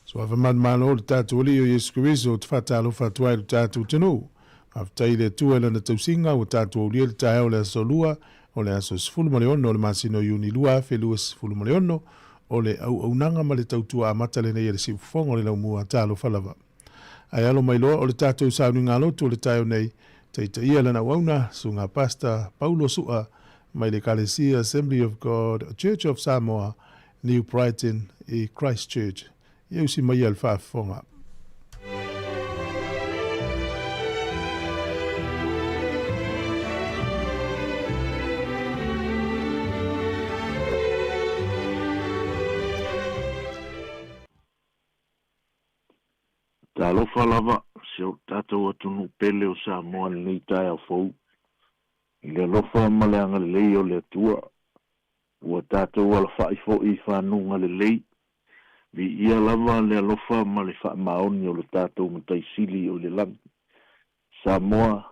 Suafa manumalo o le tatou Alii o Iesu Keriso, ou te faatalofa atu ai i lo tatou atunuu. Faafetai i le Atua i Lana tausiga ua tatou aulia le taeao o le aso Lua, o le aso 16 o le masina o Iuni 2026, o le auaunaga ma le tautua amata lenei a le Siufofoga o le Laumua. Talofa lava. Ae alo mai loa o le tatou sauniga lotu o le taeao nei, taitaia lana auauna, Susuga Pastor Paulo Su'a mai le Ekalesia Assembly of God Church of Samoa, New Brighton i Christchurch. Ia usi maia le faafofoga. Talofa lava si o tatou atunuu pele o Samoa i lenei taeao fou. I le alofa ma le agalelei o le Atua, ua tatou alafa'i fo'i i fanuga lelei. Viia lava le alofa ma le faamaoni o lo tatou Matai Sili o i le lagi. Samoa,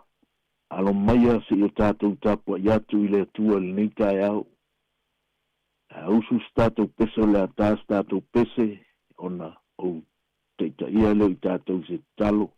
alo maia se i o tatou tapua'i atu i le Atua i lenei taeao. A usu se tatou pese o le a ta se tatou pese ona ou taitaia lea o i tatou i se tatalo.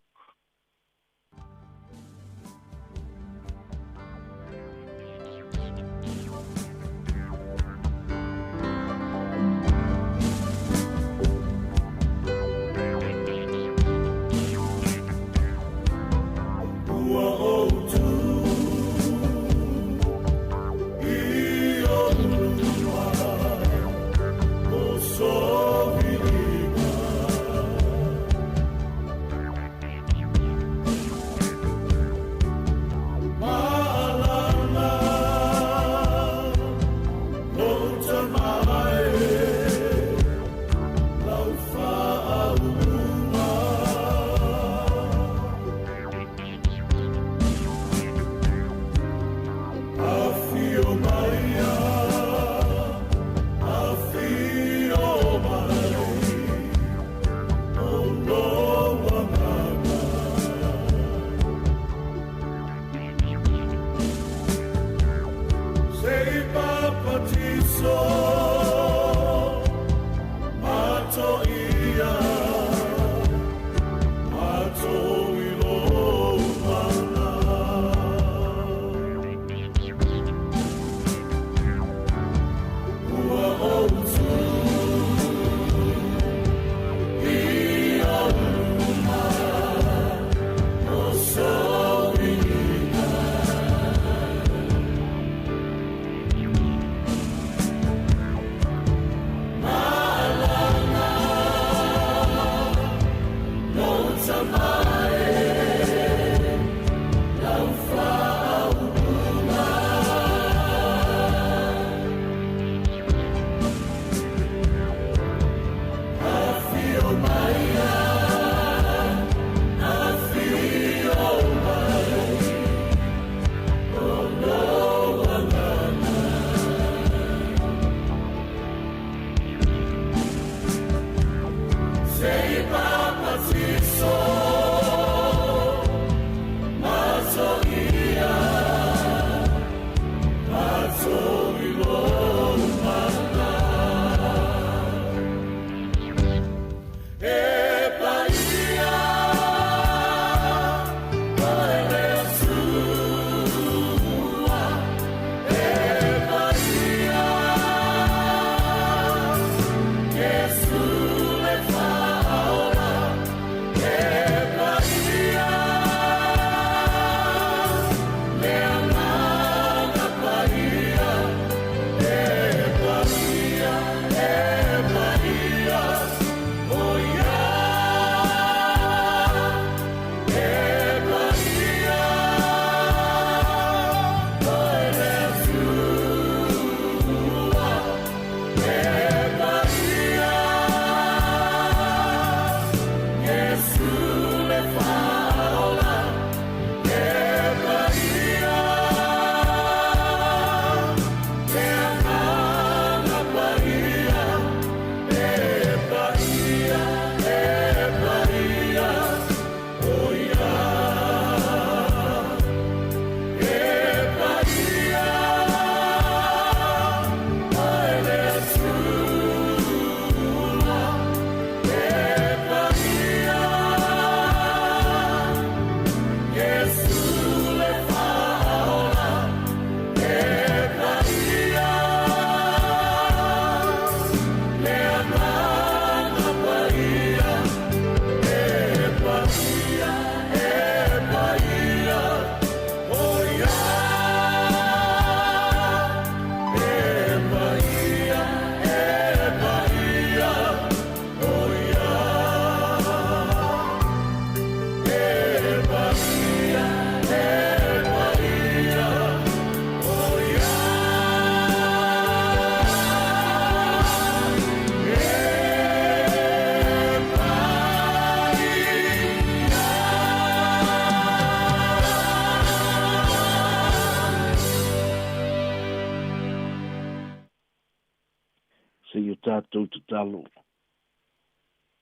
Seia tatou tatalo.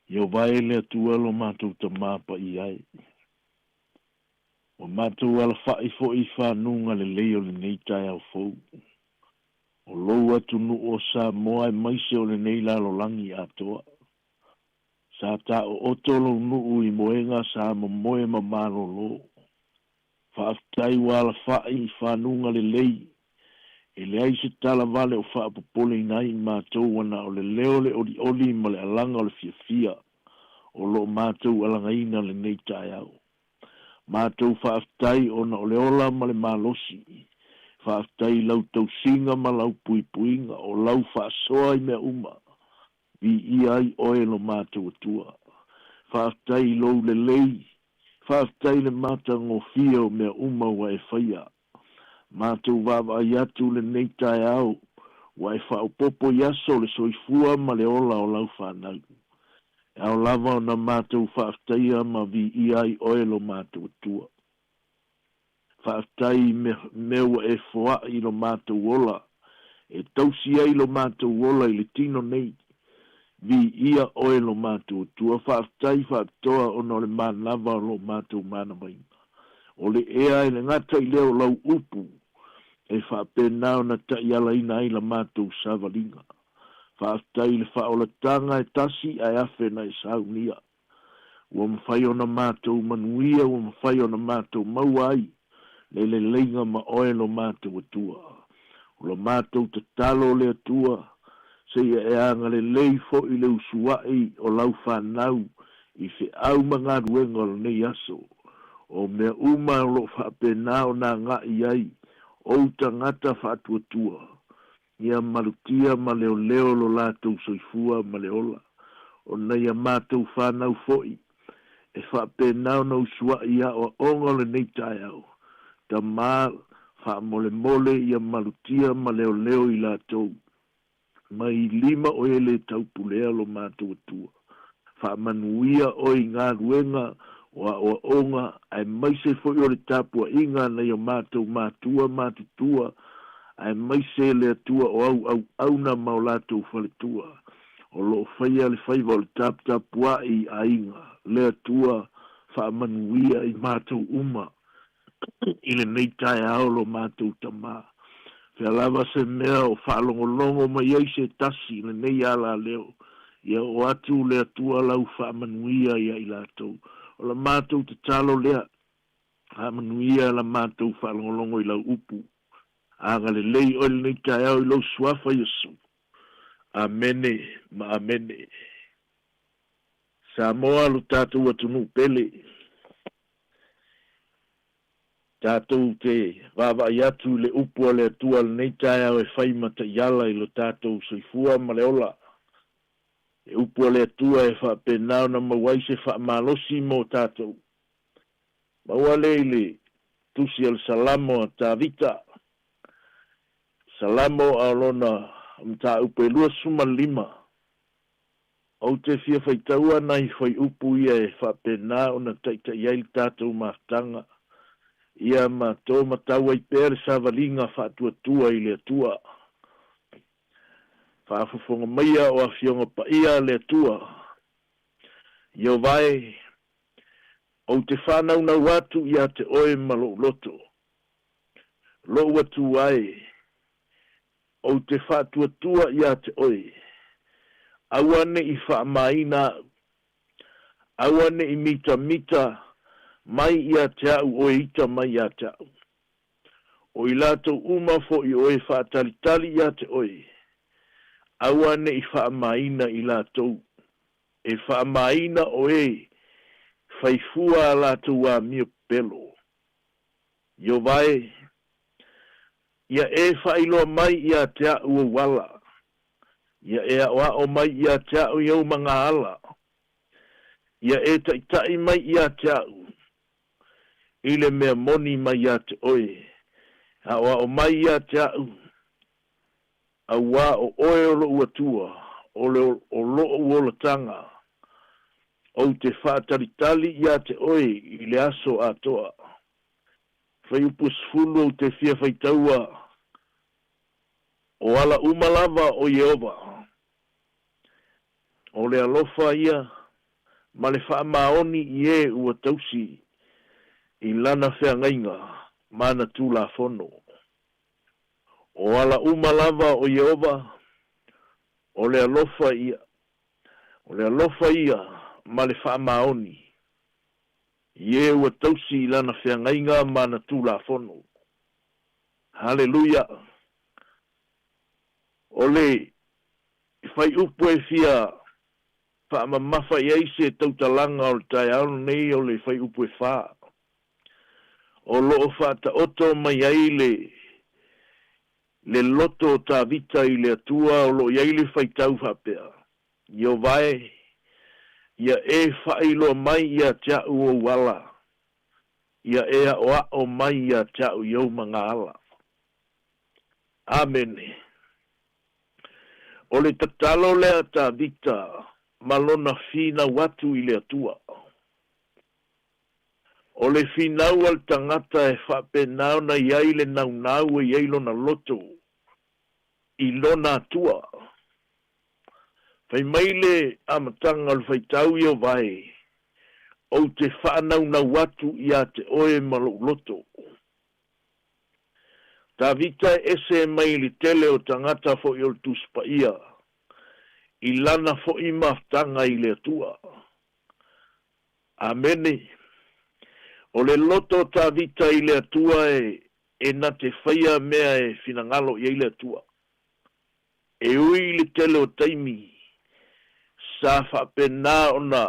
Ieova e le Atua lo matou Tamā paia e. Ua matou alafaʻi foi i fanuga lelei o lenei taeao fou. O lou atunuu o Samoa aemaise o lenei lalolagi atoa. Sa taooto lou nuu i moega sa momoe ma malolo. Faafetai ua alafaʻi i fanuga lelei. E leai se tala vale o faapopoleina ai i matou ana o le leo le olioli ma le alaga o le fiafia o loo matou alagaina lenei taeao. Matou faafetai ona o le ola ma le malosi. Faafetai i lau tausiga ma lau puipuiga, o lau faasoa i mea uma. Viia ai oe lo matou Atua. Faafetai i lou lelei. Faafetai i le matagofie o mea uma ua e faia. Matou vaavaai atu lenei taeao ua e faaopoopo i aso o le soifua ma le ola o lau fanau. E ao lava ona matou faafetaia ma viia ai oe lo matou Atua. Faafetai i mea ua e foai i lo matou ola, e tausi ai lo matou ola i le tino nei. Viia oe lo matou Atua. Faafetai faapitoa ona o le manava o lo matou manavaina. O le ea e le gata i lea o lau upu e faapena ona taialaina ai la matou savaliga. Faafetai i le faaolataga e tasi ae afe na e saunia. Ua mafai ona matou manuia, ua mafai ona matou maua ai le leleiga ma oe lo matou Atua. O lo matou tatalo le Atua, seia e agalelei foi le usuaʻi o lau fanau i feau ma galuega o lenei aso. O mea uma o loo faapena ona agai ai ou tagata faatuatua, ia malutia ma leoleo lo latou soifua ma le ola. O nai a matou fanau foi, e faapena ona usuaʻi aoaoga o lenei taeao, Tamā, faamolemole ia malutia ma leoleo i latou. Mai lima o e le taupulea lo matou Atua. Faamanuia oe i galuega o aoaoga aemaise foi o le tapuaiga nai o matou matua matutua aemaise le Atua o au auauna ma o latou faletua o loo faia le faiva o le taputapuai i aiga. Le Atua faamanuia i matou uma i lenei taeao lo matou Tamā. Fea lava se mea o faalogologo mai ai se tasi i lenei alaleo, ia oo atu le Atua lau faamanuia ia i latou. O la matou tatalo lea, faamanuia la matou faalogologo i lau upu. Agalelei oe lenei taeao i lou Suafa Iesu. Amene ma amene. Samoa lo tatou atunuu pele. Tatou te vaavaai atu i le upu a le Atua lenei taeao e fai ma taiala i lo tatou soifua ma le ola. Le upu a le Atua e faapena ona maua ai se faamalosi mo tatou. Maua lea i le Tusi o le Salamo a Tavita. Salamo a o lona mataupu e 25. Ou te fia faitaua nai fuaiupu ia e faapena ona taita'i ai le tatou mafutaga, ia ma to matau ai pea le savaliga faatuatua i le Atua. Faafofoga maia o Afioga Paia a le Atua, Ieova e, ou te faanaunau atu ia te Oe ma lou loto, lou Atua e, Ou te faatuatua ia te oe, aua ne i faamaina aʻu, aua ne i mitamita mai ia te aʻu oe ita mai ia te aʻu. O i latou uma foʻi o e faatalitali ia te oe, aua ne i faamaina i latou, e faamaina o e faifua a latou amio pepelo. Ieova e, Ia e faailoa mai ia te aʻu ou ala. Ia e aʻoaʻo mai ia te aʻu i ou magaala. Ia e taʻitaʻi mai ia te aʻu i le mea moni mai ia te oe. Aʻoaʻo mai ia te aʻu, auā o oe o loʻu Atua, o le o loʻu olataga. Ou te faatalitali ia te oe i le aso atoa. Fuaiupu 10 ou te fia faitaua, o ala uma lava o Ieova. O le alofa ia ma le faamaoni i e ua tausi i Lana feagaiga ma Ana tulafono. O ala uma lava o Ieova, o le alofa ia, o le alofa ia ma le faamaoni i e ua tausi i Lana feagaiga ma Ana tulafono. Haleluia! O le faiupu e fia faamamafa i ai se tautalaga o le taeao lenei o le faiupu e fa, o lo o faataoto mai ai le le loto o Tavita i le Atua o lo o i ai le faitau faapea, Ieova e, ia e faailoa mai ia te a'u ou ala, ia e aʻoaʻo mai ia te a'u i ou magaala. Amene. O le tatalo lea a Tavita ma lona finau atu i le Atua. O le finau a le tagata e faapena ona i ai le naunau e i ai lona loto i lona Atua. Fai mai le amataga o le faitau i Ovae, Ou te faanaunau atu ia te oe ma lou loto. Tavita e ese mai i le tele o tagata foi o le Tusi Paia, i lana foi mafutaga i le Atua. Amene. O le loto o Tavita i le Atua e, e na te faia mea e finagalo i ai le Atua. E ui i le tele o taimi sa faapena ona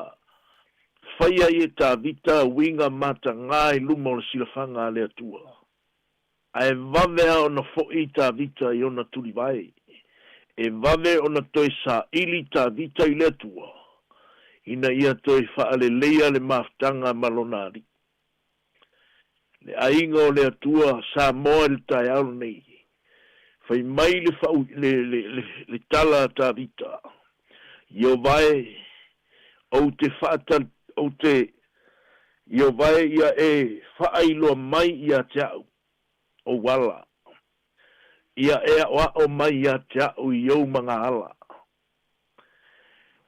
fai ai e Tavita uiga matagā i luma o le silafaga a le Atua, ae vave a ona foʻi Tavita i ona tulivae, e vave ona toe saili Tavita i le Atua ina ia toe faaleleia le mafutaga ma lona Alii. Le aiga o le Atua Samoa i le taeao lenei, fai mai le fau, le, le, le, le tala a Tavita, Ieova e, ou te faatal, ou te, Ieova e, ia e faailoa mai ia te a'u ou ala, ia e aʻoaʻo mai ia te a'u i ou magaala.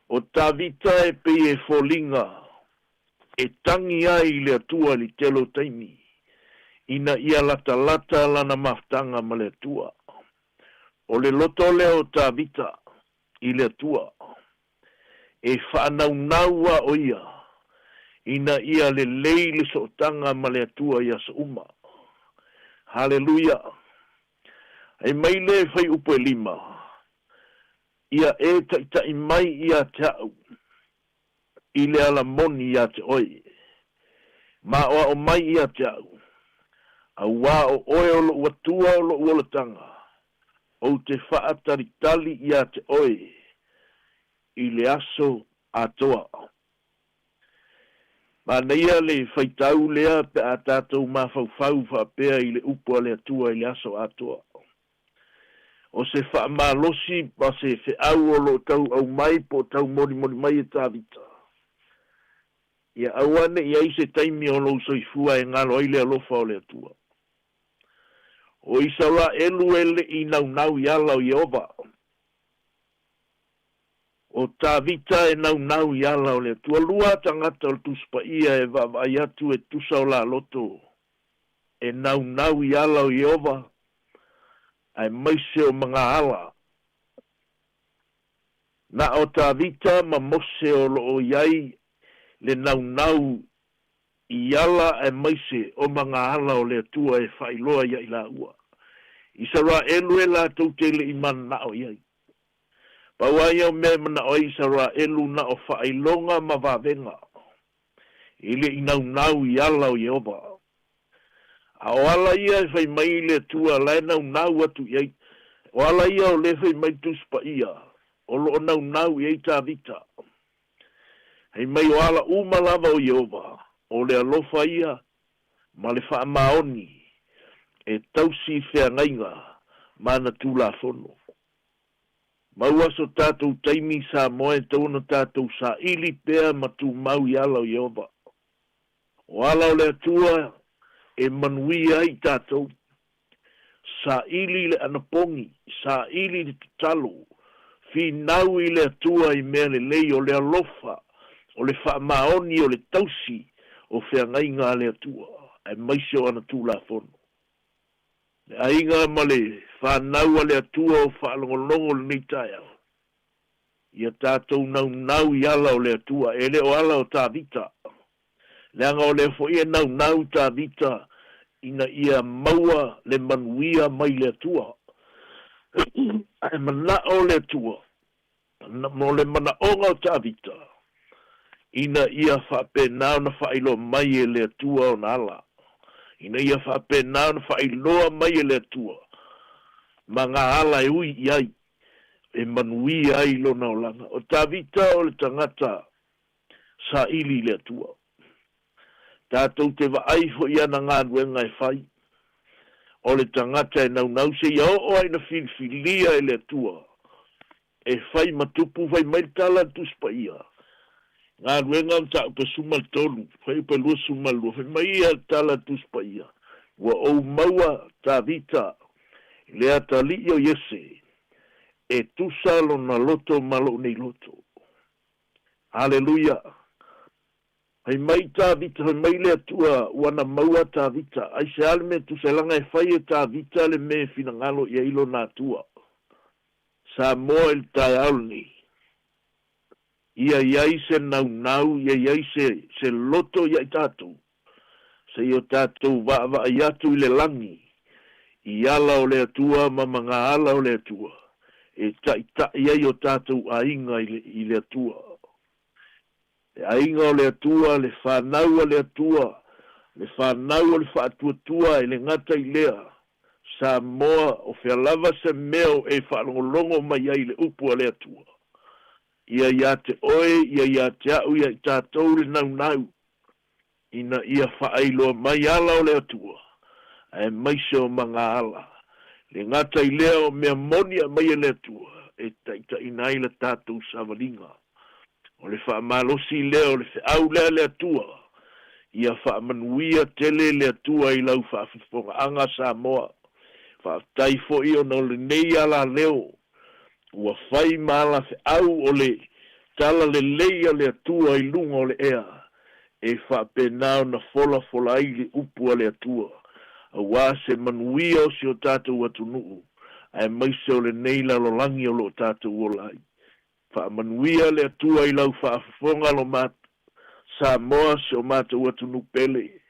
O Tavita e pei e foliga e tangi ai i le Atua i le tele o taimi, ina ia latalata lana mafutaga ma le Atua. O le loto lea o Tavita i le Atua, e faanaunau a o ia ina ia lelei le sootaga ma le Atua i aso uma. Haleluia! Ai mai le faiupu e lima, Ia e taitai mai ia te a'u i le ala moni ia te oe. Maʻoaʻo mai ia te a'u, auā o oe o loʻu Atua o loʻu olataga, ou te faatalitali ia te oe i le aso atoa. Manaia le faitau lea pe a tatou mafaufau faapea i le upu a le Atua i le aso atoa. O se faamalosi ma se feau o lo o tau aumai po o tau molimoli mai e Tavita, ia aua ne i ai se taimi o lou soifua e galo ai le alofa o le Atua. O Isaraelu e le i naunau i ala o Ieova. O Tavita e naunau i ala o le Atua. Lua tagata o le Tusi Paia e vaavaai atu e tusa o la loto e naunau i ala o Ieova, aemaise o magaala. Na o Tavita ma Mose o lo o i ai le naunau i ala aemaise o magaala o le Atua e faailoa ia i laua. Isaraelu e latou te le i mananao i ai. Pau lava ia o mea e manao ai Isaraelu na o faailoga ma vavega. E le i naunau i ala o Ieova. A o ala ia e fai mai i le Atua la e naunau atu i ai, o ala ia o lea e fai mai le Tusi Paia, o lo o naunau i ai Tavita. Fai mai o ala uma lava o Ieova, o le alofa ia ma le faamaoni e tausi feagaiga ma ana Tulafono. Maua so tatou taimi i Samoa e tatau ona tatou saili pea ma tumau i ala o Ieova. O ala o le Atua e manuia ai tatou. Saili le anapogi, saili le tatalo, Finau i le Atua i mea lelei o le alofa, o le faamaoni o le tausi o feagaiga a le Atua, aemaise o ana Tulafono. Le aiga ma le fanau a le Atua o faalogologo lenei taeao, ia tatou naunau i ala o le Atua, e le o ala o Tavita. Leaga o lea foi e naunau Tavita ina ia maua le manuia mai le Atua. Ae manao le Atua, mo le manaoga o Tavita, ina ia faapena ona faailoa mai e le Atua ona ala. Ina ia faapena ona faailoa mai e le Atua ma ngā ala e ui i ai, e manuia ai lona olaga. O Tavita o le tagata saili i le Atua. Tatou te vaai foi i ana galuega e fai. O le tagata e naunau seia oo lava ina filifilia e le Atua e fai ma tupu, fai mai le tala a le Tusi Paia, Galuega Mataupu 13, fuaiupu 22, fai mai ia le tala a le Tusi Paia, Ua ou maua Tavita i le atalii o Iese, e tusa lona loto ma lou nei loto. Aleluia! Fai mai Tavita, fai mai le Atua, ua na maua Tavita. Aisea le mea tusa ai? Leaga e fai e Tavita le mea e finagalo i ai lona Atua. Samoa i le taeao lenei, ia i ai se naunau, ia i ai se, se loto ia i tatou, seia o tatou vaavaai atu i le lagi, i ala o le Atua ma magaala o le Atua, e taitai ai o tatou aiga i le, i le Atua. Le aiga o le Atua, le fanau a le Atua, le fanau o le faatuatua, e le gata i lea, Samoa, o fea lava se mea o e faalogologo mai ai i le upu a le Atua? Ia ia te oe, ia ia te a'u, ia i tatou le naunau, ina ia faailoa mai ala o le Atua, aemaise o magaala. Le gata i lea o mea moni e aumai e le Atua e taitaiina ai la tatou savaliga. O le faamalosi lea o le feau lea a le Atua, ia faamanuia tele le Atua i lau faafofogaaga Samoa. Faafetai foi ona o lenei alaleo ua fai ma alafeau o le tala lelei a le Atua i luga o le ea, e faapena ona folafola ai le upu a le Atua, aua se manuia o si o tatou atunuu, aemaise o lenei lalolagi o lo o tatou ola ai. Faamanuia le Atua i lau faafofoga lo ma Samoa si o matou atunuu pele.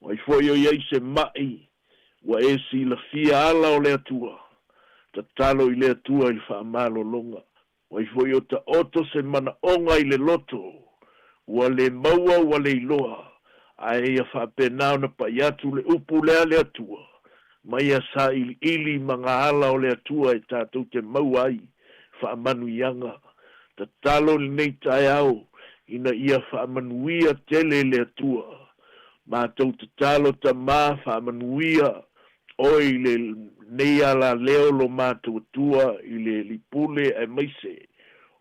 O ai foi o i ai se maʻi ua e silafia ala o le Atua, tatalo i le Atua i le faamalologa. O ai foi o taoto se manaoga i le loto, ua le maua ua le iloa, ae ia faapena ona pai atu le upu lea a le Atua, ma ia sailiili ma ngā ala o le Atua e tatou te maua ai faamanuiaga. Tatalo i lenei taeao ina ia faamanuia tele le Atua. Matou tatalo Tama faamanuia Oe i lenei alaleo lo matou Atua i le Lipule aemaise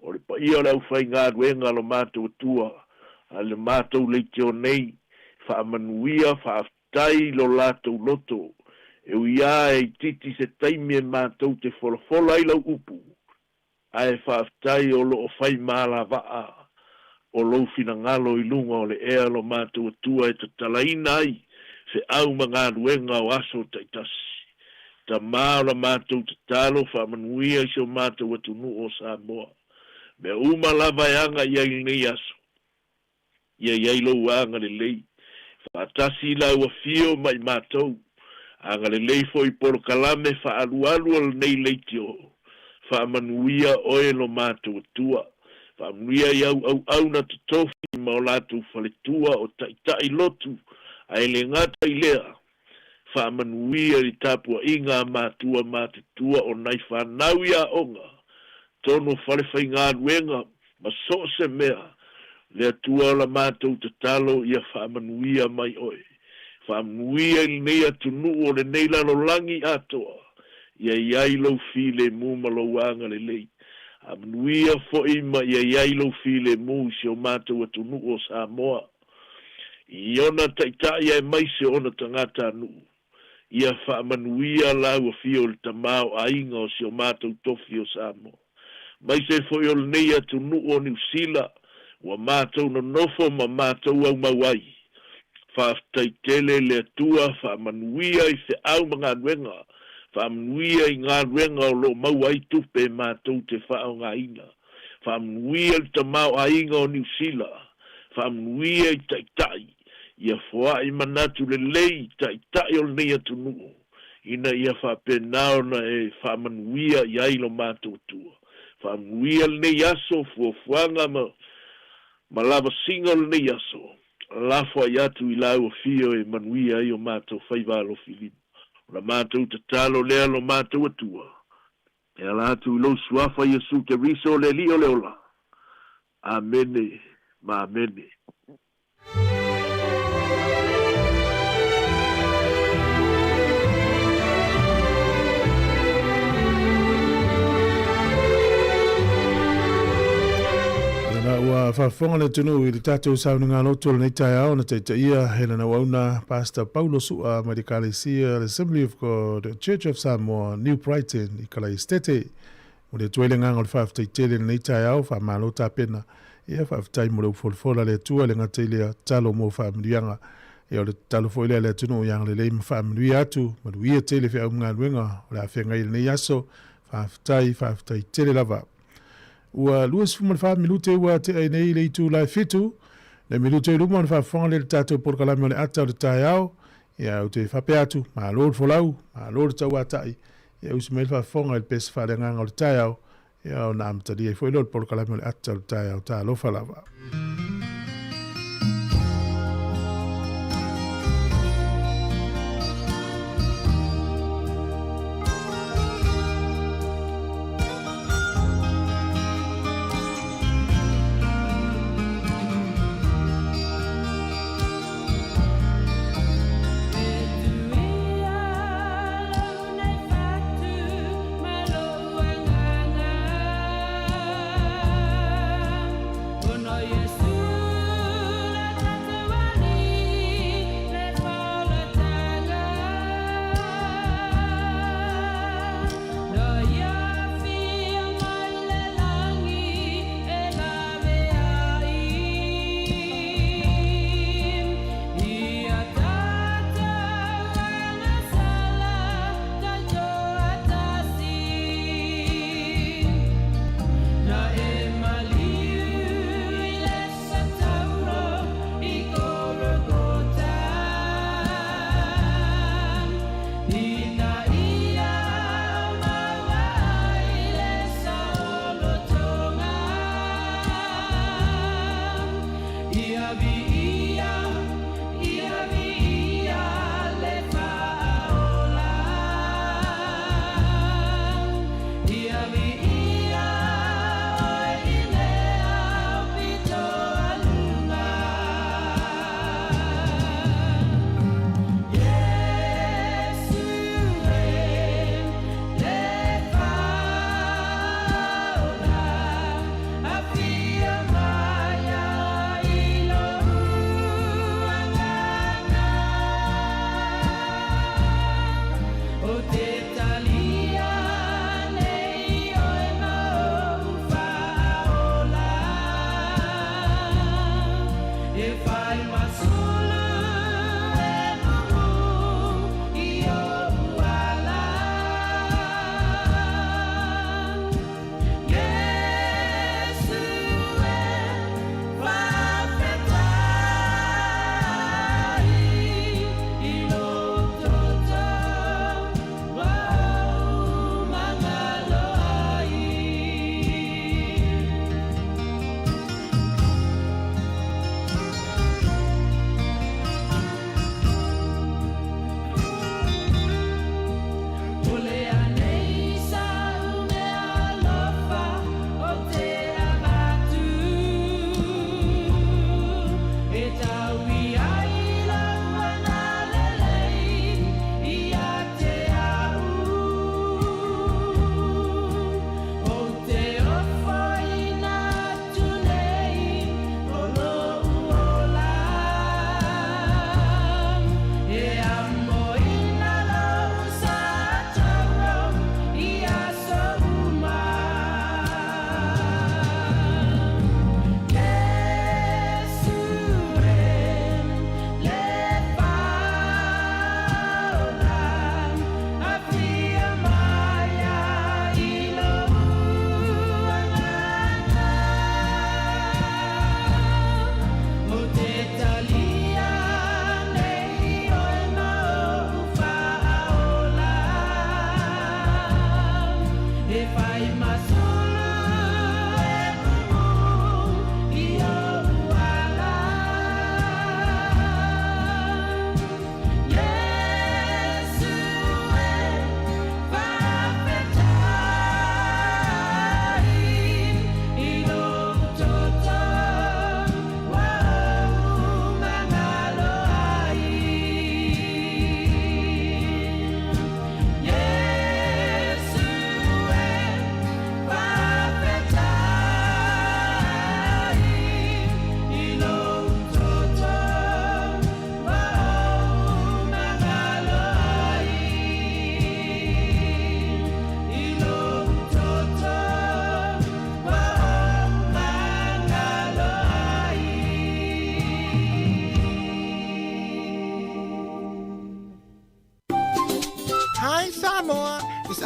o le paia o le aufaigaluega lo matou Atua a le matou leitio nei faamanuia faafetai i lo latou loto e ui a e itiiti se taimi e matou te folafola ai lau upu Ae faafetai o lo o fai ma alavaa o lou finagalo i luga o le ea lo matou Atua e tatalaina ai feau ma galuega o aso taitasi. Tama o la matou tatalo faamanuia i si o matou atunuu o Samoa. Mea uma lava e aga i ai lenei aso. Ia i ai lou agalelei. Faatasi i lau afio ma i matou. Agalelei foi i polokalame faaalualu o lenei leitio. Faamanuia oe lo matou Atua. Faamanuia i au auauna totofi ma o latou faletua o taitai lotu, ae le gata i lea, faamanuia i le tapuaiga a matua matutua o nai fanau i aoga, tonu o fale faigaluega ma so o se mea, le Atua o la matou tatalo ia faamanuia mai oe. Faamanuia i lenei atunuu o lenei lalolagi atoa, ia i ai lou filemu ma lou agalelei. Faamanuia foi ma ia i ai lou filemu i si o matou atunuu o Samoa. I ona taitai aemaise ona tagatanuu. Ia faamanuia lau afio i le Tama o Aiga o si o matou tofi o Samoa. aemaise foi o lenei atunuu o Niusila ua matou nonofo ma matou aumau ai. Faafetai tele i le Atua, faamanuia i feau ma galuega, faamanuia i galuega o lo o maua ai tupe e matou te faaaogaina. Faamanuia i le tamaoaiga o Niusila, faamanuia i taitai, ia foai manatu lelei i taitai o lenei atunuu, ina ia faapena ona e faamanuia i ai lo matou Atua. Faamanuia lenei aso, fuafuaga ma lavasiga o lenei aso, lafoai atu i lau afio e manuia ai o matou faiva alofilima. O la matou tatalo lea lo matou Atua, e ala atu i lou Suafa Iesu Keriso le Alii o le ola. Amene ma amene. Lena ua faafofoga le atunuu i le tatou sauniga loto o lenei taeao na taitaia e lana auauna Pastor Paulo Su'a mai le Ekalesia Assembly of God Church of Samoa New Brighton i Kalaesetete. Momoli atu ai le agaga o le faafetai tele i lenei taeao, faamalo tapena. Ia, faafetai mo le upu folafola a le Atua, e le gata i lea tatalo mo faamanuiaga. Ia, o le tatalo foi lea a le atunuu ia agalelei ma faamanuia atu, manuia tele feau ma galuega o le a feagai i lenei aso. Faafetai, faafetai tele lava. Ua 24 minute ua tea ai nei le itula e 7, le minute i luma ona faafofoga lea i le tatou polokalame o le ata o le taeao. Ia, ou te faapea atu, malo le folau, malo le tauatai, Ia usi mai le faafofoga i le pese faaleagaga o le taeao, ia ona amatalia ai foi lea o le polokalame o le ata o le taeao. Talofa lava.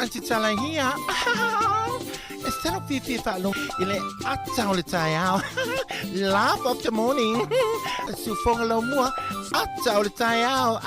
Aunty Tala here. E se lou fiafia e faalogo i le ata o le taeao. Laugh of the morning. Siufoga lau mua, ata o le taeao.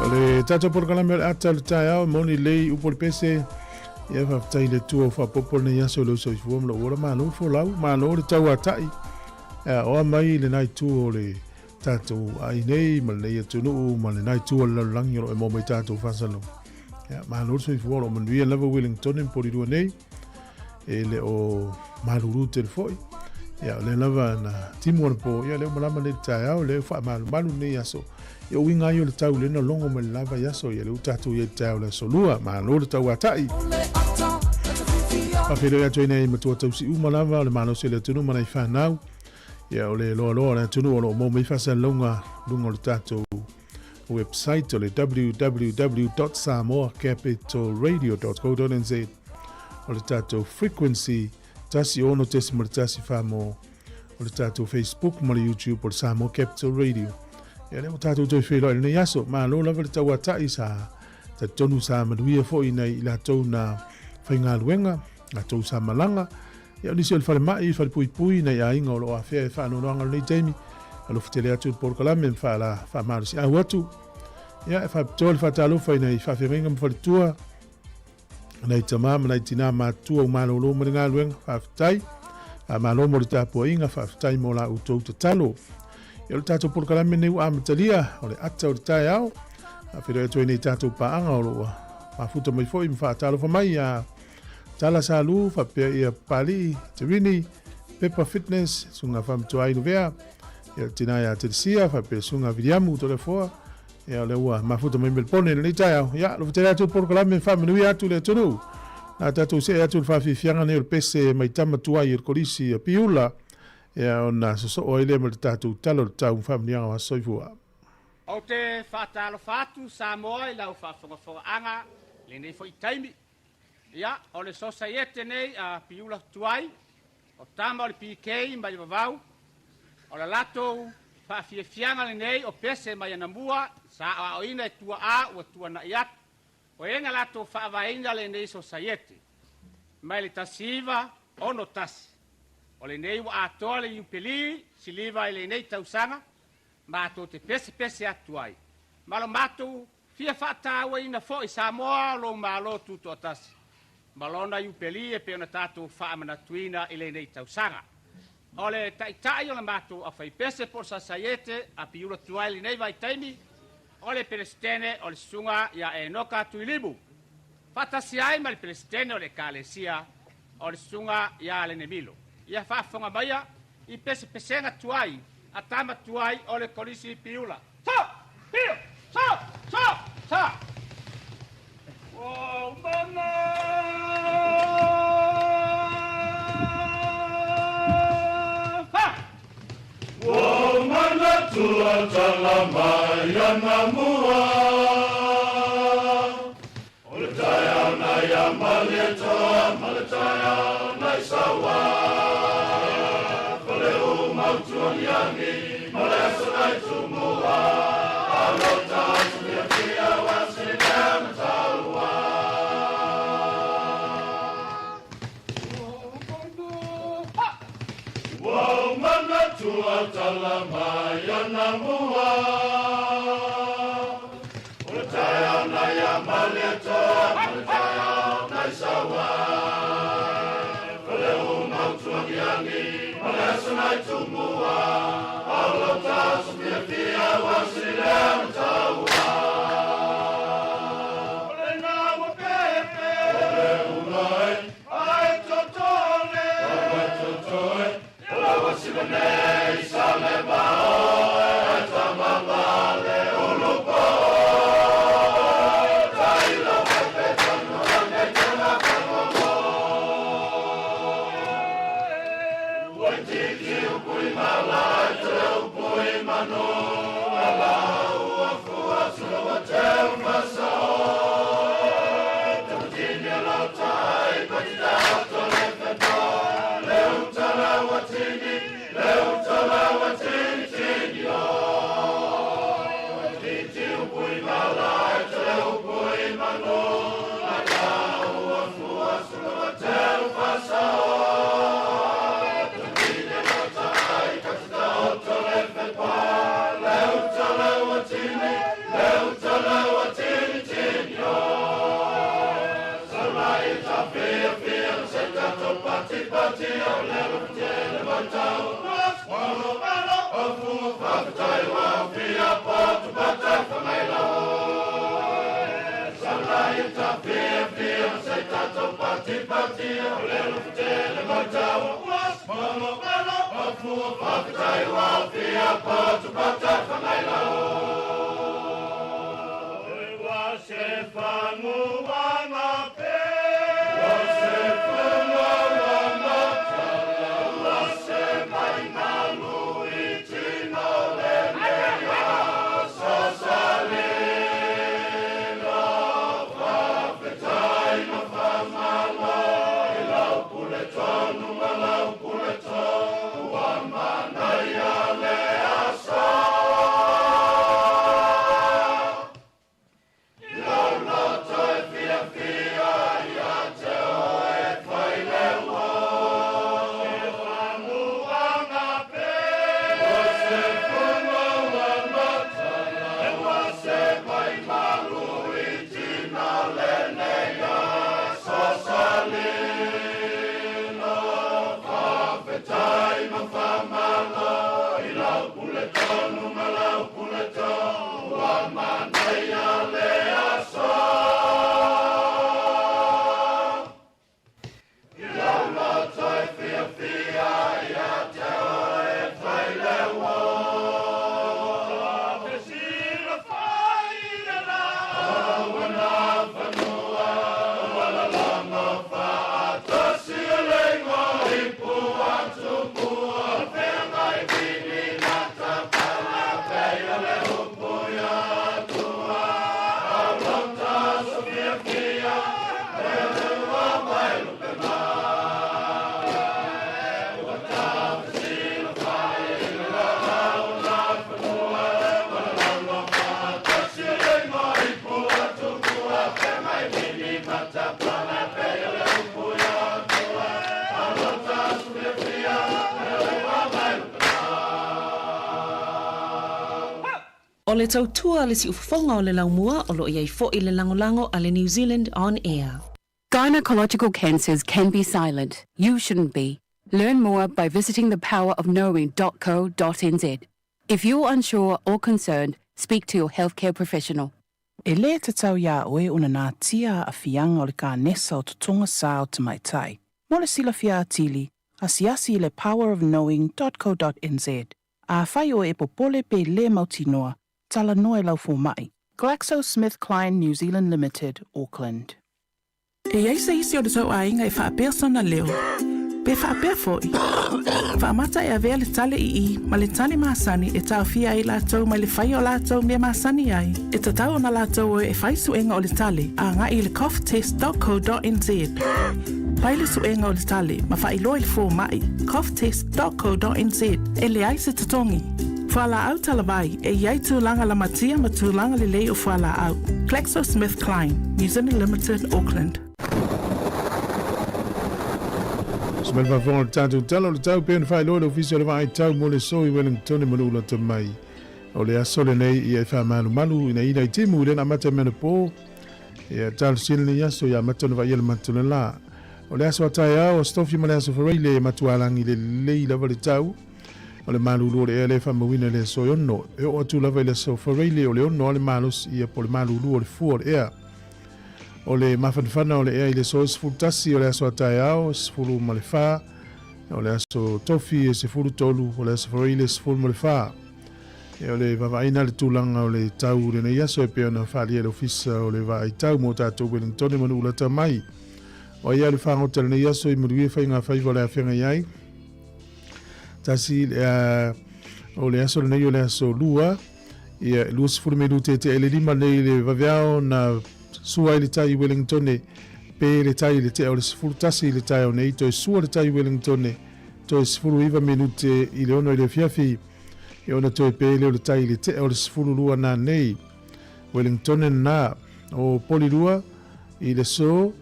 O le tatou polokalame o le ata o le taeao, e moni lelei upu o le pese, ia faafetai i le Atua ua faaopoopo lenei aso i lou soifua ma lou ola. Malo le folau, malo le tauatai. Ia, oa mai lena itu o le tatou ai nei ma lenei atunuu ma lena itu o le lalolagi o lo o e maua mai tatou faasalaga. Ia, malo le soifua o lo o manuia lava Wellington ma Polilua nei. E le o malulu tele foi. Ia, o lea lava na timu anapo, ia lea ua malama nei le taeao, lea ua faamalumalu lenei aso. Ia, o uiga ai o le tau lea na logo mai le la vaiaso, ia lea ua tatou i ai i le taeao o le aso Lua. Malo le tauatai. Faafeiloai atu ai nei matua tausi uma lava o le malosi o le atunuu ma nai fanau. Ia, o le loaloa o le atunuu o lo o maua mai faasalalauga luga o le tatou website o le www.samoacapitalradio.co.nz o le tatou frequency 16.14 mo o le tatou Facebook ma le YouTube o le Samoa Capital Radio. Ia lea ua tatou toe feiloai i lenei aso. Malo lava le tauata'i sa talitonu sa manuia foi nai i latou na faigaluega, latou sa malaga. Ia o nisi o le falemai, falepuipui, nai aiga o lo o afea e faanoanoaga o lenei taimi. Alofa tele atu le polokalame ma faala faamalosiau atu. Ia e faapitoa le faatalofa i nai faafeagaiga ma faletua, nai tama ma nai tinā matutua ua malolo ma le galuega, faafetai. Faamalo mo le tapuaiga, faafetai mo la outou tatalo. Ia o le tatou polokalame nei ua amatalia, o le ata o le taeao. Faafeiloai atu ai nei tatou paaga o lo o mafuta mai foi ma faatalofa mai ia Tala Salu, faapea ia Papalii, Terini, Pepa Fitness, Susuga Faamatuaai Luvea, ia le tina ia Telesia, faapea Susuga Viliamu Toleafoa, Ia, o lea ua mafuta mai Melepone i lenei taeao. Ia, alofa tele atu le polokalame, faamanuia atu le atunuu. Na tatou see atu i le faafiafiaga nei o le pese mai tama tuai o le kolisi a Piula, ia, ona sosoo ai lea ma le tatou tala o le tau ma faamanuiaga o aso soifua. Ou te faatalofa atu Samoa i lau faafogafogaaga i lenei foi taimi. Ia, o le sosaiete nei a Piula Tuai, o tama o le PK mai Vavau, o le latou faafiafiaga lenei o pese mai anamua sa aoaoina e tuaa ua tuanai atu. O e na latou faavaeina lenei sosaiete mai le 1961. O lenei ua atoa le Iupeli siliva i lenei tausaga matou te pesepese atu ai ma lo matou Fia faatauaina foi Samoa o lou Malo Tutoatasi ma lona Iupeli e pei ona tatou faamanatuina i lenei tausaga. O le Taitai o le matou Aufaipese po o le Sasaiete a Piula Tuai i lenei vaitaimi, o le Peresetene o le Susuga ia Enoka Tuilimu, faatasi ai ma le Peresetene o le Ekalesia o le Susuga ia Lenemilo. Ia faafofoga maia i pesepesega tuai a tama tuai o le Kolisi Piula. Sa! Pio! Sa! Sa! Sa! Ua mana! Ha! Ua manatua tala mai ana mua. O le taeao nai a Malietoa ma le taeao nai Saua. Ko le umautu aniani ma le aso nai Tumua. Alota atu ia kia wa sinea na taua. Ua manatua tautala mai ona mua. O le taeao nai a Malietoa ma le taeao nai Sauai, Faleu-mautuagiagi ma le aso nai Tumua, a o lau taaso fiafia ua sili lea ona taua. O lena ua pepe, o le ula e, ae totole, ae totoe, o lau asiva nei Saleva oe, ae tamavale ulupo. Tailo pepe tonu ane tona pagogo. Waititi upui malai te upui manu, alau afua sula te umasao. Tamatini lau tai, patita ato le fepo, le utala watini, le utala watini tini o. Waititi upui malai te upui manu, alau afua sula te umasao. Tamatini lau tai, patita ato le fepo, le utala watini, le utala watini tini o. Sarai ta fia fia se tato pati pati o le tele matau. Malo malo o fu fatai wa fia potu patai whangaila. Sarai ta fia fia se tato pati pati o le tele matau. Malo malo o fu fatai wa fia potu patai whangaila. Wa se fangu anga pe. Wa se fangu anga tala. Wa se mai malu i tino le mea. So salilo. Whawhetai ma whamalo. I lau pule tonu ma lau pule tonu. Ua mana ia le aso. Lau loto e fia fia ia te oe fai le ua. Se fangu anga pe. Ua se funga ua matala. Ua se mai malu i tina le nea. So salilo. Whawhetai ma whamalo. I lau pule tonu ma lau pule tonu. Ua mana ia le aso. I lau loto e fia fia ia te oe fai le ua. Te sila fai le la. Awana whanua. Walalama whaatasi e lengo ipu atupua. Whengai vini mata pala peia le upu ia tua. Aulota sofia fia. Ele ua mai lupe mai. Ua tawhasila fai le la la whanua. Walalama whaatasi e lengo ipu atupua. Whengai vini mata pala peia le upu ia tua. Aulota sofia fia. Ele ua mai lupe mai. O le tautua le siufofoga o le laumua o loo iai fo'i le lagolago a le New Zealand On Air. Gynecological cancers can be silent. You shouldn't be. Learn more by visiting thepowerofknowing.co.nz. If you're unsure or concerned, speak to your healthcare professional. E lē tatau iā oe ona natia aafiaga o le kanesa o totoga sā o tamaitai. Mo le silafia atili, asiasi i le powerofknowing.co.nz. Afai oe e popole pe lē mautinoa, talanoa i lau fomaʻi. GlaxoSmithKline New Zealand Limited, Auckland. E iai se isi o le tou aiga e faapea sona leo. Pe faapea foʻi. Faamata e avea le tale ii ma le tale masani e taofia ai latou mai le faia o latou mea masani ai. E tatau ona latou o e fai suega o le tale agaʻi i le coughtest.co.nz. Fai le suega o le tale ma faailoa i le fomaʻi coughtest.co.nz e leai se totogi. Fualaau talavai e iai tulaga lamatia ma tulaga lelei o fualaau. GlaxoSmithKline, New Zealand Limited, Auckland. Se mai le faafofoga o le tatou Tala o le Tau pei ona faailoa e le Ofisa o le Vaai Tau mo le aso i Wellington ma Nu'u lata mai. O le aso lenei ia e faamalumalu inaina i timu i lena amata mai anapo. Ia talosia lenei aso ia amata ona vaaia le mata o le la. O le aso a taeao, Aso Tofi ma le Aso Faraile e matualagi lelei lava le tau. O le malulu o le ea lea e faamauina i le aso e 6. E oo atu lava i le Aso Faraile o le 6 lava le malosi ia po o le malulu o le fua o le ea. O le mafanafana o le ea i le aso e 11 o le aso a taeao, 14 o le Aso Tofi e 13 o le Aso Faraile e 14. E o le vaavaaina le tulaga o le tau i lenei aso e pei ona faaalia e le Ofisa o le Vaai Tau mo tatou Wellingtone ma Nu'ulata mai. O ai a le fagota i lenei aso i manuia faiga faiva o le afeagai ai. Tasi le, o le aso lenei o le aso 2, ia 20 minute te ele lima nei le vaveao na sua ai le tai i Wellingtone, pe le tai i le tea o le 11 i le taeao nei, toe sua le tai i Wellingtone, toe 19 minute i le 6 i le afiafi, ia ona toe pe lea o le tai i le tea o le 12 na nei. Wellingtone na, o Polirua i le so,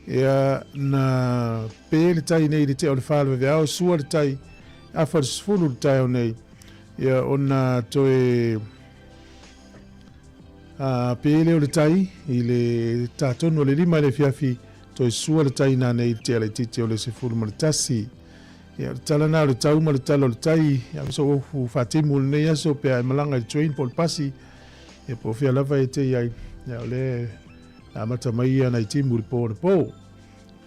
ia na pe le tai nei i le tea o le 4 le vaveao, sua le tai, afa le 10 le taeao nei, ia ona toe a pe lea o le tai i le tā tonu o le 5 i le afiafi, toe sua le tai nanei i le tea laitiiti o le 11. Ia, o le tala na o le tau ma le tala o le tai, ia so ofu faatimu lenei aso pe a e malaga i le train po o le pasi, ia po o fea lava e te i ai, ia o le amata mai ia nai timu i le pō o le pō.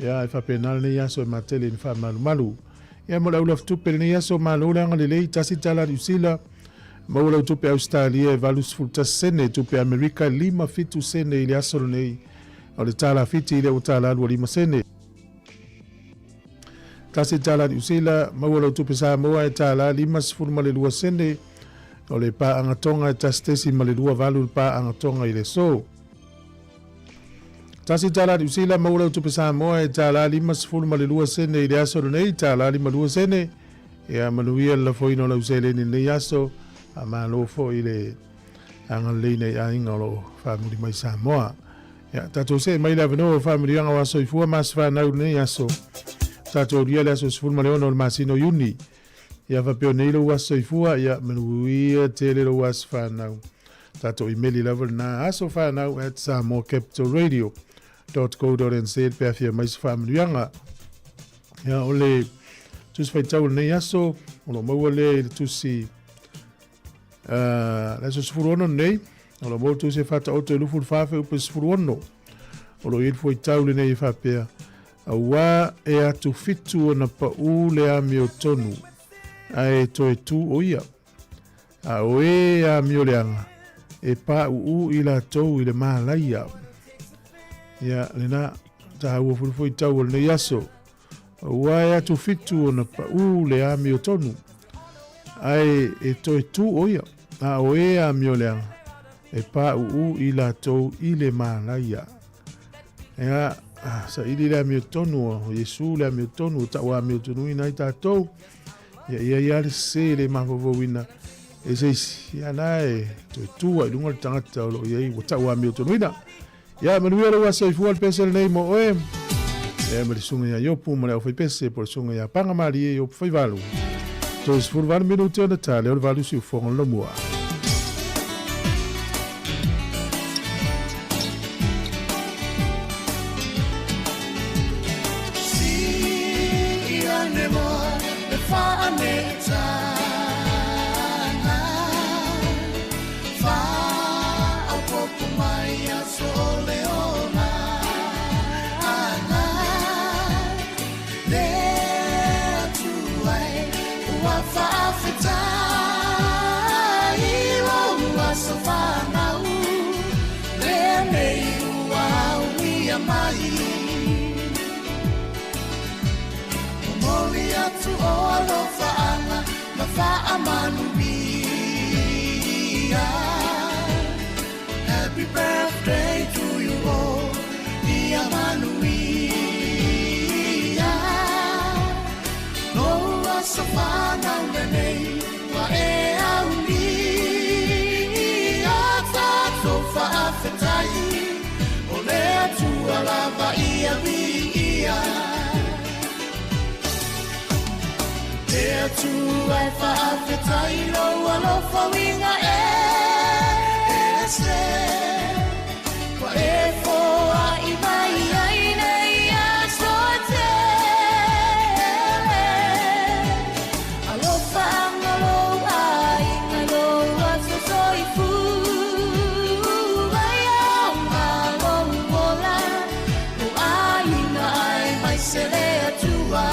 Ia, e faapena lenei aso e matele i ni faamalumalu. Ia, mo le aulafutupe lenei aso, malo le agalelei, $1 Niu Sila, maua lau tupe Ausetalia e 81 sene, tupe Amerika e 57 sene i le aso lenei, o le tala Fiti i le ua tala 25 sene. $1 Niu Sila, maua lau tupe Samoa e tala 52 sene, o le paaga Tonga e 1.28 le paaga Tonga i le aso. $1 Niu Sila, maua lau tupe Samoa e tala 52 sene i le aso lenei, tala 52 sene. Ia manuia le lafoina o lau seleni i lenei aso, a malo foi i le agalelei nei aiga o lo o faamuli mai Samoa. Ia, tatou see mai le avanoa o faamanuiaga o aso soifua ma aso fanau i lenei aso. Tatou aulia le aso 16 o le masina o Iuni. Ia faapea nei lou aso soifua, ia manuia tele lou aso fanau. Tatou imeli lava lena asofanau at samoacapitalradio.co.nz pe afia mai se faamanuiaga. Ia, o le tusi faitau o lenei aso, o lo o maua lea i le tusi le aso 16 nei, o lo o maua le tusi e faataoto i 24 fuaiupu 16. O lo o i ai le fuaitau lenei e faapea, auā e atu fitu ona paʻū le amiotonu, ae toe tū o ia. A o e amioleaga, e pāʻūʻū i latou i le mālaia. Ia, lena, taua fuifuitau o lenei aso. Ua e atu fitu ona paʻū le amiotonu, ae e toe tū ʻo ia, a o e amioleaga, e pāʻūʻū i latou i le mālaia. Ia, saili le amiotonu o Iesu le amiotonu o taʻu amiotonuina ai tatou. Ia ia ia le sese le mafaufauina e se isi. Ia na e toe tu ai i luga le tagata o lo o i ai ua taʻu amiotonuina. Ia manuia lou aso soifua le pese lenei mo oe. Ia ma le susuga ia Iopu ma le aufaipese po o le susuga ia Paga Malie Iopu Faivalu. 38 minute ona tale o le valu siufoga o le Laumua. Happy birthday to you all Ia manuia Lou aso fanau lenei Ua e aulia Tatou faafetai O le Atua lava ia viia. Le Atua e faafetai lou alofa uiga ese Ua e foai mai ai nei aso e tele Alofa anga lou aiga lou aso soifua Ai aoga lou ola lou aiga aemaise le Atua.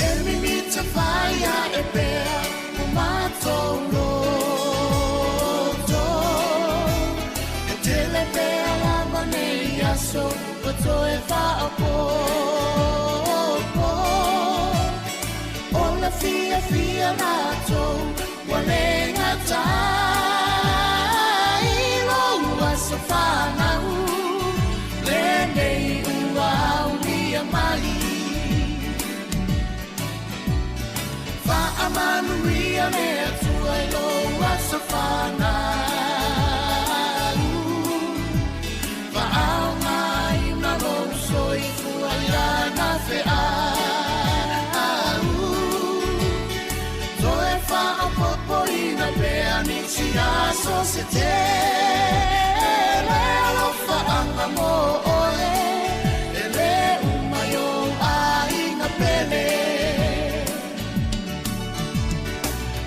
E mimita whaia e pea o mātou loto. E tele pea lava nei aso ua toe faaopoopo. O le fiafia latou ua le gata i lou aso fanau lenei ua aulia mai. Faamanuia le Atua i lou aso fanau. Faaaogaina lou soifua i lana feau. Toe faaopoopoina pea nisi aso se tele. Alofaaga mo oe e le uma i ou aiga pele.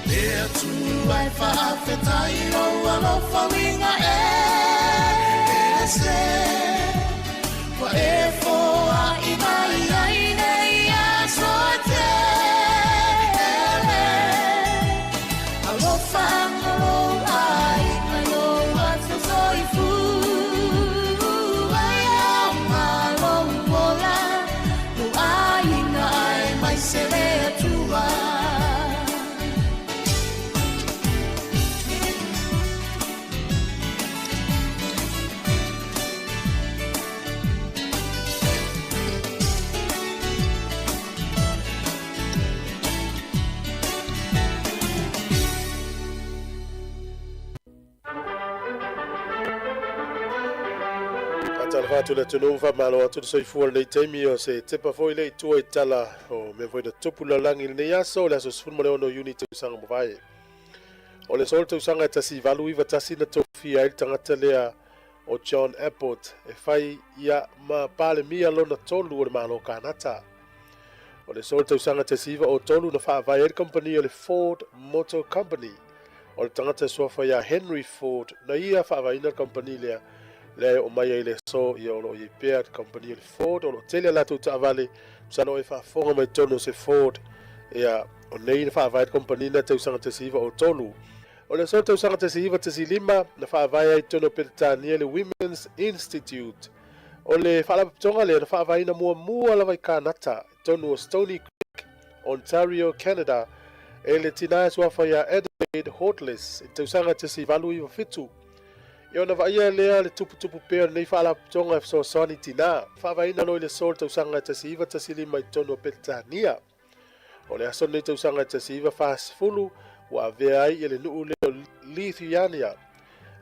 Le Atua e faafetai lou alofa uiga ese Ua e foai mai ai nei aso e tele. Alofa anga lou aiga lou aso soifua Ai aoga lou ola lou aiga aemaise le Atua. Faatalofa atu le atunuu, faamalo atu le soifua lenei taimi o se tepa foi le i tua i tala o mea foi na tupu lalagi lenei aso, le aso 16 Iuni tausaga mavae. O le solo tausaga e 1891 na tofia ai le tagata lea o John Abbott e fai ia ma Palemia lona tolu o le Malo Kanata. O le solo tausaga 1903 na faavae ai le kamupani o le Ford Motor Company. O le tagata e suafa ia Henry Ford na ia faavaeina le kamupani lea, lea e oo mai ai i le aso ia o lo o i ai pea le kamupani o le Ford. O lo o tele a latou taavale, masalo e faafofoga mai totonu o se Ford, ia o nei na faavae le kamupani na tausaga 1903. O le aso tausaga 1915 na faavae ai i totonu o Peretania le Women's Institute. O le faalapotopotoga lea na faavaeina muamua lava i Kanata, i totonu o Stoney Creek, Ontario, Canada, e le tina e suafa ia Adelaide Hortless i le tausaga 1897. Ia ona vaaia lea le tuputupu pea o lenei faalapotopotoga e fesoasoani i tina. Faavaeina loa i le aso o le tausaga 1915 i totonu o Peretania. O le aso lenei tausaga 1940 ua avea ai le nuu lea o Lithuania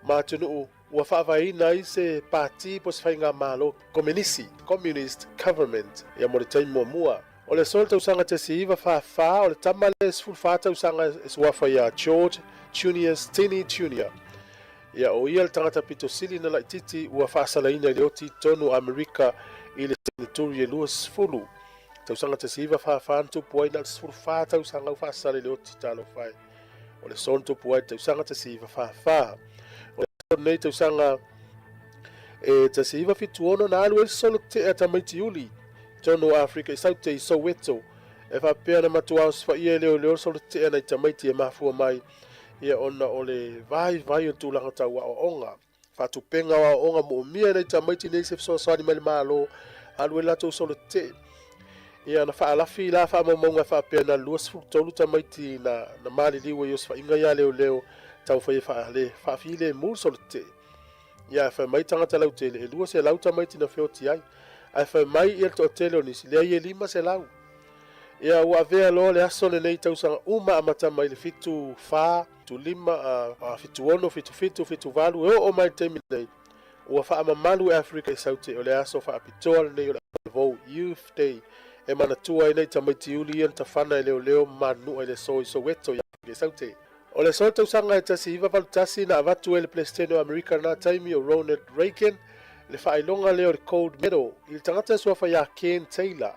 ma atunuu ua faavaeina ai se pati po o se faigamalo komenisi, Communist Government, ia mo le taimi muamua. O le aso o le tausaga 1944 o le tama lea e 14 tausaga e suafa ia George Junius Tini Junior. Ia o ia le tagata pito sili na laititi ua faasalaina i le oti i totonu o Amerika i le seneturi e 20. Tausaga 1944 na tupu ai na o le 14 tausaga ua faasala i le oti talofa e. O le aso na tupu ai le tausaga 1944. O le aso lenei tausaga e 1976 na alu ai le solo tea tamaiti uli totonu o Afrika i Saute i Soweto e faapea na matua osofai'a e leoleo le solo tea nai tamaiti e mafua mai ia ona o le vaivai o le tulaga tau aoaoga. Faatupenga o aoaoga moomia e nai tamaiti nei se fesoasoani mai le Malo alu ai latou solo tetee. Ia na faalafi la faamaumauga e faapea na 23 tamaiti na na maliliu ai osofaiga ia leoleo taumafai e faale faafilemu le solo tetee. Ia fai mai tagata lautele e 200 tamaiti na feoti ai. Ae fai mai ia le toatele o nisi, leai e 500. Ia ua avea loa le aso lenei i tausaga uma amata mai le 74, 75, 76, 77, 78 e oo mai i le taimi nei, ua faamamalu e Aferika i Saute o le aso faapitoa lenei o le Auvou, Youth Day, e manatua ai nai tamaiti uli ia na tafana e leoleo ma manunua i le aso i Soweto i Aferika i Saute. O le aso le tausaga e 1981 na avatu ai e le Peresetene o Amerika i lena taimi o Ronald Reagan le faailoga lea o le Gold Medal i le tagata e suafa ia Ken Taylor.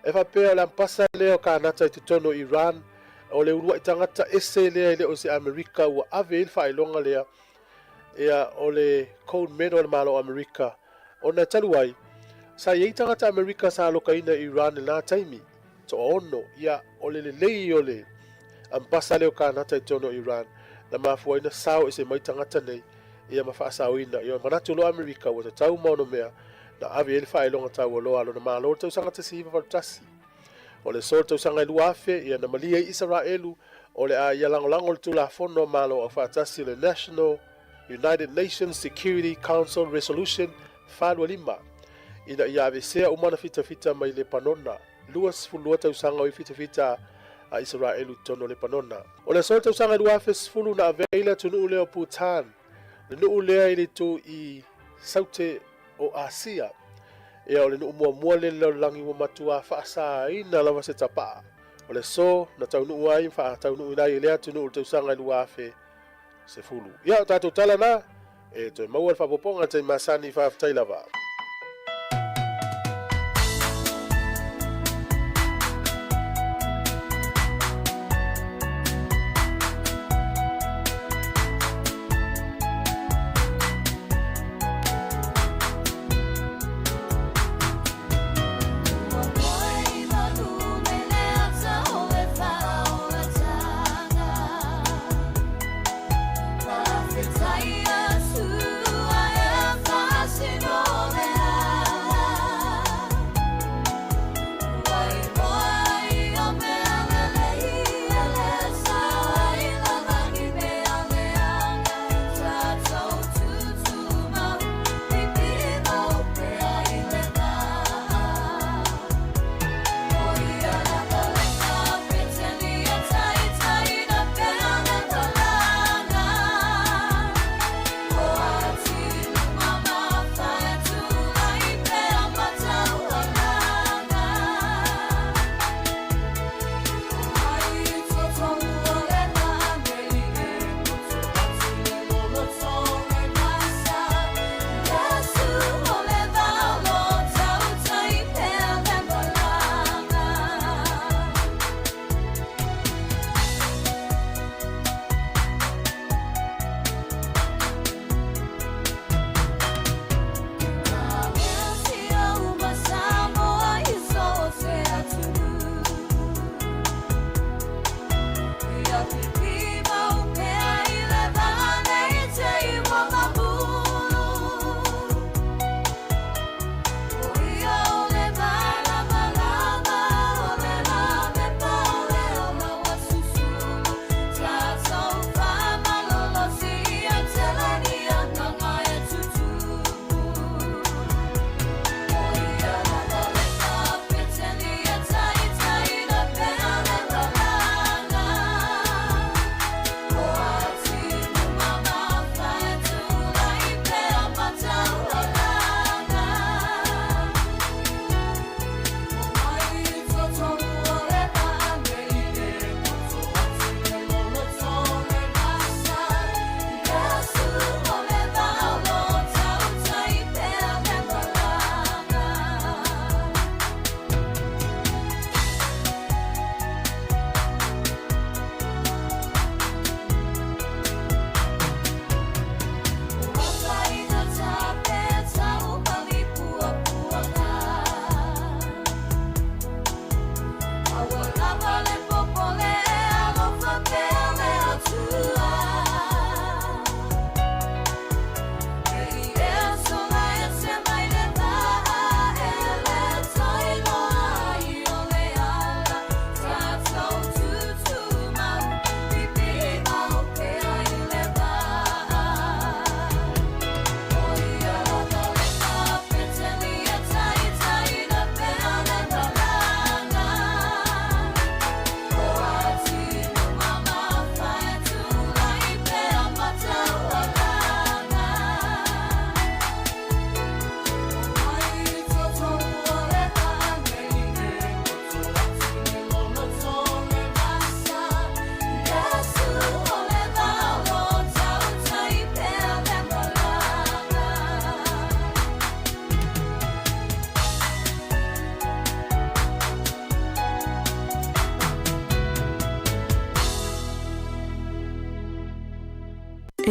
E faapea o le ampasa lea o Kanata i totonu o Iran, o le uluai tagata ese lea e le o se Amerika ua ave i ai le faailoga lea ia o le Gold Medal a le Malo o Amerika. Ona e talu ai, sa i ai tagata Amerika sa alokaina i Iran i lena taimi, toaono, ia o le lelei o le ampasa lea o Kanata i totonu o Iran, na mafua ai ona sao ese mai tagata nei, ia ma faasaoina. Ia manatu loa Amerika ua tatau ma onomea na ave i ai le faailoga taualoa a lona Malo i le tausaga 1981. O le aso o le tausaga e 2000, ia na malie ai Isaraelu o le a ia lagolago le Tulafono a Malo Aufaatasi o le National United Nations Security Council Resolution 425 ina ia aveesea uma ana fitafita mai Lepanona. 22 tausaga o i fitafita a Isaraelu i totonu o Lepanona. O le aso o le tausaga e 2010 na avea ai le atunuu lea o Bhutan, le nuu lea i le itu i Saute o Asia. Ia, o le nuu muamua lea i le lalolagi ua matuā faasāina lava se tapaa. O le aso na taunuu ai ma faataunuuina ai e lea atunuu i le tausaga e 2010. Ia, o tatou tala na, e toe maua le faaopoopoga i le taimi masani. Faafetai lava.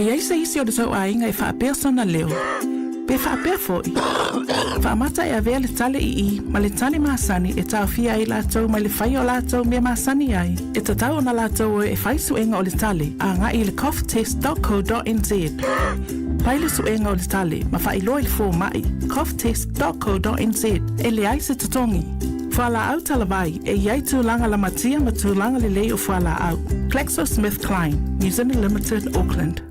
E i ai se isi o le tou aiga e faapea sona leo, pe faapea foi, faamata e avea le tale ii ma le tale masani e taofia ai latou mai le faia o latou mea masani ai, e tatau ona latou o e fai suega o le tale agai i le coughtest.co.nz. Fai le suega o le tale ma faailoa i le fomai, coughtest.co.nz, e leai se totogi. Fualaau talavai, e i ai tulaga lamatia ma tulaga lelei o fualaau. GlaxoSmithKline, New Zealand Limited, Auckland.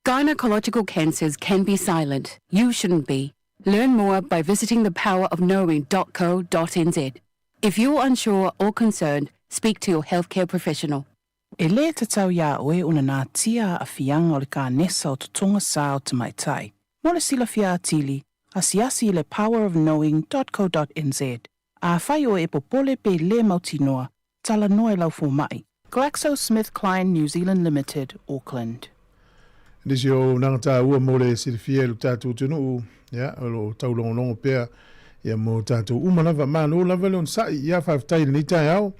Gynecological cancers can be silent. You shouldn't be. Learn more by visiting thepowerofknowing.co.nz. If you're unsure or concerned, speak to your healthcare professional. E lē tatau iā oe ona natia aafiaga o le kanesa o totoga sā o tamaitai. Mo le silafia atili, asiasi i le powerofknowing.co.nz. Afai oe e popole pe lē mautinoa, talanoa i lau fomaʻi. GlaxoSmithKline New Zealand Limited, Auckland. Nisi o auaunaga taua mo le silafia i lo tatou atunuu, ia, o lo o taulogologo pea ia mo tatou uma lava. Malo lava le onosai, ia faafetai i lenei taeao.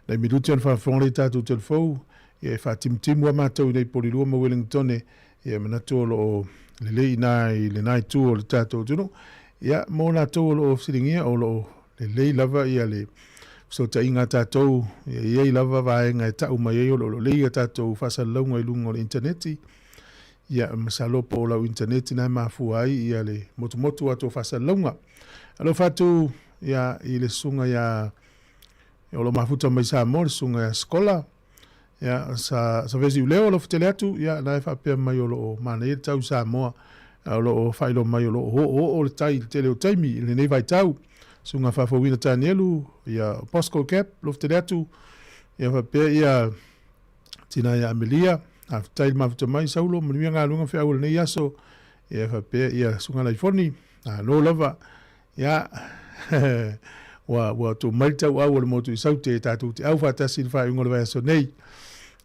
Nai minute ona faafofoga lea i tatou telefou, ia e faatimutimu lava matou i nei Polilua ma Uelingitone, ia e manatu o lo o lelei i ina i lena itu o le tatou atunuu. Ia, mo latou o lo o fesiligia, o lo o lelei lava ia le fesootaiga a tatou, ia e i ai lava vaega e tau mai ai o lo o lelei a tatou faasalalauga i luga o le initaneti. Ia, masalo po o lau initaneti na e mafua ai ia le motumotu o a tou faasalalauga. Alofa atu ia i le susuga ia o lo o mafuta mai Samoa, le susuga ia Skola, ia sa sa vesi uleo alofa tele atu, ia na e faapea mai o lo o manaia le tau i Samoa, a o lo o faailoa mai o lo o oooo le tai i le tele o taimi i lenei vaitau. Susuga Faafouina Tanielu, ia Bosco Cap, alofa tele atu, ia faapea ia tina ia Amelia, faafetai le mafuta mai Saulo, manuia galuega ma feau o lenei aso, ia faapea ia Susuga Laifoni, malo lava. Ia, ua, ua tuu mai le tauau o le motu i Saute e tatou te au faatasi i le faaiuga o le vaiaso nei.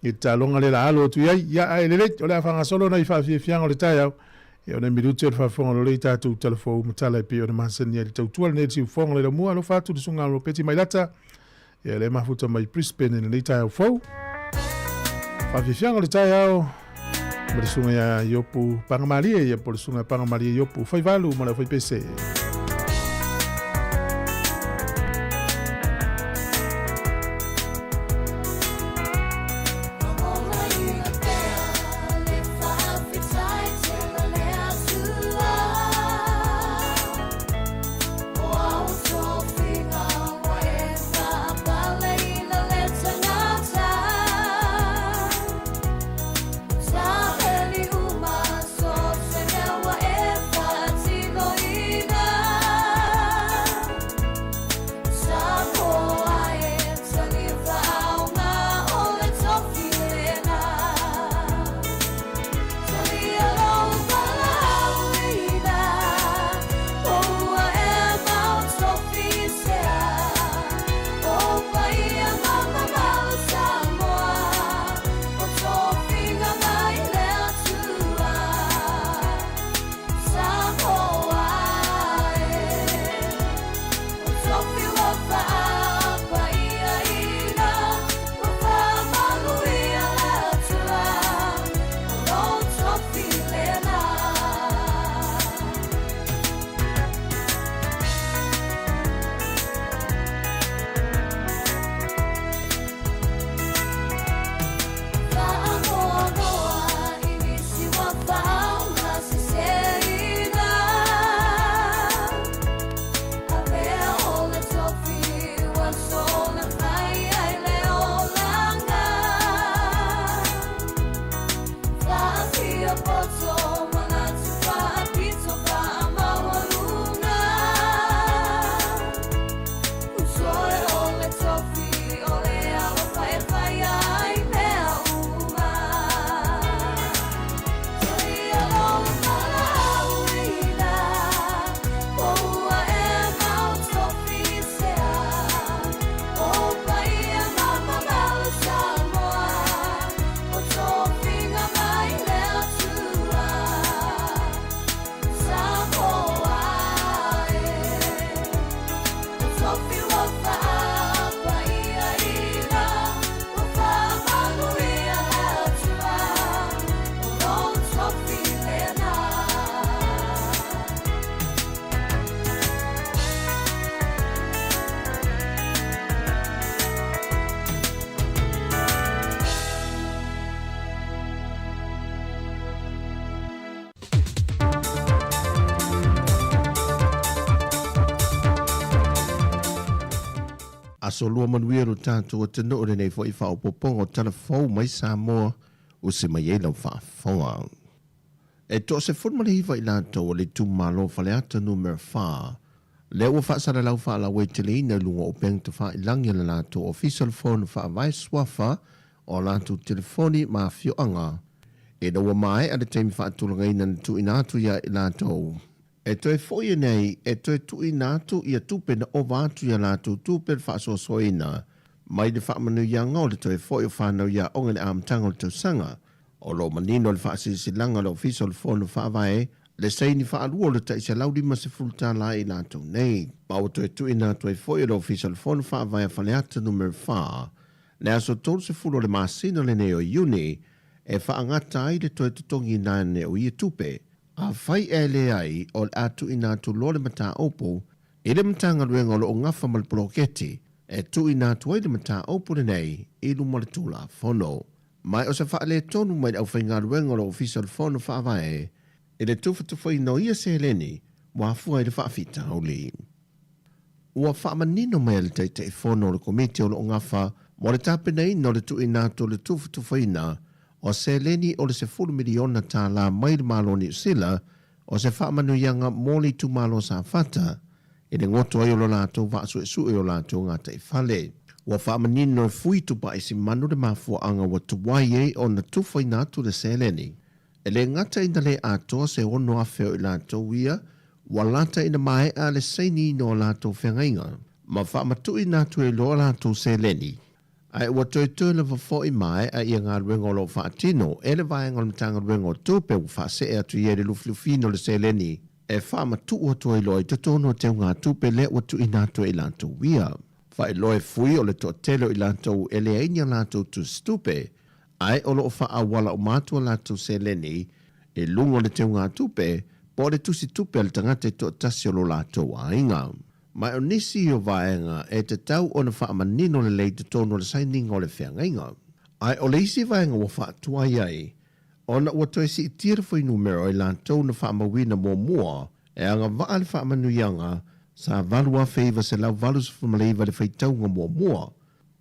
I le taaloga lea la alo atu i ai, ia ae lelei, o le a faagasolo nai faafiafiaga o le taeao, ia o nai minute o le faafofoga lole i tatou talafou ma tala e pei ona masani ai le tautua lenei le siufofoga le laumua alofa atu le susuga Ropeti Mailata, ia lea mafuta mai Brisbane i lenei taeao fou. Faafiafiaga o le taeao ma le susuga ia Iopu Pagamalie, ia po le susuga Pagamalie Iopu Faivalu ma le aufaipese. Aso Lua manuia lo tatou atunuu i lenei foi faaopoopoga o tala fou mai Samoa usi mai ai lau faafofoga. E 19 i latou o le itumalo Faleata Numera 4 lea ua faasalalau faalauaiteleina i luga o upega tafailagi a le latou Ofisa o le Fono Faavae suafa o latou telefoni ma afioaga ina ua maea le taimi faatulagaina na tuuina atu ia i latou. E toe foi nei e toe tuuina atu ia tupe na ova atu i a latou tupe le faasoasoaina mai le faamanuiaga o le toe foi o fanau i aoga i le amataga o le tausaga. O lo o manino le faasilasilaga a le Ofisa o le Fono Faavae le saini faalua o le tai $150 i latou nei. Ma ua toe tuuina atu ai foi e le Ofisa o le Fono Faavae a Faleata Numera 4 le aso 30 o le masina lenei o Iuni e faagata ai le toe totogiina ane o ia tupe. Afai e leai, o le a tuuina atu loa le mataupu i le Matagaluega o lo o gafa ma le poloketi e tuuina atu ai le mataupu lenei i luma o le Tulafono. Ma o se faaletonu mai le aufaigaluega o le Ofisa o le Fono Faavae i le tufatufaina o ia seleni ua afua i le faafitauli. Ua faamanino mai e le Taitaifono o le Komiti o lo o gafa mo le tapenaina o le tuuina atu o le tufatufaina o seleni o le $10 miliona mai le Malo o Niu Sila o se faamanuiaga mo le itumalo o Safata i le goto ai o lo latou vaa suesue o latou gataifale. Ua faamanino e Fui Tupaisimanu le mafuaaga ua tuai ai ona tufaina atu le seleni. E le gata ina le atoa se 6,000 o i latou ia ua lata ina maea le sainiina o latou feagaiga ma faamatuuina atu ai loa latou seleni. Ae ua toetoe lava foi maea ia galuega o lo o faatino e le vaega o le Matagaluega o Tupe ua faasee atu i ai le lufilufiina o le seleni e faamatuu atu ai loa i totonu o teugatupe lea ua tuuina atu e i latou ia. Faailoa e Fui o le toatele o i latou e leai ni a latou tusitupe ae o lo o faaauala uma atu a latou seleni i luga o le teugatupe po o le tusitupe a le tagata e toatasi o lo latou aiga. Ma o nisi o vaega e tatau ona faamanino lelei i totonu o le sainiga o le feagaiga. Ae o le isi vaega ua faatuai ai, ona ua toe siitia le fuainumera o i latou na faamauina muamua e agavaa le faamanuiaga sa 8,989 le faitauga muamua,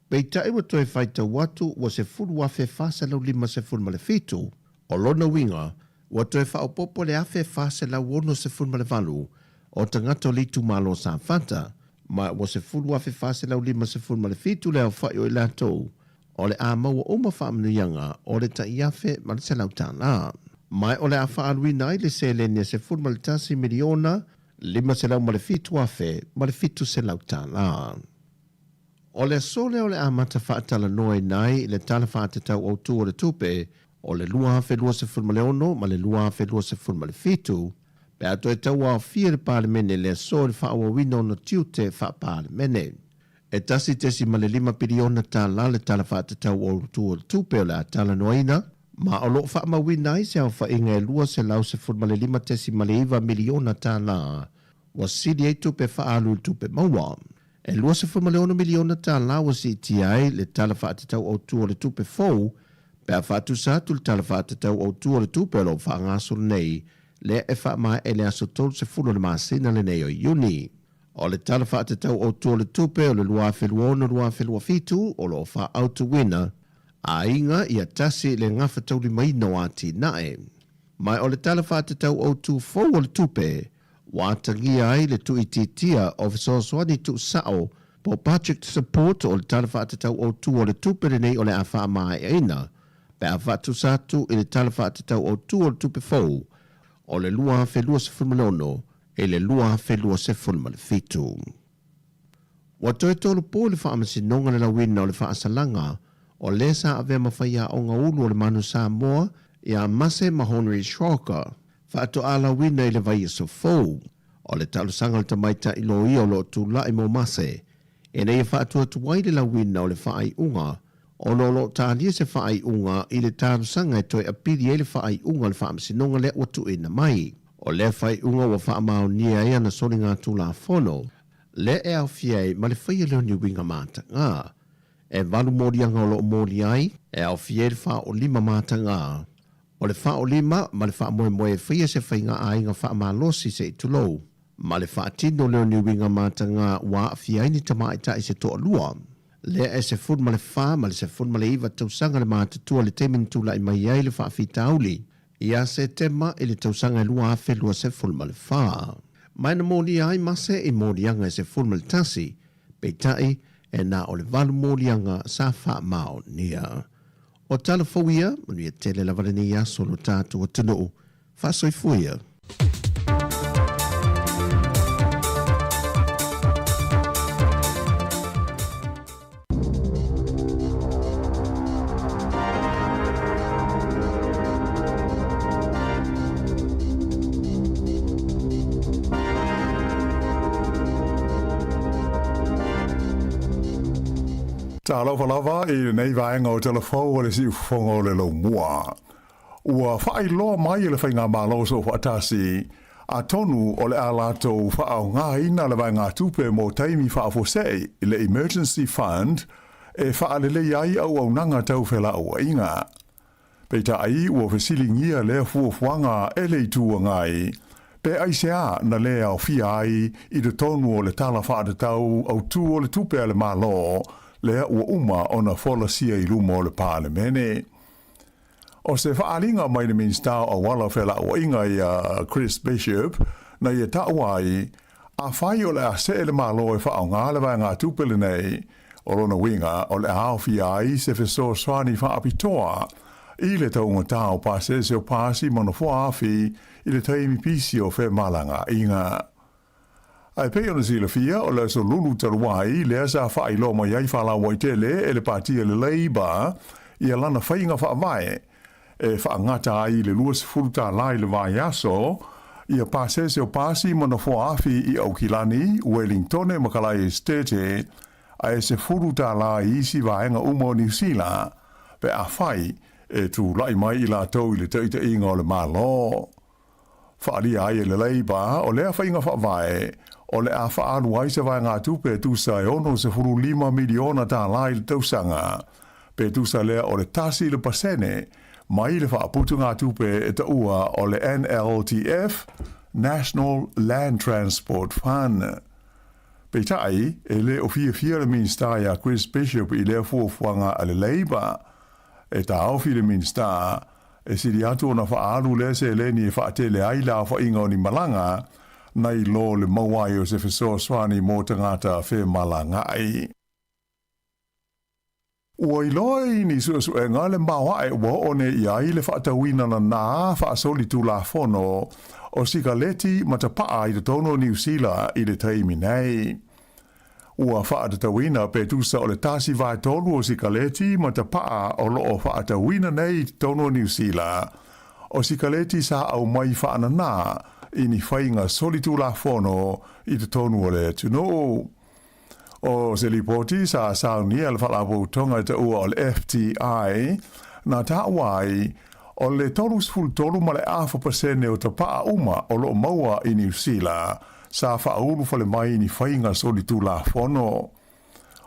peitai ua toe faitau atu ua 10,457, o lona uiga ua toe faaopoopo le 1,468 o tagata o le itumalo o Safata, ma ua 10,457 le aofai o i latou o le a maua uma faamanuiaga o le tai $1,100. Ma o le a faaaluina ai le seleni e $11 miliona $507,700. O le aso lea o le amata faatalanoaina ai le Tala Faatatau Autu o le Tupe o le 2026 ma le 2027, pe a toe tauaofia le Palemene i le aso i le faaauauina o ona tiute faa-Palemene. E $1.5 piliona le Tala Faatatau Autu o le Tupe o le a talanoaina, ma o lo o faamauina ai se aofaiga e $215.9 miliona ua sili ai tupe faaalu i le tupe maua. E $26 miliona ua siitia ai le Tala Faatatau Autu o le Tupe fou pe a faatusa atu le Tala Faatatau Autu o le Tupe o lo o faagasolo nei lea e faamaea i le aso 30 o le masina lenei o Iuni. O le Tala Faatatau Autu o le Tupe o le 2026/2027 o lo o faaautuina aiga ia tasi le gafataulimaina o atinae. Ma o le Tala Faatatau Autu fou o le Tupe ua atagia ai le tuuitiitia o fesoasoani tuusao po o budget support o le Tala Faatatau Autu o le Tupe lenei o le a faamaeaina pe a faatusa atu i le Tala Faatatau Autu o le Tupe fou o le 2026 i le 2027. Ua toe tolopo i le Faamasinoga le lauina o le faasalaga o lē sa avea ma faiaoga ulu o le Manu Samoa ia Mase ma Henry Schrocker faatoa lauina i le vaiaso fou. O le talosaga a le tamaitai loia o lo o tulai mo Mase ina ia faatuatuai le lauina o le faaiuga ona o lo o talia se faaiuga i le talosaga e toe apili ai le faaiuga a le Faamasinoga lea ua tuuina mai. O lea faaiuga ua faamaonia ai ana soligatulafono lea e aofia ai ma le faia lea o ni uiga mataga. E valu moliaga o lo o molia ai, e aofia ai le faaolima mataga. O le faaolima ma le faamoemoe e faia se faiga aiga faamalosi se i tulou, ma le faatino lea o ni uiga mataga ua aafia ai ni tamaitai se toalua. lea e 14 ma le 19 tausaga le matutua i le taimi na tulai mai ai le faafitauli ia Setema i le tausaga e 2024. Ma e na molia ai Mase i moliaga e 11, peitai e na o le valu moliaga sa faamaonia. O tala fou ia, manuia tele lava lenei aso lo tatou atunuu. Faasoifua ia. Talofa lava i lenei vaega o Tala Fou o le Siufofoga o le Laumua. Ua faailoa mai e le Faigamalo Soofaatasi, atonu o le a latou faaaogaina le vaegatupe mo taimi faafuasei, le Emergency Fund, e faaleleia ai auaunaga tau felauaiga. Peitai, ua fesiligia lea fuafuaga e le Itu Agai, pe aisea na lē aofia ai i totonu o le Tala Faatatau Autu o le Tupe a le Malo, lea ua uma ona folasia i luma o le Palemene. O se faaaliga mai le Minisita o Auala o Felauaiga ia Chris Bishop na ia taua ai, afai o le a see le Malo e faaaoga le vaegatupe lenei, o lona uiga o le a aofia ai se fesoasoani faapitoa i le taugata o pasese o pasi ma nofoa afi i le taimi pisi o femalagaaiga. Ae pei ona silafia, o le aso lulu talu ai, lea sa faailoa mai ai faalauaitele e le Pati a le Labour ia lana faiga faavae e faagata ai le 20 tala i le vaiaso ia pasese o pasi ma nofoa afi i Aukilani, Uelingtone ma Kalae Esetete, ae 10 tala i isi vaega uma o Niu Sila pe afai e tulai mai i latou i le taitaiga o le Malo. Faaalia ai e le Labour o lea faiga faavae o le a faaalu ai se vaegatupe e tusa e $65 miliona tala i le tausaga, pe tusa lea o le 1% mai le faaputugatupe e taua o le NLTF, National Land Transport Fund. Peitai, e le o fiafia le Minisita ia Chris Bishop i lea fuafuaga a le Labour. E taofi le Minisita, E sili atu ona faaalu lea seleni e faatele ai le aofaiga o ni malaga, nai lo le maua ai o se fesoasoani mo tagata femalagaai. Ua iloa i ni suesuega le maoae ua oo nei i ai le faatauina nanā faasolitulafono o sikaleti ma tapaa i totonu o Niu Sila i le taimi nei. Ua faatatauina pe tusa o le tasi vaetolu o sikaleti ma tapaa o lo o faatauina nei i totonu o Niu Sila, o sikaleti sa aumai faananā i ni faiga solitulafono i totonu o le atunuu. O se lipoti sa saunia e le Faalapotopotoga e taua o le FTI, na taua ai, o le 33.5% o tapaa uma o lo o maua i Niu Sila sa faaulu fale mai i ni faiga solitulafono.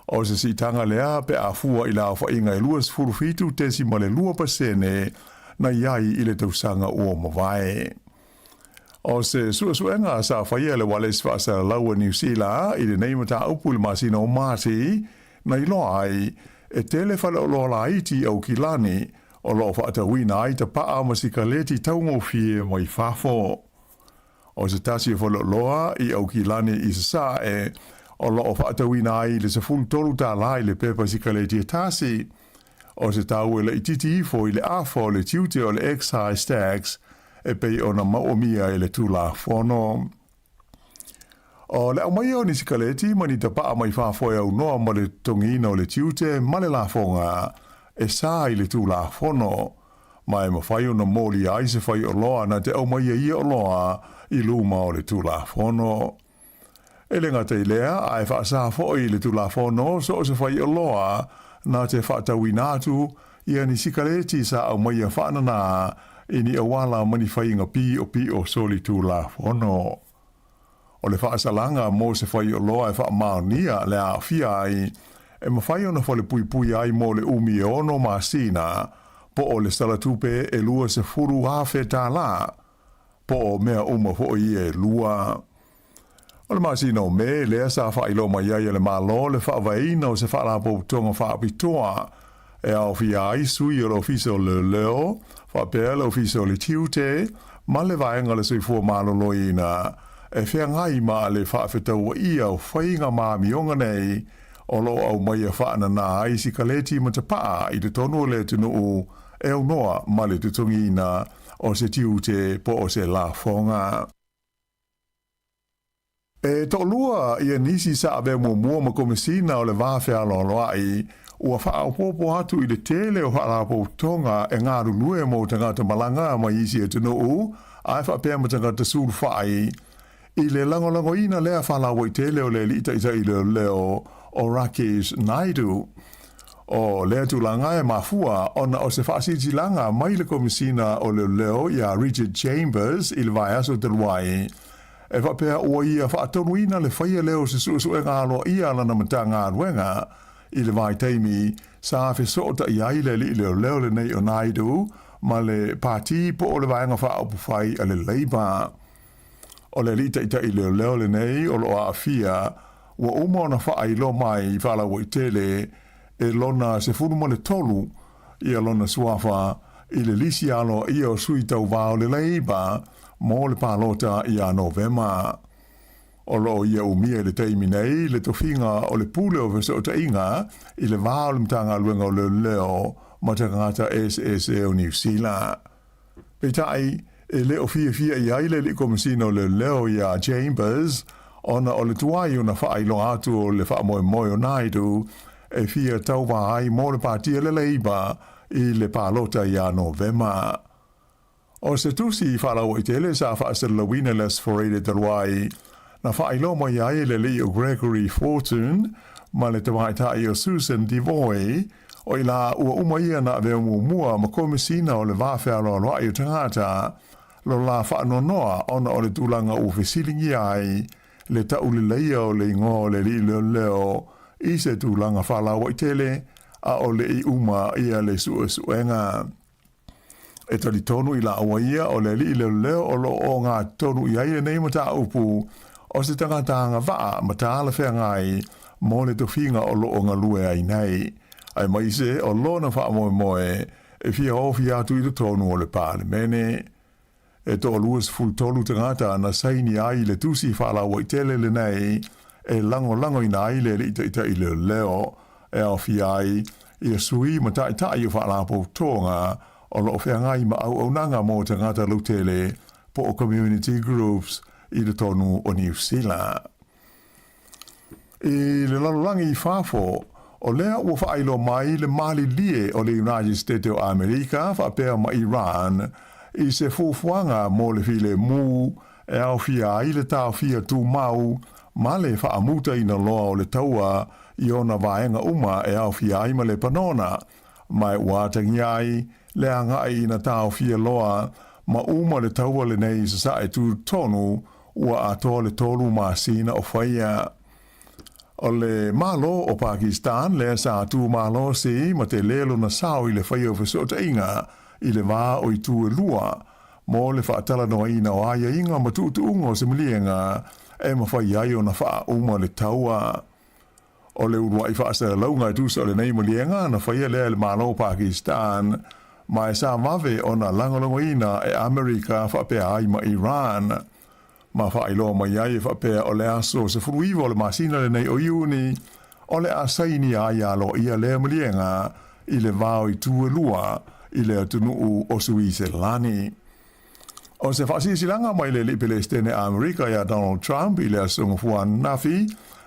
O se siitaga lea pe a fua i le aofaiga e 27.2% na i ai i le tausaga ua mavae. O se suesuega sa faia e le Ualesi Faasalalau a Niu Sila i lenei mataupu i le masina o Mati, na iloa ai, e tele faleoloa laiti i Aukilani o lo o faatauina ai tapaa ma sikaleti taugofie mai fafo. O se tasi o faleoloa i Aukilani i Sasae o lo o faatauina ai le 13 tala i le pepa sikaleti e tasi, o se tau e laitiiti ifo i le afa o le tiute o le excise tax e pei ona maomia e le Tulafono. O le aumaia o ni sikaleti ma ni tapaa mai fafo e aunoa ma le totogiina o le tiute ma le lafoga e sa i le Tulafono, ma e mafai ona molia ai se faioloa na te aumaia ia oloa i luma o le Tulafono. E le gata i lea, ae faasa foi i le Tulafono so o se faioloa na te faatauina atu ia ni sikaleti sa aumaia faananā i ni auala ma ni faiga piopio solitulafono. O le faasalaga mo se faioloa e faamaonia le aafia ai, e mafai ona falepuipui ai mo le umi e ono masina, po o le salatupe e $20,000, po o mea uma foi ia e lua. O le masina o Me lea sa faailoa mai ai e le Malo le faavaeina o se faalapotopotoga faapitoa e aofia ai sui o le Ofisa o Leoleo, faapea le Ofisa o le Tiute ma le Vaega o le Soifua Maloloina e feagai ma le faafetauaia o faiga ma amioga nei o lo o aumaia faananā ai sikaleti ma tapaa i totonu o le atunuu e aunoa ma le totogiina o se tiute po o se lafoga. E toalua ia nisi sa avea muamua ma Komesina o le Va Fealoaloa'i ua faaopoopo atu i le tele o faalapotopotoga e galulue mo tagata malaga mai isi atunuu ae faapea ma tagata sulufai i le lagolagoina lea faalauaitele o le alii taitai leoleo o Rakesh Naidu. O lea tulaga e mafua ona o se faasilasilaga mai le Komesina o Leoleo iā Richard Chambers i le vaiaso talu ai, e faapea ua ia faatonuina le faia lea o se suesuega aloaia a lana Matagaluega i le vaitaimi sa fesootai ai le alii leoleo lenei o Naidu ma le Pati po o le Vaega Faaupufai a le Labour. O le alii taitai leoleo lenei o lo o aafia ua uma ona faailoa mai faalauaitele e lona 13 ia lona suafa i le lisi aloaia o sui tauva o le Labour mo le palota ia Novema. O lo o ia umia i le taimi nei le tofiga o le Pule o Fesootaiga i le va o le Matagaluega o Leoleo ma Tagata Eseese o Niu Sila. Peitai, e le o fiafia i ai le Alii Komesina o Leoleo iā Chambers ona o le tuai ona faailoa atu o le faamoemoe o Naidu e fia tauva ai mo le Pati a le Labour i le palota ia Novema. O se tusi faalauaitele sa faasalalauina i le Aso Faraile talu ai, na faailoa mai ai e le alii o Gregory Fortune ma le tamaitai o Susan Devoy, O i la ua uma ia na avea muamua ma Komesina o le Va Fealoaloa'i o Tagata, lo la faanoanoa ona o le tulaga ua fesiligia ai le tauleleia o le igoa o le alii leoleo i se tulaga faalauaitele a o le i uma ia le suesuega. E talitonu i lāua ia o le alii leoleo o lo o ogatotonu i ai lenei mataupu o se tagata agavaa ma talafeagai mo le tofiga o lo o galue ai nei, aemaise o lona faamoemoe e fia ofi atu i totonu o le Palemene. E toalua 13 tagata na saini ai i le tusi faalauaitele lenei e lagolagoina ai le alii taitai leoleo e aofia ai ia sui ma taitai o faalapotopotoga o lo o feagai ma auaunaga mo tagata lautele po o community groups i totonu o Niu Sila. I le lalolagi i fafo, o lea ua faailoa mai le malilie o le United States o Amerika faapea ma Iran i se fuafuaga mo le filemu e aofia ai le taofia tumau ma le faamutaina loa o le taua i ona vaega uma e aofia ai ma Lepanona, ma ua atagia ai le agai ina taofia loa ma uma le taua lenei i Sasae tutotonu ua atoa le tolu masina o faia. O le Malo o Pakistan lea sa tumalosi ma tele lona sao i le faia o fesootaiga i le va o itu e lua mo le faatalanoaina o aiaiga ma tuutuuga o se maliega e mafai ai ona faauma le taua. O le uluai faasalalauga e tusa o lenei maliega na faia lea e le Malo o Pakistan ma e sa vave ona lagolagoina e Amerika faapea ai ma Iran. Ma faailoa mai ai e faapea o le aso 19 o le masina lenei o Iuni o le a sainia ai aloaia lea maliega i le va o itu e lua i le atunuu o Suiselani. O se faasilasilaga mai le alii Pelesitene a Amerika iā Donald Trump i le aso Gafua ananafi,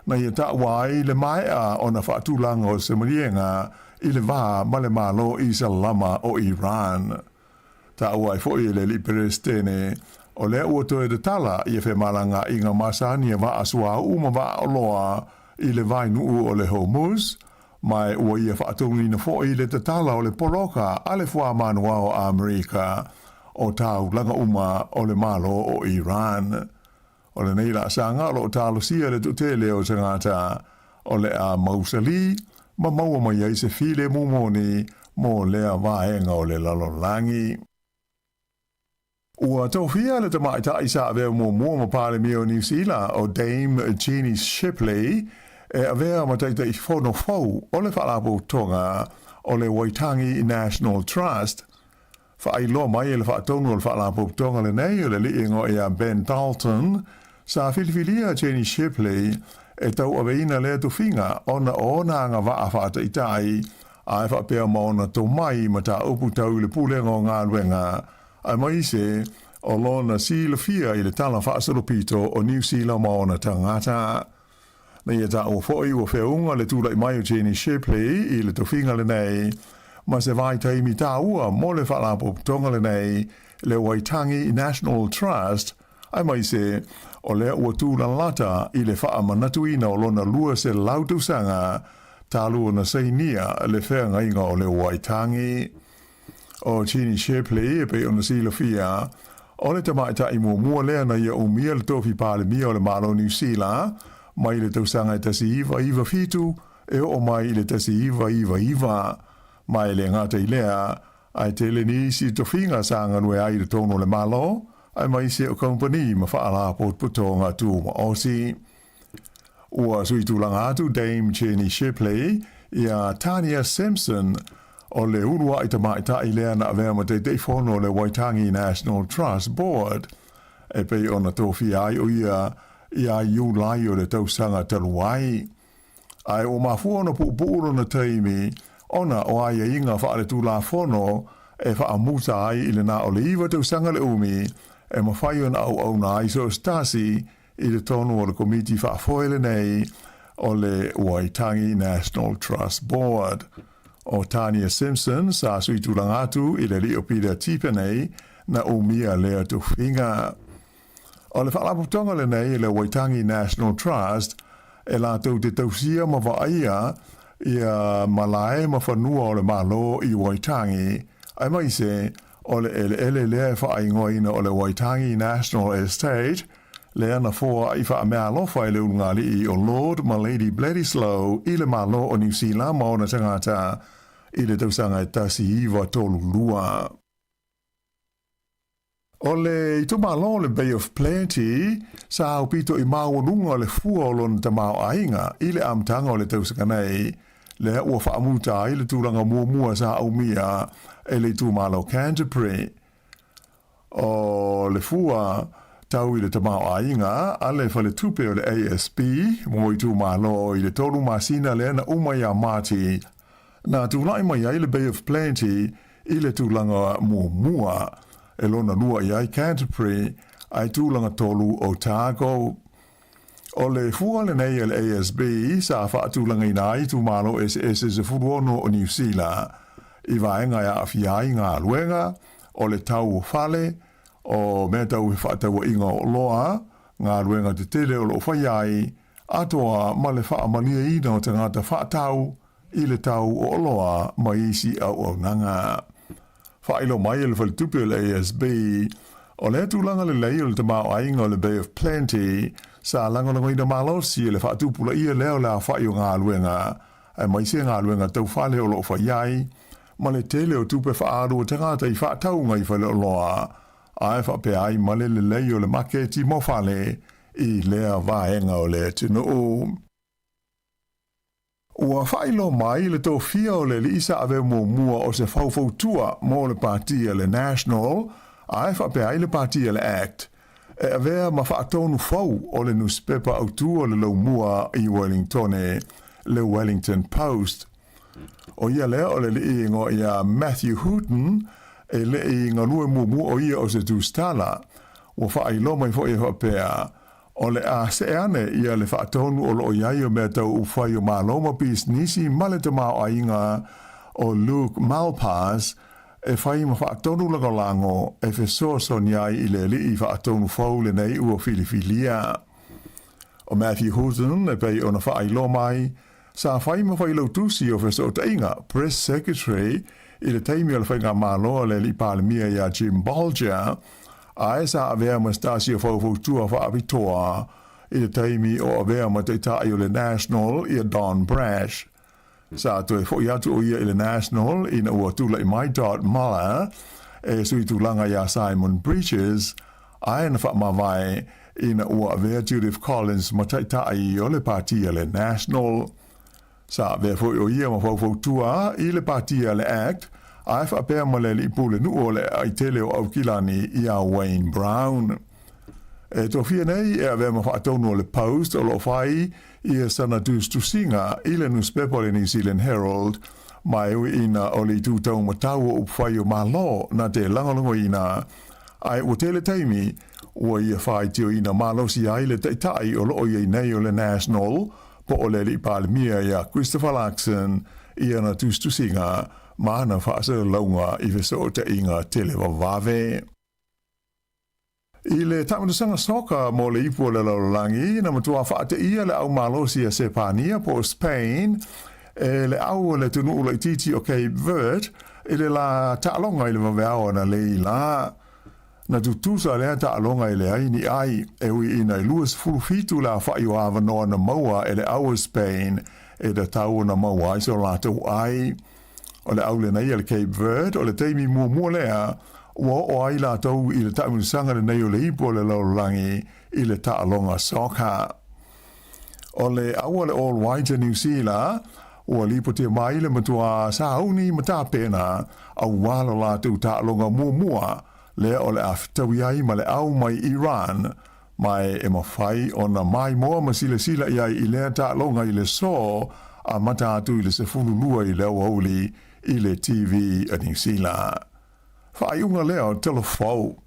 na ia taua ai le maea ona faatulaga o se maliega i le va ma le Malo Isalama o Iran. Taua ai foi e le alii Pelesitene, o lea ua toe tatala ia femalagaaiga masani a vaa suauu ma vaa oloa i le vainuu o le Hormuz, Ma ua ia faatonuina foi le tatala o le poloka a le fuamanua o Amerika o taulaga uma o le Malo o Iran. O lenei laasaga o lo o talosia le toatele o tagata o le a mausali ma maua mai ai se filemu moni mo lea vaega o le lalolagi. Ua tofia le tamaitai sa avea muamua ma Palemia o Niu Sila o Dame Jeannie Shipley e avea ma Taitaifono fou o le Faalapotopotoga o le Waitangi National Trust. Faailoa mai e le faatonu o le Faalapotopotoga lenei o le alii igoa ia Ben Dalton, sa filifilia Jenny Shipley e tauaveina lea tofiga ona o ona agavaa faataitai ae faapea ma ona tomai mataupu tau i le pulega o galuega aemaise o lona silafia i le tala faasolopito o Niu Sila ma ona tagata. Na ia taua foi ua feauga le tulai mai o Jenny Shipley i le tofiga lenei ma se vaitaimi taua mo le faalapotopotoga lenei le Waitangi National Trust aemaise o lea ua tūlalata i le faamanatuina o lona 200 tausaga talu ona sainia le feagaiga o le Waitangi. O Jeannie Shipley, e pei ona silafia, o le tamaitai muamua lea na ia umia le tofi Palemia o le Malo o Niu Sila mai le tausaga e 1997 e oo mai i le 1999. Ma e le gata i lea, ae tele nisi tofiga sa galue ai i totonu o le Malo, aemaise o kamupani ma faalapotopotoga tumaoti. Ua sui tulaga atu Dame Jenny Shipley iā Tania Simpson o le uluai tamaitai lea na avea ma Taitaifono o le Waitangi National Trust Board e pei ona tofia ai o ia iā Iulai o le tausaga talu ai. Ae ua mafua ona puupuu lona taimi ona o aiaiga faaletulafono e faamuta ai i le na o le iva tausaga le umi e mafai ona auauna ai so o se tasi i totonu o le Komiti Faafoe lenei o le Waitangi National Trust Board. O Tania Simpson sa sui tulaga atu i le alii o Peter Tipene na umia lea tofiga. O le faalapotopotoga lenei le Waitangi National Trust e latou te tausia ma vaaia ia malae ma fanua o le Malo i Waitangi, aemaise o le eleele lea e faaigoaina o le Waitangi National Estate, lea na foai faameaalofa e le ulugalii o Lord ma Lady Bledisloe i le Malo o Niu Sila ma ona tagata i le tausaga e 1932. O le itumalo o le Bay of Plenty sa aupito i maualuga le fua o lona tamaoaiga i le amataga o le tausaga nei, lea ua faamuta ai le tulaga muamua sa umia e le itumalo Canterbury. O le fua tau i le tamaoaiga a le faletupe o le ASB mo itumalo i le tolu masina lea na uma iā Mati, na tulai mai ai le Bay of Plenty i le tulaga muamua, e lona lua i ai Canterbury, ae tulaga tolu Otago. O le fua lenei a le ASB sa faatulagaina ai itumalo eseese 16 o Niu Sila i vaega e aafia ai galuega, o le tau o fale, o mea tau fefaatauaiga o oloa, galuega tetele o lo o faia ai, atoa ma le faamalieina o tagata faatau i le tau o oloa ma isi auaunaga. Faailoa mai e le faletupe o le ASB, o lea tulaga lelei o le tamaoaiga o le Bay of Plenty sa lagolagoina malosi e le faatupulaia lea o le aofai o galuega, aemaise galuega tau fale o lo o fai ai, ma le tele o tupe faaalu a tagata i faatauga i faleoloa, ae faapea ai ma le lelei o le maketi mo fale i lea vaega o le atunuu. Ua faailoa mai le tofia o le alii sa avea muamua o se faufautua mo le pati a le National, ae faapea ai le pati a le Act, e avea ma faatonu fou o le nusipepa autū o le laumua i Wellingtone, le Wellington Post. O ia lea o le alii igoa ia Matthew Hooton, e le i galue muamua o ia o se tusitala. Ua faailoa mai foi e faapea, O le a see ane ia le faatonu o lo o i ai o mea tau upufai o Malo ma pisinisi ma le tamaoaiga o Luke Malpass e fai ma faatonu lagolago e fesoasoani ai i le alii faatonu fou lenei ua filifilia. O Matthew Hooton e pei ona faailoa mai, sa fai ma failautusi o fesootaiga, Press Secretary, i le taimi o le faigamalo a le alii Palemia iā Jim Bolger, ae sa avea ma se tasi o faufautua faapitoa i le taimi o avea ma taitai o le National ia Don Brash. Sa toe foi atu o ia i le National ina ua tulai mai Todd Muller e sui tulaga iā Simon Bridges, ae na faamavae ina ua avea Judith Collins ma taitaʻi o le Pati a le National. Sa avea foi o ia ma faufautua i le Pati a le Act, ae faapea ma le alii pulenuu o le aitele o Aukilani iā Wayne Brown. E tofia nei e avea ma faatonu o le Post o loo fai ia sana tusitusiga i le nusipepa o le New Zealand Herald, ma e ui ina o le itu taumatau o upufai o Malo na te lagolagoina, ae ua tele taimi ua ia faitioina malosi ai le taʻitaʻi o loo iai nei o le National po o le alii Palemia iā Christopher Luxon i ana tusitusiga ma ana faasalalauga i fesootaiga televavave. I le taamilosaga soka mo le ipu o le lalolagi, na matua faateia le au malosi a Sepania po o Spain e le au o le atunuu laitiiti o Cape Verde i le la taaloga i le vaveao analeila. Na tutusa lea taaloga e leai ni ai, e ui ina e 27 le afaʻi o avanoa na maua e le au o Spain e tatau ona maua ai so latou ai. O le au lenei a le Cape Verde o le taimi muamua lea ua oo ai latou i le taamilosaga lenei o le ipu o le lalolagi i le taaloga soccer. O le au a le All Whites a Niu Sila ua lipotia mai le matuā sauni ma tapena auā lo latou taaloga muamua lea o le a fetaui ai ma le au mai Iran, ma e mafai ona maimoa ma silasila i ai i lea taaloga i le so amata atu i le 12 i le aoauli i le TV a Niu Sila. Faaiuga lea o Telefou.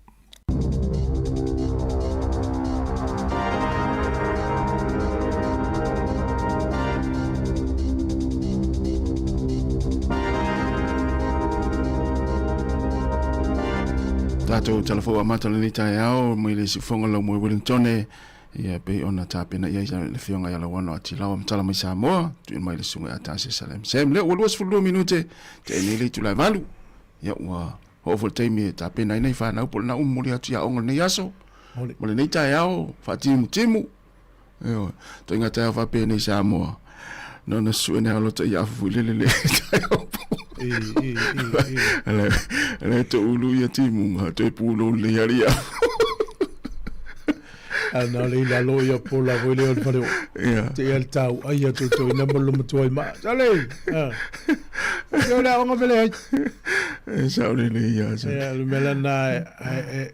Tatou talafou amata o lenei taeao mai le siufoga lau moe Wellingtone ia pei ona tapena i ai le afioga ia Lauano Atilawa matala mai Samoa tuuina mai le susuga ia Tasi Salem Sam lea ua 22 minute te nei le itula e 8 ia ua oo foi le taimi e tapena ai nai fanau po o lena ua momoli atu i aoga lenei aso ma lenei taeao faatimutimu. Ioe, toaiga taeao faapenei Samoa na ona sue nei aloto i afu foi lele le taeao po. Ala to ulu ia timunga toe pulo le ali ia. Ana le ila lo ia pola voi le o fale o. Te ia tau ai ia to ina mo lo matua i ma. Sale. Ah. Te le onga vele ai. E sa le le ia. Ia le mela na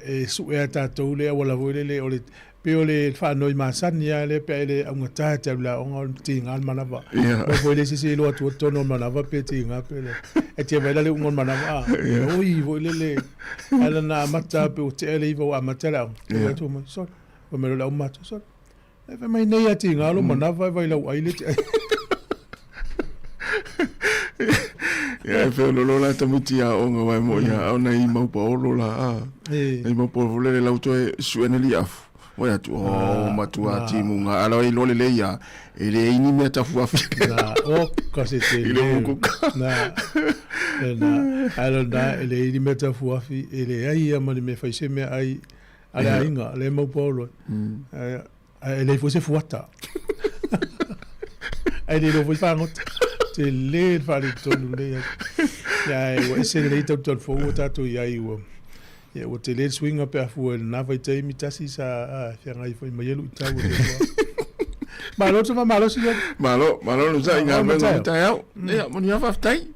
e su e tatou le wala voi le le o le Pei o le faanoi masani lava lea pe a e le augata e te alu i le aoga o le tiga le manava. Aua foi e le se isi e iloa atua totonu o le manava pe tiga pe le. E tia mai la le uga o le manava a. Oi foi lele. Ae lana amata pe ua tea le iva ua amata le aoga. Fai atu mai, sole. Fai mai loa le aumatua, sole. E fai mai nei a tiga lou manava e vai lau ai le tea. Ia e feololo la tamaiti aoga wae mo ia au nai mau paolo la a. Nai mau paolo le lau toe suena li afu. Wai atu o matua timu nga ala i lole le ia e le ini mea tafu afi. Na o ka se te. I le muku ka. Na na ala na e le ini mea tafu afi e le ai ia ma le mea fai se mea ai a le aiga le mau paolo. Ae le foi se fuata. Ae le foi fagota. Te le faaletonu lenei aso. Ia ae ua ese lelei tautau fou ua tatou i ai ua ia ua tele le suiga pe a fua i lena vaitaimi tasi sa feagai foi mai ai luitau o lea ua Malo te faamalosi ia. Malo, malo le sa i galuega o le taeao. Ia, manuia faafetai.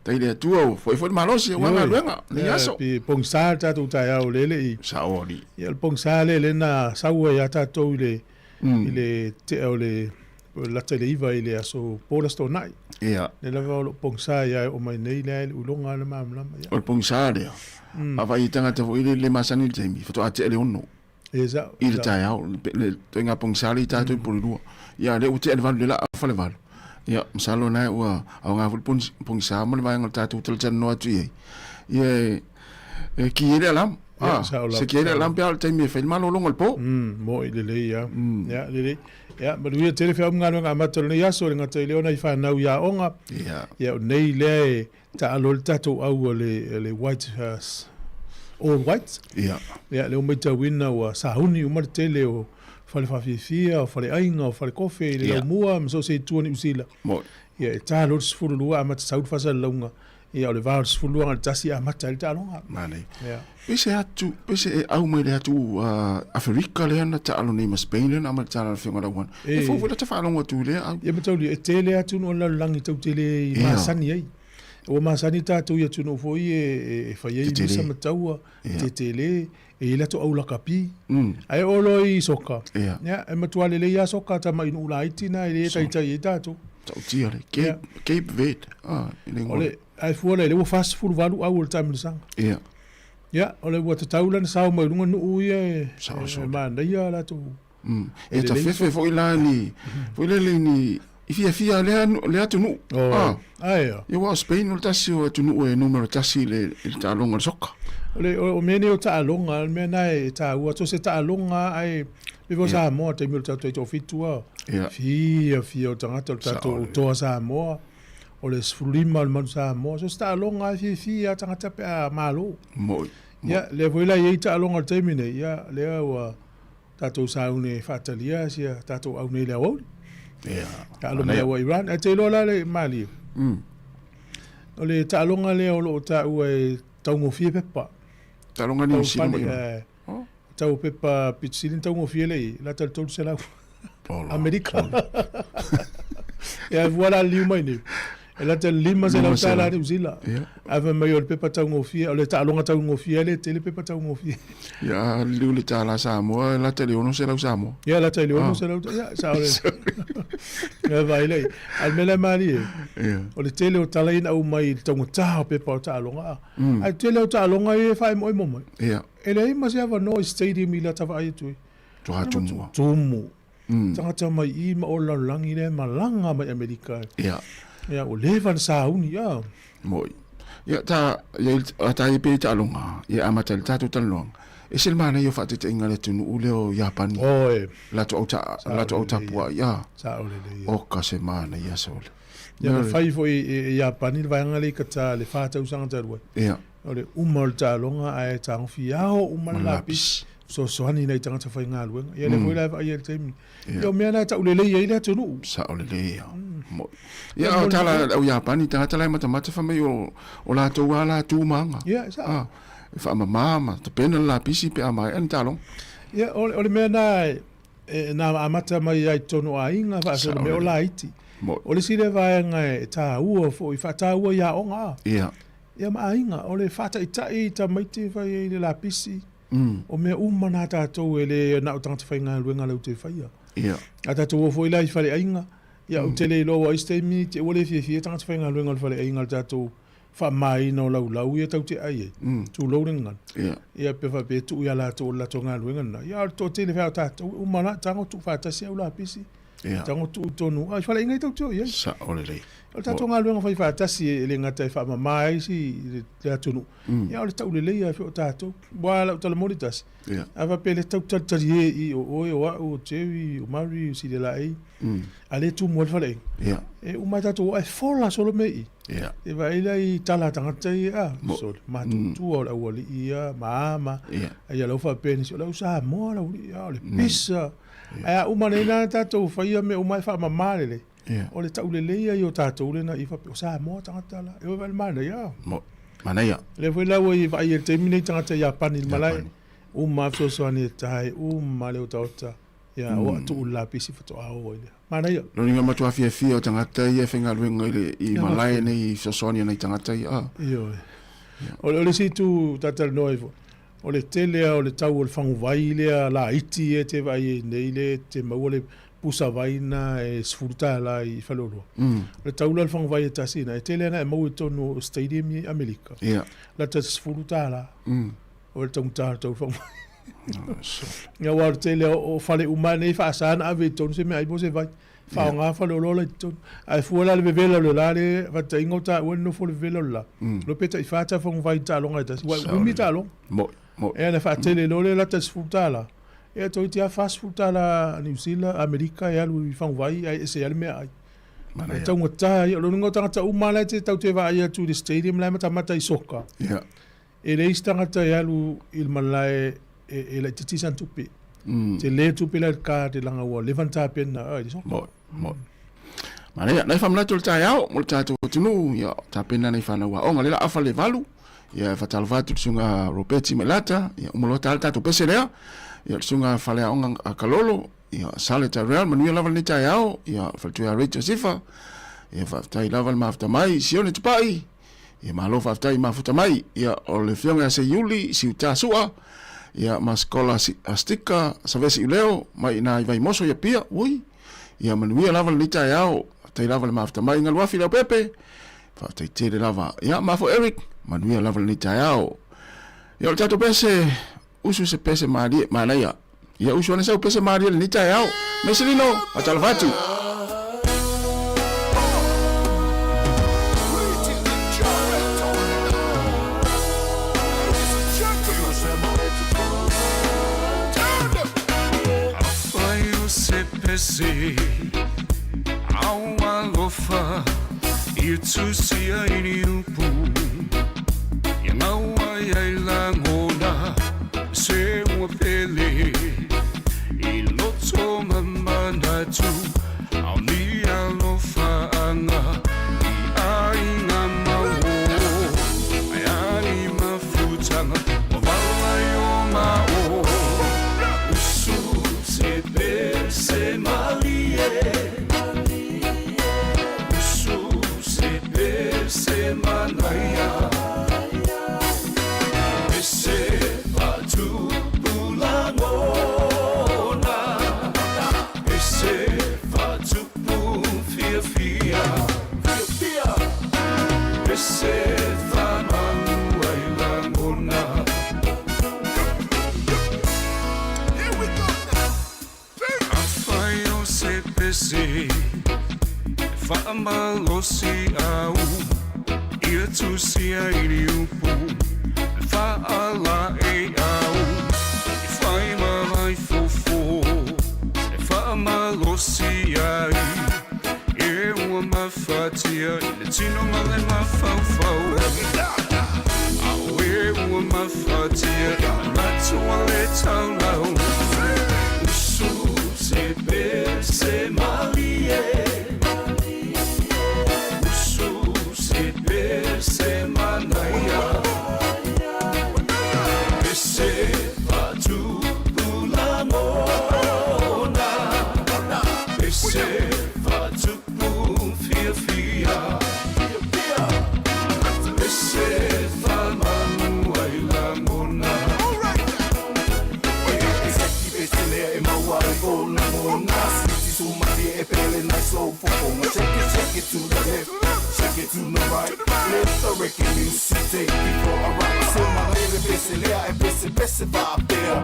Tai le Atua ua foi foi le malosi aua galuega lenei aso. Pe pogisa le tatou taeao lele i. Sao alii. Ia o le pogisa lea lea na sau ai a tatou i le i le tea o le lata i le 9 i le aso po le Aso Toonai. Ia. Lea lava o lo o pogisa ai a e oo mai nei lea e le uloga le malamalama. Ia. O le pogisa lea. A vaai i tagata foi lele le masani i le taimi, faatoa tea le 6. Ia sao. I le taeao, le ituaiga pogisa lea i tatou i Porirua. Ia lea ua tea le 8 i le laa Falevalu. Ia, masalo na ua aoga foi le pogisa ma le vaega o le tatou talatalanoa atu i ai. Ia e ki ai le alarm. Ah, se ki ai le alarm pe a o le taimi e fai le malologa o le po. Mo'i lelei ia. Ia, lelei. Ia, manuia tele feau ma galuega amata o lenei aso, e le gata i lea ona i fanau i aoga. Ia. Ia, o nei lea e taalo ai le tatou au o le white, all white. Ia. Ia, lea ua matauina ua sauni uma le tele o fale faafiafia, o faleaiga, o falekofe i le laumua ma so o se itu o Niu Sila. Mo'i. Ia, e ta loa le 12 amata sau le faasalalauga. Ia, o le va o le 12 agai le 1 e amata ai le taaloga. Manaia. Ia. Pe se atu, pe se e au mai le atu Aferika lea na taalo nei ma Spain lea na aumai le tala a le Afioga i le Auana. E fou foi lata faalogo atu i lea au. Ia ma tauli, e tele atunuu o le lalolagi tou te le masani ai. Ua masani tatou i atunuu foi e fai ai visa ma taua, tetele, e i ai latou au lakapi. Ae oo loa i soka, ia, e matua lelei lava soka tama i nuu laiti na e le taitai ai tatou. Ta'utia le Cape, Cape Verde, i le igoa. Ae fua la i le ua 48 au o le taamilosaga. Ia. Ia, o le ua tatau la ona sao mai luga nuu ia e, e manaia latou. E ta fefe foi la ni, foi lele ni, i fiafia lea, lea atunuu. Oh, ah. Ai, ia. Ia, aua o Spain o le tasi o atunuu e numera tasi i le, i le taaloga o le soka. O le, o, o mea nei o taaloga, o le mea na e taua, so se taaloga ae, pe foi Samoa, taimi o le tatou taitoafitu a, fiafia o tagata o le tatou toa Samoa. O le 15 o le Manu Samoa. So se taaloga lava e fiafia lava tagata pe a malo. Moi. Ia, lea foi la e i ai taaloga o le taimi nei, ia, lea ua tatou sauni e faatalia sia tatou au nei i le aoauli. Ia. Taalo mai ua Iran. Ae te iloa la le malie. O le taaloga lea o lo o taua e taugofie pepa. Taaloga Niu Sila ma Iran. Oh. Tau pepa pito sili ona taugofie lea i ai, lata i le 300 Amerika. Ia, fua la liu mai nei. E lata i le 500 tala Niu Sila. Ae fai mai o le pepa taugofie, o le taaloga taugofie lea e tele pepa taugofie. Ia, liu le tala Samoa, e lata i le 600 Samoa. Ia, lata i le 600, ia, sao le. Ia, vaai lea. A o le mea la e malie, o le tele o tala ia na aumai i le taugata o pepa o taaloga. Ae tele o taaloga ia e faaemoemo mai. Ia. E leai ma se avanoa i stadium i lata vaai atu ai. Toa tumu. Tumu. Tagata mai i ma o le lalolagi lea e malaga mai Amerika. Ia. Ia, ua leva ona sauni, ia. Moi. Ia, ta, ia, ta i pe taaloga, ia amata i le tatou talanoaga. E se le manaia o faataitaiga a le atunuu lea o Iapani. Oh, e. Latou au ta, latou au tapuai, ia. Sao lelei. O ka se manaia sole. Ia, na fai foi e Iapani le vaega lea i Qatar i le 4 tausaga talu ai. Ia. O le uma o le taaloga ae tagofiao uma le lapisi, fesoasoani i nai tagata faigaluega. Ia lea foi la e vaai ai i le taimi. Ia o mea na e taulelei ai le atunuu. Sao lelei ia. Ia o tala au Iapani tagata la e matamata fai mai o o latou lava la tu ma aga. Ia, e sao. E faamama ma tapena le lapisi pe a maea ni taaloga. Ia o le mea na e na amata mai ai i totonu o aiga faasolo mea o laiti. O le isi lea vaega e taua foi, faataua i aoga. Ia. Ia ma aiga, o le faataitai i tamaiti e fai ai le lapisi, o mea uma na tatou e le na o tagata faigaluega latou te faia. Ia. A tatou o foi la i faleaiga, ia ou te le iloa ua ai se taimi te ua le fiafia tagata faigaluega o le faleaiga i le tatou faamamaina o laulau ia tatou te ai ai, tulou le gagana. Ia. Ia pe faapea e tuu ia latou o le latou galuega lena. Ia a o le toatele foi o tatou, e uma la tago tuu faatasi au lapisi. Ia. Tago tuu i tonu, a i faleaiga e tou te o i ai. Sao lelei. O le tatou galuega fai faatasi e le gata e faamama ai si le atunuu, ia o le taulelei lava foi o tatou. Aua lau tala moni tasi, a faapea le tau talitalie i o oe, o au, o Jerry, o Murray, o Silelaei, a lea e tumu ai le faleaiga, e uma ai tatou o ae fola solo mea i i. E vaai la i tala a tagata ia, a, sole, matutua o le aualii ia, ma a ma, a ia lau faapea nisi, o le au Samoa le aualii, a o le pisa. Ae a uma nei la tatou faia mea uma e faamama lelei. O le taulelei ai o tatou lena i faapea, o Samoa tagata la. E oi vaai le manaia. Manaia. Lea foi la ua i vaai i le taimi nei tagata Iapani i le malae, uma lava fesoasoani e tae, uma le otaota, ia o atu le lapisi faatoa o ai lea. Manaia. Lona uiga matua fiafia o tagata ia e faigaluega i le i malae nei i fesoasoani a nai tagata ia. Ioe. O le isi itu ta talanoa ai foi, O le tele lava o le tau o le faguvai lea laiti ia e te vaai ai nei lea e te maua le pusa vai lena e $10 i faleoloa. O le tau la o le faguvai e tasi lena, e tele lava ina e maua i totonu o stadium i Amerika. Lata i le $10. O le taugata o le tau o le faguvai. Ia aua o le tele o fale uma nei e faasa ona ave i totonu se meaai po o se vai. Faaaoga faleoloa la i totonu. Ae fua la le vevela o le la le faataitaiga o taua le nofo le vevela o le la. Loa pe tai fa tafaga i taaloga e tasi. Ua umi taaloga. Moi. Moi. Ea na faatele loa le lata i le $10. Ea toeitiiti lava $40 Niu Sila, Amerika e alu i faguvai ae ese ai le meaai. E taugata ia. O lona uiga o tagata uma la e te tatou te vaai atu i le stadium la e matamata i soka. E leai se tagata e alu i le malae e laitiiti sana tupe. Tele tupe la i le card leaga ua leva ona tapena i le soka. Moi, moi. Manaia, nai faamanatu o le taeao mo le tatou atunuu, ia tapena nai fanau aoga lea la afa le 8, ia e faatalofa atu i le susuga Ropeti Mailata, ia uma loa ta le tatou pese lea, ia le susuga faleaoga a Kalolo, ia Sale Tyrell, manuia lava lenei taeao, ia faletua ia Rachel Sifa, ia faafetai lava le mafuta mai, Sione Tupai, ia malo faafetai mafuta mai, ia o le afioga ia Seiuli, Siuta Sua, ia ma Skola Stika, Savesi Uleo, mai ina i Vaimoso ia Pia, ui, Ia manuia lava lenei taeao, faafetai lava le mafuta mai Galuafi Leaupepe, faafetai tele lava. Ia mafo Eric, manuia lava lenei taeao. Ia o le tatou pese, usu se pese malie, manaia. Ia usu ane sau pese malie lenei taeao. Meselino, faatalofa atu. Pese au alofa i tusia i ni upu ia ngau ai ai langona se ua pele i loto ma manatu au ni alofa anga i aiga mau ai ani mafutanga ua vala i o mao usu se pese malie usu se pese manaia pese fatupu lagona pese fatupu fiafia pese famanu ai lagona. Afai o se pese faamalosi au ia tusia i ni upu faalaei au i fai ma vai fofo e faamalosi ai e ua mafatia i le tino ma le mafaufau au e ua mafatia i manatu a le taulau usu se pese malie usu se pese manaia pese fatupu lagona pese fatupu fiafia pese famanu ai lagona. E pele nice slow fofonga. Shake it to the left, shake it to the right. Let the reggae music take you for a ride. Se malele pese lea e pese pese faapea.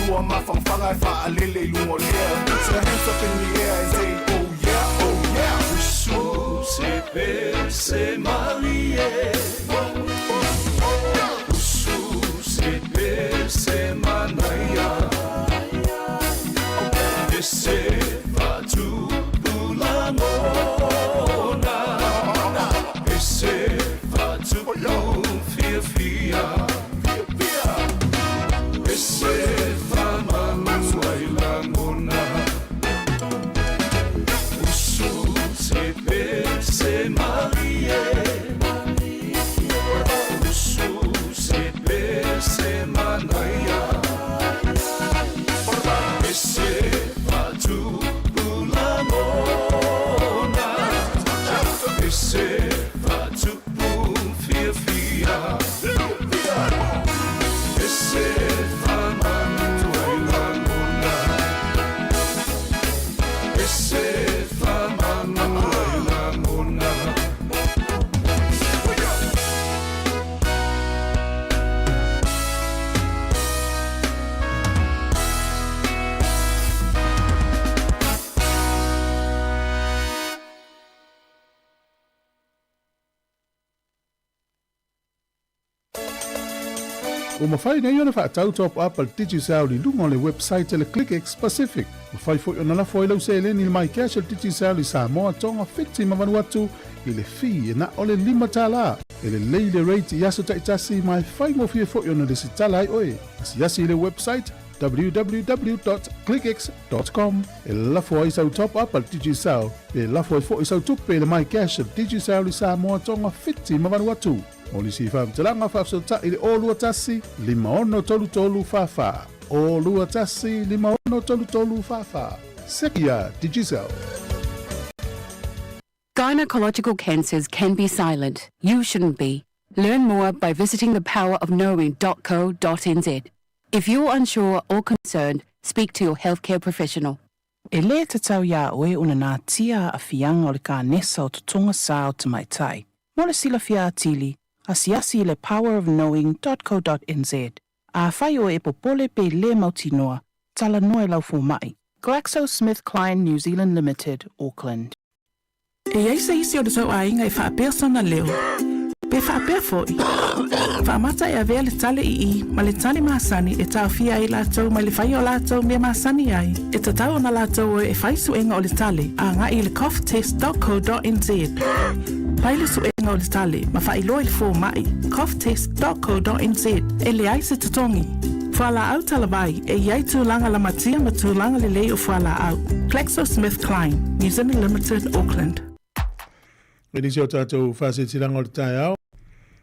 Lua mafangafanga e faalele i luga o lea. Put your hands up in the air and say oh yeah, oh yeah. Usu se pese malie usu se pese manaia pese fatupu lagona pese fatupu fiafia pese famanu ai lagona usu se pese malie usu se pese manaia pese fatupu lagona pese fatupu fiafia pese famanu ai lagona pese famanu ai lagona. Ua mafai nei ona faatau top up a le Digicel i luga o le website a le ClickX Pacific. Mafai foi ona lafo ai lau seleni i le MyCash a le Digicel i Samoa, Tonga, Fiti ma Vanuatu i le fee e na o le $5. E lelei le rate i aso taitasi ma e faigofie foi ona lesitala ai oe. Asiasi i le website. www.clickx.com e lafo ai sau top up a le Digicel pe lafo ai fo'i sau tupe i le MyCash a le Digicel i Samoa, Tonga, Fiti ma Vanuatu. Mo nisi faamatalaga faafesootai i le 021 5633 44 021 5633 44. Sekia Digicel. Gynecological cancers can be silent. You shouldn't be. Learn more by visiting thepowerofknowing.co.nz. If you're unsure or concerned, speak to your healthcare professional. E lē tatau iā oe ona natia aafiaga o le kanesa o totoga sā o tamaitai. Mo le silafia atili, asiasi i le powerofknowing.co.nz. Afai oe e popole pe lē mautinoa, talanoa i lau fomaʻi. GlaxoSmithKline New Zealand Limited, Auckland. E i ai se isi o le tou aiga e faapea sona leo, pe faapea foi, faamata e avea le tale ii ma le tale masani e taofia ai latou mai le faia o latou mea masani ai, e tatau ona latou o e fai suega o le tale agai i le coughtest.co.nz. Fai le suega o le tale ma faailoa i le fomaʻi coughtest.co.nz e leai se totogi. Fualaau talavai, e i ai tulaga lamatia ma tulaga lelei o fualaau. GlaxoSmithKline, New Zealand Limited, Auckland. I nisi o tatou faasilasilaga o le taeao,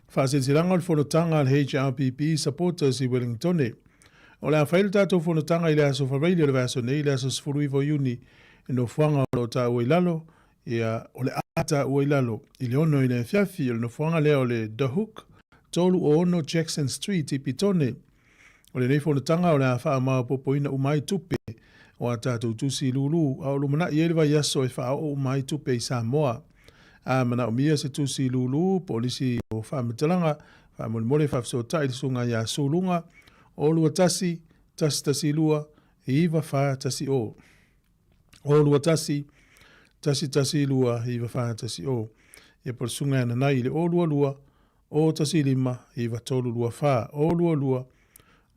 faasilasilaga o le fonotaga a le HRPP Supporters i Wellingtone. O le a fai le tatou fonotaga i le aso Faraile o le vaiaso nei, le aso 19 o Iuni, i nofoaga o lo o taua i lalo, ia, o le a taua i lalo, i le 6 i le afiafi, o le nofoaga lea o le The Hook, 306 Jackson Street i Petone. O lenei fonotaga o le a faamaopoopoina uma ai tupe o a tatou tusi lūlū a o lumanai ai le vaiaso e faaoo uma ai tupe i Samoa. A manaomia se tusi lūlū po o nisi o faamatalaga, faamolemole faafesootai i le Susuga ia Suluga, 021 112 9410. 021 112 9410. Ia po o le Susuga ia Nanai i le 022 015 9324 022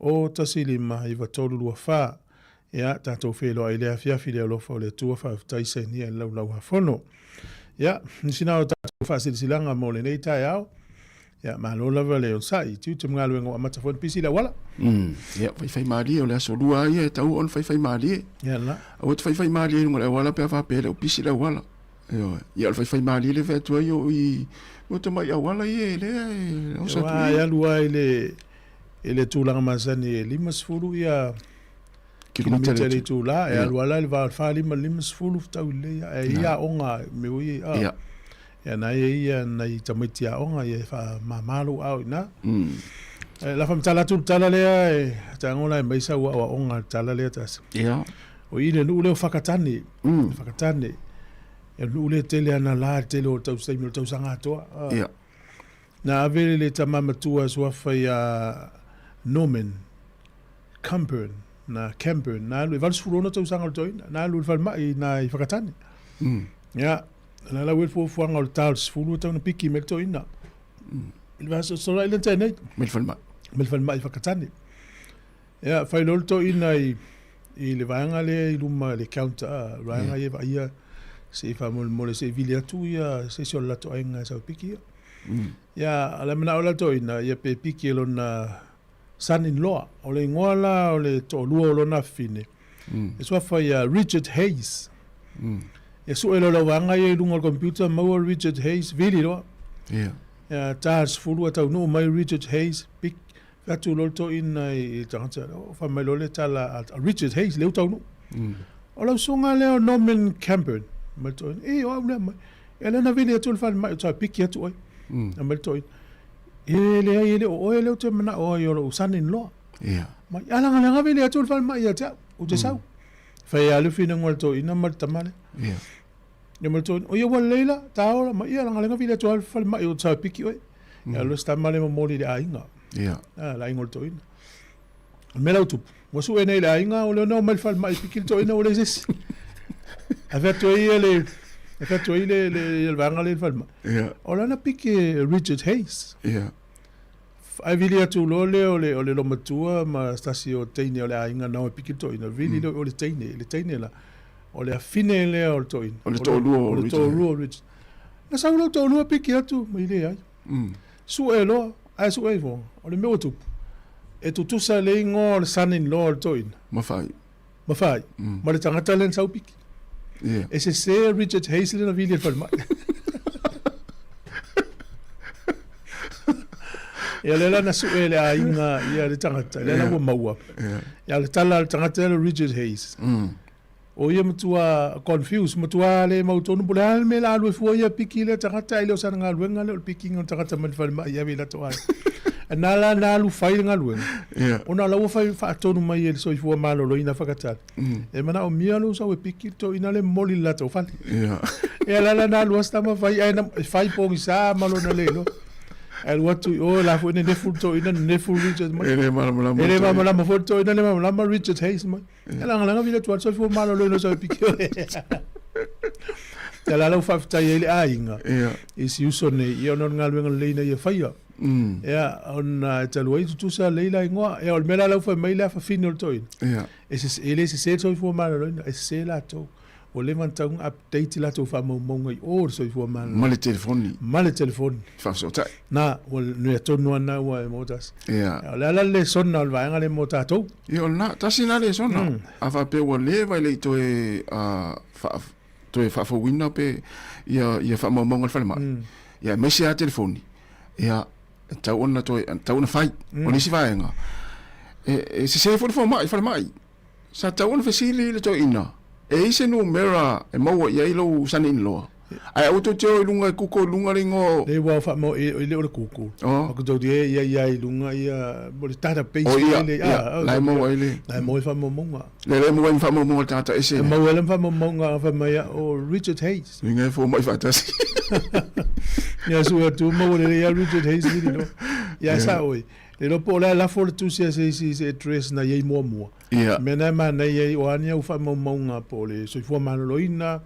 015 9324. Ia, tatou feiloai i le afiafi i le alofa o le Atua, faafetai sainia i le Laulau-a-Fono. Ia, nisi na o tatou faasilasilaga mo lenei taeao. Ia, malo lava le onosai, tiute ma galuega ua amata foi ona pisi le auala. Ia, faifaimalie o le aso lua ia e tatau ona faifaimalie. Ia la. Aua te faifaimalie i luga o le auala pe a faapea e le o pisi le auala. Ioe. Ia o le faifaimalie lea e fai atu ai o i mo tamai auala ia e lea e osa atu ai. E alu lava i le i le tulaga masani e 50 ia kilomita i le itula, e alu lava la i le va o le 45 i le 50 fetaui lelei lava. E i ai aoga mea foi ia, a. Ia na e i ai nai tamaiti aoga ia e faamama lou ao i ina. E la faamatala atu le tala lea e tago la e mai sau aoaoga le tala lea tasi. Ia. O i le nuu lea o Whakatane. Whakatane. E nuu lea tele ana la le tele o tausaimi o le tausaga atoa. Ia. Na ave le tama matua suafa ia Norman Campern, na Campern, na alu e 86 tausaga o le toeaina, na alu i le falemai na i Whakatane. Ia, na lau e le fuafuaga o le ta o le 10 e tau na piki mai le toeaina. I le vaiaso sola i le nei. Mai le falemai. Mai le falemai i Whakatane. Ia, fai loa le toeaina i, i le vaega lea i luma i le counter, a, vaega ia e vaaia se i faamolemole se i vili atu ia se isi o le latou aiga e sau e piki ia. Ia, a le manao la le toeaina, ia pe piki e lona son in law. O le igoa la o le toalua o lona afafine, e suafa ia Richard Hayes. Ia sue loa lau vaega ia i luga o le computer, maua Richard Hayes, vili loa. Ia. Ia, ta le 10 a taunuu mai Richard Hayes, pik, Fai atu loa le toeaina i le tagata, oh, fai mai loa le tala a Richard Hayes, lea ua taunuu. O lau susuga lea o Norman Campbell. Mai le toeaina, e, o au lea mai. E lea na vili atu le falemai o tai piki atu oe. Mai le toeaina, e leai e le o oe lea ou te manao ai o lou son in law. Ia. Mai, a leaga lea na vili atu le falemai ia te au, ou te sau. Fai lava le finauga a le toeaina ma le tama lea. Ia. Ia ma le toeaina, o ia ua lelei la, ta ola mai, ia leaga lea na vili atu lava le falemai o tai piki oe. Ia alu si tama lea momoli i le aiga. Ia. A, le aiga o le toeaina. O le mea la ua tupu, ua sue nei le aiga, o lea na omai le falemai e piki le toeaina ua leai se isi. Ae fai atu ai le, e fai atu ai le, le, le vaega lea i le falemai. Ia. O lana piki e Richard Hayes. Ia. Ae vili atu loa lea o le, o le lomatua ma se tasi o teine o le aiga na o e piki le toeaina, vili lea o le teine, le teine la, o le afine lea o le toeaina. O le toalua o Richard. O le toalua o Richard. Na sau lou toalua piki atu ma i leai. Sue loa, ae sue ifo, o le mea ua tupu. E tutusa le igoa o le son in law o le toeaina. Ma faaiu. Ma faaiu. Ma le tagata lea na sau piki. Ia. E sese Richard Hayes lea na vili e le falemai. Ia lea la na sue e le aiga ia le tagata, lea la ua maua. Ia o le tala a le tagata lea o Richard Hayes. O ia matua confused, matua le mautonu po o le a le mea o le a alu ai fua ia piki lea tagata ae le o sana galuega lea o le pikiina o le tagata mai le falemai e ave i latou aiga. Na la na alu fai le galuega, ona o la ua fai faatonu mai e le Soifua Maloloina Whakatane. E manaomia lou sau e piki le toeaina lea e momoli i le latou fale. Ia la la na alu lava si tama fai ae na fai pogisa ma lona le iloa. Ae alu atu i o la foi nenefu le toeaina, nenefu Richard mai. E le malamalama. E le malamalama foi le toeaina, le malamalama Richard Hayes mai. E lagalaga vili atu a le soifua maloloina o sau e piki oe. Ia la la ua faafetai ai le aiga i si uso nei, ia ona o le galuega lelei na ia faia. Ia ona e talu ai tutusa lelei la igoa. Ia o le mea la la ua fai mai le afafine o le toeaina, e le sese le soifua maloloina, e sese latou. Ua leva ona tatau ona update latou faamaumauga i o le soifua maloloina. Ma le telefoni. Ma le telefoni. Faafesootai. Na, ua mea tonu lava lena ua e maua tasi. Ia. O le a la le lesona o le vaega lea mo tatou? Ia, o lena, tasi lena lesona. A faapea ua leva e le i toe, faa, toe faafouina pe ia, ia faamaumauga a le falemai, ia aemaise lava telefoni, ia, e tatau ona toe, e tatau ona fai. O le isi vaega, e, e sese foi le fomai, falemai. Sa tatau ona fesili le toeaina, e i ai se numera e maua i ai lou son-in-law? Ae aua tou te o i luga e kuko i luga le igoa o. Le ua faamau e le o le kuko. Oh. Ko tou te ia ia i luga ia mo le database oh, ia, le ia, la e maua ai le. La e maua ai faamaumauga. Le la e maua ai faamaumauga o le tagata ese. E maua ai le faamaumauga fai mai o Richard Hayes. Uiga e fomai faatasi. Ia sue atu maua lelei ia Richard Hayes vili no. Ia sa oi. Le iloa po o le a lafo le tusi a se isi i se address na i ai muamua. Ia. Mea na e manaia ai, o a ni au faamaumauga po o le soifua maloloina,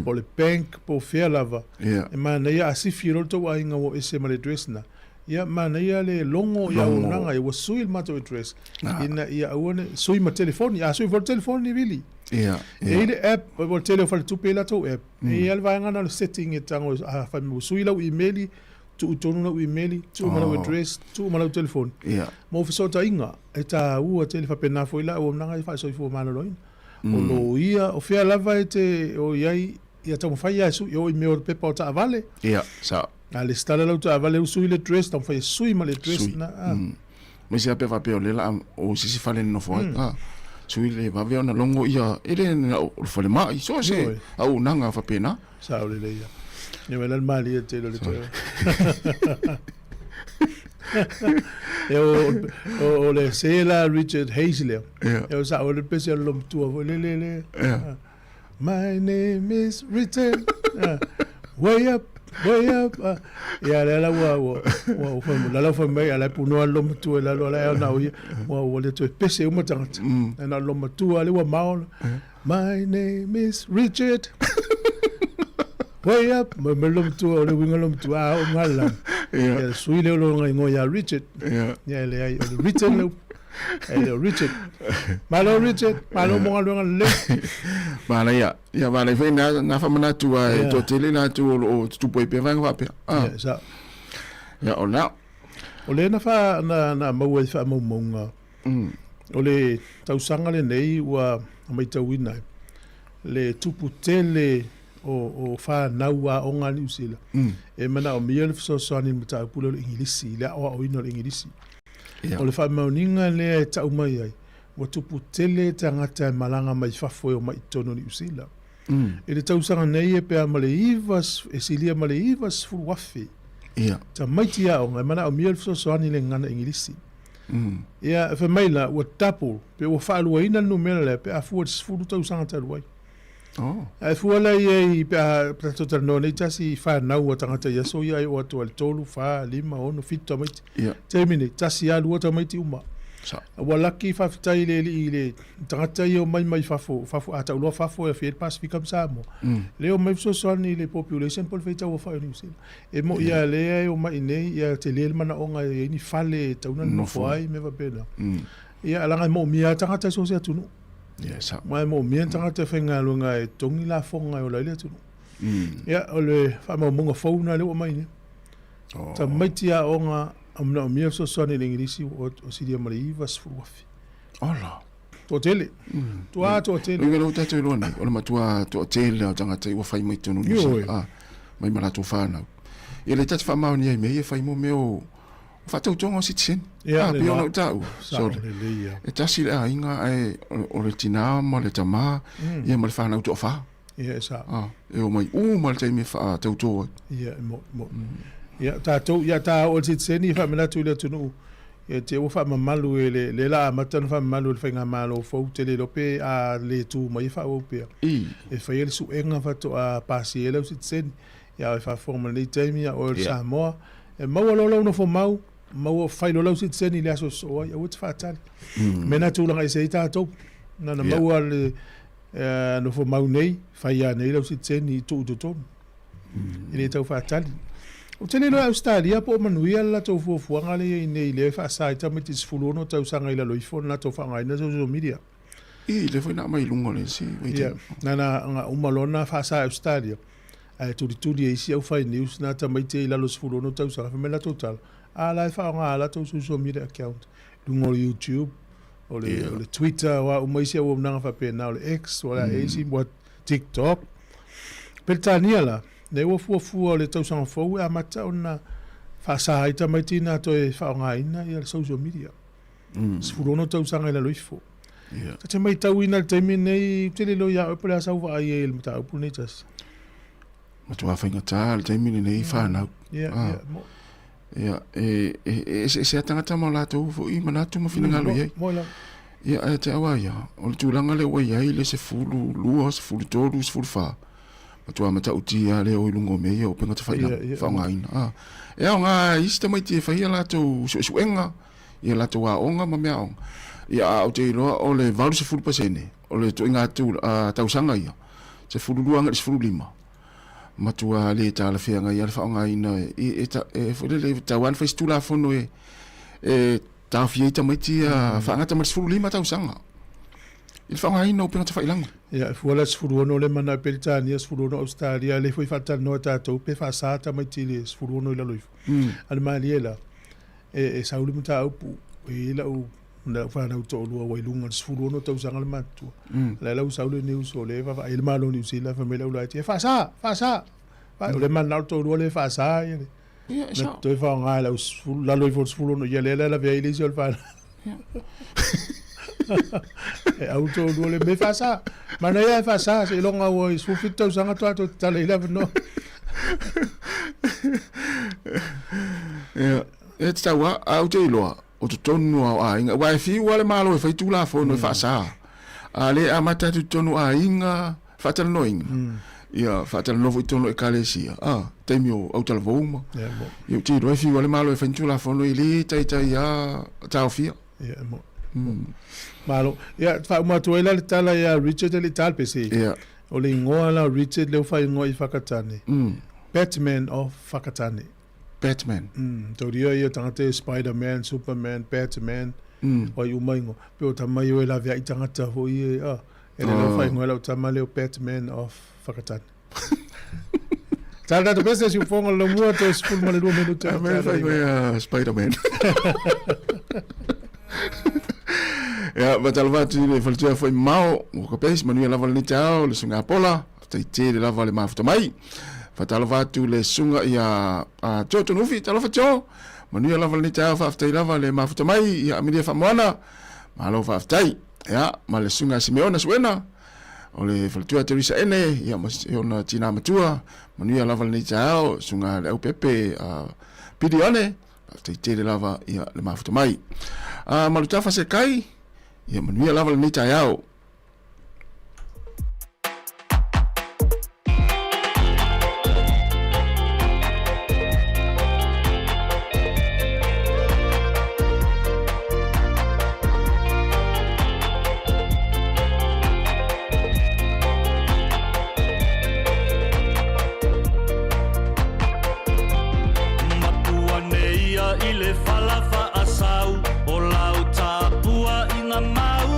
po o le bank, po o fea lava. Ia. E manaia a sifi loa le tou aiga ua ese ma le address na, ia manaia le logo i auaunaga ia ua sui le matou address ina ia aua ne i sui ma telefoni. A sui foi le telefoni vili. Ia. E i ai le app, o le tele o faletupe e i ai latou app. E i ai lava le vaega na o le setting e tago a fai mai ua sui lau email, tuu tonu lau imeli, tuu ma lau address, tuu ma lau telefoni. Mo fesootaiga, e taua tele faapena foi la auaunaga ia faasoifua maloloina. O loia, o fea lava e te o i ai, ia taumafai lava e sui, e oo i mea o pepa o taavale. Ia, sao. A lesitala lau taavale u sui le address, taumafai e sui ma le address na. Aemaise lava pe faapea o lea la o se isi fale e nonofo ai, a, sui le vave ona logo ia, e le na o le falemai, so se auaunaga faapena. Sao lelei ia. Ia wela le malie tele o le toe. E o le se la Richard Hayes lea. E o sa o le pese o le lomatua foi le le le. My name is Richard. Way up, way up. Ia lea la ua ua ua ua la lau fai mai a la e punoa le lomatua i lalo a la e ona o ia. Ua ua le toe pese uma tagata. E na o le lomatua lea ua mao. My name is Richard. Way up. Ma me lomatua, o le uiga lomatua, a o ngā la. Ia, sui leo lo ngai ngoi a Richard. Ia, le ai, o le Richard leo. E leo Richard. Malo Richard, malo mo ngā luanga le. Mala ia, ia mala i whai nā, nā whamanatu a e tō tele nā tu o tutupu ai pea vaenga whapea. Ah. Ia, sa. Ia, o nā. O le na wha, na, na maua i whaamaumaunga. O le tausaga lenei ua maitauina ai le tupu tele o fanau aoga a Niu Sila e manaomia le fesoasoani i le mataupu lea o le Igilisi, i le aoaoina o le Igilisi. O le faamaoniga lea e tau mai ai, ua tupu tele tagata e malaga mai fafo e omai i totonu o Niu Sila. I le tausaga nei e pea ma le iva, e silia ma le 90,000 tamaiti aoga e manaomia le fesoasoani i le gagana Igilisi. Ia, e fai mai la, ua double, pe ua faaluaina le numera lea pe a fua i le 10 tausaga talu ai. Oh. Ae fua la i ai pe a tatou talanoa nei tasi i fanau a tagata i aso ia e oo atu ai le 3, 4, 5, 6, 7 tamaiti. Ia. Taimi nei, tasi lava, lua tamaiti uma. Sa. Ua laki faafetai i le alii i le tagata ia omai mai fafo, fafo a tau loa fafo e afia ai le Pasefika ma Samoa. Lea e omai fesoasoani i le population po o le faitauaofai o Niu Sila. E moʻi lava lea e omai i inei, ia tele le manaoga e i ai ni fale e tatau ona nonofo ai, mea faapena. Ia, leaga e moomia lava tagata i so o se atunuu. Aua e moomia ni tagata e faigaluega e totogi lafoga e ola ai le atunuu. Ia, o le faamaumauga fou lena lea ua aumai nei. Tamaiti aoga. manaomia le fesoasoani i le Igilisi ua silia ma le 90,000. Ola. Toatele. Matua toatele. Uiga lea ua tatou iloa nei, o le matua toatele o tagata ua fai mai totonu o Niu Sila, ah, mai ma latou fanau. Ia lea ta te faamaonia ai mea ia e fai mo mea o faatautoga o sitiseni. Ah, pei ona ou taua. Sorry. E tasi le aiga ae o le tinā ma le tamā, ia ma le fanau toafa. Ia, e sao. Ah, e omai uma le taimi e faatauto ai. Ia, e moni, moni. Ia, tatou, ia ta oo i le sitiseni, e faamanatu i le atunuu, ia te ua faamamalu e le, lea la amata ona faamamalu e le faigamalo fou, ou te le iloa pe a le tu mai e faaauau pea. E faia le suega faatoa pasia ai lau sitiseni. Ia, a e faafofoga mai i lenei taimi, ia oe o le Samoa, e maua loa lou nofomau, maua, fai loa lau sitiseni i le aso e sosoo ai, aua e te faatali. Mea na tulaga ese ai tatou. Na ona maua le nofo mau nei, fai lava nei lau sitiseni i tuu i totonu. E le tau faatali. Ou te le iloa i Ausetalia po o manuia le latou fuafuaga lea i ai nei lea e faasa ai tamaiti 16 tausaga i lalo ifo ona latou faaaogaina social media. I, lea foi na aumai i luga o le isi vaitaimi. Ia, na uma loa ona faasa e Ausetalia, ae tulituli e isi aufai news na tamaiti i lalo 16 tausaga, fai mai le latou tala, a la e faaaoga lava latou social media account i luga o le YouTube, o le, yeah. o le Twitter, o a uma isi auaunaga faapena, o le X, o le mm. isi, o TikTok. Peretania la, lea ua fuafua o le tausaga fou e amata ona faasa ai tamaiti na toe faaaogaina ia le social media. 16 tausaga i lalo ifo. Yeah. Ta te maitauina le taimi lenei, ou te le iloa ia oe po o le a sau vaai ai i le mataupu lenei tasi. Matua faigata le taimi lenei whanau. Yeah, ah. yeah, mo. Ia, e, e, e eseese a tagata ma o latou foi manatu ma finagalo i ai. Moe lava. Ia, ae te au a ia, o le tulaga lea ua i ai le 12, 13, 14, matua matautia lava lea o i luga o mea ia o upega tafailagi, faaaogaina. A, e aoga i isi tamaiti e fai a latou suesuega, i a latou aoga ma meaaoga. Ia, a ou te iloa o le 80% o le ituaiga tausaga ia, 12 agai i le 15, matua le talafeagai lava le faaaogaina e, e, foi lele, e tatau lava ona fai se Tulafono e, e taofia ai tamaiti ia mm. faagata ma le 15 tausaga i le faaaogaina o upega tafailagi. Ia, e fua la 16 le mana i Peretania, 16 Ausetalia, lea foi faatalanoa tatou pe faasa tamaiti i le 16 i lalo ifo. A le malie la, e, e sau le mataupu, e i ai lau lau fanau toalua ua i luga i le 16 tausaga le matutua. Mm. La lau sau le news o le vaavaai le Malo o Niu Sila, fai mai lau laiti, e faasa, faasa. Mm. O le manao toalua le faasa ia le. Ia, e sao. Toe faaaoga e lau lalo ifo o le 16 ia lea la lavea ai le isi o le fanau. E au toalua le me faasa. Manaia e faasa, seiloga ua i 17 tausaga toa toe tatala i le avanoa. Ia, e tatau lava, ae ou te iloa, o totonu lava o aiga, aua e fiu lava le Malo e fai Tulafono e faasa, a le amata atu i totonu o aiga faatalanoaina, ia faatalanoa foi i totonu o Ekalesia, a, taimi o autalavou ma, ia ou te iloa e fiu lava le Malo e fai ni Tulafono e le taitai lava taofia. Ia, e moni. Malo. Ia, faauma atu ai la le tala ia Richard e le i ta le pese. Ia. O le igoa la o Richard lea ua faaigoa i Whakatane. Batman of Whakatane. Batman. Tauria ia tagata ia Spiderman, Superman, Batman, o ai uma ingoa. Pe o tama ia e laveai tagata foi e, ah, e le lau faaigoa lau tama lea o Batman of Whakatane. Tala tatou pese si ufonga le mua toe 12 minuta. A mea faaigoa ia Spiderman. Ia, faatalofa atu i le faletua foi mamao o ka pesi, manuia lava lenei taeao, le susuga Apola, faafetai tele lava le mafuta mai. Faatalofa atu le susuga ia Joe Tonufi, talofa Joe, manuia lava lenei taeao, faafetai lava le mafuta mai ia Amelia Faamoana, malo faafetai. Ia, ma le susuga Simeona Suena, o le faletua Teresa Ene, ia ma ona tina matua, manuia lava lenei taeao, susuga Leaupepe Pilione, faafetai tele lava ia le mafuta mai. Malutafa Sekai, ia manuia lava lenei taeao. Matua nei ia i le fala faasau o lau tapuaiga mau.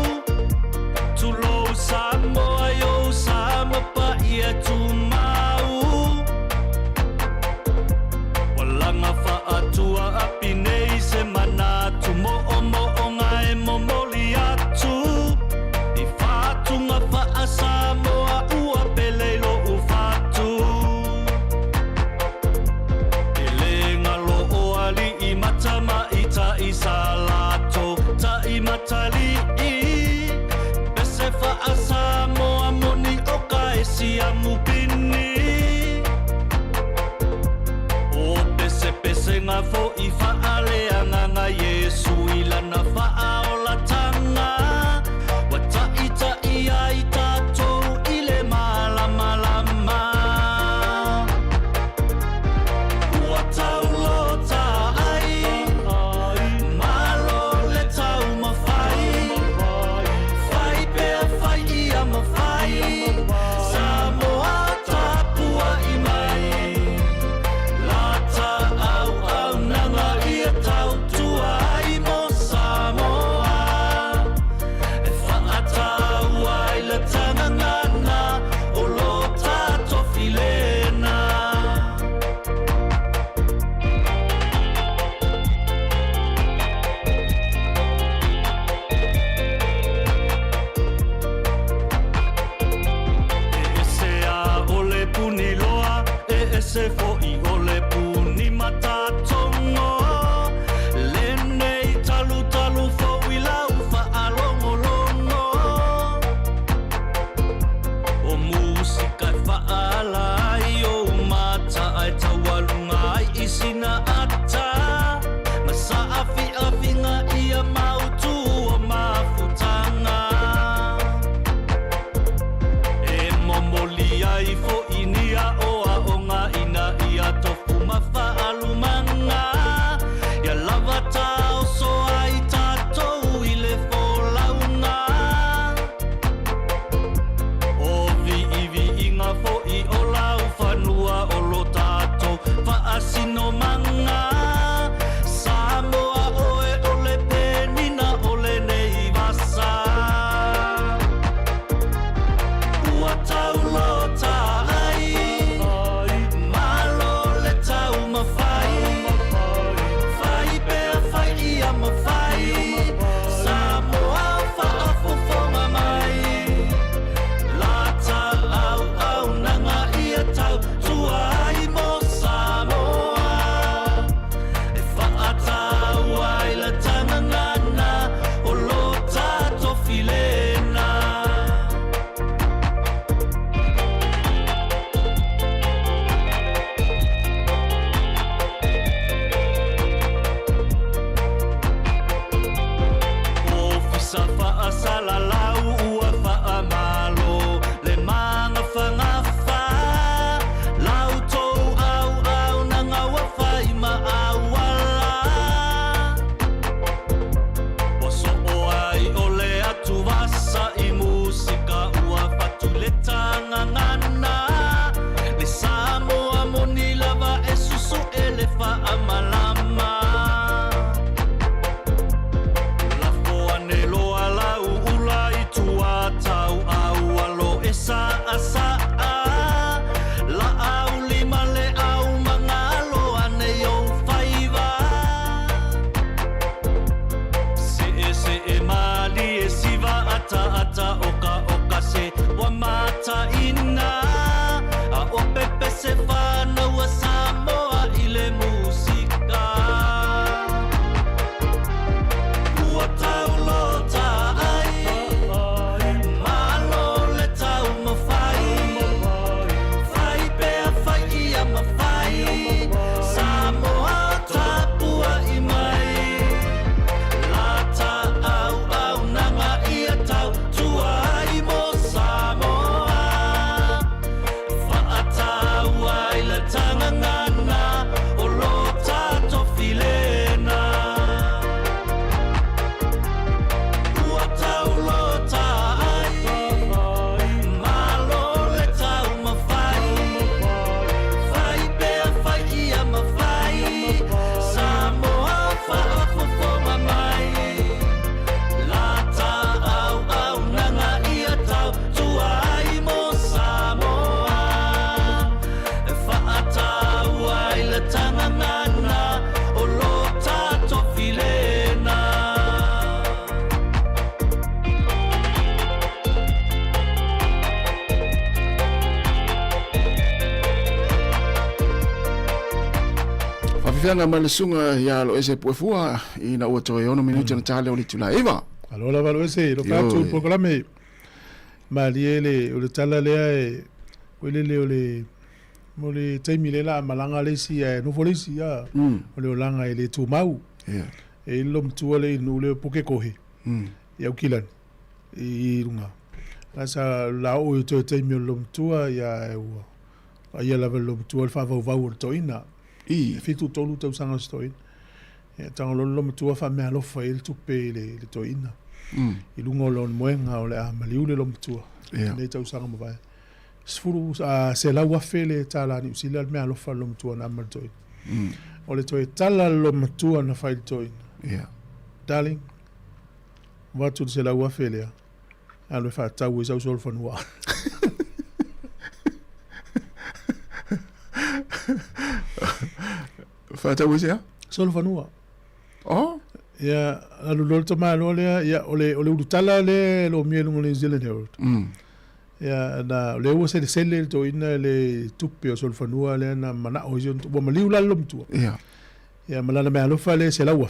ese fo'i o le puni matatogo Lenei talutalu fou i lau faalogologo O musika e faaala ai ou mata Ae taualuga ai i sina ata Ma saafiafiga ia mautū o mafutaga E momoli ai fo'i ni aoaoga ina ia tofu ma faalumaga Ia lava taoso ai tatou i le folauga O viiviiga fo'i o laufanua o lo tatou faasinomaga Samoa oe o le penina o lenei vasa Ua taulota ai Malo le taumafai Fai pea fai ia mafai Samoa o faafofoga mai La ta auaunaga ia tautua ai mo Samoa E faataua ai le tagagana o lo tatou filena. Ofisa faasalalau ua faamalo le magafagafa La outou auaunaga ua fai ma auala Ua soo ai o le atuvasa i musika ua fatu le tagagana Le Samoa moni lava e susu'e le faamalama Lafo ane loa lau ula i tua tauau alo e saasaa Laau lima le au magalo ane i ou faiva Seesee malie siva ataata okaoka se ua mataina A o pepese fanau a Samoa i le musika Ua taulota ai Malo le taumafai Fai pea fai ia mafai Samoa o tapuai mai La ta auaunaga ia tautua ai mo Samoa Faataua ai le tagagana o lo tatou filena Ua taulota ai Malo le taumafai Fai pea fai ia mafai Samoa o faafofoga mai La ta auaunaga ia tautua ai mo Samoa E faataua ai le tagagana o lo tatou filena. Faafefeaga mai le susuga ia Aloese Puefua ina ua toe 6 minute ona ta lea o le itula e 9. Alo lava Aloese, lofa atu i le polokalame. Malie le o le tala lea e o le o le mo le taimi lea la malaga le isi ae nofo le isi a o le olaga e le tumau. E i le matua le i le nuu lea o Pukekohe i Aukilani i luga. La sa la oo i toe taimi o le matua ia e ua vaaia lava e le matua le faavauvau o le toeaina. E 73 tausaga o si toeaina. Ia tago loa le matua faameaalofa i ai le tupe i le toeaina. I luga o lona moega o le a maliu le matua i lenei tausaga mavae. $100,000 le tala Niu Sila le meaalofa a le matua na ama i le toeaina. O le toe tala a le matua na fai i le toeaina. Darling, avatu le $100,000 lea, alu e faatau ai sau solofanua. Faatau ai se a? Solofanua. Oh? Ia, alu loa le tamaloa lea, ia, o le ulutala lea e lomia i luga o le New Zealand Herald. Ia, na, o lea ua selesele le toeaina i le tupe o solofanua lea na manao ai si ona, ua maliu la le loomatua. Ia. Ia, ma lana meaalofa lea e $100,000.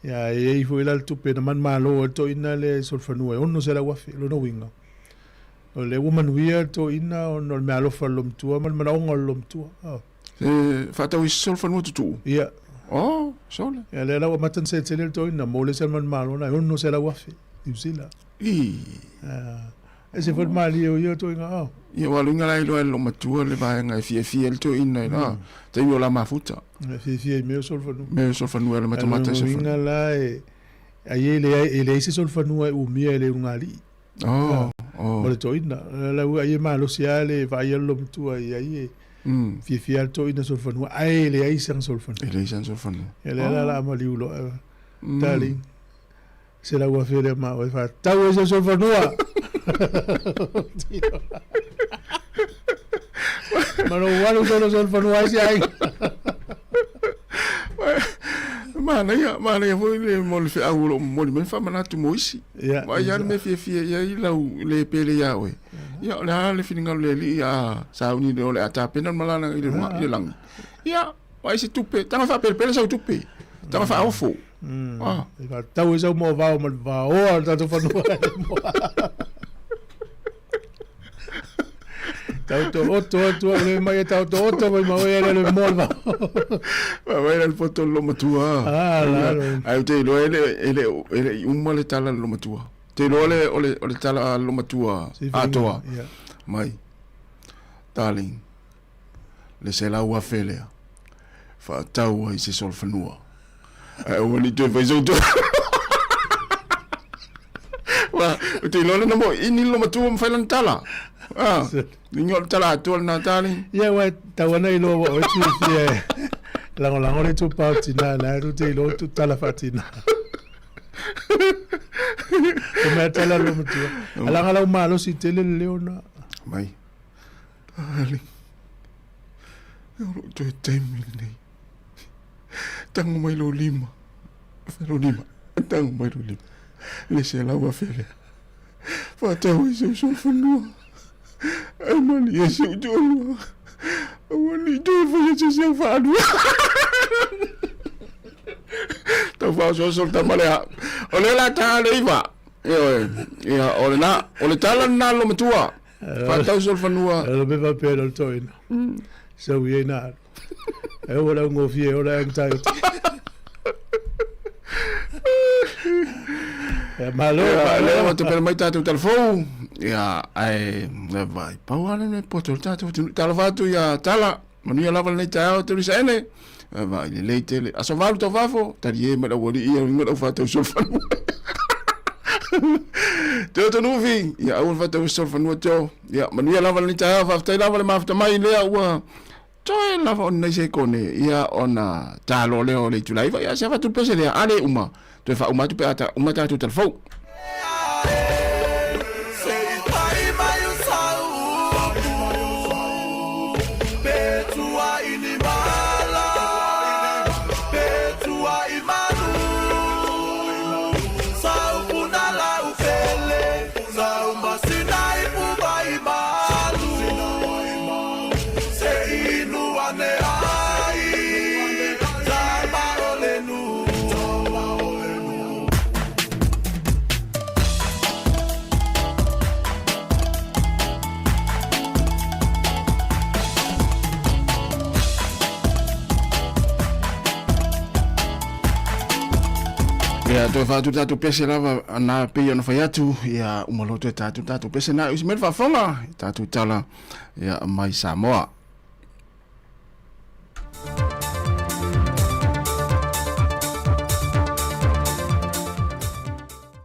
Ia, e i ai foi la le tupe na manumalo ai le toeaina lea i solofanua e $600,000. O lona uiga, o lea ua manuia le toeaina ona o le meaalofa a le loomatua ma le manaoga o le loomatua. Oh. E faatau i se solofanua tutuu? Ia. Oh, sole. Ia, lea la ua amata ona selesele le toeaina, mo le isi manumalo na e $600,000 Niu Sila. I. E se foi le malie o ia toeaina, oh. Ia, ua alu inga la iloa e le loomatua le vaega e fiafia ai le toeaina i la taimi o la mafuta. E fiafia i mea o solofanua. Mea o solofanua e le matamata i solofanua. Inga la e, ai e leai, e leai se solofanua e umia e le ulugalii. Oh, oh. O le toeaina. La ua ai e malosi lava le vaai a le loomatua i ai e fiafia le toeaina solofanua, ae e leai sana solofanua. E leai sana solofanua. Ia lea la la maliu loa. Darling, $100,000 lea ma oe faatau ai se solofanua. Ma lou alu solo solofanua ai se aiga. Manaia, manaia foi le mo le feau o lo o momoli mai le faamanatu mo isi. Ia. Vaai lava le mea fiafia i ai lau le pele iā oe. Ia, o le a le finagalo o le Alii a sauni le o le a tapena le malana i le luga i le lagi. Ia, vaai se tupe, taga faapelepele sau tupe, taga faaofo. Ah. E faatau ai sau moavao ma le vaoa o le tatou fanua. Tau to oto atu au le mai e tau to oto mai ma oe le le mo le vao. Vai le poto lo matua. Ah, la. Ai te iloa e le e le e le i uma le tala lo matua. Te iloa le o le o le tala lo matua atoa. Mai. Darling. Le $100,000 lea. Faatau ai se solofanua. Ae aua ne i toe fai sau tala. Wa, ou te iloa lena mo ini lo matua ma fai lana tala. Ah, inga o le tala atoa lena darling. Ia, uae tau ana iloa ua oe fiafia e lagolago le itupa o tina na e te iloa tu tala faatina. O mea tala lo matua. Alanga lau malosi tele le leo na. Mai. Darling. E o lou toe taimi lenei. Tango mai lou lima. Lou lima. Tango mai lou lima. Le $100,000 lea. Faatau ai sau solofanua. Ae malie si ou toalua. Aua ne i toe faia se isi au faalua. Tau faaosoaso le tama lea. O lea la ta le iva. Ioe. Ia, o lena, o le tala lena lo matua. Faatau solofanua. Lo me faapea le toeaina. Sau i ai na alu. E ua lau ngofie e ola e ang tai o te. Ia, malo, Ia, malo. lea ua tapena mai tatou talafou. Ia, ae, e vai, pau lava lenei poto o le tatou atunuu. Talofa atu ia Tala, manuia lava lenei taeao Teresa Ene. E vai, lelei tele. Aso valu tau fafo, talie mai le aualii ia, uiga lau faatau solofanua. Teo Tonufi, ia aua le faatau solofanua Teo. Ia, manuia lava lenei taeao, faafetai lava le mafuta mai lea ua Toe lava o nei sekone, ia ona talo lea o le itula iva, ia se avatu le pese lea, a le uma, toe faauma atu pe a ta, uma tatou talafou. Ia, toe faatu tatou pese lava na pei ona fai atu, ia uma loa toe tatou tatou pese na usi mai le faafofoga, tatou tala ia mai Samoa.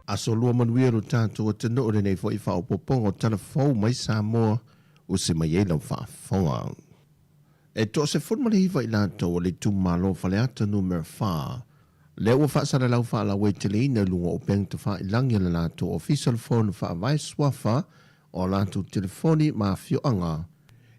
Aso lua manuia lo tatou atunuu lenei foi faaopoopoga o tala fou mai Samoa ua se mai ai lau faafofoga. E 19 i latou o le itumalo o Faleata Numera 4 lea ua faasalalau faalauaiteleina i luga o upega tafailagi a le latou Ofisa o le Fono Faavae Suafa o a latou telefoni ma afioaga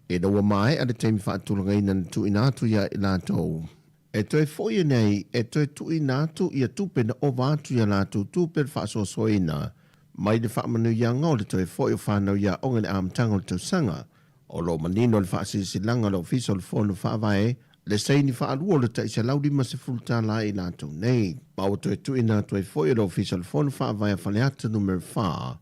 ina ua maea le taimi faatulagaina na tuuina atu ia i latou. E toe foi nei e toe tuuina atu ia tupe na ova atu i a latou tupe faasoasoaina. mai le faamanuiaga o le toe fo'i o fanau i aoga i le amataga o le tausaga. O lo o manino i le faasilasilaga a le Ofisa o le Fono Faavae le saini faalua o le tai $150 i latou nei. Ma ua toe tuuina atu ai foi e le Ofisa o le Fono Faavae a Faleata Nu.4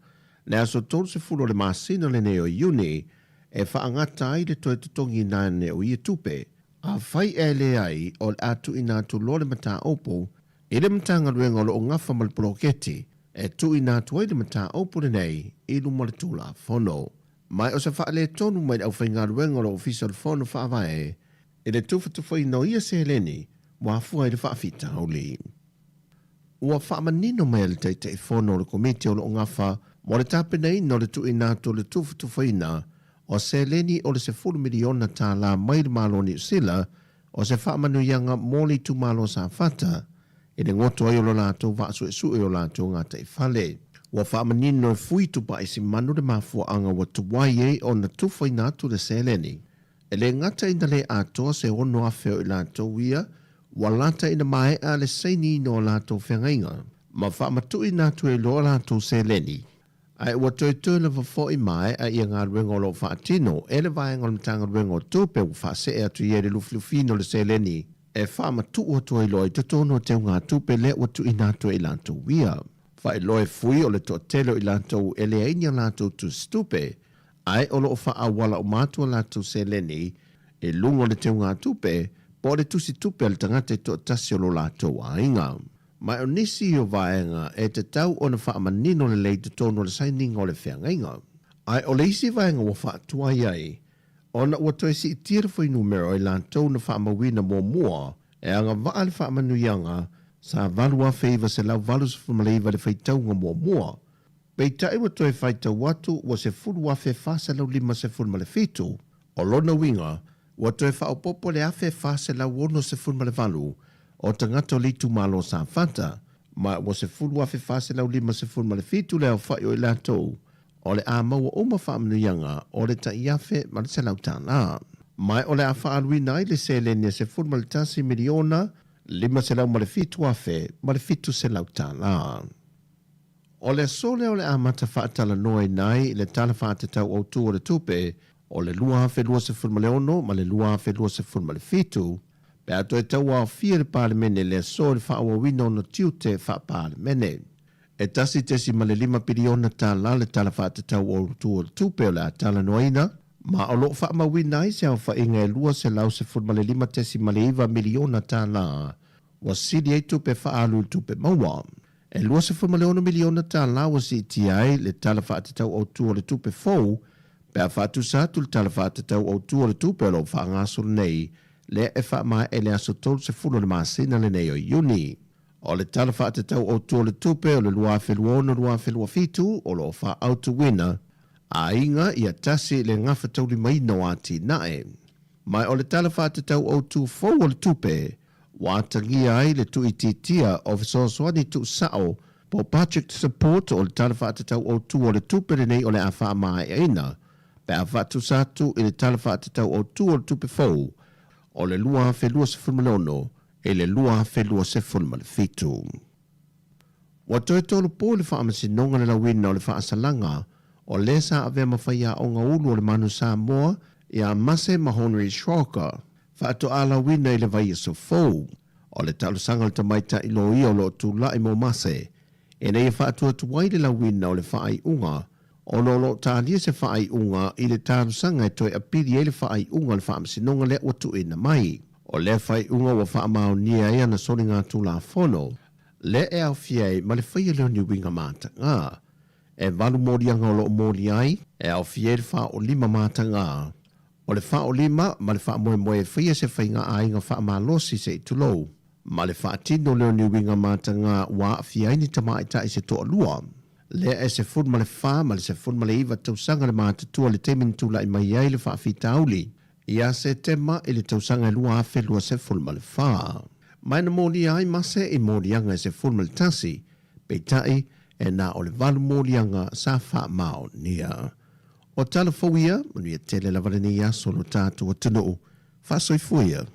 le aso 30 o le masina lenei o Iuni e faagata ai le toe totogiina ane o ia tupe. Afai e leai, o le a tuuina atu loa le mataupu i le Matagaluega o lo o gafa ma le poloketi e tuuina atu ai le mataupu lenei i luma o le Tulafono. Ma o se faaletonu mai le aufaigaluega o le Ofisa o le Fono Faavae i le tufatufaina o ia seleni ua afua ai le faafitauli. Ua faamanino mai e le Taitaifono o le Komiti o lo o gafa mo le tapenaina o le tuuina atu o le tufatufaina o seleni o le $10 miliona mai le Malo o Niu Sila o se faamanuiaga mo le itumalo o Safata i le goto ai o lo latou vaasuesue o latou gataifale. Ua faamanino e Fui Tupaisimanu le mafuaaga ua tuai ai ona tufaina atu le seleni. E le gata ina le atoa se 6,000 o i latou ia ua lata ina maea le sainiina o latou feagaiga ma faamatuuina atu ai loa latou seleni. Ae ua toetoe lava foi maea ia galuega o lo o faatino e le vaega o le Matagaluega o Tupe ua faasee atu i ai le lufilufiina o le seleni e faamatuu atu ai loa i totonu o teugatupe lea ua tuuina atu e i latou ia. Faailoa e Fui o le toatele o i latou e leai ni a latou tusitupe ae o lo o faaauala uma atu a latou seleni i luga o le teugatupe po o le tusitupe a le tagata e toatasi o lo latou aiga. Ma o nisi o vaega e tatau ona faamanino lelei i totonu o le sainiga o le feagaiga. Ae o le isi vaega ua faatuai ai, ona ua toe siitia le fuainumera o i latou na faamauina muamua e agavaa le faamanuiaga sa 8,989 le faitauga muamua, peitai ua toe faitau atu ua 10,457. O lona uiga, ua toe faaopoopo le 1,468 o tagata o le itumalo o Safata, ma ua 10,457 le aofai o i latou o le a maua uma faamanuiaga o le tai $1,100. Ma o le a faaaluina ai le seleni e $11 miliona $507,700. O le aso lea o le amata faatalanoaina ai le Tala Faatatau Autu o le Tupe o le 2026 ma le 2027, pe a toe tauaofia le Palemene i le aso i le faaauauina o ona tiute faa-Palemene. E $1.5 piliona le Tala Faatatau Autu o le Tupe o le a talanoaina, ma o lo o faamauina ai se aofaiga e $215.9 miliona ua sili ai tupe faaalu i le tupe maua. E $26 miliona ua siitia ai le Tala Faatatau Autu o le Tupe fou pe a faatusa atu le Tala Faatatau Autu o le Tupe o lo o faagasolo nei lea e faamaea i le aso 30 o le masina lenei o Iuni. O le Tala Faatatau Autu o le Tupe o le 2026/2027 o lo o faaautuina aiga ia tasi le gafataulimaina o atinae. Ma o le Tala Faatatau Autu fou o le Tupe ua atagia ai le tuuitiitia o fesoasoani tuusao po o budget support o le Tala Faatatau Autu o le Tupe lenei o le a faamaeaina pe a faatusa atu i le Tala Faatatau Autu o le Tupe fou o le 2026 i le 2027. Ua toe tolopo le Faamasinoga le lauina o le faasalaga o lē sa avea ma faiaoga ulu o le Manu Samoa ia Mase ma Henry Schrocker faatoa lauina i le vaiaso fou. O le talosaga a le tamaitai loia o lo o tula'i mo Mase ina ia faatuatuai le lauina o le faaiuga ona o lo o talia se faaiuga i le talosaga e toe apili ai le faaiuga a le Faamasinoga lea ua tuuina mai. O lea faaiuga ua faamaonia ai ana soligatulafono lea e aofia ai ma le faia lea o ni uiga mataga. E valu moliaga o lo o moli ai, e aofia ai le faaolima mataga. O le faaolima ma le faamoemoe e faia se faiga aiga faamalosi se i tulou, ma le faatino lea o ni uiga mataga ua aafia ai ni tamaitai se toalua. Lea e 14 ma le 19 tausaga le matutua i le taimi na tula'i mai ai le faafitauli ia Setema i le tausaga e 2024. Ma e na molia ai Mase i moliaga e 11, peitai e na o le valu moliaga sa faamaonia. O tala fou ia, manuia tele lava lenei aso lo tatou atunuu. Faasoifua ia.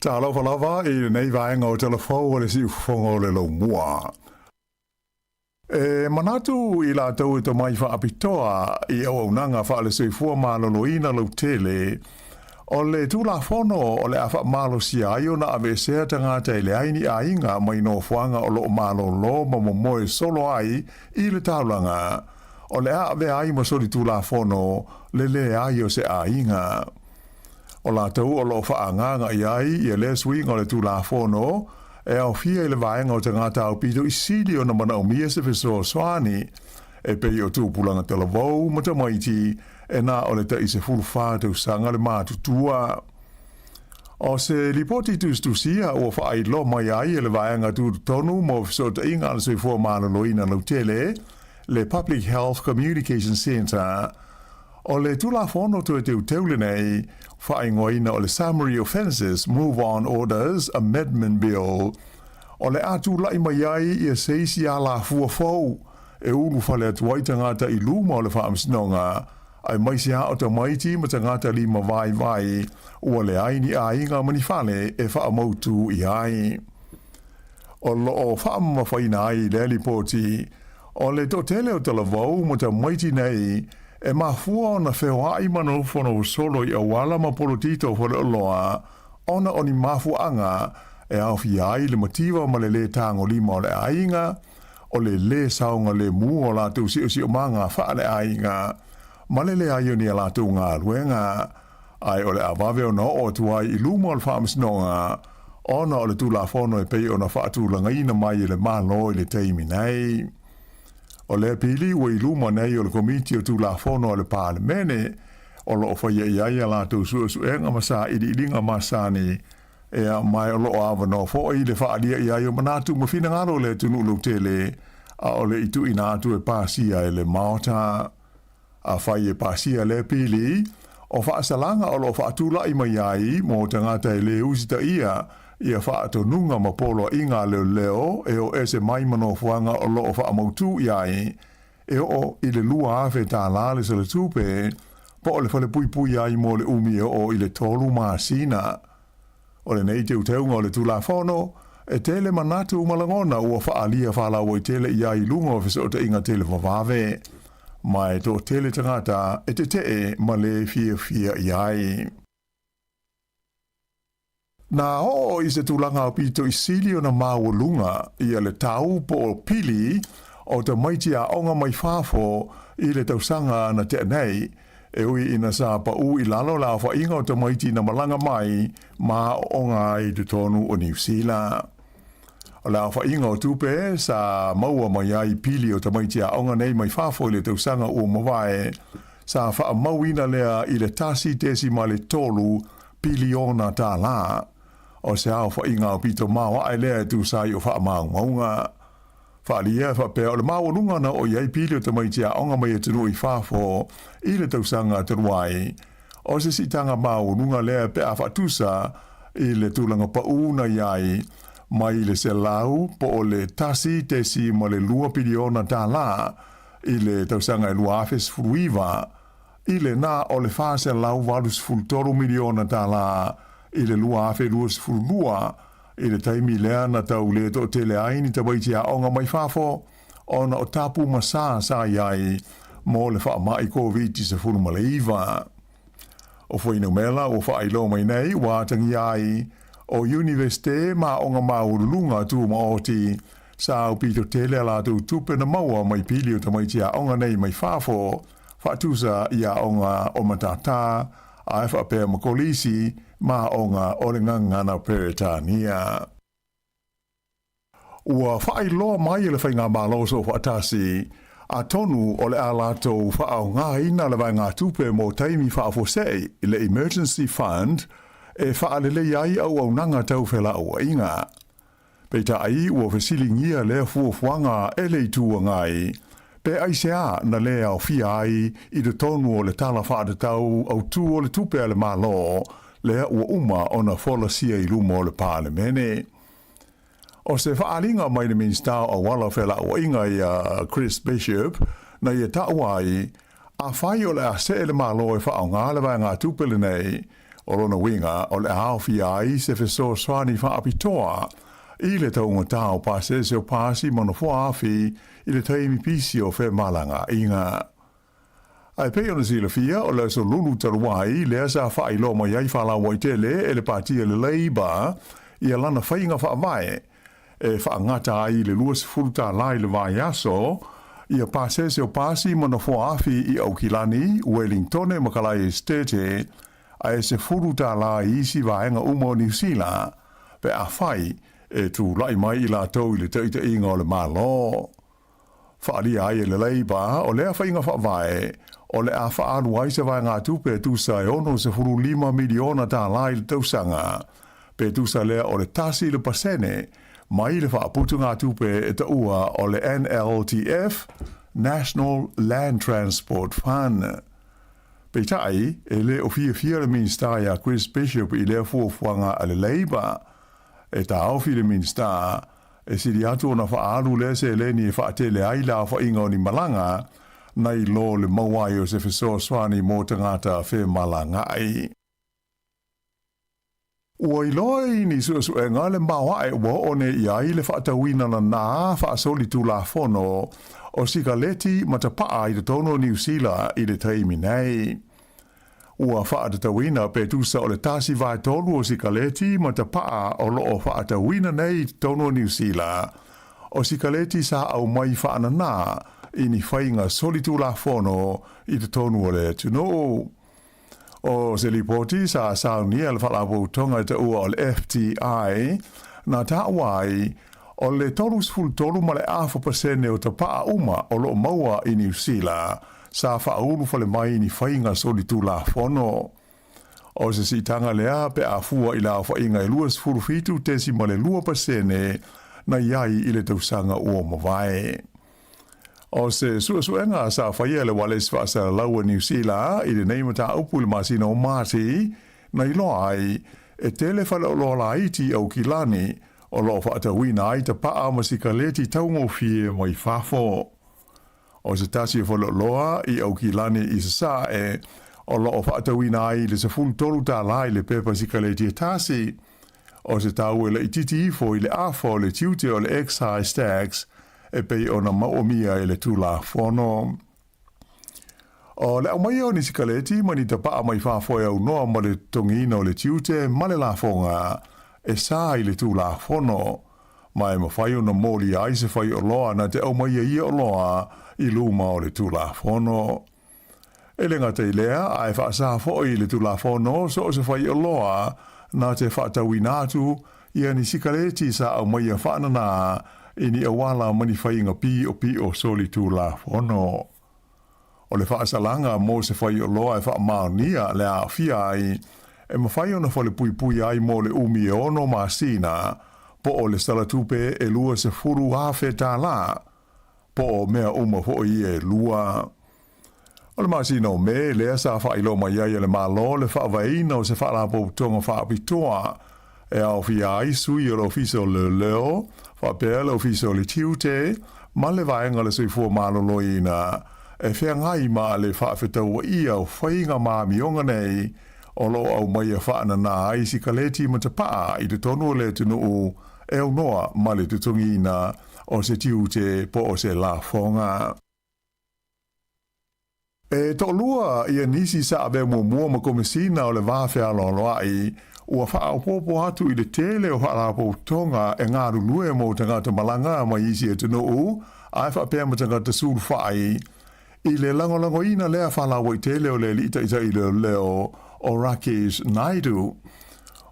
Talofa lava i lenei vaega o Tala Fou a le Siufofoga o le Laumua. E manatu i latou e tomai faapitoa i auaunaga faale-soifua maloloina lautele, o le Tulafono o le a faamalosia ai ona aveesea tagata e leai ni aiga mai nofoaga o lo o malolo ma momoe solo ai i le taulaga, o le a avea ai ma solitulafono le leai o se aiga. O latou o lo o faaagaaga i ai ia lea suiga o le Tulafono e aofia i le vaega o tagata aupito i sili ona manaomia se fesoasoani, e pei o tupulaga talavou ma tamaiti e na o le tai 14 tausaga le matutua. O se lipoti tusitusia ua faailoa mai ai e le Vaega Tutotonu mo Fesootaiga a le Soifua Maloloina Lautele, le Public Health Communication Centre, O le Tulafono toe teuteu lenei, faaigoaina o le Summary Offences Move On Orders Amendment Bill, o le a tulai mai ai ia se isi alafua fou e ulufale atu ai tagata i luma o le Faamasinoga, aemaise lava o tamaiti ma tagata limavaivai ua leai ni aiga ma ni fale e faamautu i ai. O lo o faamamafaina ai lea lipoti, o le toatele o talavou ma tamaiti nei e mafua ona feoai ma nofonofo solo i auala ma polotito o faleoloa ona o ni mafuaaga e aofia ai le mativa ma le lē tagolima o le aiga, o le lē saogalemu o latou siosiomaga faaleaiga, ma le leai o ni a latou galuega, ae o le a vave ona oo atu ai i luma o le Faamasinoga ona o le Tulafono e pei ona faatulagaina mai e le Malo i le taimi nei. O lea pili ua i luma nei o le Komiti o Tulafono a le Palemene, o lo o faia i ai a latou suesuega ma sailiiliga masani, ea, ma o lo o avanoa foi le faaalia i ai o manatu ma finagalo o le atunuu lautele, a o le i tuuina atu e pasia e le Maota. Afai e pasia lea pili, o faasalaga o lo o faatulai mai ai mo tagata e lē usitaia ia faatonuga ma poloaiga a leoleo e o ese mai ma nofoaga o lo o faamautū i ai, e oo i le $2,000 tālā le salatupe, po o le falepuipui ai mo le umi e oo i le tolu masina. O lenei teuteuga o le Tulafono, e tele manatu ma lagona ua faaalia faalauaitele i ai i luga o fesootaiga televavave, ma e toatele tagata e tetee ma lē fiafia i ai. Na oo i se tulaga aupito i sili ona maualuga ia le tau po o pili o tamaiti aoga mai fafo i le tausaga na tea nei, E ui ina sa paʻū i lalo le aofaiga o tamaiti na malaga mai ma aoaoga ai i totonu o Niu Sila. O le aofaiga o tupe sa maua mai ai pili o tamaiti aoga nei mai fafo i le tausaga ua mavae, sa faamauina lea i le $1.3 piliona tālā. O se aofaiga aupito maoaʻe lea e tusa ai o faamaumauga. Faaalia e faapea o le maualuga na oo i ai pili o tamaiti aoga mai atunuu i fafo i le tausaga talu ai. O se siitaga maualuga lea pe a faatusa i le tulaga paʻū na i ai mai le selau po o le $1.2 piliona tālā i le tausaga e 2019 i le na o le $483 miliona tālā i le 2022. I le taimi lea na tau le toatele ai ni tamaiti aoga mai fafo ona o tapu ma sa sa i ai mo le faamai Koviti-19. O fuainumera ua faailoa mai nei ua atagia ai o Iunivesite ma aoga maualuluga tumaoti sa aupito tele a latou tupe na maua mai pili o tamaiti aoga nei mai fafo faatusa i aoga o Matatā ae faapea ma Kolisi ma aoga o le Gagana Peretania. Ua faailoa mai e le Faigamalo Soofaatasi, atonu o le a latou faaaogaina le vaegatupe mo taimi faafuasei, le Emergency Fund, e faalelei ai auaunaga tau felauaiga. Peitai, ua fesiligia lea fuafuaga e le Itu Agai, pe aisea na lē aofia ai i totonu o le Tala Faatatau Autu o le Tupe a le Malo lea ua uma ona folasia i luma o le Palemene. O se faaaliga mai le Minisita o Auala o Felauaiga ia Chris Bishop na ia taua ai, afai o le a see le Malo e faaaoga le vaegatupe lenei, O lona uiga o le a aofia ai se fesoasoani faapitoa i le taugatā o pasese o pasi ma nofoa afi i le taimi pisi o femalagaaiga. Ae pei ona silafia, o le aso Lulu talu ai, lea sa faailoa mai ai faalauaitele e le Pati a le Labour ia lana faiga faavae e faagata ai i le 20 tālā i le vaiaso ia pasese o pasi ma nofoa afi i Aukilani, Uelingtone ma Kalae Esetete, ae 10 tālā i isi vaega uma o Niu Sila pe afai e tulai mai i latou i le taitaiga o le Malo. Faaalia ai e le Labour o lea faiga faavae o le a faaalu ai se vaegatupe e tusa e $65 miliona tālā i le tausaga, pe tusa lea o le 1% mai le faaputugatupe e taua o le NLTF, National Land Transport Fund. Peitai, e le o fiafia le Minisita ia Chris Bishop i lea fuafuaga a le Labour. E taofi le Minisita, e sili atu ona faaalu lea seleni e faatele ai le aofaiga o ni malaga, nai lo le maua ai o se fesoasoani mo tagata femalagaai. Ua iloa i ni suesuega le maoae ua oo nei i ai le faatauina nanā faasolitulafono o sikaleti ma tapaa i totonu o Niu Sila i le taimi nei. Ua faatatauina pe tusa o le 1/3 o sikaleti ma tapaa o loo faatauina nei i totonu o Niu Sila, o sikaleti sa aumai faananā i ni faiga solitulafono i totonu o le atunuu. O se lipoti sa saunia e le Faalapotopotoga e taua o le FTI, na taua ai, o le 33.5% o tapaa uma o loo maua i Niu Sila sa faaulu fale mai i ni faiga solitulafono. O se siitaga lea pe a fua i le aofaiga e 27.2% na i ai i le tausaga ua mavae. O se suesuega sa faia e le Ualesi Faasalalau a Niu Sila i lenei mataupu i le masina o Mati, na iloa ai, e tele faleoloa laiti i Aukilani o lo o faatauina ai tapaa ma sikaleti taugofie mai fafo. O se tasi o faleoloa i Aukilani i Sasae o lo o faatauina ai i le 13 tālā i le pepa sikaleti e tasi, o se tau e laitiiti ifo i le afa o le tiute o le excise tax e pei ona maomia e le Tulafono. O le aumaia o ni sikaleti ma ni tapaa mai fafo e aunoa ma le totogiina o le tiute ma le lafoga e sa i le Tulafono, ma e mafai ona molia ai se faioloa na te aumaia ia oloa i luma o le Tulafono. E le gata i lea, ae faasa foi i le Tulafono so o se faioloa na te faatauina atu ia ni sikaleti sa aumaia faananā i ni auala ma ni faiga piopio solitulafono. O le faasalaga mo se faioloa e faamaonia le aafia ai, e mafai ona falepuipui ai mo le umi e 6 masina, po o le salatupe e 20,000 tālā, po o mea uma foi ia e lua. O le masina o Me lea sa faailoa mai ai e le Malo le faavaeina o se faalapotopotoga faapitoa e aofia ai sui o le Ofisa o Leoleo, faapea le Ofisa o le Tiute ma le Vaega o le Soifua Maloloina e feagai ma le faafetauaia o faiga ma amioga nei o lo o aumaia faananā ai sikaleti ma tapaa i totonu o le atunuu e aunoa ma le totogiina o se tiute po o se lafoga. E toalua ia nisi sa avea muamua ma Komesina o le Va Fealoaloai ua faaopoopo atu i le tele o faalapotopotoga e galulue mo tagata malaga mai isi atunuu ae faapea ma tagata sulufai i le lagolagoina lea faalauaitele o le alii taitai leoleo o Rakesh Naidu.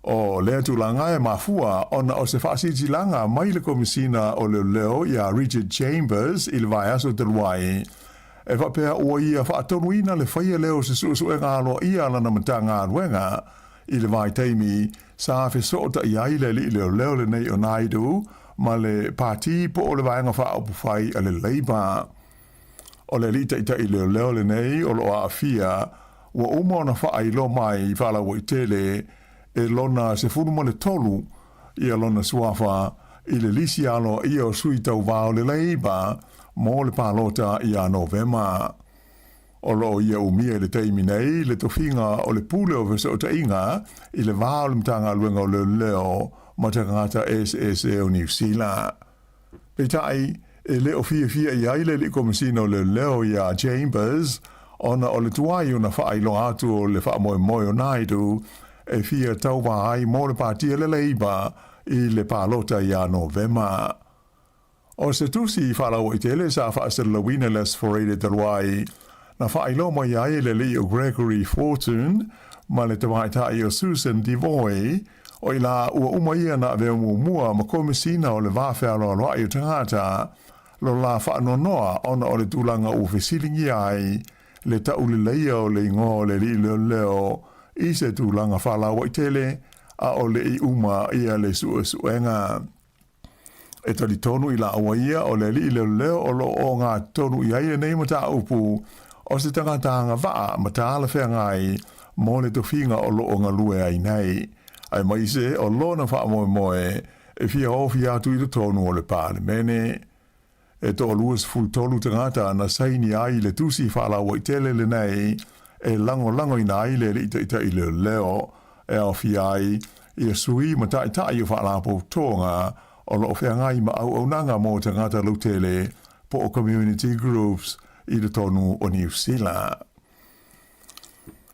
O lea tulaga e mafua ona o se faasilasilaga mai le Komesina o Leoleo iā Richard Chambers i le vaiaso talu ai, e faapea ua ia faatonuina le faia lea o se suesuega aloaia a lana Matagaluega i le vaitaimi sa fesootai ai le alii leoleo lenei o Naidu ma le Pati po o le Vaega Faaupufai a le Labour. O le alii taitai leoleo lenei o lo o aafia ua uma ona faailoa mai faalauaitele e lona 13 ia lona suafa i le lisi aloaia o sui tauvā o le Labour mo le palota ia Novema. O lo o ia umia i le taimi nei le tofiga o le Pule o Fesootaiga i le va o le Matagaluega o Leoleo ma Tagata Eseese o Niu Sila. Peitai, e le o fiafia i ai le Alii Komesina o Leoleo iā Chambers ona o le tuai ona faailoa atu o le faamoemoe o Naidu e fia tauva ai mo le Pāti a le Labour i le palota ia Novema. O se tusi faalauaitele sa faasalalauina i le Aso Faraile talu ai, na faailoa mai ai e le alii o Gregory Fortune ma le tamaitai o Susan Devoy, o i la ua uma ia na avea muamua ma Komesina o le Va Fealoaloai o Tagata, lo la faanoanoa ona o le tulaga ua fesiligia ai le tauleleia o le igoa o le alii leoleo i se tulaga faalauaitele a o le i uma ia le suesuega. E talitonu i lāua ia o le alii leoleo o lo o ogatotonu i ai lenei mataupu o se tagata agavaa ma talafeagai mo le tofiga o lo o galue ai nei, aemaise o lona faamoemoe e fia ofi atu i totonu o le Palemene. E toa-23 tagata na saini ai i le tusi faalauaitele lenei e lagolagoina ai le Alii Taitai Leoleo e aofia ai ia sui ma taitai o faalapotopotoga o lo o feagai ma auaunaga mo tagata lautele po o community groups i totonu o Niu Sila.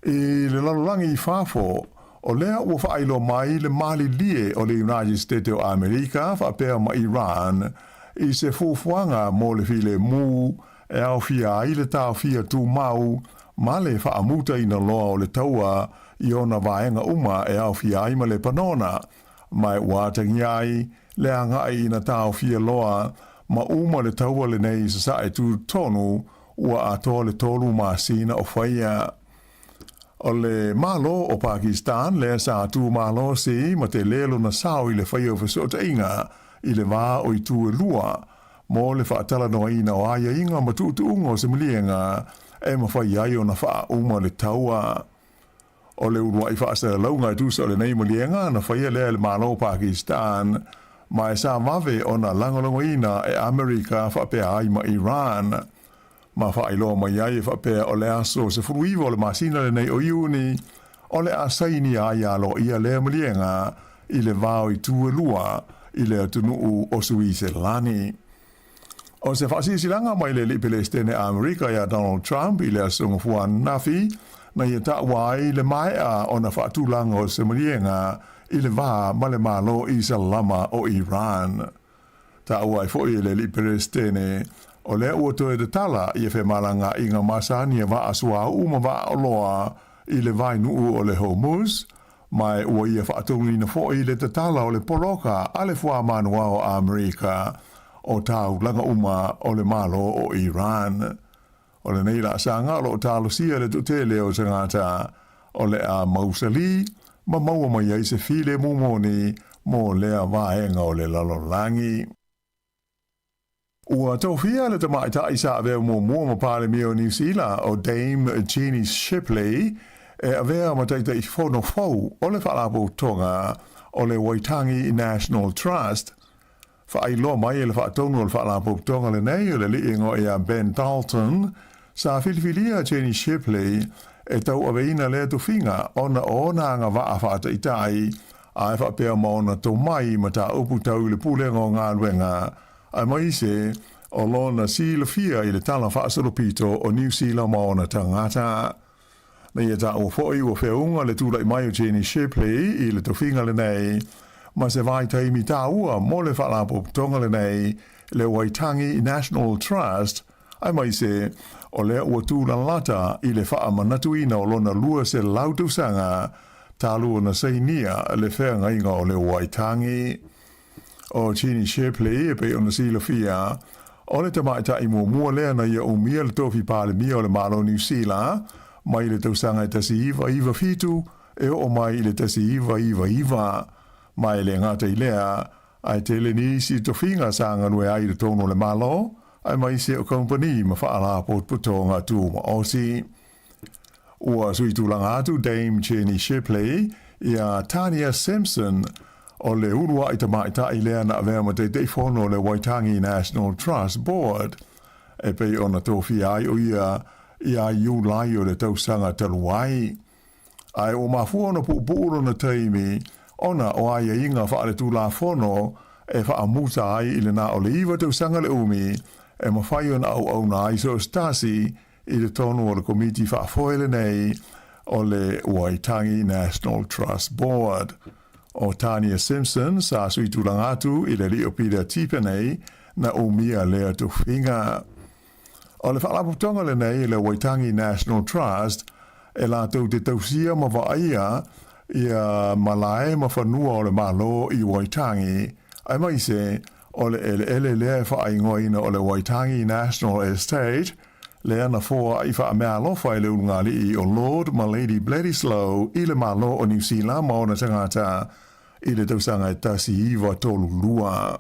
I le lalolagi i fafo, o lea ua faailoa mai le malilie o le United States o Amerika faapea ma Iran i se fuafuaga mo le filemu e aofia ai le taofia tumau ma le faamutaina loa o le taua i ona vaega uma e aofia ai ma Lepanona, ma ua atagia ai le agai ina taofia loa ma uma le taua lenei i sasae tutotonu ua atoa le 3 masina o faia. O le Malo o Pakistan lea sa tumalosi ma tele lona sao i le faia o fesootaiga i le va o itu e lua mo le faatalanoaina o aiaiga ma tuutuuga o se maliega e mafai ai ona faauma le taua. O le uluai faasalalauga e tusa o lenei maliega na faia lea e le Malo o Pakistan ma e sa vave ona lagolagoina e Amerika faapea ai ma Iran. Ma faailoa mai ai e faapea o le aso 19 o le masina lenei o Iuni o le a sainia ai aloaia lea maliega i le va o itu e lua i le atunuu o Suiselani. O se faasilasilaga mai le Alii Pelesitene Amerika iā Donald Trump i le Aso Gafua ananafi, na ia taua ai le maea ona faatulaga o se maliega i le va ma le Malo Isalama o Iran. Taua ai foi e le Alii Pelesitene, o lea ua toe tatala ia femalagaaiga masani a vaa suauu ma vaa oloa i le vaenuu o le Hormuz, Ma e ua ia faatonuina foi le tatala o le poloka a le fuamanua o Amerika o taulaga uma o le Malo o Iran. O lenei laasaga o lo o talosia le toatele o tagata o le a mausali ma maua mai ai se filemu moni mo lea vaega o le lalolagi. Ua tofia le tamaitai sa avea muamua ma Palemia o Niu Sila, o Dame Jeannie Shipley, e avea ma Taitaifono fou o le Faalapotopotoga o le Waitangi National Trust. Faailoa mai e le faatonu o le Faalapotopotoga lenei o le alii igoa ia Ben Dalton, sa filifilia Jeannie Shipley e tauaveina lea tofiga ona o ona agavaa faataitai ae faapea ma ona tomai mataupu tau i le pulega o galuega aemaise o lona silafia i le tala faasolopito o Niu Sila ma ona tagata. Na ia taua foi ua feauga le tulai mai o Jenny Shipley i le tofiga lenei ma se vaitaimi taua mo le faalapotopotoga lenei le Waitangi National Trust aemaise o lea ua tūlalata i le faamanatuina o lona 200 tausaga talu ona sainia le feagaiga o le Waitangi. O Jeannie Shipley, e pei ona silafia, o le tamaitai muamua lea na ia umia le tofi Palemia o le Malo o Niu Sila mai le tausaga e 1997 e oo mai i le 1999. Ma e le gata i lea, ae tele nisi tofiga sa galue ai i totonu o le Malo, aemaise o kamupani ma faalapotopotoga tumaoti. Ua sui tulaga atu Dame Jenny Shipley iā Tania Simpson o le uluai tamaitai lea na avea ma Taitaifono o le Waitangi National Trust Board e pei ona tofia ai o ia ia Iulai o le tausaga talu ai. Ae ua mafua ona puupuu lona taimi ona o aiaiga faaletulafono e faamuta ai i le na o le 9 tausaga le umi e mafai ona auauna ai so o se tasi i le tonu o le komiti faafoe lenei o le Waitangi National Trust Board. O Tania Simpson sa sui tulaga atu i le alii o Peter Tipene na umia lea tofiga. O le faalapotopotoga lenei le Waitangi National Trust e latou te tausia ma vaaia ia malae ma fanua o le Malo i Waitangi, aemaise o le eleele lea e faaigoaina o le Waitangi National Estate, lea na foai faameaalofa e le ulugalii o Lord ma Lady Bledisloe i le Malo o Niu Sila ma ona tagata i le tausaga e 1932.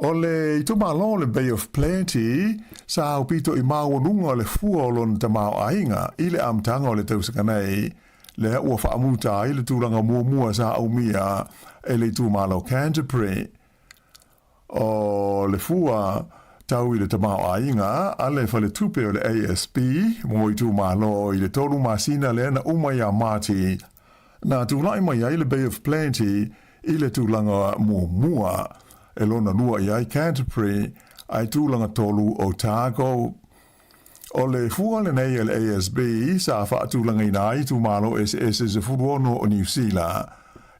O le itumalo o le Bay of Plenty sa aupito i maualuga le fua o lona tamaoaiga i le amataga o le tausaga nei, lea ua faamuta ai le tulaga muamua sa aumia e le itumalo Canterbury. O le fua tau i le tamaoaiga a le faletupe o le ASB mo itumalo i le 3 masina lea na uma ia Mati, na tulai mai ai le Bay of Plenty i le tulaga muamua, e lona lua i ai Canterbury, ae tulaga tolu Otago. O le fua lenei a le ASB sa faatulagaina ai itumalo eseese 16 o Niu Sila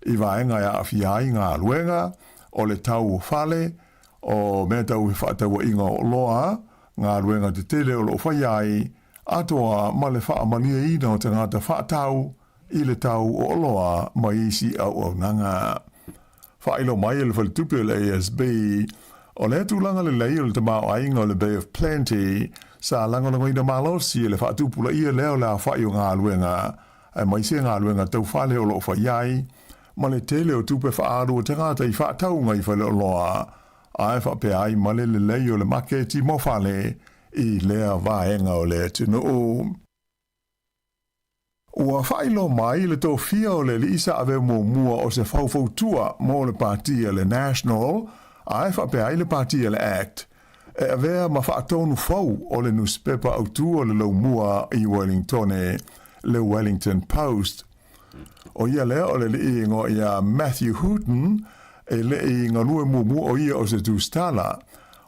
i vaega e aafia ai galuega, o le tau o fale, o mea tau fefaatauaiga o oloa, galuega tetele o lo o faia ai, atoa ma le faamalieina o tagata faatau i le tau o oloa ma isi auaunaga. Faailoa mai e le faletupe o le ASB, o lea tulaga lelei o le tamaoaiga o le Bay of Plenty sa lagolagoina malosi e le faatupulaia lea o le aofai o galuega, aemaise galuega tau fale o lo o fai ai, ma le tele o tupe faaalu a tagata i faatauga i faleoloa, ae faapea ai ma le lelei o le maketi mo fale i lea vaega o le atunuu. Ua faailoa mai le tofia o le alii sa avea muamua o se faufautua mo le Pati a le National, ae faapea ai le Pati a le Act, e avea ma faatonu fou o le nusipepa autū o le laumua i Wellingtone, le Wellington Post. O ia lea o le alii igoa ia Matthew Hooton, e le i galue muamua o ia o se tusitala.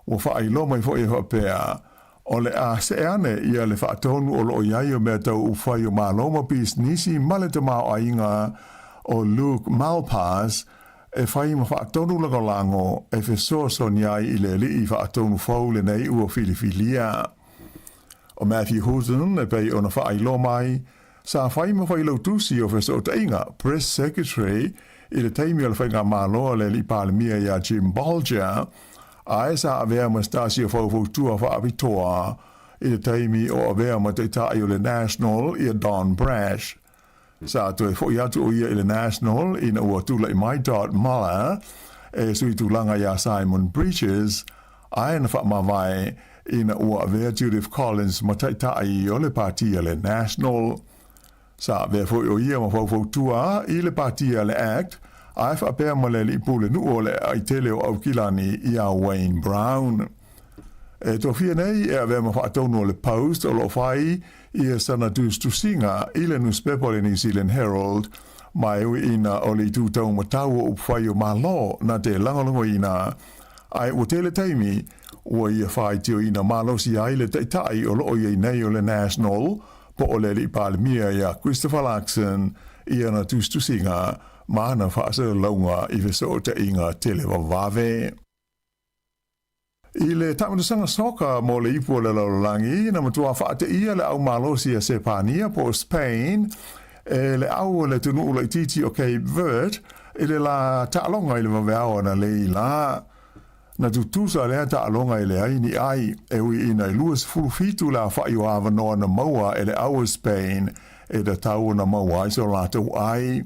Ua faailoa mai foi e faapea, O le a see ane ia le faatonu o lo o i ai o mea tau upufai o Malo ma pisinisi ma le tamaoaiga o Luke Malpass e fai ma faatonu lagolago e fesoasoani ai i le alii faatonu fou lenei ua filifilia. O Matthew Hooton e pei ona faailoa mai, sa fai ma failautusi o fesootaiga, Press Secretary, i le taimi o le faigamalo a le alii Palemia ia Jim Bolger, ae sa avea ma se tasi o faufautua faapitoa i le taimi o avea ma taitai o le National ia Don Brash. Sa toe foi atu o ia i le National ina ua tulai mai Dot Muller e sui tulaga ia Simon Bridges, ae na faamavae ina ua avea Judith Collins ma taitai o le Pati a le National. Sa avea foi o ia ma faufautua i le Pati a le Act, ae faapea ma le alii pulenuu o le aitele o Aukilani ia Wayne Brown. E tofia nei e avea ma faatonu o le Post o lo o fai ia sana tusitusiga i le nusipepa o le New Zealand Herald, ma e ui ina o le itu taumatau o upufai o Malo na te lagolagoina, ae ua tele taimi ua ia faitioina malosi ai le taitai o lo o i ai nei o le National, po o le alii Palemia ia Christopher Luxon i ana tusitusiga ma ana faasalalauga i fesootaiga televavave. I le taamilosaga soka mo le ipu o le lalolagi, na matua faateia le au malosi a Sepania po o Spain e le au o le atunuu laitiiti o Cape Verde i le la taaloga i le vaveao analeila la. Na tutusa lea taaloga e leai ni ai, e ui ina e 27 le aofai o avanoa na maua e le au o Spain e tatau ona maua ai so latou ai.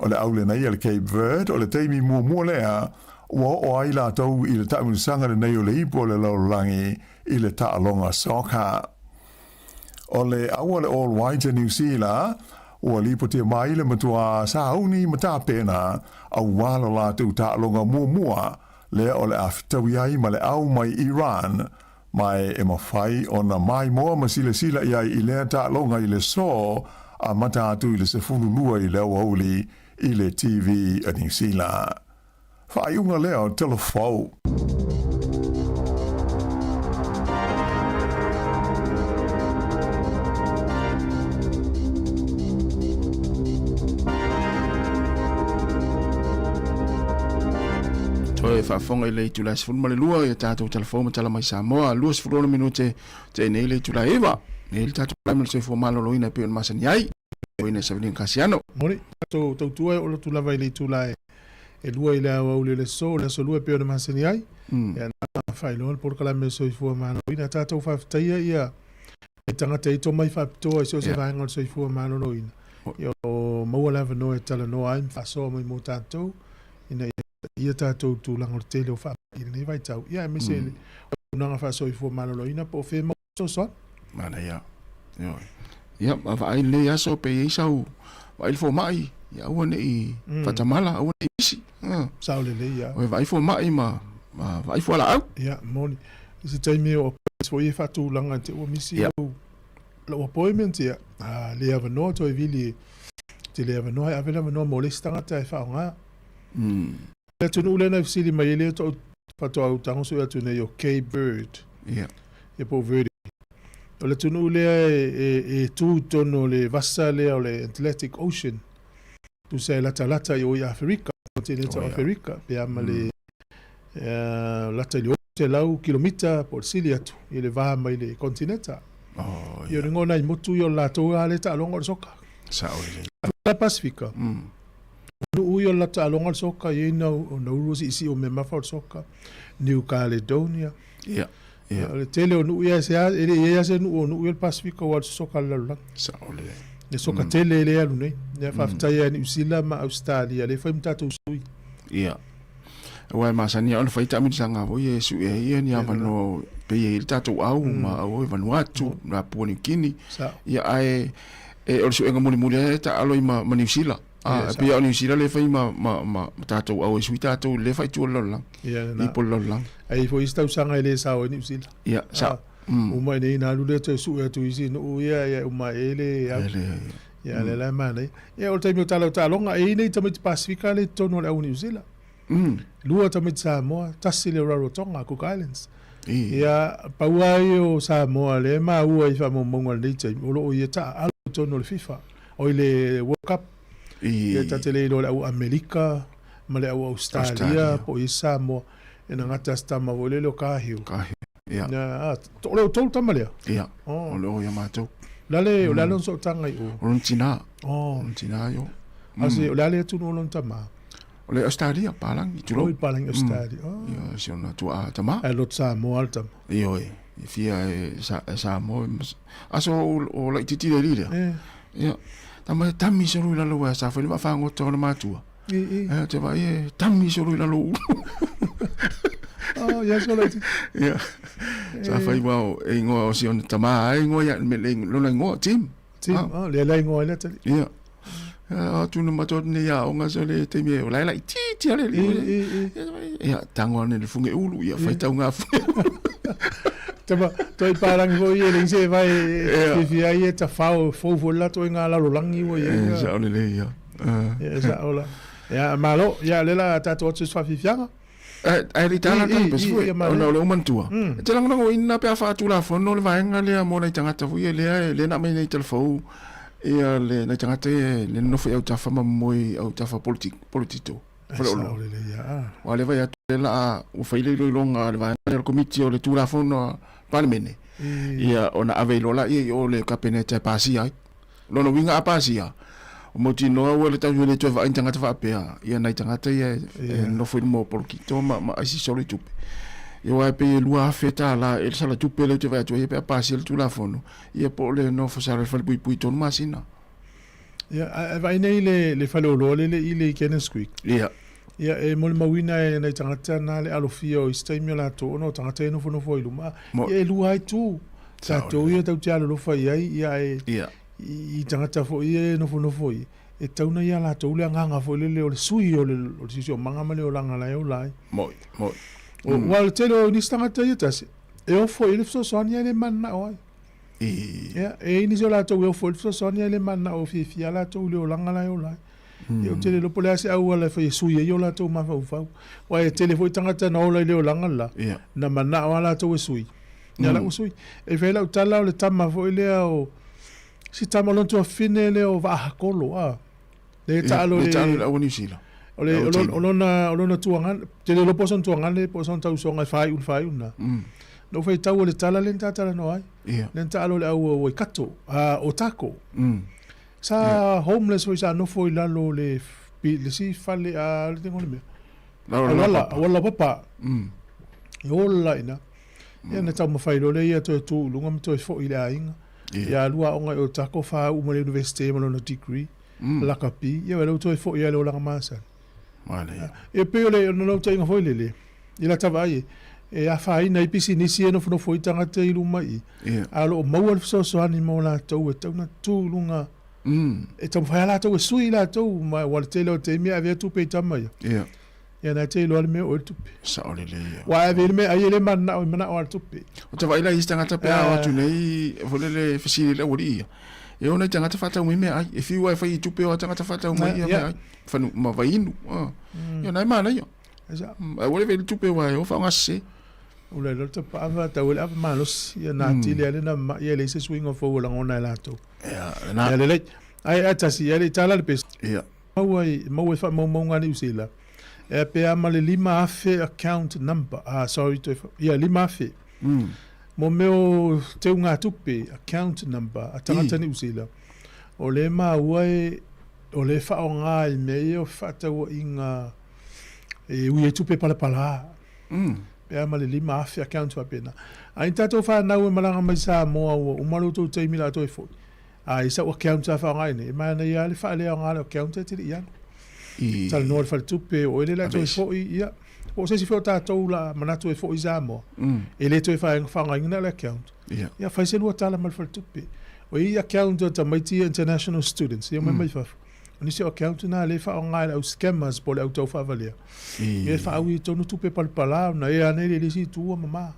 O le au lenei a le Cape Verde o le taimi muamua lea ua oo ai latou i le taamilosaga lenei o le ipu o le lalolagi i le taaloga soccer. O le au a le All Whites a Niu Sila, ua lipotia mai le matua sauni ma tapena aua lo latou taaloga muamua lea o le a fetaui ai ma le au mai Iran. Ma e mafai ona maimoa ma silasila i ai i lea taaloga i le aso, amata atu i le 12 i le aoauli i le TV a Niu Sila. Faaiuga lea o Tala Fou. Toe faafofoga i le itula e 12 ia tatou talafou ma tala mai Samoa, 26 minute te nei le itula e 9. Nei le tatou ma le soifua maloloina e pei ona masani ai. Oi nei Savelina Kasiano. Moni, tatou tautua e oo atu lava i le itula e 2 i le aoauli o le aso, le aso lua e pei ona masani ai. Ia na faailoa le polokalame o le soifua maloloina. Tatou faafetaia ia e tagata i tomai faapitoa i so o se vaega o le soifua maloloina. Ia o maua le avanoa e talanoa ai ma faasoa mai mo tatou ina ia ia tatou tulaga o le tele o faamai i lenei vaitau, ia aemaise le auaunaga faasoifua maloloina po o fea e maua ai fesoasoani. Manaia. Ioe. Ia, ma vaai lenei aso pe i ai sau vaai le fomai, ia aua ne i faatamala, aua ne i misi. Sao lelei ia. Oi vaai fomai ma vaai fualaau. Ia, moni. I se taimi o appointments foi e faatulaga te ua misi lau lau appointment ia, a le avanoa toe vili te le avanoa e ave le avanoa mo le isi tagata e faaaoga. Le atunuu lea na fesili mai ai lea toʻu faatoa ou tago sue atu nei o Cape Verde. Ia. Ia po o Verde. O le atunuu lea e tu i totonu o le vasa lea o le Atlantic Ocean. Tusa e latalata i o i Aferika, kontineta o Aferika, pe a ma le lata i le 600 kilomita po o le sili atu i le va mai le kontineta. Oh, ia. O le nai motu ia o latou lava lea taaloga o le soka. Sao lelei. La Pasifika. Nuu ia o le taaloga o le soka, e i ai Nauru o siisii o mea mafa o le soka, New Caledonia. Ia. Ia. O le tele o nuu ia e se e le i ai lava se nuu o nuu ia o le Pasifika ua alu se soka a le lalolagi. Sao lelei. Le soka tele lea e alu nei. Ia faafetai ia Niu Sila ma Ausetalia lea e fai ma tatou sui. Ia. Aua e masani lava ona fai taamilisaga foi e sue ai ia ni avanoa pei e i ai le tatou au ma au i Vanuatu, Papua Niu Kini. Ia ae e o le suega mulimuli lava e taalo ai ma Niu Sila. A, e pei lava o Niu Sila lea e fai ma ma tatou au e sui tatou lea e fai i tua o le lalolagi. I po o le lalolagi. Ae i ai foi isi tausaga e le sao ai Niu Sila. Ia, sao. Uma i nei ona alu lea toe sue atu i isi nuu ia, ia uma ai le au. Ia, lea la e manaia. Ia, o le taimi o tala o taaloga, e i ai nei tamaiti Pasifika lea i totonu o le au Niu Sila. Lua tamaiti Samoa, tasi le o Rarotonga, Cook Islands. Ia, pau lava ia o Samoa lea e maua i faamaumauga i lenei taimi, o lo o ia taaalo i totonu o le FIFA, oi le World Cup. Ia, ta te le iloa le au Amerika ma le au Ausetalia po o i ai se Samoa e na gata se tama foi lele o Cahill. Ia. A, o le outou tama lea? Ia. O le o ia matou. O le a le lona sootaga i o? O lona tina. O lona tina io. A se, o le a le atunuu o lona tama? O le Australia, Palangi, tulou. Oi, Palangi, Australia. Ia, si ona tuaa tama. Ae loto Samoa le tama. Ioe, e fia e Samoa. Aso o laitiiti le alii lea. Ia, tama e tami solo i lalo aua sa fai le vaafagota o le matua. E te vaai e tami solo i lalo o ulu. Oh, ia solo iti. Ia. Sa fai wao e ingoa o si ona tama ai ingoa ia me le lona ingoa Tim. Tim, oh, le la ingoa ile tali. Ia. Atu na matou nei aoga so le taimi e o la e laitiiti lava le alii. Ia, tago ane i le fuge ulu, ia faitau ngā fuge ulu. Tama, toi palangi foi e leai se vai fiafia ai e tafao fou foi le latou i ngā lalolagi ua i ai. E sao lelei ia. Ia sao la. Ia malo, ia lea la tatou atu i se faafiafiaga. Ae le i tala tala pesi foi, ona o le uma matua. E te lagolagoina pe a faatulafono le vaega lea mo nai tagata foi ia lea lea na aumai nei i Talafou ia le nai tagata ia le nonofo i autafa ma moe i autafa politito. Faleoloa. Aua lea vaai atu lea la a ua fai le iloiloga a le vaega lea o le Komiti o le Tulafono a Palemene ia ona ave ai loa laia i o le Kapeneta e pasia ai. O lona uiga a pasia, ua mautinoa ua le tau le toe vaai ni tagata faapea, ia nai tagata ia e nonofo i luma o polokito ma ma aisi solo i tupe. Ia aua e pei e $2,000 e le sala tupe lea ou te vaai atu ai pe a pasia le Tulafono, ia po o le nofo sala i le falepuipui 3 masina. Ia, ae vaai nei le, le faleoloa lele i le Cannons Creek. Ia. Ia, e molimauina e nai tagata na le alofia o isi taimi o latou ona o tagata ia e nofonofo ai i luma. Ia, e lua ai tu. Tatou ia tatou te alolofa i ai, ia ae i tagata foi ia e nofonofo i, e tatau ona ia latou le agaga foi lele o le sui o le siosiomaga ma le olaga la e ola ai. Moi, moi. Ua o le tele o nisi tagata ia tasi. E ofo i le fesoasoani ae le mananao ai. Ia, e i ai nisi o latou e ofo i le fesoasoani ae le mananao e fiafia latou i le olaga la e ola ai. Ia, ou te le iloa po o le a se auala e fai e sui ai o latou mafaufau. Aua e tele foi tagata na ola i le olaga la, na manao lava latou e sui. Ia la ua sui. E fai ai lau tala o le tama foi lea o, si tama o lona tuafafine lea o Vaahakolo, a. Lea e taalo i le au a Niu Sila. O le, o lona, o lona tuagane, te le iloa po o sona tuagane po o sona tausoga e faaiu i le faaiu lena. Na ou faitau o le tala lea na ta talanoa ai. Lea na taalo i le au a Waikato, a Otago. Sa homeless foi sa nofo i lalo o le, le isi fale, a, le tino o le mea. Auala, auala laupapa. E ola i ina. Ia na taumafai loa lea ia toe tu i luga ma toe foi i le aiga. Ia alu aoga i Otago, faauu ma le Universite ma lona degree. Lakapi, ia o lea ua toe foi lava i le olaga masani. Ia pei o le naunautaiga foi lele, i lata vaai e, e afaina ai pisinisi ia e nofonofo ai tagata i luma i i, a o lo o maua le fesoasoani mo latou e tatau ona tu i luga, e taumafai lava latou e sui latou, ma aua o le tele o taimi e ave atu tupe i tama ia. Ia na te iloa le mea o i le tupe. Sao lelei ia. Aua ave i le mea ai e le mananao, e manao lava i le tupe. O te vaai la i isi tagata pe a o atu nei, foi lele fesili i le aualii ia. E o nai tagata faatau mai meaai. E fiu lava e fai i tupe o a tagata faatau mai ia meaai. Fanu, ma vaiinu. Ia na e manaia. Ae ua le fai le tupe aua e o faaaoga sese. Ua le iloa le ava tau le ava malosi. Ia na atili lava le na mai e leai se suiga fou o lagona e latou. Ia, lena. Ia lelei. Ai a tasi, ia le i tala le pese. Ia. Maua i, maua i faamaumauga a Niu Sila, e a pe a ma le 5,000 account number, ah, sorry, toe, ia, 5,000. Mo mea o teugatupe, account number, a tagata Niu Sila, o lea e maua e, o lea e faaaoga i mea ia o fefaatauaiga e ui ai tupe palapala. Pe a ma le 5,000 account faapena. A i ni tatou fanau e malaga mai Samoa ua uma lo outou taimi la toe foi, A i sau account sa faaaoga ai nei, e manaia lava le faaleaoga o le account ae te le i alu. I. Talanoa i le faletupe, o oe lea o le a toe foi, ia, po o se isi foi o tatou o le a manatu e foi i Samoa, e le toe faaaogaina le account. Ia. Ia, fai se lua tala ma le faletupe. O i account a tamaiti ia international students, ia omai mai fafo. O nisi o account na lea e faaaoga e le au scammers po o le au taufaavalea. I. Ia e faaui ai tonu tupe palapala ona e anei le isi itu ua mama.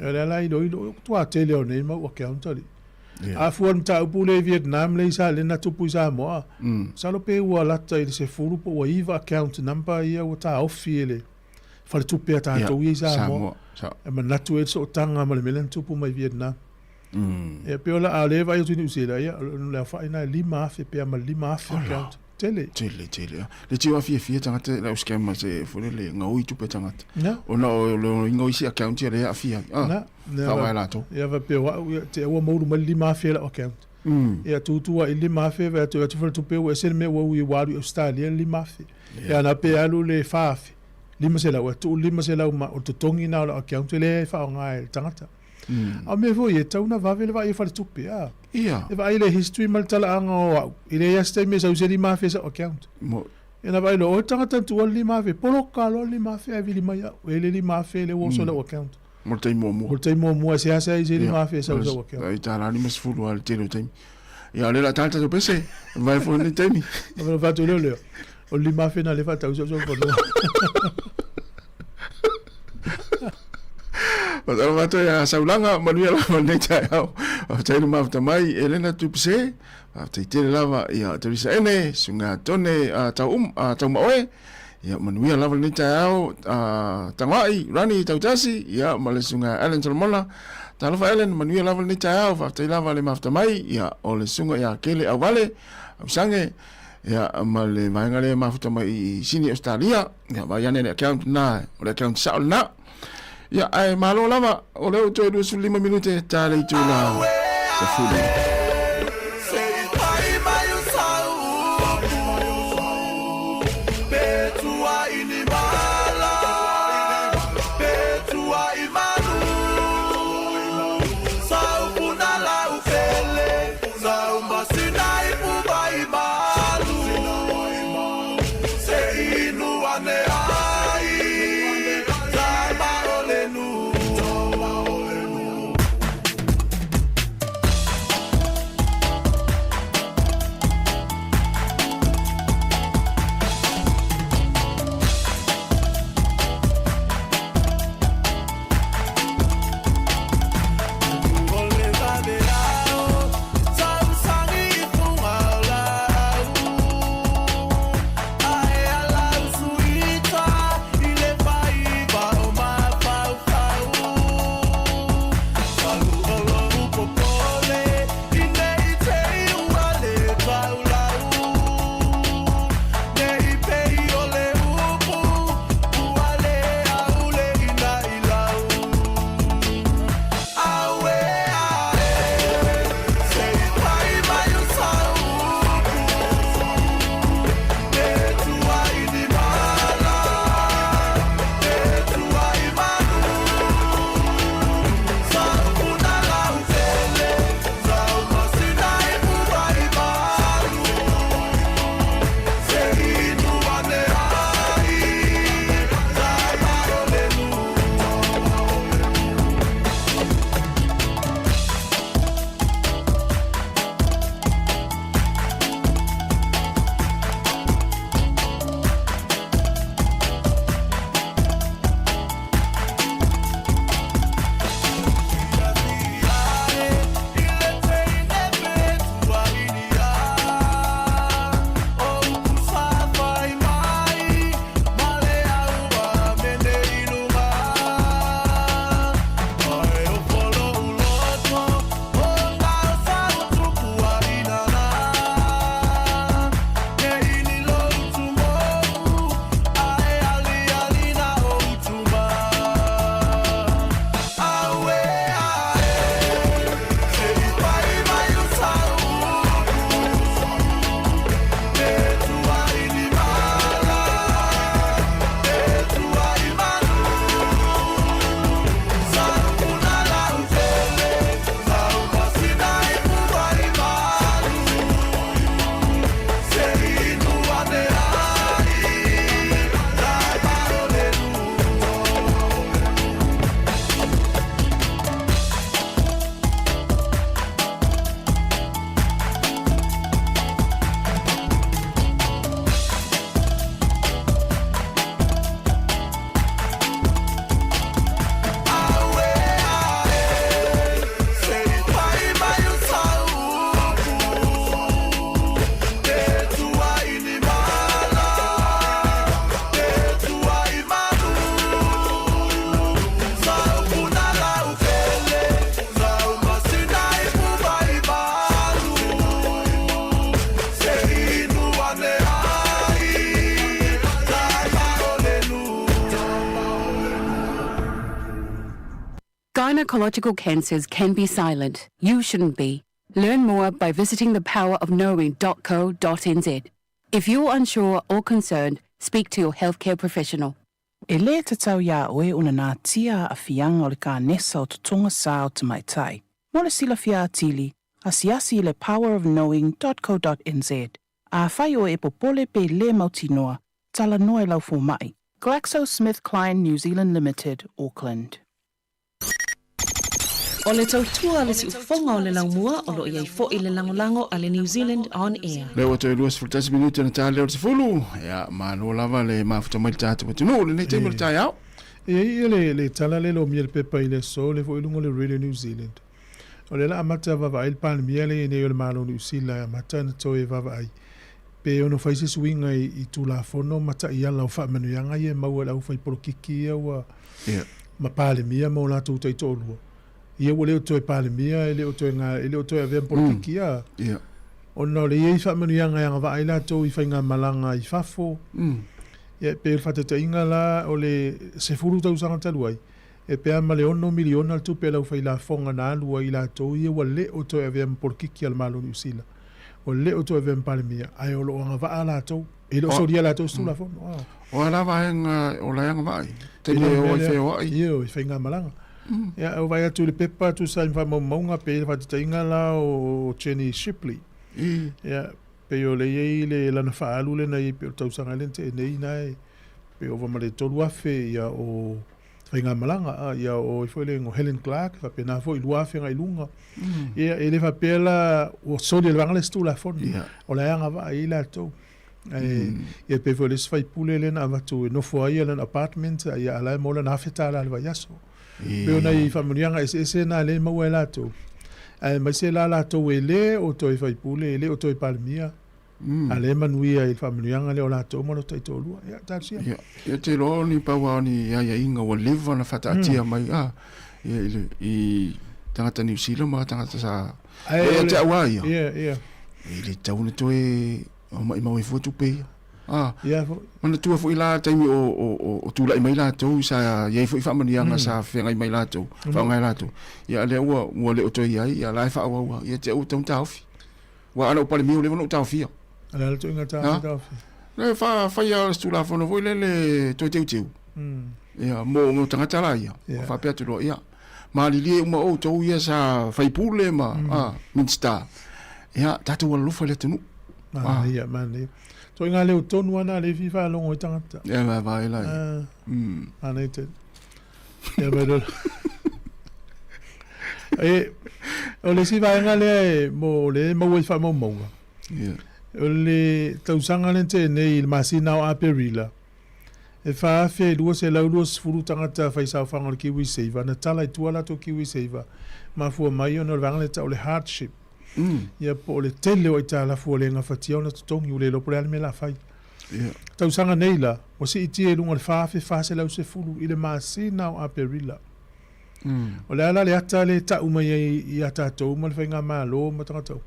O lea la iloilo, ua matua tele o nei mau account alii. Yeah. A fua i le mataupu lea i Vietnam lea i sa, lea na tupu i Samoa, masalo pe ua lata i le 10 po ua 9 account number ia ua taofi e le faletupe a tatou ia i Samoa. Samoa. E manatu ai le sootaga ma le mea lea na tupu mai Vietnam. Ia pei o la, a o lea e vaai atu i Niu Sila, ia o le aofai lena e 5,000 pe a ma le 5,000 account. Tele. Tele, tele. Ah. Le tio afiafia tagata le au scammer se foi lele gaoi tupe tagata. Na. Ona o le ingo isi account ia le aafia. Ah. Na. Faaaoga e latou. Ia faapea o au, ia, te ua moulu mai le 5,000 i lau account. Ia tutu ai le 5,000 vaai atu atu faletupe ua ese le mea ua ui ua alu i Australia le 5,000. Ia na pe alu le 4,000. 500 e tuu le 500 ma o le totogi lena o lau account e leai e faaaoga e le tagata. A o mea foi e tatau ona vave le vaai o faletupe a. Ia. E vaai le history ma le talaaga o au i leai lava se taimi e sau se 5,000 i sau account. Mo. Ia na vaai loa, o le tagata na tuua le 5,000, poloka loa le 5,000 ae vili mai au. E le 5,000 lea ua oso i lau account. Mo le taimi muamua. Mo le taimi muamua e seasea ai se 5,000 e sau i sau account. Tai tala 50 lava i le tele o taimi. Ia o lea o le a tala le tatou pese, vai foi lenei taimi. Ona fai atu lea o lea, o le 5,000 na lea e faatau i sau soifanua. Faatalofa atu ia Saulaga, manuia lava lenei taeao. Faafetai le mafuta mai Elena Tupse, faafetai tele lava ia Teresa Ene, Suga Tone tau um, Taumaoe. Ia manuia lava lenei taeao Tagoai, Rani Tautasi, ia ma le Suga Ellen Solomona. Talofa Ellen, manuia lava lenei taeao, faafetai lava le mafuta mai, ia o le Suga ia Kele Auvale, Ausange, ia ma le vaega lea e mafuta mai i Sini Australia. Ia vaai ane le account na, o le account sao lena. Ia ae malo lava, o lea ua toe 25 minute ta le itula 10. Gynecological cancers can be silent. You shouldn't be. Learn more by visiting thepowerofknowing.co.nz. If you're unsure or concerned, speak to your healthcare professional. E lē tatau iā oe ona natia aafiaga o le kanesa o totoga sa o tamaitai. Mo le silafia atili, asiasi i le powerofknowing.co.nz. Afai oe e popole pe lē mautinoa, talanoa i lau fomaʻi. GlaxoSmithKline New Zealand Limited, Auckland. O le tautua a le siufofoga o le laumua o lo o i ai foi le lagolago a le New Zealand On Air. Lea ua toe 21 minute ona ta lea o le 10. Ia, malo lava le mafuta mai le tatou atunuu i lenei taimi o le taeao. E i ai ia le, le tala lea e lomia i le pepa i le aso, lea foi i luga o le Radio New Zealand. O lea la amata vaavaai le Palemia lea e i ai nei o le Malo o Niu Sila e amata ona toe vaavaai pe ono fai se suiga i, i Tulafono ma taiala o faamanuiaga ia e maua e le aufai polokiki ia ua yeah. ma Palemia ma o latou taitoalua. Ia ua le o toe Palemia, e le o toe, ngā, e le o toe avea ma polokiki mm. Yeah. Ona o le i ai faamanuiaga e agavaa ai latou i faigamalaga i fafo. Ia, pe o le faataitaiga la o le 10 tausaga talu ai, e pe a ma le 6 miliona le tupe a le aufailafoga na alu ai i latou ia ua le o toe avea ma polokiki a le Malo o Niu Sila, ua le o toe avea ma Palemia, ae o lo o agavaa latou, e le o solia e latou se Tulafono. O a la vaega o la e agavaa ai? Taimi e o ai feoai? Ioe, i faigamalaga. Ia, e vaai atu i le pepa tusa ai ma faamaumauga, pei le faataitaiga la o Jenny Shipley. Ia, pei o lea e i ai le lana faaalu lea na i ai pei o le tausaga lea na tea nei na e pei ova ma le 3,000 ia o faigamalaga, ia o ai foi le o Helen Clark, faapena foi 2,000 agai i luga. Ia, e le faapea la ua soli e le vaega lea se Tulafono, o la e agavaa i ai latou. Ae, ia pei foi o le isi faipule lea na avatu e nofo ai lana apartment, ia a la e maua lana $1,000 i le vaiaso. Pei o nai faamanuiaga eseese na lea e maua e latou, aemaise la latou e le o toe faipule, e le o toe Palemia, a lea e manuia i le faamanuiaga lea o latou ma lota taitoalua. Ia, talosia. Ia, ia te iloa o ni pau lava o ni aiaiga ua leva ona faataatia mai a, ia, i, le, i tagata Niu Sila ma tagata sa... Ae Ia te au lava ia. Ia, ia. E le tatau ona toe maimau ai fua tupe ia. Ah, ia foi. Manatua foi la taimi o, o, o, o tulai mai latou, sa i ai foi faamanuiaga mm. sa feagai mai latou, mm. faaaoga e latou. Ia lea ua, ua le o toe i ai, ia la e faaauau lava. Ia te au tau taofi. Ua ana ou Palemia ua leva ona ou taofia. A le ala tuiga taofi, taofi. Le fa faia o se Tulafono foi lele toe teuteu. Mm. Ia, mo, mo tagata la ia. Yeah. Faapea atu loa, ia, malilie uma outou ia sa faipule ma mm. ah, minista. Ia, tatou alolofa i le atunuu. Manaia, ah. manaia. Toi ngā leo tonu ana le fi whaalongo i tangata. Ia, vai vai la. Ah, Manaia te. Ia, mai lola. E, o le isi vaega lea e mo le maua i faamaumauga. Yeah. O le tausaga lea na tea nei i le masina o Aperila, e 4,220 tagata faisaofaga o le KiwiSaver na tala i tua latou KiwiSaver, mafua mai ona o le vaega lea e tau o le hardship. Ia po o le tele o aitalafu ua le gafatia ona totogi, ua le iloa po o le a le mea o le a fai. Yeah. Tausaga nei la, ua siitia i luga o le 4,410 i le masina o Aperila. O le a la le ata lea e tau mai ai ia tatou ma le faigamalo ma tagata uma,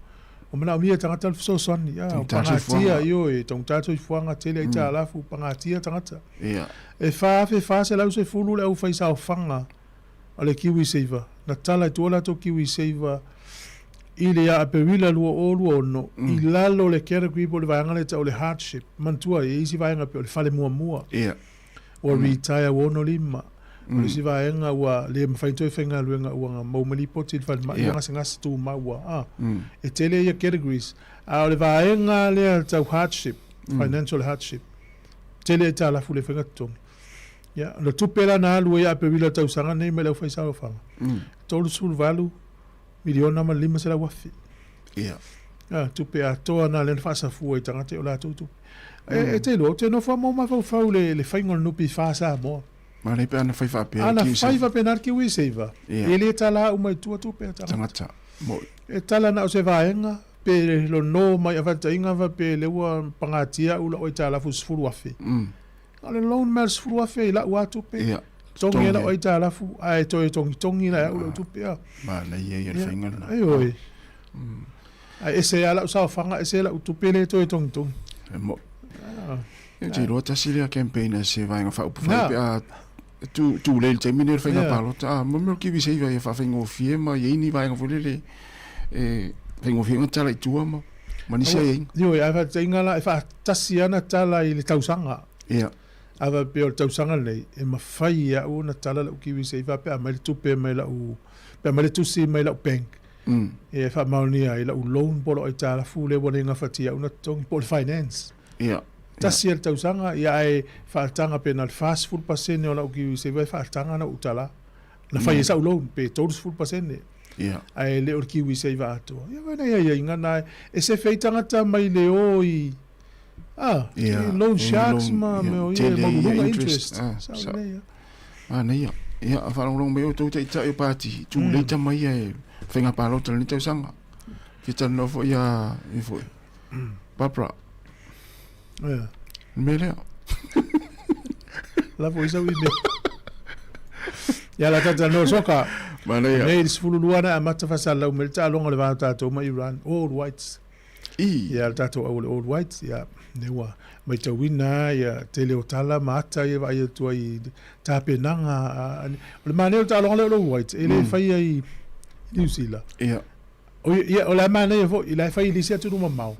ua manaomia e tagata le fesoasoani, a, o pagatia, ioe, taugata le soifuaga, tele aitalafu, pagatia tagata. E 4,410 le aufaisaofaga a le KiwiSaver, na tala i tua latou KiwiSaver i le ia Aperila 2026 i lalo o le category po o le vaega lea e tau o le hardship. Manatua, e i ai isi vaega e pei o le fale muamua. Ua retire ua 65. O le isi vaega ua le mafai ona toe faigaluega ua maua mai lipoti i le falemai ua gasegase tumau ua a. E tele ia categories. A o le vaega lea tau hardship, financial hardship, tele aitalafu le faiga totogi. Ia, o le tupe la na alu ai ia Aperila i le tausaga lenei mai le aufaisaofaga, 38 miliona ma le 500 afe. Ia. A, tupe atoa na lea na faasafua i tagata i o latou tupe. E, e te iloa, ou te nofo lava ma ou mafaufau i le, le faiga o le NPF Samoa. Manaia pe ana fai faapea le Ana fai faapena le KiwiSaver, Ia. e le tala uma i tua tupe a tagata. Tagata, moi. E tala na o se vaega, pe lono mai afataiga faapea lea ua pagatia au lau aitalafu 10,000. Na o le loan mai o le 10,000 i lau lava tupe. Ia. Togi ai lau aitalafu, ae toe togitogi la e au lau tupe. A. Manaia ia le faiga lena. Ioe. Ae ese lava lau saofaga, ese lau tupe lea e toe togitogi. E mo. Ia, te iloa tasi lea campaign a se vaega faaupufai pe a Tu tu le taimi nei o le faiga palota. Ah, mo mea o le kiwi saver ia faafaigofie ma i ai ni vaega foi lele e faigofie ai ona tala i tua ma ma nisi aiaiga. Ioe, ae faataitaiga la, e faatasi lava ona tala i le tausaga. Ia. A faapea o le tausaga lenei, e mafai e au ona tala lau kiwi saver pe a aumai le tupe mai lau, pe aumai le tusi mai lau bank. E faamaonia ai lau loan po o lau aitalafu lea ua le gafatia au ona totogi po o le finance. Ia. Tasi lava le tausaga, ia ae faataga pe na o le 40% o lau KiwiSaver e faataga na ou tala. Na fai ai sau loan pe 30%. Ia. Ae le o le KiwiSaver atoa. Ia wena ia ia inga na e sefe ai tagata mai le o i ah, Ia, i loan i sharks loan, ma ia, mea o ia tele e ia maualuluga interest. interest. Ah, Sao sa- lelei ia. Ah, nei ia. Ia, a faalogologo mai outou taitai o pati, tulei tama ia e faiga palota i lenei tausaga. Fia talanoa foi ia, ia foi. Barbara. Ia. Le mea lea. Lafo i sau email. Ia la tata no soka. Manaia. Nei le 12 na amata faasalalau mai le taaloga o le va o tatou ma Iran, All Whites. I. Ia le tatou au o le All Whites, ia ne ua maitauina ia tele o tala ma ata ia vaai atu ai i tapenaga a o le manaia o le taaloga lea o le All Whites e le faia i Niu Sila. Ia. O ia, o la e manaia foi, la e fai i le isi atunuu mamao,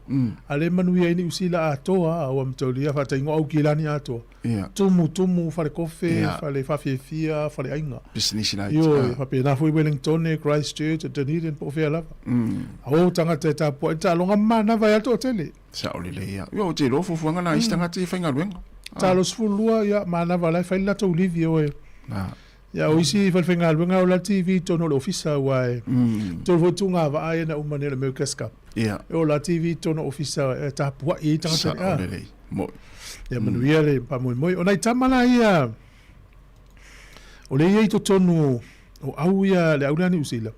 a le manuia ai Niu Sila atoa, a ua mataulia faataingo Aukilani atoa. Ia. Tumu, tumu, fale kofe, Ia. fale faafiafia, fale aiga. Pisinisi laiti. Ioe, faapena foi Wellingtone, Christchurch, Dunedin po o fea lava. A o tagata e tapuai le taaloga ma manava ai lava le toatele. Sao lelei ia. Ia, ou te iloa fuafuaga na isi tagata ia e faigaluega. Taalo 12, ia, manava la e fai le latou livi oe. Na. Ia, o isi falefaigaluega o la TV i totonu o le ofisa aua e tolu foi tūgā vaa ia na uma nei o le America's Cup. Ia. E o la TV i totonu o ofisa e tapuai ai tagata. Sao lelei. Mo'i. Ia manuia le faamoemoe. O nai tama la ia o lea e i ai i totonu o au ia le au lea Niu Sila.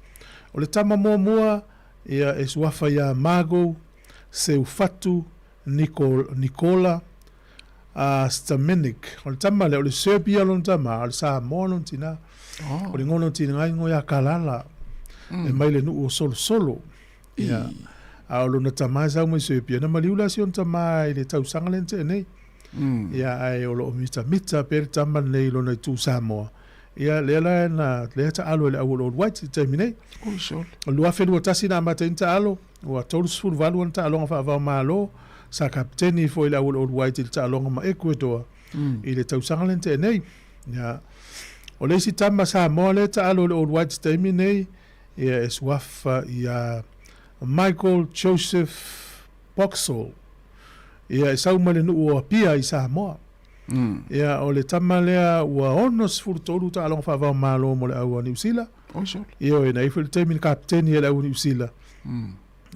O le tama muamua ia e suafa ia Margot Seufatu Nikola a Stamenic. O le tama lea, o le Serbia lona tama, a o le Samoa lona tina. Oh. O le igoa o lona tina igoa ia Kalala. E mai le nuu o Solosolo. Ia. A o lona tama e sau mai Serbia. Na maliu la si ona tama i le tausaga lea na tea nei. Ia, ae o lo o mitamita pea le tama lenei i lona itu Samoa. Ia, lea la na, lea taalo e le au o le All Whites i le taimi nei. Oi sole. O le 2021 na amata ai ona taalo, ua 38 ana taaloga faava-o-Malo, sa kapiteni foi le au o le All Whites i le taaloga ma Ecuador i le tausaga lea na tea nei. Ia, o le isi tama Samoa lea e taalo i le All Whites i le taimi nei, ia e suafa ia Michael Joseph Boxall. Ia e sau mai le nuu o Apia i Samoa. Ia, o le tama lea ua 63 taaloga faava-o-Malo mo le au a Niu Sila. Oi sole. Ioe, na i ai foi le taimi na kapiteni ai le au a Niu Sila.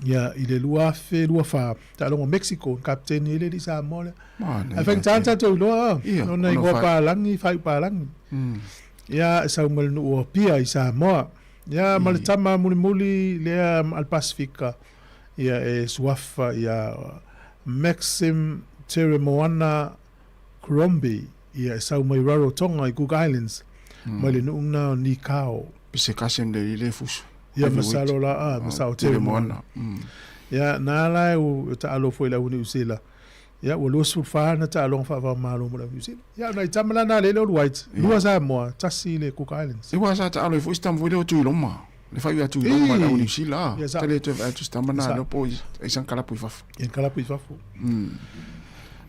Ia, i le 2024, taaloga o Mexico, na kapiteni ai le alii Samoa lea. Manaia Ae faigata ona tele. tatou iloa, a, Ia, ona ona igoa whai- palagi, faaiu palagi. Ia, e sau mai le nuu o Apia i Samoa. Ia, ma le tama mulimuli lea a le Pasifika, ia e suafa ia Maxim Teremoana Crombie, ia e sau mai Rarotonga i Cook Islands, mai le nuu lena o Nikao. Pe se kasi le i le fusu. Ia masalo la, a, masalo Teremoana. Ia, na la e u taalo foi le au Niu Sila. Ia, ua 24 na taaloga faava-o-Malo mo le au Niu Sila. Ia, o nai tama la na le le All Whites, lua Samoa, tasi le Cook Islands. E ua sa taalo ai foi si tama foi lea o Tuiloma. Le fai atu i Roma le au Niu Sila. Ia, sa. Tale toe vaai atu si tama na Sa. lea po i san kalapu i fafo. Ia kalapu i fafo.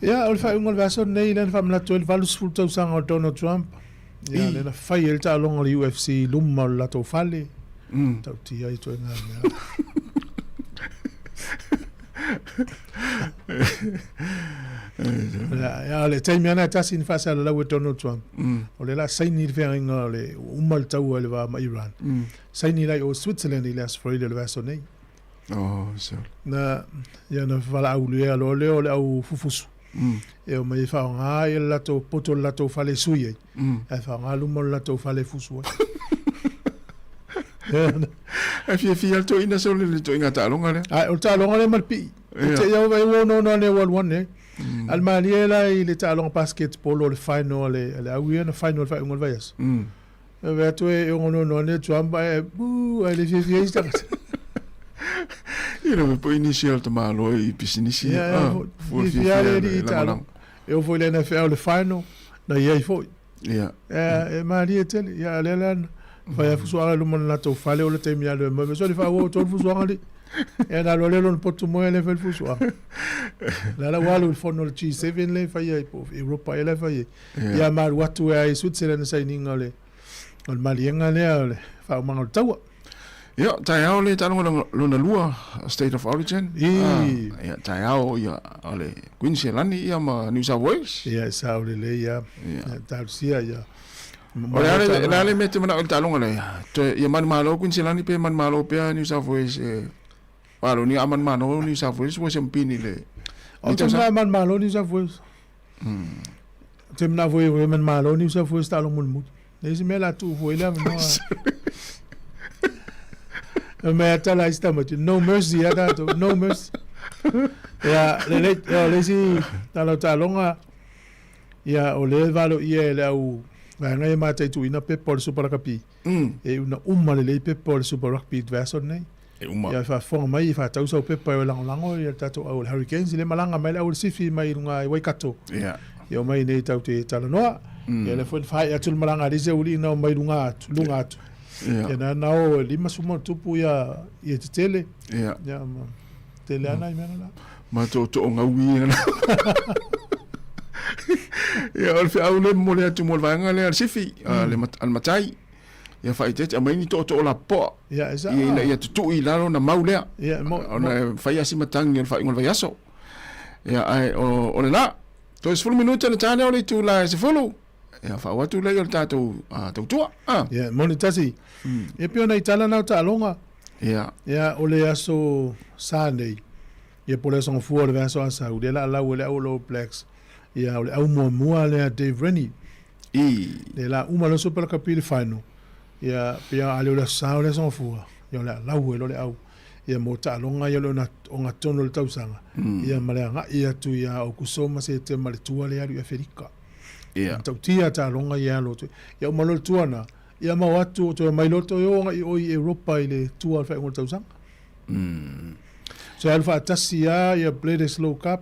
Ia, o le faaiuga o le vaiaso lenei, lea na faamanatu ai le 80 tausaga o Donald Trump. Ia, lea na fai ai le taaloga o le UFC i luma o le latou fale. Tautia ai ituaiga mea. Ia, ia, o le taimi lava lena e tasi na faasalalau e Donald Trump. O lea o le a saini le feagaiga o le ua uma le taua i le va ma Iran. Saini la i o Switzerland i le Aso Faraile o le vaiaso nei. Oh, so. Na, ia na valaau lea loa lea o le au fufusu. E omai e faaaoga ia le latou poto o le latou fale e sui ai. Ae faaaoga luma o le latou fale e fusu ai. E fiafia le toeaina sole i le toeaiga taaloga lea. Ae o le taaloga lea ma le pii. Ia. Te ia vai ua ono ane ua alu ane ai. A le malie la i le taaloga basketball o le final a le, a le au ia na final i le faaiuga o le vaiaso. E vaai atu e ononoono ane Trump ae boo ae le fiafia ai se tagata. Ia le po nisi o le tamaloa i pisinisi. Ia, ia, Ah, foi. fua Fiafia fiafia le le alii i taaloga. lagolago. E oo foi i le NFL o le final, na i ai foi. Ia. E malie tele. Ia, lea la na fai a fusuaga i luma o le latou fale o le taimi alu e moe. So le faaauau atu ai le fusuaga alii. Ia na alu lea lona potu moe lea fai le fusuaga. La la ua alu i le fono o le G7 lea e fai ai po o Europa ea la e fai ai. Ia ma alu atu ai i Switzerland le sainiga o le o le maliega lea o le faaumaga o le taua. Ia, taeao le taaloga lona lua, State of Origin. I. Ia, taeao ia, o le Queensland ia ma New South Wales. Ia, e sao lelei ia. Ia, talosia ia. O le a le a le mea e te manao i le taaloga lea? Toe, ia manumalo Queensland pe manumalo pea New South Wales e Malo ni a manumalo New South Wales ua siampini le O te manao manumalo New South Wales. Te manao foi e manumalo New South Wales taaloga mulimuli. Le isi mea la tuu foi le avanoa. Mea tala ai tamaiti, no mercy ia tatou, no mercy. Ia, le le o le isi tala o taaloga, ia o le valoia e le au vaega ia mataituina pepa o le Super Rugby. E una uma lelei pepa o le Super Rugby vaiaso lenei. E uma. Ia faafofoga mai, faatau sau pepa e lagolago ia le tatou au o le Hurricanes, le malaga mai le au o le Sifi mai luga i Waikato. Ia. Ia omai nei tatou te talanoa. Ia lea foi na faaee atu le malaga a le isi aualii na omai luga atu, luga atu. Ia. Ia na na o e 50 ma ona tupu ia ia tetele. Ia. Ia ma tele ana i mea na. Ma tootoo gaui ia na. Ia o le feau lea e momoli atu mo le vaega lea a le Sifi, a le Matai. Ia faaeteete, aumai ni tootoo lapopoa. Ia, e sao. Ia ina ia tutui i lalo ona mau lea. Ia, mo, Ona e fai lava si matagi o le faaiuga o le vaiaso. Ia, ae o, o lena. Toe 10 minute ona ta lea o le itula e 10. Ia, faauu atu lea o le tatou tautua. Ah. Ia, moni tasi. Ia, pei ona i tala na o taaloga. Ia. Ia, o le aso Sa nei, ia po o le aso Gafua o le vaiaso a sau, lea o le a lau e le au o le All Blacks, ia, o le au muamua lea a Dave Rennie. I. Le la uma loa Super Rugby i le final, ia, pei a le o le Aso Sa o le Aso Gafua, ia o le a lau ai loa le au, ia mo taaloga ia o le ogatotonu o le tausaga, ia ma le agai atu ia Aokuso ma Setema i le tua lea e alu i Aferika. Ia. Matautia taaloga ia e alo atu. Ia uma loa le tua lena, ia ma o atu toe omai loa toe o agai i o i Europa i le tua o le faaiuga o le tausaga. So e alu faatasi lava ia Bledisloe Cup,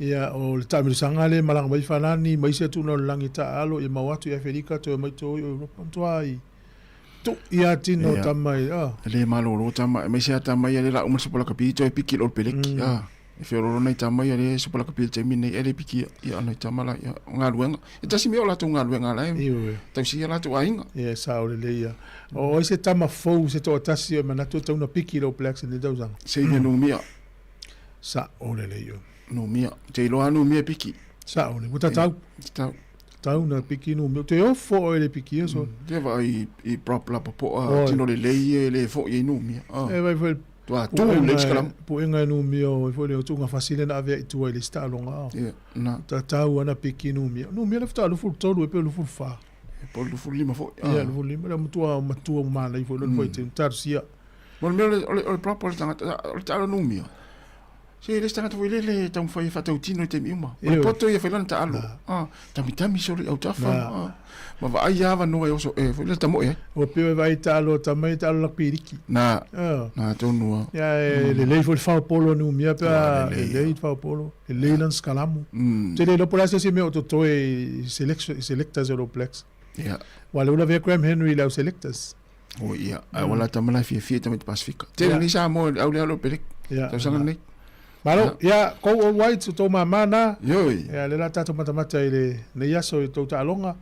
Ia, o le taamilosaga lea e malaga mai Falani ma isi atunuu lalolagi e taaalo, ia mau atu i Aferika, toe omai toe o i Europa, matua i tui lava tino o tama i, ah. E le malolo tama, aemaise lava tama ia lea la uma le Super Rugby toe piki loa le peleki, ah. E feoloolo nai tama ia lea Super Rugby i le taimi lenei, e le piki ia nai tama la ia, o galuega. E tasi mea o latou galuega la e tausia latou aiga. Ia, e sao lelei ia. O ai se tama fou se toatasi e manatu e tatau ona piki i le All Blacks i lenei tausaga? Xavier Numia. Sao lelei ia. Numia. Te iloa lava numia e piki. Sao lelei. Ua tatau. Tatau. Tatau na piki numia. Te ofo oe i le piki ia so. Te vaai i prop lapopoa tino lelei ia e le foi ai numia. E vai foi Tua tu le iskalamu. Puega e numia o foi le o tuuga fasi lea na avea i tua i le isi taaloga. Ia, na. Tatau ana piki numia. Numia le faatoa 23 e pe 24. E po o le 25 foi. Ia, 25. Le matua matua manaia foi lona foi te talosia. Mo le mea o le prop o le tagata, o le taalo numia. Se le isi tagata foi lele e taumafai e faatautino i taimi uma. O le poto ia e fai lana taalo. Ah, tamitami solo i autafa. Ah, ma vaai lava avanoa e oso e foi lele tamoe ai. Ua pei e vaai taalo a tama ia taalo lakipiriki. Na, na tonu lava. Ia e lelei foi le faaopolo a numia pe a lelei le faaopolo, lelei lana sikalamu. Ou te le iloa po o le a se isi mea o totoe i selectors o le All Blacks. Ia. Aua o lea ua lavea Graham Henry i le au selectors. O ia, ai wala tama la fiafia i tamaiti Pasifika. Tele nei Samoa i le au lea o le peleki. Tausaga lenei. Malo, ia, go All Whites o tou mama na. Ioi. Ia, lea la tatou matamata i lenei aso i tou taaloga.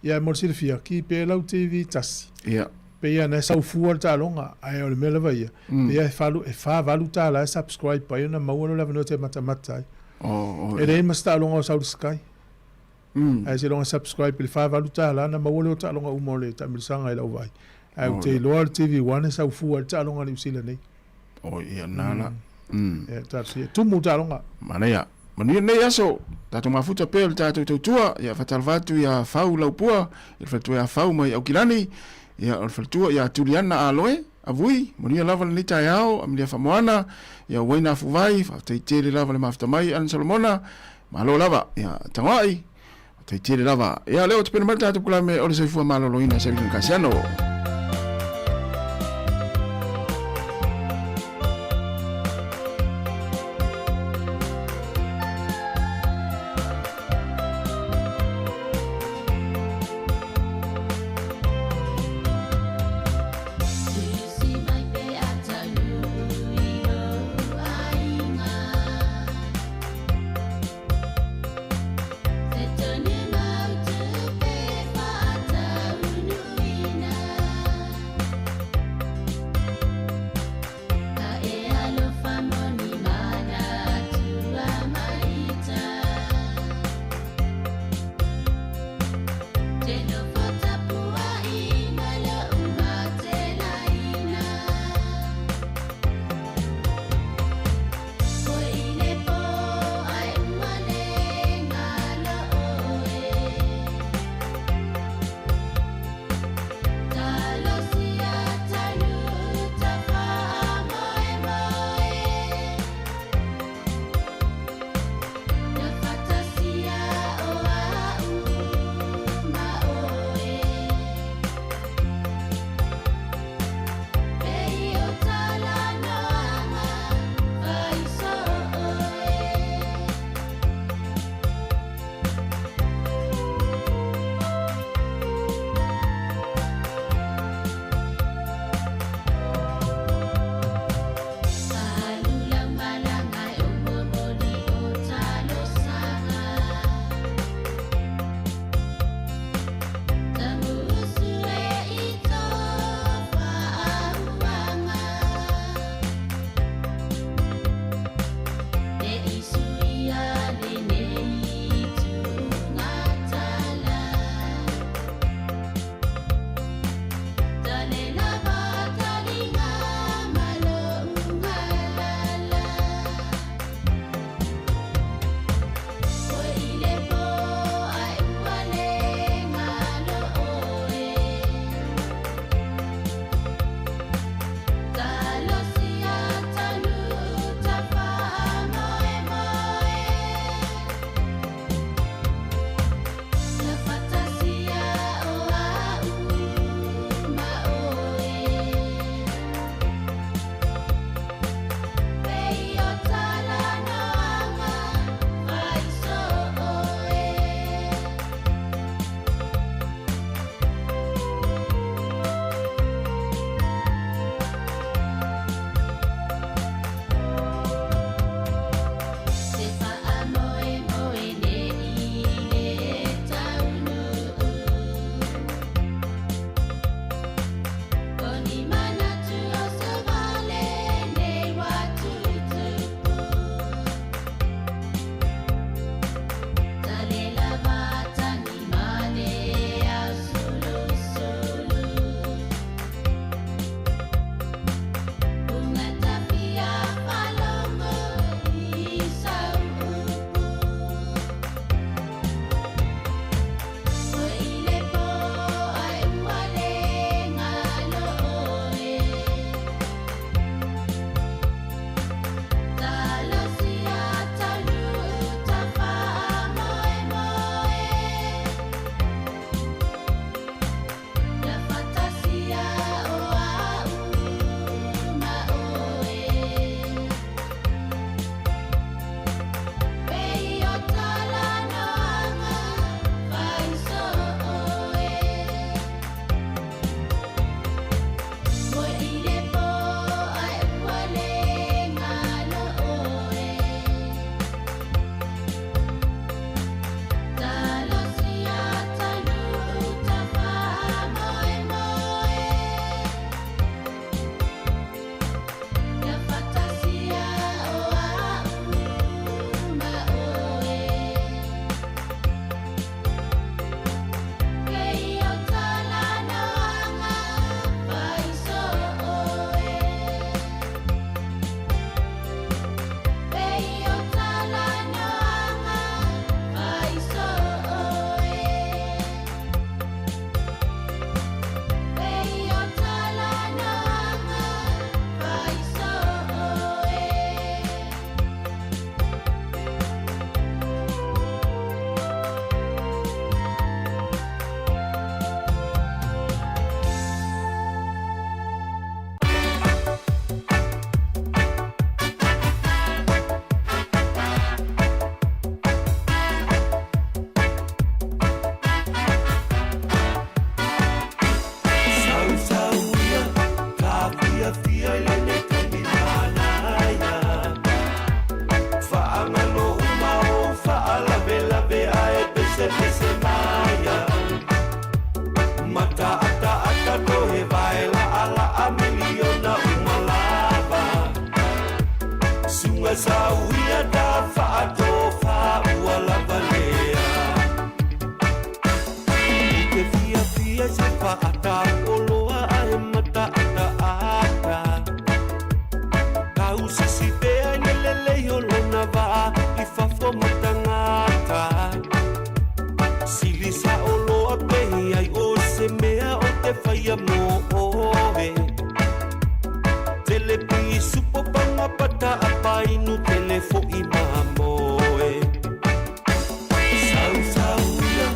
Ia, mo le silafia, ki pea lau TV tasi. Ia. Pei ana e sau fua le taaloga, ae o le mea lava ia, pei e falu, e $48 e subscribe ai ona maua lea o le avanoa e te matamata ai. Oh, oh, E leai ma se taaloga o sau i le Sky. Ae seiloga subscribe i le $48 ona maua lea o taaloga uma o le taamilosaga i lau vaai. Ae ou te iloa o le TV One e sau fua ai le taaloga a Niu Sila nei. O ia na la. Ia talosia. Tumu taaloga. Manaia. Manuia lenei aso. Tatou mafuta pea i le tatou tautua. Ia faatalofa atu ia Fau Laupua, i le faletua ia Fau mai Aukilani, ia o le faletua ia Tuliana Aloe, Avui, manuia lava lenei taeao, Amelia Faamoana, ia Uaina Afuvai, faafetai tele lava le mafuta mai Alan Solomona, Malo lava, ia, tagoai, faafetai tele lava. Ia, lea ua tapena mai le tatou polokalame o le soifua maloloina Selina Kasiano. ia mo oe. Tele pisupo panga pata apainu tele fo'i mamoe. Sau sau ia,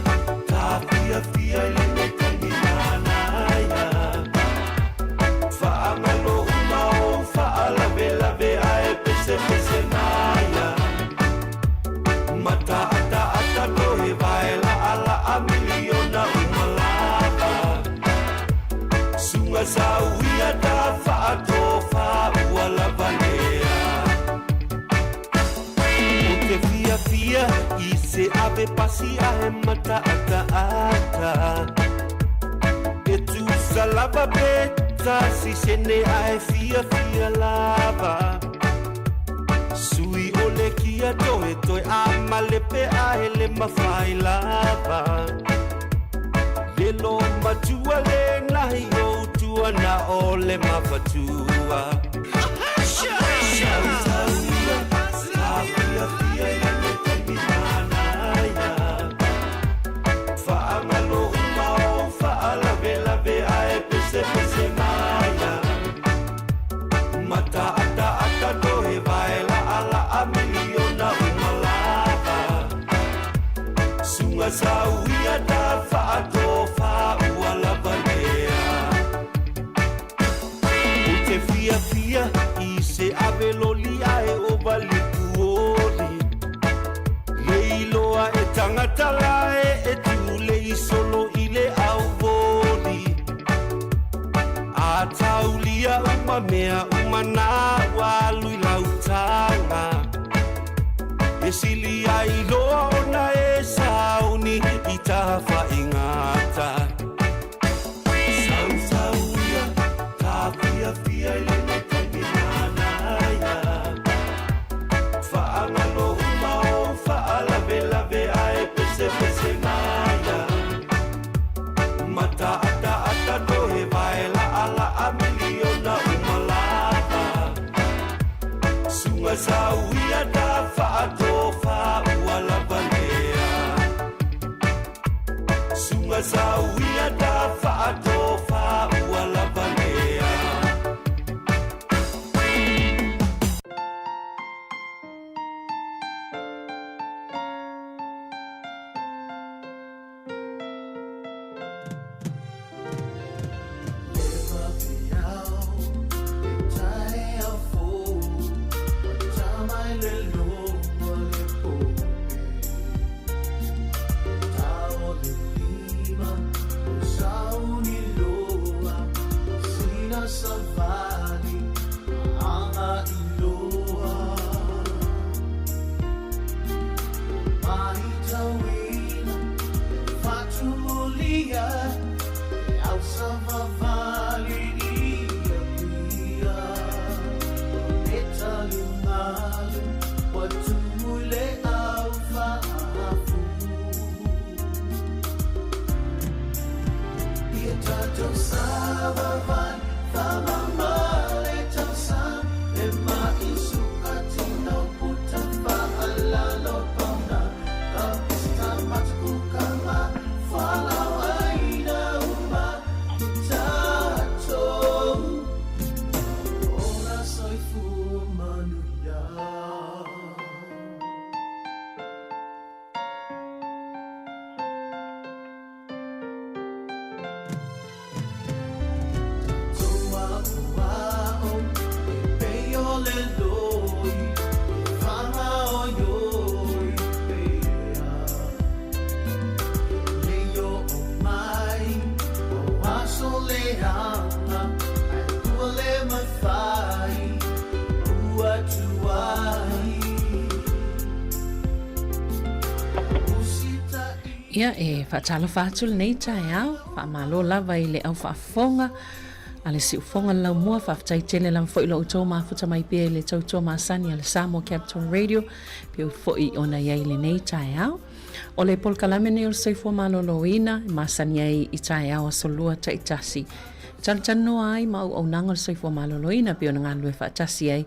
ta fia fia i lenei taimi manaia. Faagalo uma ou faalavelave ae pesepese maia. Mata ata ata tohe vae la'a la'a miliona uma lava. Sunga sau ia ta faatofa ua lava lea. Ou te fiafia i se ave pasi ae mataataata. E tusa lava pe tasi sene ae fiafia lava. Sui o le kia toe toe a malepe ae le mawhai lava. Le lo matua le nahi o tua na o le mafatua. Sau sau ia, ta fiafia i lenei taimi manaia. Faagalo uma ou faalavelave ae pesepese maia. Mata ata ata tohe vae la'a la'a miliona uma lava. Sunga sau ia ta faatofa ua lava lea. Ou te fiafia i se ave loli ae o valipuoli. Le iloa e tagata lae e tule i solo i le auvoli. A taulia uma mea uma nā ua alu i lautaga. E sili ai loa ona e sauni i tafaigata. Sau sau ia, ta fiafia i lenei taimi manaia. Faagalo uma ou faalavelave ae pesepese maia. Mata ata ata tohe vae la'a la'a miliona uma lava. Sunga sau ia ta faatofa ua lava lea. Sunga sau ia ta faatofa ua lava lea. Ia, e faatalofa atu lenei taeao, faamalo lava i le au faafofoga a le siufoga le laumua, faafetai tele lava foi lo outou mafuta mai pea i le tautua masani a le Samoa Capital Radio, pei foi ona i ai lenei taeao. O le polokalame nei o le soifua maloloina e masani ai i taeao aso lua taitasi. Talatalanoa ai ma auaunaga o le soifua maloloina pei ona galulue faatasi ai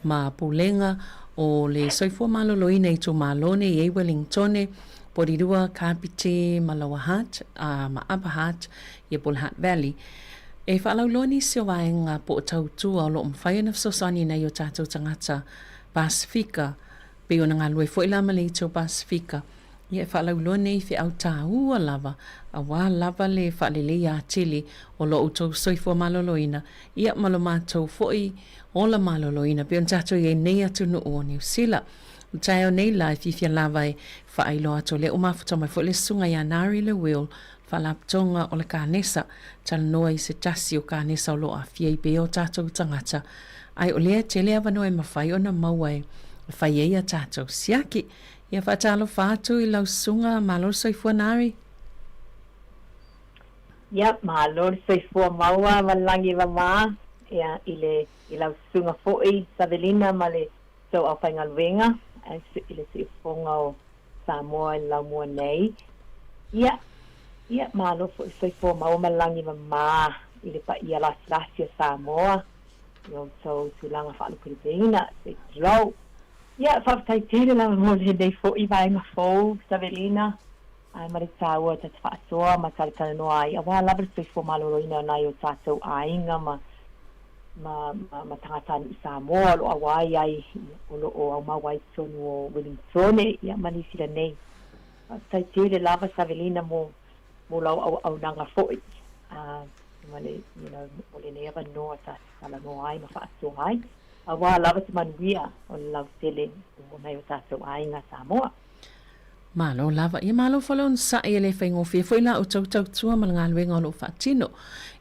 ma Pulega o le Soifua Maloloina i itumalo nei e i Wellingtone, Porirua, Kapiti ma Lower Hutt, a ma Upper Hutt, ia po o le Hutt Valley. E faalauiloa nisi o vaega po o tautua o lo o mafai ona fesoasoani i nai o tatou tagata Pasefika, pei ona galulue foi la ma le Itu o Pasefika. Ia e faalauiloa nei feau tāua lava, auā lava le faaleleia atili o lo outou soifua maloloina, ia ma lo matou foi ola maloloina, pei ona tatou i ai nei atunuu o Niu Sila. O le taeao nei la e fiafia lava e faailoa atu o lea ua mafuta mai foi le susuga ia Nari Lewil, Faalapotopotoga o le Kanesa, talanoa i se tasi o kanesa o lo o aafia i pea o tatou tagata, ae o lea e tele avanoa e mafai ona maua e fai ai a tatou siaki. Ia faatalofa atu i lau susuga, malo le soifua Nari. Ia, malo le soifua maua ma le lagi e mama, ia, i le, i lau susuga foi Savelina ma le tou aufaigaluega i le siufofoga o Samoa i le laumua nei. Ia, ia, malo foi le soifua maua ma le lagi mama i le paia lasilasi o Samoa i outou tulaga faalupelupeina, se i tulou. Ia, faafetai tele lava mo lenei foi vaega fou, Savelina, ae ma le taua ta te faasoa ma talatalanoa ai, aua lava le soifua maloloina o nai o tatou aiga ma ma, ma, ma tagatanuu Samoa o lo o auai ai, o lo o aumau ai i totonu o Welingtone, ia, ma Niu Sila nei. Faafetai tele lava Savelina mo, mo lau auaunaga foi, ma le, you know, mo lenei avanoa ta te talanoa ai ma faasoa ai, aua lava se manuia o le lautele o nai o tatou aiga Samoa. Malo lava. Ia malo foi le onosai e le faigofie foi la outou tautua ma le galuega o lo o faatino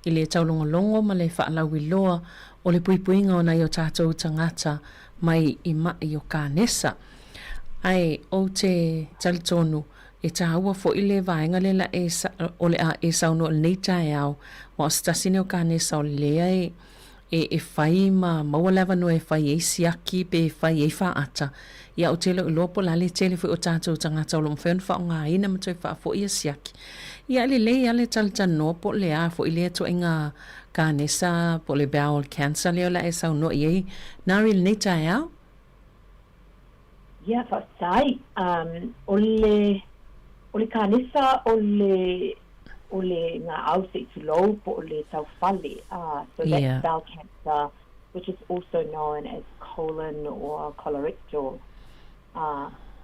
i le taulogologo ma le faalauiloa o le puipuiga o nai o tatou tagata mai i maʻi o kanesa. Ae ou te talitonu e taua foi le vaega lea la e o le a e saunoa i lenei taeao aua o se tasi nei o kanesa o lea e e e fai ma maua le avanoa e fai ai siaki pe fai ai faata, ia ou te le o iloa po o le a le tele foi o tatou tagata o lo o mafai ona faaaogaina ma toe faafoi ia siaki. Ia e lelei lava le talatalanoa po o le a foi lea ituaiga kanesa po o le bowel cancer lea o le a e saunoa i ai Nari i lenei taeao. Ia, faafetai. O le, o le kanesa o le, o le gaau se i tulou po o le taufale, so that's bowel cancer which is also known as colon or colorectal.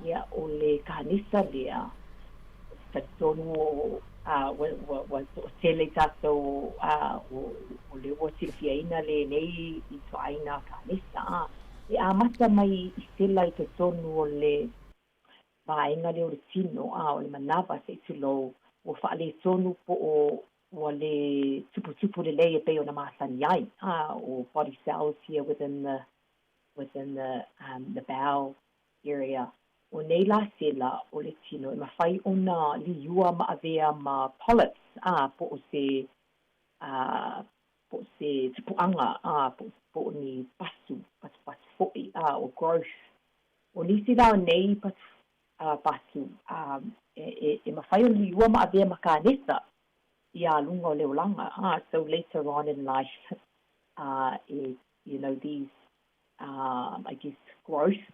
Ia, o le kanesa lea, talitonu o, ua, ua, ua toatele i tatou o lea ua silafiaina lenei ituaiga kanesa. E amata mai i sela i totonu o le vaega lea o le tino, a o le manava se i tulou, ua faaletonu po o ua le tuputupu lelei e pei ona masani ai, a o body cells here within the within the um the bowel area. O nei la sela o le tino e mafai ona liua ma avea ma polyps, a po o se a po o se tupuaga, a, po, po o ni pasu, pasupasu foi, a, o growth. O nisi la o nei pasu, a, pasu, a, e, e, e mafai ona liua ma avea ma kanesa iā luga o le olaga, a, so later on in life, a, e, you know, these, um, I guess, growth,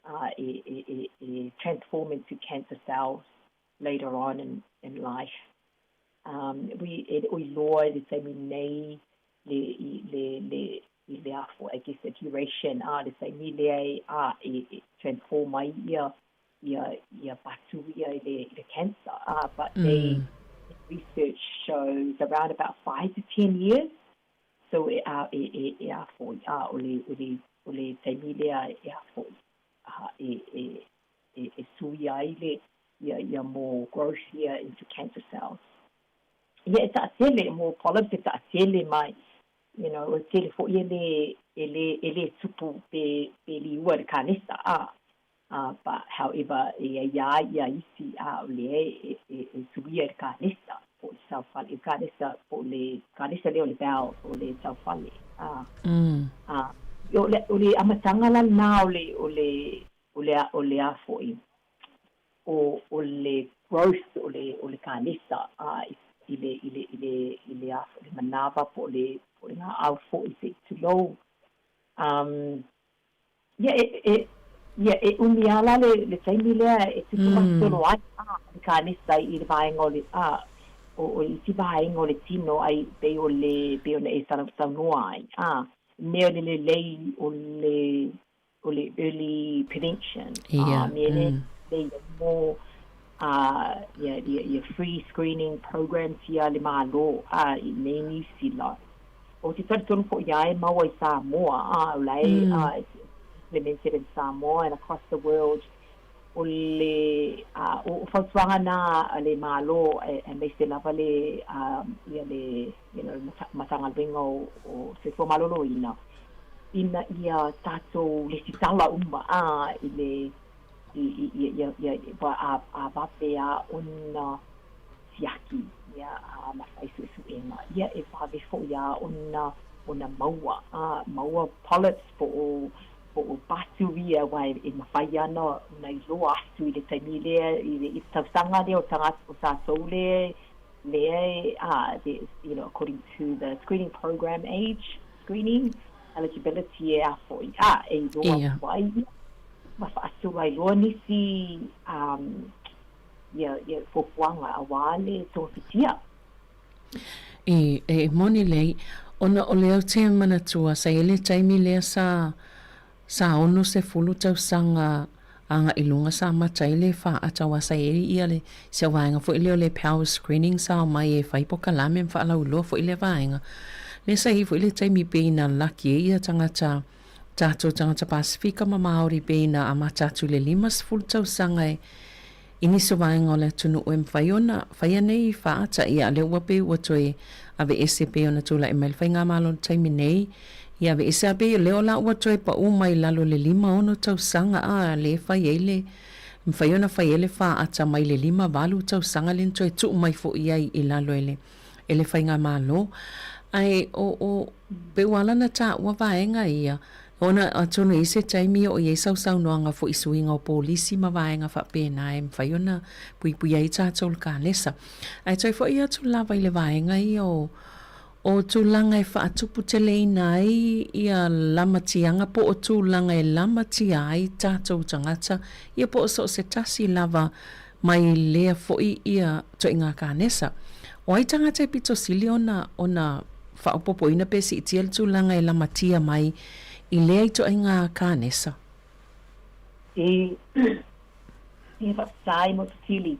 a, e, e, e, e transform into cancer cells later on in, in life. Um, we, e oi loa i le taimi nei, le, i, le, le, i le afo, I guess, the duration, a, le taimi lea e, a, e, e transform ai ia, ia, ia patu ia i le, i le cancer. A, but they, research shows around about 5 to 10 years, so e, a, e, e, e afo, a, o le, o le, o le taimi lea e afo, a, e, e, e, e suia ai le, ia, ia more growth ia into cancer cells. Ia e taatele, mo polyps e taatele mai, you know, o tele foi e le, e le, e le tupu pe, pe liua i le kanesa, a, uh, but however, e ai a ia isi, a, o lea e, e, e suia i le kanesa, po o le taufale, i le kanesa, po o le kanesa lea o le bowel, o le taufale, a, a, o le, o le amataga la lena o le, o le, o le, o le a foi, o, o le growth o le, o le kanesa, a, i le, i le, i le, i le a foi, le manava po o le, po o le gaau foi se i tulou. Um, ia, e, e, Ia, e umi lava la le, le taimi lea e tutumasolo ai le kanesa i le vaega o le, o, o isi vaega o le tino ai pei o le, pei ona e saunoa ai, mea o le lelei o le, o le early prevention. Ia, Mea lea lelei ai mo ia, ia, ia free screening programs ia a le Malo, i inei i Niu Sila. Ou te talitonu foʻi lava e maua i Samoa, o la e implemented in Samoa and across the world. O le o fautuaga na a le Malo aemaise lava le ia le you know Matagaluega o Soifua Maloloina ina ia tatou lesitala uma i le i i ia ia a a vave lava ona siaki ia ma fai suesuega ia e vave foʻi lava ona ona maua maua polyps po o po o patu ia aua e mafai ana ona iloa atu i le taimi lea i le tausaga lea o tagata o tatou lea lea e the you know according to the screening program age screening eligibility e a foʻi e iloa atu ai ia ma faasolo ai loa nisi ia ia fuafuaga auā le togafitia. E, e moni lelei, ona o lea ou te manatua sa i ai le taimi lea sa, sa 60 tausaga agai i luga sa amata ai le faata aua sa i ai ia le, si au vaega foi lea o le power screening sa omai e fai pokalame ma faalauiloa foi lea vaega. Lea sa i ai foi le taimi pei na laki ai ia tagata, tatou tagata Pasefika ma Māori pei na amata atu i le 50 tausaga e I nisi o vaega o le atunuu e mafai ona faia nei faata, ia a lea ua pei ua toe aveese pei ona tulai mai le Faigamalo i le taimi nei, ia aveese a pei o lea la ua toe pau mai lalo i le 56 tausaga a lea e fai ai le mafai ona fai ai le faata mai le 58 tausaga lea na toe tuu mai foi ai i lalo e le e le Faigamalo. Ae o o pei ua ala ona taua vaega ia Ona atonu e i ai se taimi e oo i ai sau saunoaga foi i suiga o polisi ma vaega faapena e mafai ona puipuia ai tatou i le kanesa. Ae toe foi atu lava i le vaega ia o o tulaga e faatuputeleina ai ia lamatiaga po o tulaga e lamatia ai tatou tagata ia po o so o se tasi lava mai lea foi ia ituaiga kanesa. O ai tagata e pito sili ona ona faaopoopoina pe siitia le tulaga e lamatia mai i lea ituaiga kanesa? E e faafetai mo fesili,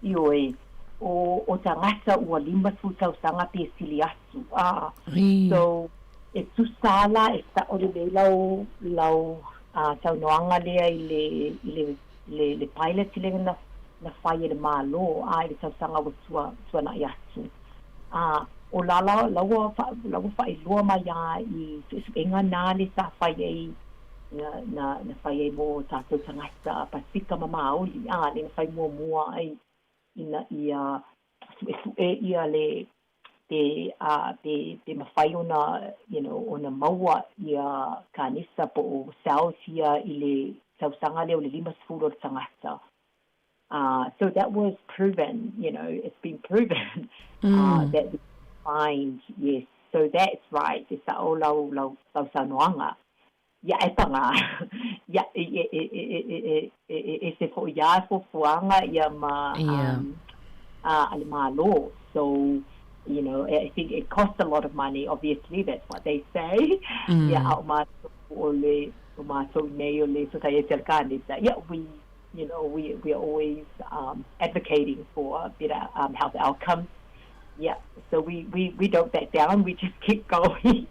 ioe, o o tagata ua 50 tausaga pe sili atu, a so e tusa la e sao lelei lau lau saunoaga lea i le i le le le pilot lea na na fai e le Malo a i le tausaga ua tua tuanai atu. A o la la la ua la ua faailoa mai lava i suesuega na le sa fai ai na na na fai ai mo tatou tagata Pasefika ma Māori a le na fai muamua ai ina ia suesue ia le pe a pe pe mafai ona you know ona maua ia kanesa po o cells ia i le tausaga lea o le 50 o le tagata. So that was proven, you know, it's been proven that we find, yes. So that's right, e sa'o lau lau lau saunoaga. Ia e paga, ia e e e e e e e ese foʻi lava fuafuaga ia ma a le Malo. So, you know, I think it costs a lot of money, obviously, that's what they say. Ia, a o matou o le, o matou nei o le Sosaiete a le Kanesa, ia, we, you know, we, we are always advocating for better health outcomes. Yeah, so we, we, we don't back down, we just keep going.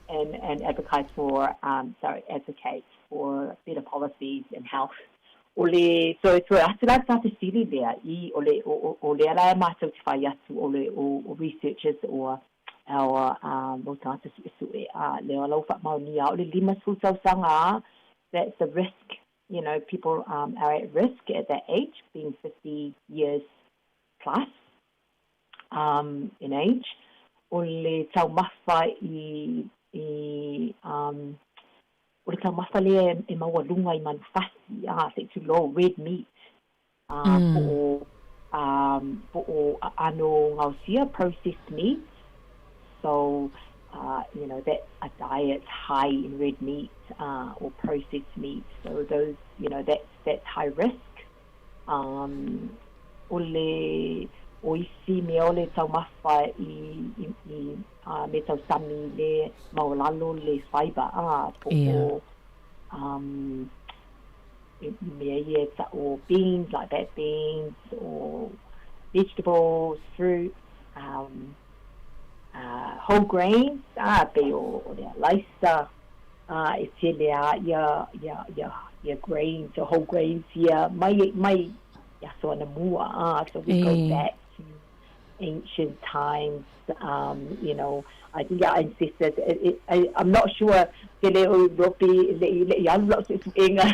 And, and advocate for, sorry, advocate for better policies in health. O le, so, so atu la ta fesili lea i, o le, o, o lea la e matou te fai atu o le, o, o researchers or our um, o tagata suesue, a lea la ua faamaonia o le 50 tausaga, that's the risk, you know, people um, are at risk at that age, being 50 years plus um, in age. O le taumafa i, i um, o le taumafa lea e maualuga i manufasi, a, se i tulou, red meat, a, po o, um, po o aano gaosia, processed meat. So, you know, that's a diet high in red meat or processed meat. So those, you know, that's, that's high risk. Um, o le o isi mea o le taumafa i, i, i uh, me tausami le maualalo le fiber a po o um, mea ia e o beans like that beans or vegetables, fruits, um, uh, whole grains, ah, pei o, o le alaisa, ah, e tele a ia, ia, ia, ia grains, o whole grains ia, mai, mai i aso anamua, ah, so we go back to ancient times, um, you know, I think our ancestors, it, it, I, I'm not sure ke le o ropi le le i alu lau suesuega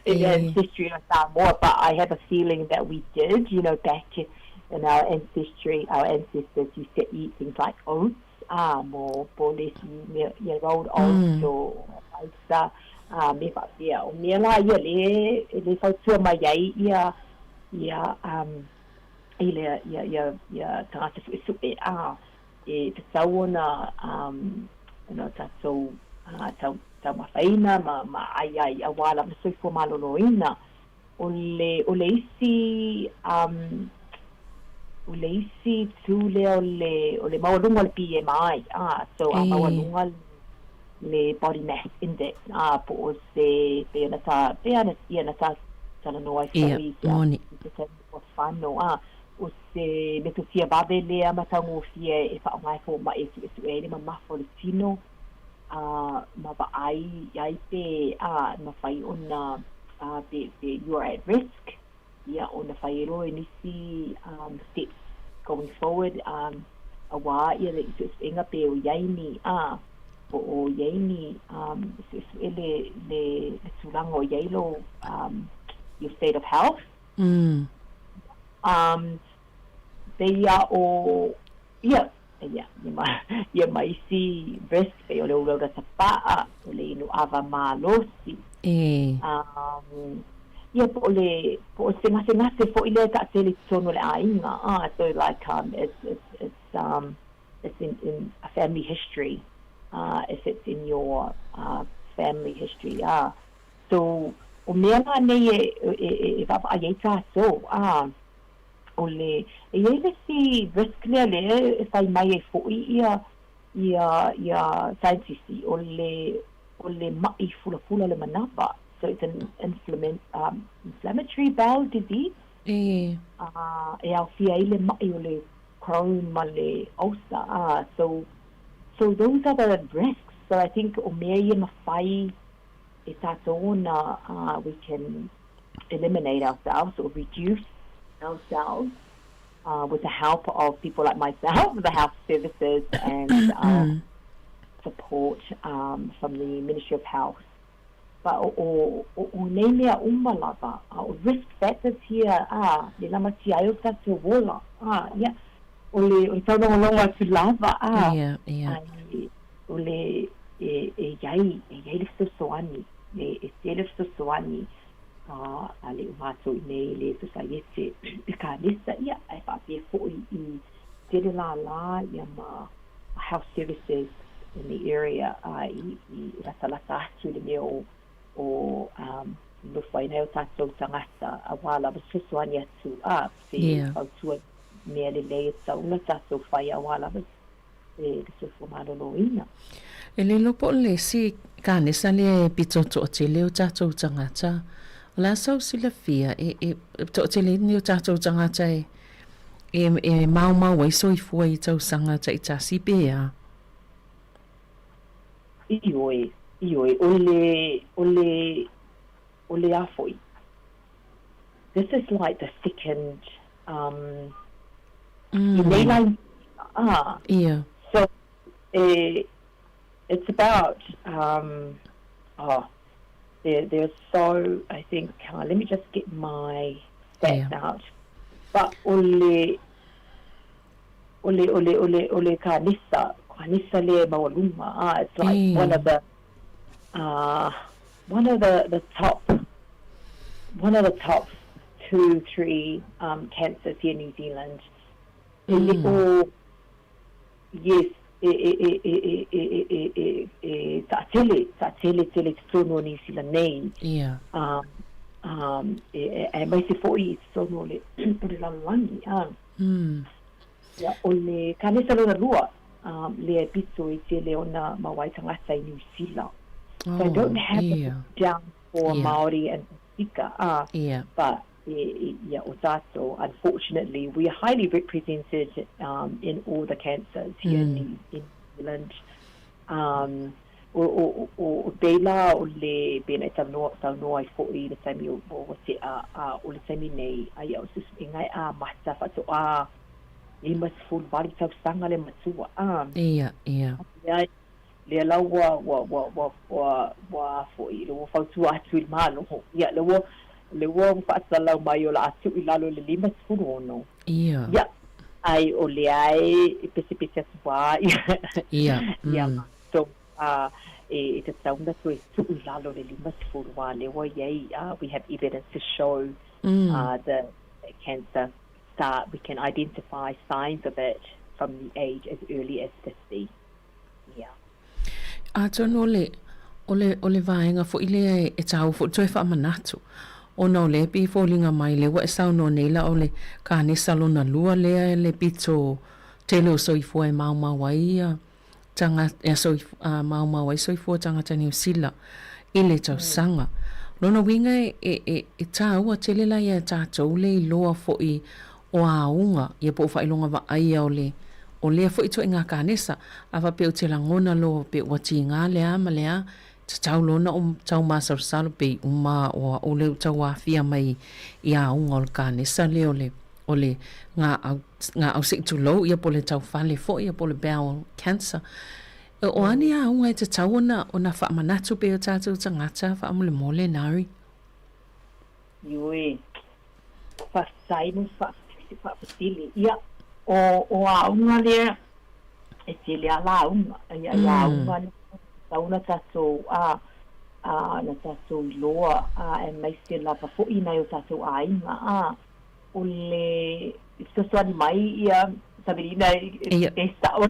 in ancestry of Samoa, but I have a feeling that we did, you know, back in our ancestry, our ancestors used to eat things like oats, ah, mo po le si mea ia rolled oats o alaisa, ah, me faapea. O mea la ia le, e le fautua mai ai ia, ia, um, i le, ia, ia, ia tagata suesue, ah, e tatau ona, um, ona tatou, ah, tau, taumafaina ma, ma ai ai auā lava soifua maloloina. O le, o le isi, um, o le isi itu lea o le, o le maualuga o le BMI, ah, so a maualuga le body mass index, ah, po o se, pei ona ta, pei ona, ia na ta talanoa ai foi i se, i se taimi ua fano, ah, o se metotia vave lea matagofie e faaaoga e fomai e suesue ai le mamafa o le tino, a ma vaai ai pe a mafai ona a pe pe you are at risk ia ona fai ai loa e nisi um steps going forward um auā ia le suesuega pe o i ai ni a po o i ai ni um suesue le le le tulaga o i ai lou um your state of health. Mm. Um pei a o ia Ia, ia ma, ia ma isi risk pei o le ulaula tapaa, o le inu ava malosi. E. Um, ia po o le, po o se gasegase foi lea e taatele i totonu o le aiga. Ah, so like um, it's, it's, it's, um, it's in, in a family history, uh, if it's in your uh, family history. Ah, so, o mea la nei e, e, e, e vaavaai ai tatou, ah, o le, e i ai le isi risk lea lea e fai mai ai foi ia, ia, ia scientist, o le, o le ma'i fulafula o le manava. So it's an inflamen, um, inflammatory bowel disease. E. Uh, e aofia ai le ma'i o le Crohn ma le ulcer. Uh, so, so those are the risks. So I think o mea ia mafai e tatou ona, uh, we can eliminate ourselves or reduce ourselves uh, with the help of people like myself, the health services and uh, support um, from the Ministry of Health. But o, o, o, o nei mea uma lava, uh, o risk factors here, ah, le lamatia ai o tatou ola, ah, ia, o le, o le taulogologo atu lava, ah, yeah, yeah. ai, o le, e, e iai, e iai le fesoasoani, e, e tele fesoasoani, a le o matou i nei le sosaiete i kanesa ia ae faapea foi i tele lālā ia ma health services in the area a i i latalata atu i le mea o o um nofo ai nai o tatou tagata auā lava fesoasoani atu a se fautua mea lelei e tatau ona tatou fai auā lava le soifua maloloina. E le iloa po o le isi kanesa lea e pito toatele o tatou tagata. O le a sau silafia e, e toatele ni o tatou tagata e, e, e maomao ai soifua i tausaga taitasi pe a? Ioe, ioe, o le, o le, o le a foi. This is like the second um, mm. i nei lai ah. Yeah. So eh, it's about um, oh, there, there's so I think uh, let me just get my stats yeah. out. But o le o le o le o le o le kanisa kanisa le maualuga ah, it's like mm. one of the uh, one of the, the top one of the top two, three um, cancers here in New Zealand. Mm. Yes. E e e e e e e e e e taatele, taatele tele i totonu o Niu Sila nei. Ia. Um, um, e, e, aemaise fo'i i totonu o le, o le lalolagi. Um, Ia, o le kanesa lona lua, um, lea e pito i tele ona mau ai tagata i Niu Sila. So I don't have it down for Māori and Pasifika, but ia, o tātou, unfortunately, we are highly represented um, in all the cancers here in, in New Zealand. Um, o, o, o, o pēlā o le pena e taunoa, taunoa ai fo'i i le taimi o, o, o te a, a, o le taimi nei, a ia o susu e ngai a mata whato'a 58 tausaga le matua, a. Ia, ia. Lea, lea la ua, ua, ua, ua, ua, ua fo'i, le ua fautua atu i le Malo, ia, le ua, le ua fa'asalau mai o le a tu'u i lalo i le 56. Ia. Ia, ai o lea e pesepese atu a, ia. Ia, Ia, so, a, e, e tatau ona toe tu'u i lalo i le 50 a lea ua i ai, a, we have evidence to show, a, the cancer start, we can identify signs of it from the age as early as 50. Ia. Atonu o le, o le, o le vaega foi lea e, e tāua foi toe faamanatu, ona o lea e pei e foliga mai lea ua e saunoa nei la o le kanesa lona lua lea le pito tele o soifua e maomao ai ia tanga, e soif, a, maomao ai soifua tagata Niu Sila i le tausaga. Lona uiga e, e, e, e tāua tele la ia e tātou le iloa foi o auga, ia po o faailoga vaaia o le, o lea foi ituaiga kanesa, a faapea ou te lagona loa pe ua tiga le a ma le a, tatau loa ona ou tau masalosalo pe i uma o a'u lea ua tau aafia mai i auga o le kanesa lea o le, o le gaau, gaau se i tulou ia po o le taufale foi ia po o le bowel cancer. O a ni auga e tatau ona, ona faamanatu pea i o tatou tagata faamolemole, Nari? Ioe. Faafetai mo faafesili. Ia, o, o auga lea, e tele a lauga, ia, ia auga lea, tatau ona tatou, a, a, na tatou iloa, a, aemaise lava fo'i nai o tatou aiga, a, o le fesoasoani mai ia Savelina e sa'o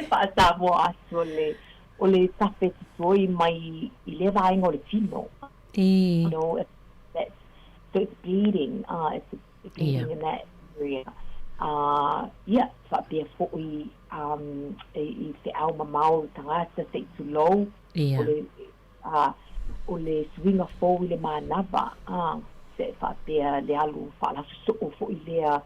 faa-Samoa atu o le, o le tafe totoi mai i lea vaega o le tino. You know, that's, so it's bleeding, it's bleeding in that area. Ia, faapea fo'i i fe'au mamao i tagata se i tulou, o le, o le suiga fou i le manava, se faapea le alu faalausoso'o fo'i lea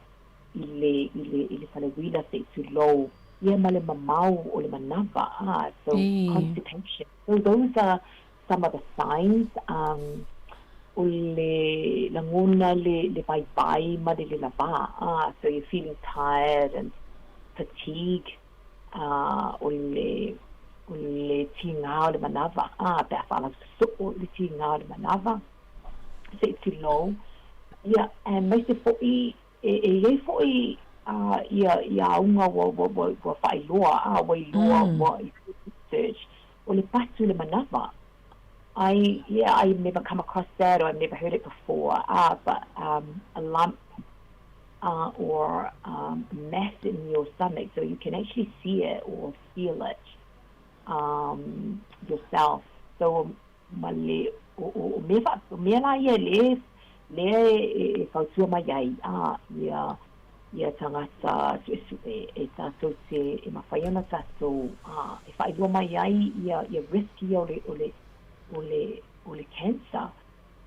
i le, i le, i le faleuila se i tulou, ia ma le mamao o le manava, so constipation. So those are some of the signs, um, o le lagona le, le vaivai ma le lelavā, ah, so you're feeling tired and fatigue, ah, o le, o le tigā o le manava, ah, pe a faalausoso'o le tigā o le manava, se i tulou, ia, aemaise fo'i e, e i ai fo'i ah, ia, ia auga ua, ua, ua, ua faailoa, ah, ua iloa, ua research, o le patu i le manava. I, yeah, I never come across that or I've never heard it before, ah, but um, a lump or um, mass in your stomach, so you can actually see it or feel it um, yourself. So, ma le, o, o, o mea, fa, o mea la ia le, lea e, e, e fautua mai ai, ah, ia, ia tagata suesue e tatou te e mafai ona tatou e faailoa mai ai ia ia risk ia o le o le o le o le cancer.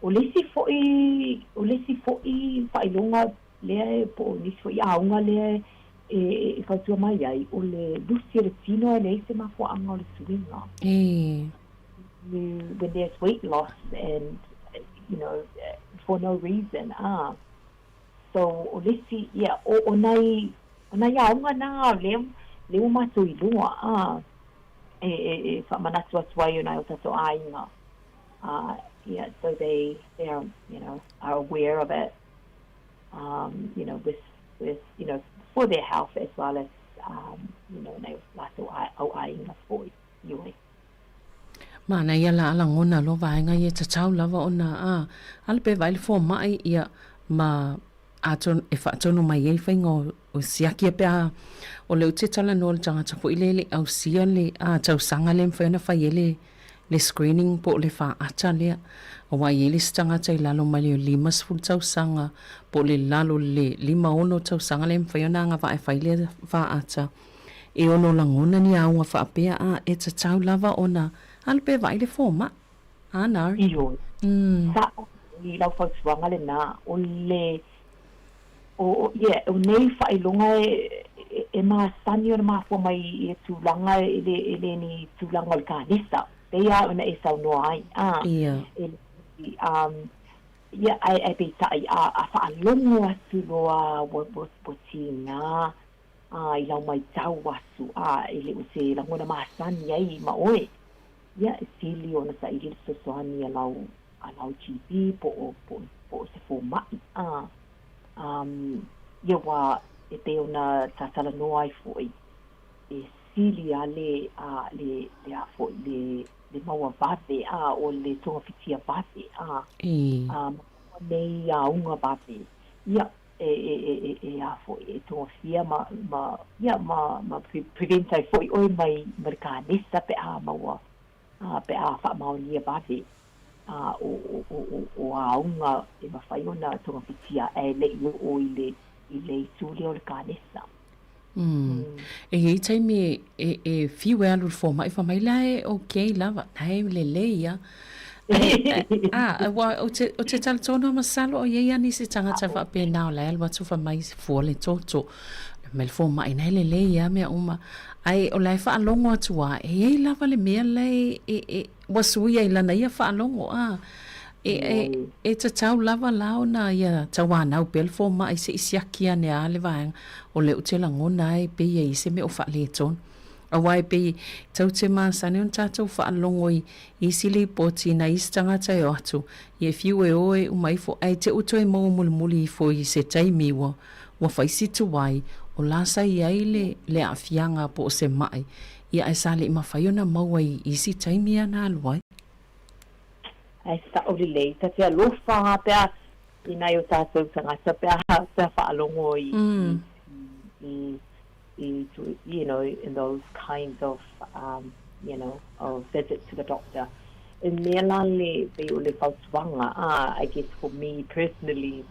O le isi fo'i o le isi fo'i faailoga lea e po o nisi fo'i auga lea e e fautua mai ai o le lusi o le tino e leai se mafuaaga o le suiga. When there's weight loss and you know for no reason ah. So, o le isi, ia, o, o nai, o nai aoga nā, lea, lea ua mātou iloa, ā, e, e, e faamanatu atu ai o nai o tātou āinga. Uh, yeah, so they, they are, you know, are aware of it, you know, with, with, you know, for their health as well as, you know, nai o lātou au āinga foi, ioe. Manaia la a lagona loa vaega ia tatau lava ona a ala pe vaai le foamai ia ma Atonu e faatonu mai ai faiga o siaki pe a o lea ou te talanoa i le tagata foi lea e le i ausia le tausaga lea e mafai ona fai ai le le screening po o le faata lea. Aua e i ai le isi tagata i lalo mai le 50 tausaga po o le lalo i le 56 tausaga lea e mafai ona agavaa e fai le faata e ono lagona ni auga faapea a e tatau lava ona alu pe vaai le fomai. A no. Ioe. Sa'o i lau fautuaga lenā, o le, o, o, yeah, o nei faailoga e, e masani ona mafua mai i tulaga e le, e le ni tulaga o le kanesa, pei lava ona e saunoa ai, a, e le, um, yeah, ae, ae peitai, a, a faalogo atu loa ua, ua, ua tiga a, i lau matau atu, a, e le o se lagona masani ai ma oe. Ia, e sili ona saili le fesoasoani a lau, a lau GP po o, po, po o se fomai, a, um, ia ua e pei ona sa talanoa ai foi, e sili a le, a, le, le a foi, le, le maua vave, a, o le togafitia vave, a, a, maua nei auga vave, ia, e, e, e, e, e a foi, e togafia ma, ma, ia, ma, ma prevent ai foi oe mai, mai le kanesa pe a maua, a, pe a faamaonia vave, a, o, o, o, o, o auga e mafai ona togafitia ae le i oo i le, i le itu lea o le kanesa. Mm. E i ai taimi e, e, e fiu e alu i le fomai, fai mai la e okay lava, la e lelei lava. A, aua ou te, ou te talitonu lava masalo o i ai lava nisi tagata faapena o la e alu atu fai mai fua le toto. Fai mai le fomai na e lelei lava mea uma. Ae o la e faalogo atu lava, e i ai lava le mea la e, e, e, ua suia i lana ia faalogo, a. E, e, e tatau lava la ona ia tauanau pea le fomai se i siaki ane a le vaega, o lea ou te lagona ai pei e i ai se mea o faaletonu. Aua e pei tou te masani ona tatou faalogo i isi lipoti nai isi tagata e o atu, ia e fiu e o e uma ifo, ae te u toe maua mulimuli ifo i se taimi ua, ua fai si tuai, o la sa i ai le, le aafiaga po o se mai, ia ae sa le i mafai ona maua i isi taimi ana alu ai. Ae sa'o lelei, ta te alofa a pea i nai o tātou tagata pe a pe a faalogo i i i you know, in those kinds of um, you know, of visits to the doctor. E mea la le pei o le fautuaga, ah, I guess for me personally,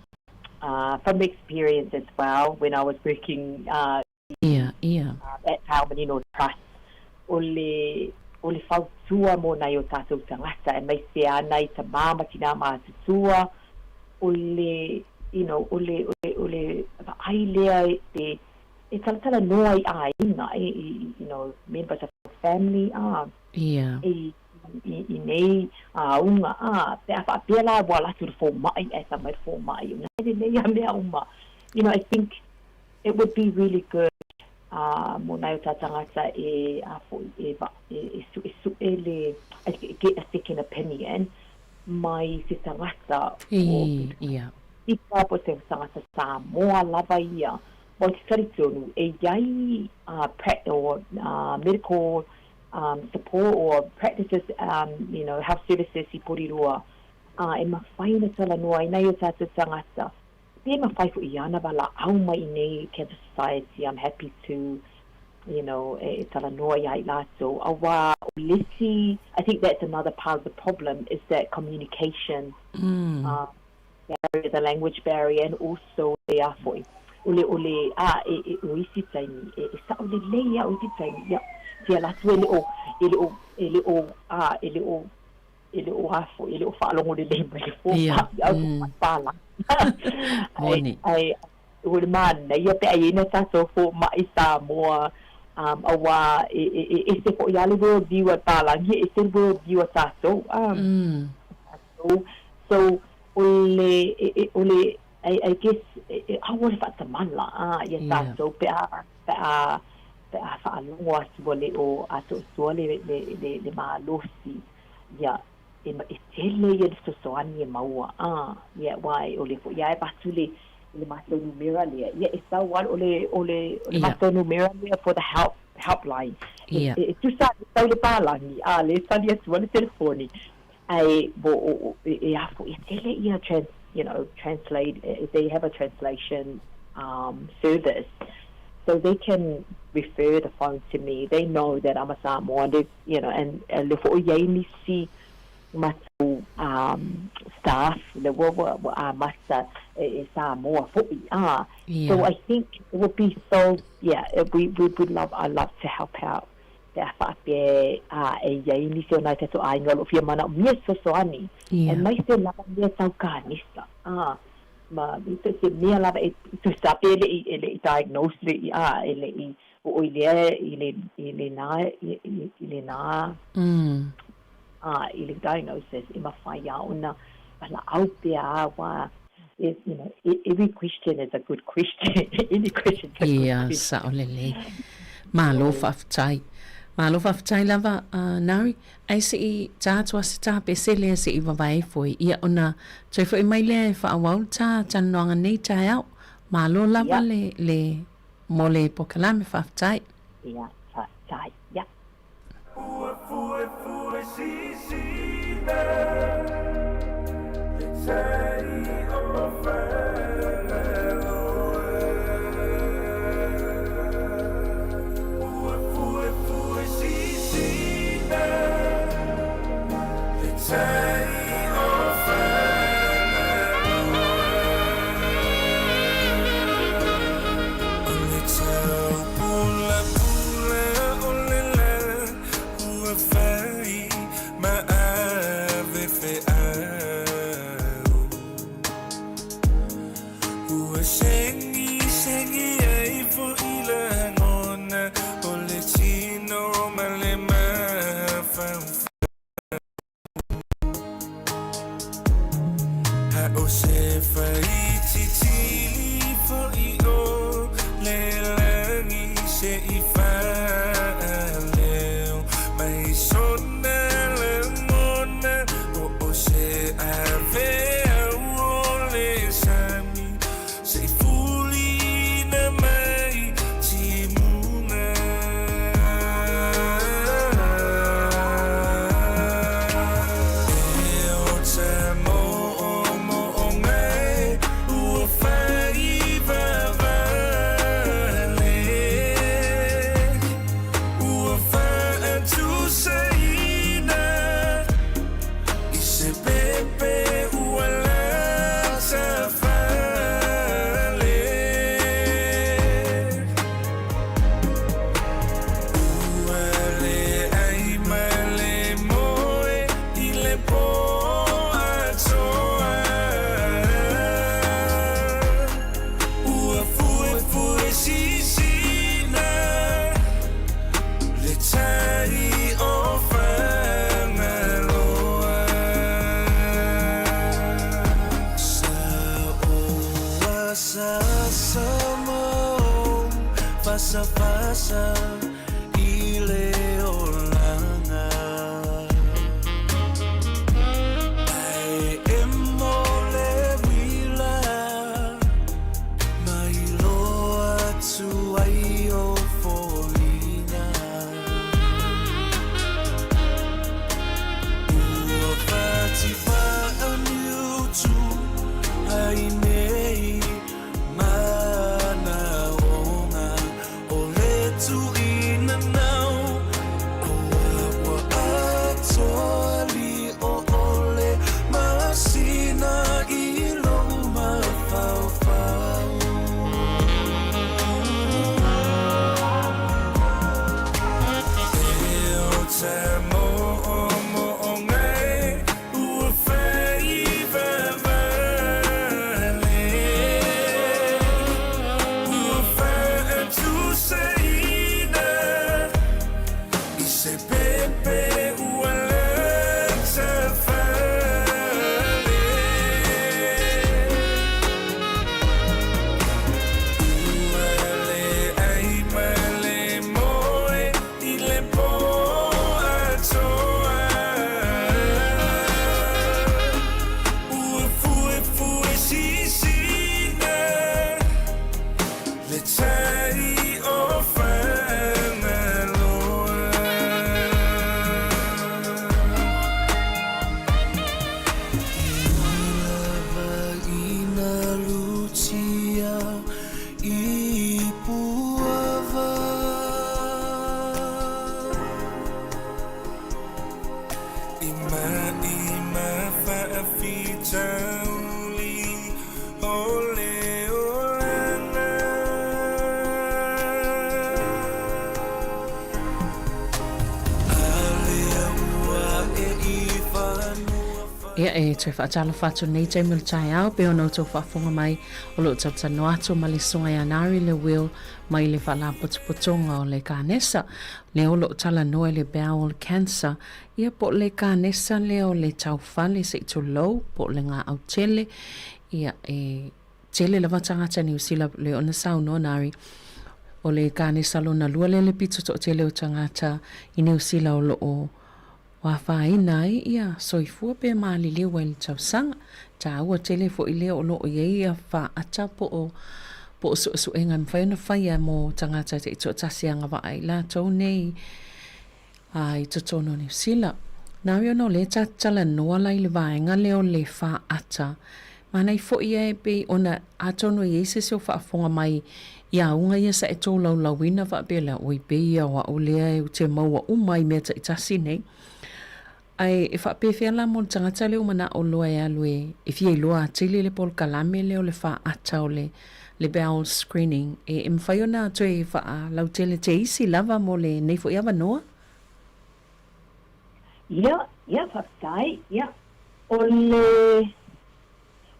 from experience as well, when I was working uh, Ia, ia. At Taomanino Trust, o le, o le fautua mō nai o tātou tangata, e maise ana i tamā ma tinā mātutua, o le, you know, o le, o le, o le vaai lea e te, e talatalanoa i āiga, i, i, you know, members of your family, ā, Ia. i, i, i nei āunga, ā, pe a faapea la ua alu atu i le fomai, ae fai mai le fomai, o nā lelei a mea uma. You know, I think, It would be really good mō nai o tā tangata e a foi e va e e suesuʻe le get a second opinion mai se tagata o Ia. Ika po se tagata Samoa lava ia. Mo te talitonu e i ai prac or medical support or practices you know health services i Porirua e mawhai ona talanoa ai nai o tātou tangata Pe mawhai foʻi i ana valaau mai i nei Cancer Society, I'm happy to, you know, e talanoa iā i lātou. Auā o le isi, I think that's another part of the problem is that communication barrier, the language barrier and also le a foʻi, o le, o le, a, e, e, o isi taimi, e, e saʻo lelei a o isi taimi, ia, te ala atu e le o, e le o, e le o, a, e le o, e le o a foi, e le o faalogo lelei mai le fomai, a o fomai palagi. Moni. Ae, ua le manaia pe a i ai nai tatou fomai Samoa, auā e, e, e ese foi lava le world view a palagi, e ese le world view a tatou. Tatou. So, o le, e, e, o le, I, I guess, e, e, aua le faatamala, a, ia tatou pe a, pe a, pe a faalogo atu ua le o atoatoa le, le, le, le malosi, ia, e, e tele ia le fesoasoani e maua, a, ia, aua e ʻole foi a e avatu le, le matou numera lea, ia, e sau lava o le, o le, o le matou numera lea for the help, helpline. E, e, e tusa e sau le palagi, a, lea e tali atu ai le telefoni, ae, bo, o, o, e, e a foi, e tele ia trans, you know, translate, if they have a translation service, so they can refer the phone to me. They know that I'm a Samoan, they, you know, and le fo i ai nisi matou staff le ua ua ua amata e Samoa fo'i a. So I think it would be so, yeah, we we would love, I love to help out pe a faapea a e i ai nisi o nai tatou aiga o lo o fia manaomia fesoasoani, aemaise lava mea tau kanesa a. Ma se se mea lava e tusa pe e le i e le i diagnose le i a e le i oo i lea i le i lena i i lena a i le diagnosis e mafai lava ona valaau pea aua you know every question is a good question any question is a good question. Ia sao lelei. Malo faafetai. Malo faafetai lava Nari. Ae se i tā atu a se tā pesele se i vavae ifo ai ia ona toe foi mai lea e faaauau le tā talanoaga nei taeao. Malo lava le le mo le pokalame faafetai. Ia, faafetai. Ia. Ua fuefue sisina le tai o Fagaloa. Ua fuefue sisina le tai o Fagaloa. O le taupulapula o le la ua fai ma ave feau. Ua segisegi ai foʻi lagona o le tino ma le mafaufau. A o se faititili foʻi o le lagi se i faaleo mai sona lagona o o se aveau o le sami se i fulina mai timuga. E ota mo'omo'oga e ua fai vavale, ua faatusaina i se pepe ua lata fale. Ua leai ma le moe i le pō atoa. Ua fuefue sisina le tai o Fagaloa. Sa o asa mo fasafasa i le olaga. Ae emo le uila ma iloa atu ai o foliga. Ua fatifaaniutu ai nei manaoga o le tuinanau. Ua atoa lio o le masina i lou mafaufau. E ota mo'omo'oga e ua fai vavale, ua faatusaina i se pepe ua lata fale. Ua leai ma le moe i le pō atoa. Ua fuefue sisina le tai o Fagaloa. Ma'i ma faafitauli o le olaga. A lea ua e i fanua. Ia e toe faatalofa atu nei taimi o le taeao pei ona outou faafofoga mai o lo o talatalanoa atu ma le Susuga ia Nari Le Will mai le Faalapotopotoga o le Kanesa lea o lo o talanoa i le bowel cancer Ia po o le kanesa lea o le taufale se i tulou, po o le gaau tele, ia e tele lava tagata Niu Sila lea ona saunoa Nari, o le kanesa lona lua lea le pito toatele o tagata i Niu Sila o lo o afaina ai ia soifua pe maliliu ai i le tausaga. Taua tele foi lea o lo o i ai ia faata po o po o suesuega e mafai ona faia mo tagata taitoatasi e agavaa ai latou nei A i totonu o Niu Sila. Nāu ona o lea ta talanoa la i le vaega lea o le faata. Manaia foi ia e pei ona atonu e i ai se isi o faafofoga mai i auga ia sa e tolaulauina faapea lea, oi pei ia o au lea ou te maua uma ai i mea taitasi nei. Ae e faapefea la mo le tagata lea ua manao loa e alu e fia iloa atili le polokalame lea o le faata o le le bowel screening, e mafai ona toe faalautele teisi lava mo lenei foi avanoa? Ia, ia, faafetai, ia. O le,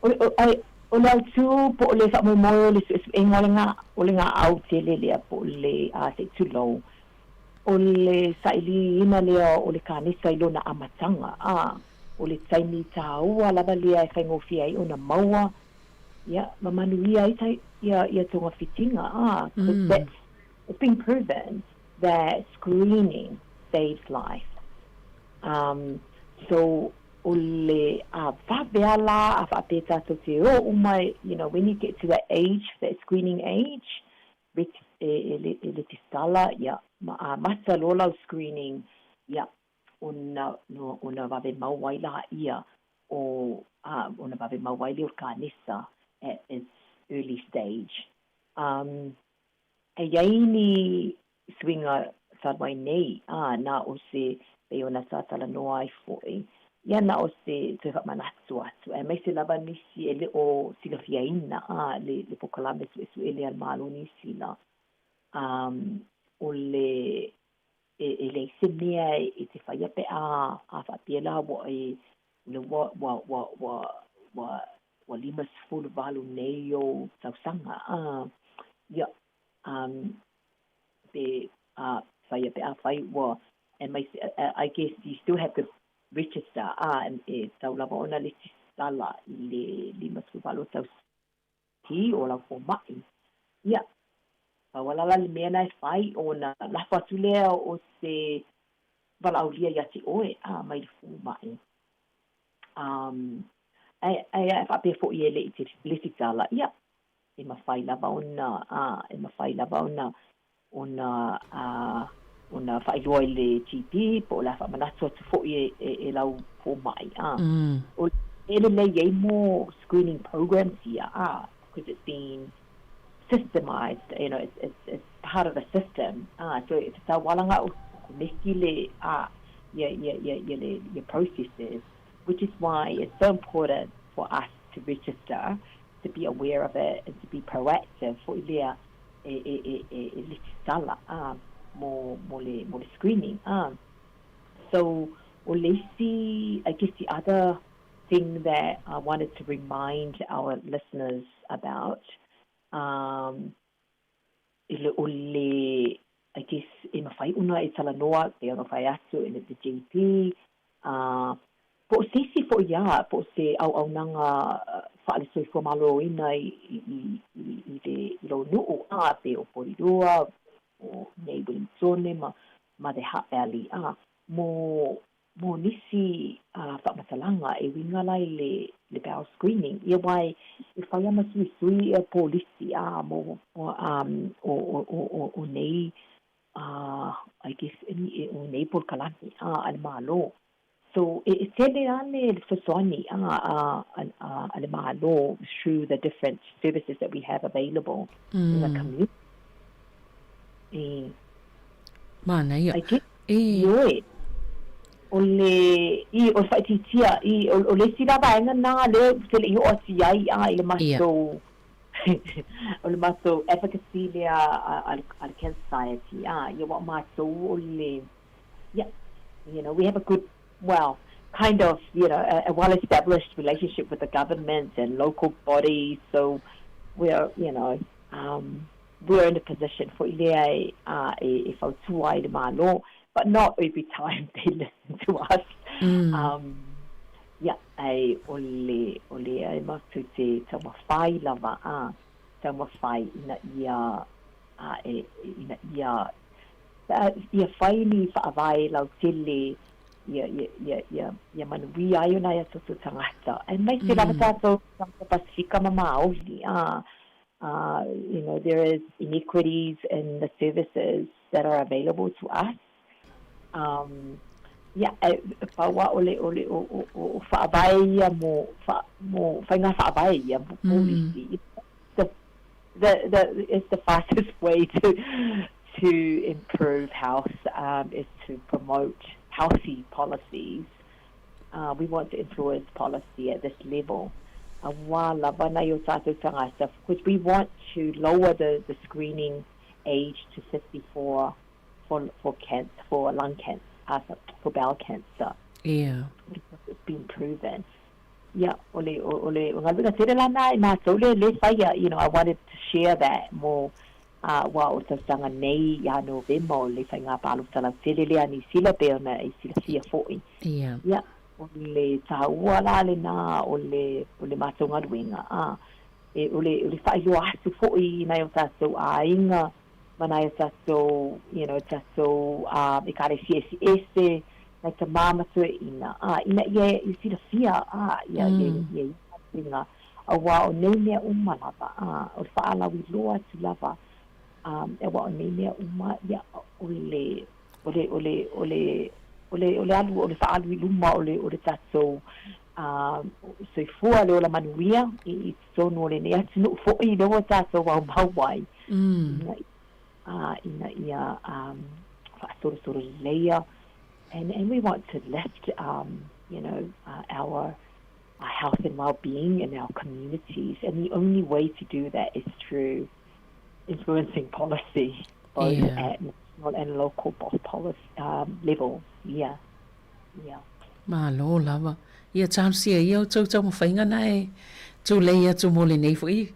o le, ai, o le autū po o le faamoemoe o le suesuega o le ga, o le gaau tele lea po o le, a, se i tulou, o le sailiina lea o le kanesa i lona amataga, a, o le taimi tāua lava lea e faigofie ai ona maua, ia, ma manuia ai ta, ia, ia togafitiga, a, because that's, it's been proven that screening saves life. Um, so, o le a vave la, a faapea tātou te o uma, you know, when you get to that age, that screening age, e, e, e, e register ia, ma a mata loa lau screening, ia, ona, no, ona vave maua ai lāia o, a, ona vave maua ai lea o le kanesa at its early stage. Um, e i ai ni suiga talu ai nei, a, na o se, pei ona sa talanoa ai foi, ia na o se toe faamanatu atu, aemaise lava nisi e le o silafiaina, a, le, le polokalame suesue lea a le Malo o Niu Sila, um, o le, e, e leai se mea e te faia pe a, a faapea la ua e, le ua, ua, ua, ua, ua, ua 58 nei ou tausaga, a, ia, um, pe a faia pe afai ua aemaise I guess you still have to register a e tatau lava ona lesitala i le 58 tausaga o lau foma'i. Ia, pau lava la le mea na e fai ona lafo atu lea o se valaaulia ia te oe a mai le foma'i. Um, ae, ae faapea foi e le i te lesitala, ia, e mafai lava ona, a, e mafai lava ona, ona, a, ona faailoa i le GP po o le a faamanatu atu foi e, e, e lau foma'i, a. O e lelei ai mo screening programs ia, a, because it's been systemized, you know, it's, it's, it's part of the system, a, so e tatau lava ona koneki le, a, ia, ia, ia, ia le, ia processes, which is why it's so important for us to register, to be aware of it and to be proactive foi lea e, e, e, e, e lesitala a, mo, mo le, mo le screening. A. So, o le isi, I guess the other thing that I wanted to remind our listeners about, um, i le, o le, I guess, e mafai ona e talanoa, pei ona fai atu i le GP, a, po o se isi foi lava, po o se auaunaga faale-soifua maloloina i, i, i, i, le, i lou nuu, a, pei o Porirua, o nei Wellingtone ma, ma the Hutt Valley, a, mo, mo nisi a, faamatalaga e uiga la i le, le bowel screening. Ia aua e, e fai lava ma suisui ia polisi, a, mo, mo, um, o, o, o, o, o nei, a, I guess, e, o nei polokalame, a, a le Malo. So, e, e tele lava le fesoasoani, a, a, a, a le Malo through the different services that we have available in the community. E, Manaia. I guess, E, ioe. O le, i, o le faaitiitia, i, o, o le isi la vaega lena lea ou te le i oo atu i ai a i le matou, o le matou advocacy lea a, a, a le Cancer Society, a, ia aua o matou o le, yeah, you know, we have a good, well, kind of, you know, a, a well-established relationship with the government and local bodies, so we're, you know, um, we're in a position foi lea e, a, e, e fautua ai le Malo, but not every time they listen to us. Um, yeah, ai, o le, o le e matou te taumafai lava, a, taumafai ina ia, a, e, ina ia, a, ia fai ni faavae lautele, ia, ia, ia, ia, ia manuia ai o nai o tatou tagata. Aemaise lava tatou tagata Pasifika ma Māori, a, uh, you know, there is inequities in the services that are available to us. Um, ia, e, pau a o le, o le, o, o, o, o faavae ia mo, fa, mo faiga faavae ia, mo polisi. The, the, the, it's the fastest way to, to improve health is to promote healthy policies. We want to influence policy at this level. Auā lava nai o tātou tagata, because we want to lower the, the screening age to 54 for, for cancer, for lung cancer, for bowel cancer. Yeah. Because it's been proven. Ia, o le, o, o le, o galuega tele la na i mātou le, le whaia, you know, I wanted to share that mo, uh, wa o tausaga nei ia Novema o le whai ngā pālota lautele lea Ni Sila pe ona e silafia fo'i. Ia. Ia, o le tāua la lenā o le, o le mātou galuega, ā, e, o le, o le faailoa atu fo'i i nai o tātou āiga ma nai o tātou, you know, tātou, ā, ekalesia eseese, nai tamā ma toeaina, ā, ina ia i silafia, ā, ia, ia, ia, ia galuega, auā o nei mea uma lava, ā, o le faalauiloa atu lava, ā, auā o nei mea uma, ia, o le, o le, o le, o le, o le, o le alu, o le faaalu i luma o le, o le tatou, ā, soifua, le ola manuia i, i totonu o lenei atunuu foʻi lea ua tatou aumau ai, ina, ā, ina ia, um, faasolosolo lelei and, and we want to lift, um, you know, our, our health and well-being in our communities, and the only way to do that is through influencing policy, both at national and local policy, um, levels. Yeah. Yeah. Malo lava. Ia talosia ia o tou taumafaiga na e tulei atu mo lenei foi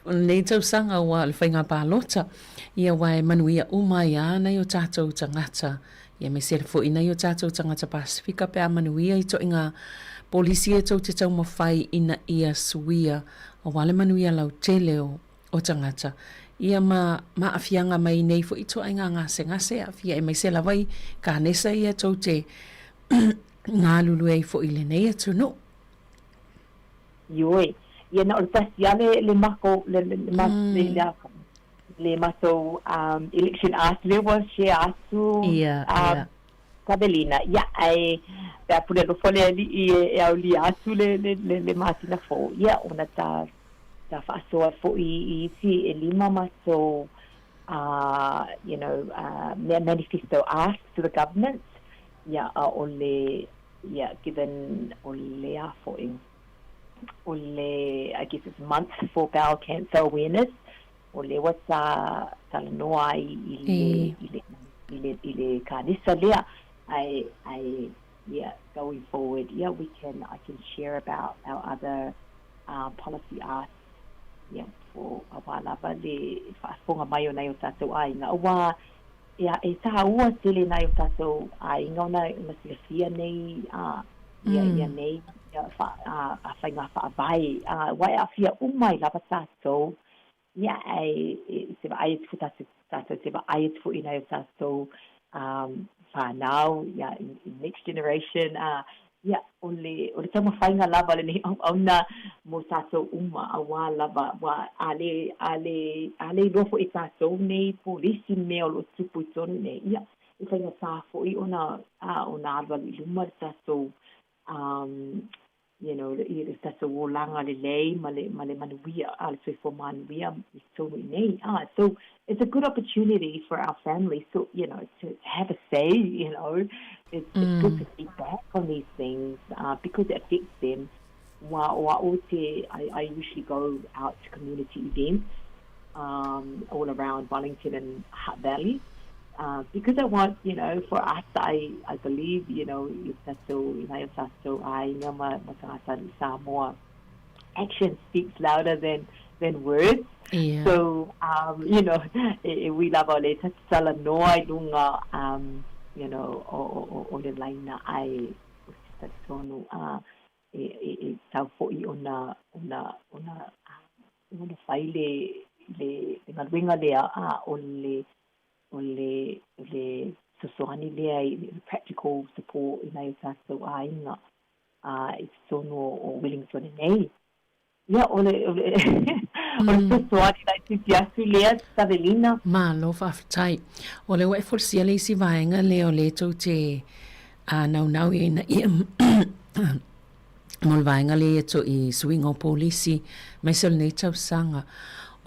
lenei tausaga ua le faiga palota. Ia aua e manuia uma ai a nai o tatou tagata. Ia aemaise foi nai o tatou tagata Pasifika pe a manuia i toʻiga polisi e tou te taumafai ina ia suia aua le manuia lautele o o tagata. Ia ma ma aafiaga mai nei foi ituaiga gasegase aafia aemaise lava i kanesa ia tou te galulue ai foi i lenei atunuu. Ioe, ia na o le tasi lava le le mako le le le le le a le matou um election ask lea ua share atu Ia, um ia. Kavelina, ia ae pe a pule alofa le alii e aulia atu le le le le masina fou, ia ona ta ta faasoa foi i isi e lima matou uh you know uh mea manifesto ask to the government, ia a o le ia given o le a foi o le I guess it's month for bowel cancer awareness, o lea ua ta talanoa ai i le i le i le i le kanesa lea ae ae yeah going forward yeah we can I can share about our other uh policy asks yeah for auā lava le faafofoga mai o nai o tatou aiga auā ia e tāua tele nai o tatou aiga ona ona silafia nei a ia ia nei ia fa a a faiga faavae a aua e aafia uma ai lava tatou Ia, e, e, te vaai atu foi tatou, tatou te vaai atu foi i nai o tatou um, whanau, ia, i, i next generation, a, ia, o le, o le taumafaiga lava lenei auauna mo tatou uma, auā lava, ua, a le, a le, a le iloa foi e tatou nei polisi mea o lo o tupu i totonu nei, ia, e faigata foi ona, a, ona alualu i luma le tatou, um, you know, i le tatou olaga lelei ma le, ma le manuia, a, le soifua manuia i totonu i nei. A, so it's a good opportunity for our families to, you know, to have a say, you know, It's, it's good to feedback on these things because it affects them. Wa o a'u te, I, I usually go out to community events all around Wellington and Hutt Valley. Because I want, you know, for us, I, I believe, you know, i tātou, i nai o tātou āinga ma, ma tagata i Samoa, action speaks louder than, than words. Yeah. So, you know, e, e ui lava o le tatala noa i lunga, you know, o, o, o, o le laina ai o se talitonu, a e, e, e tau fo'i ona, ona, ona, ona fai le, le, le galuega lea, a o le, o le, o le fesoasoani lea i le practical support i nai o tātou āinga a i totonu o Wellington nei. Ia, o le, o le, o le fesoasoani laitiiti atu lea, Savelina. Malo faafetai. O lea ua e folasia le isi vaega lea o lea tou te naunau i ai ina ia mo le vaega lea ia toi suiga o polisi aemaise o lenei tausaga.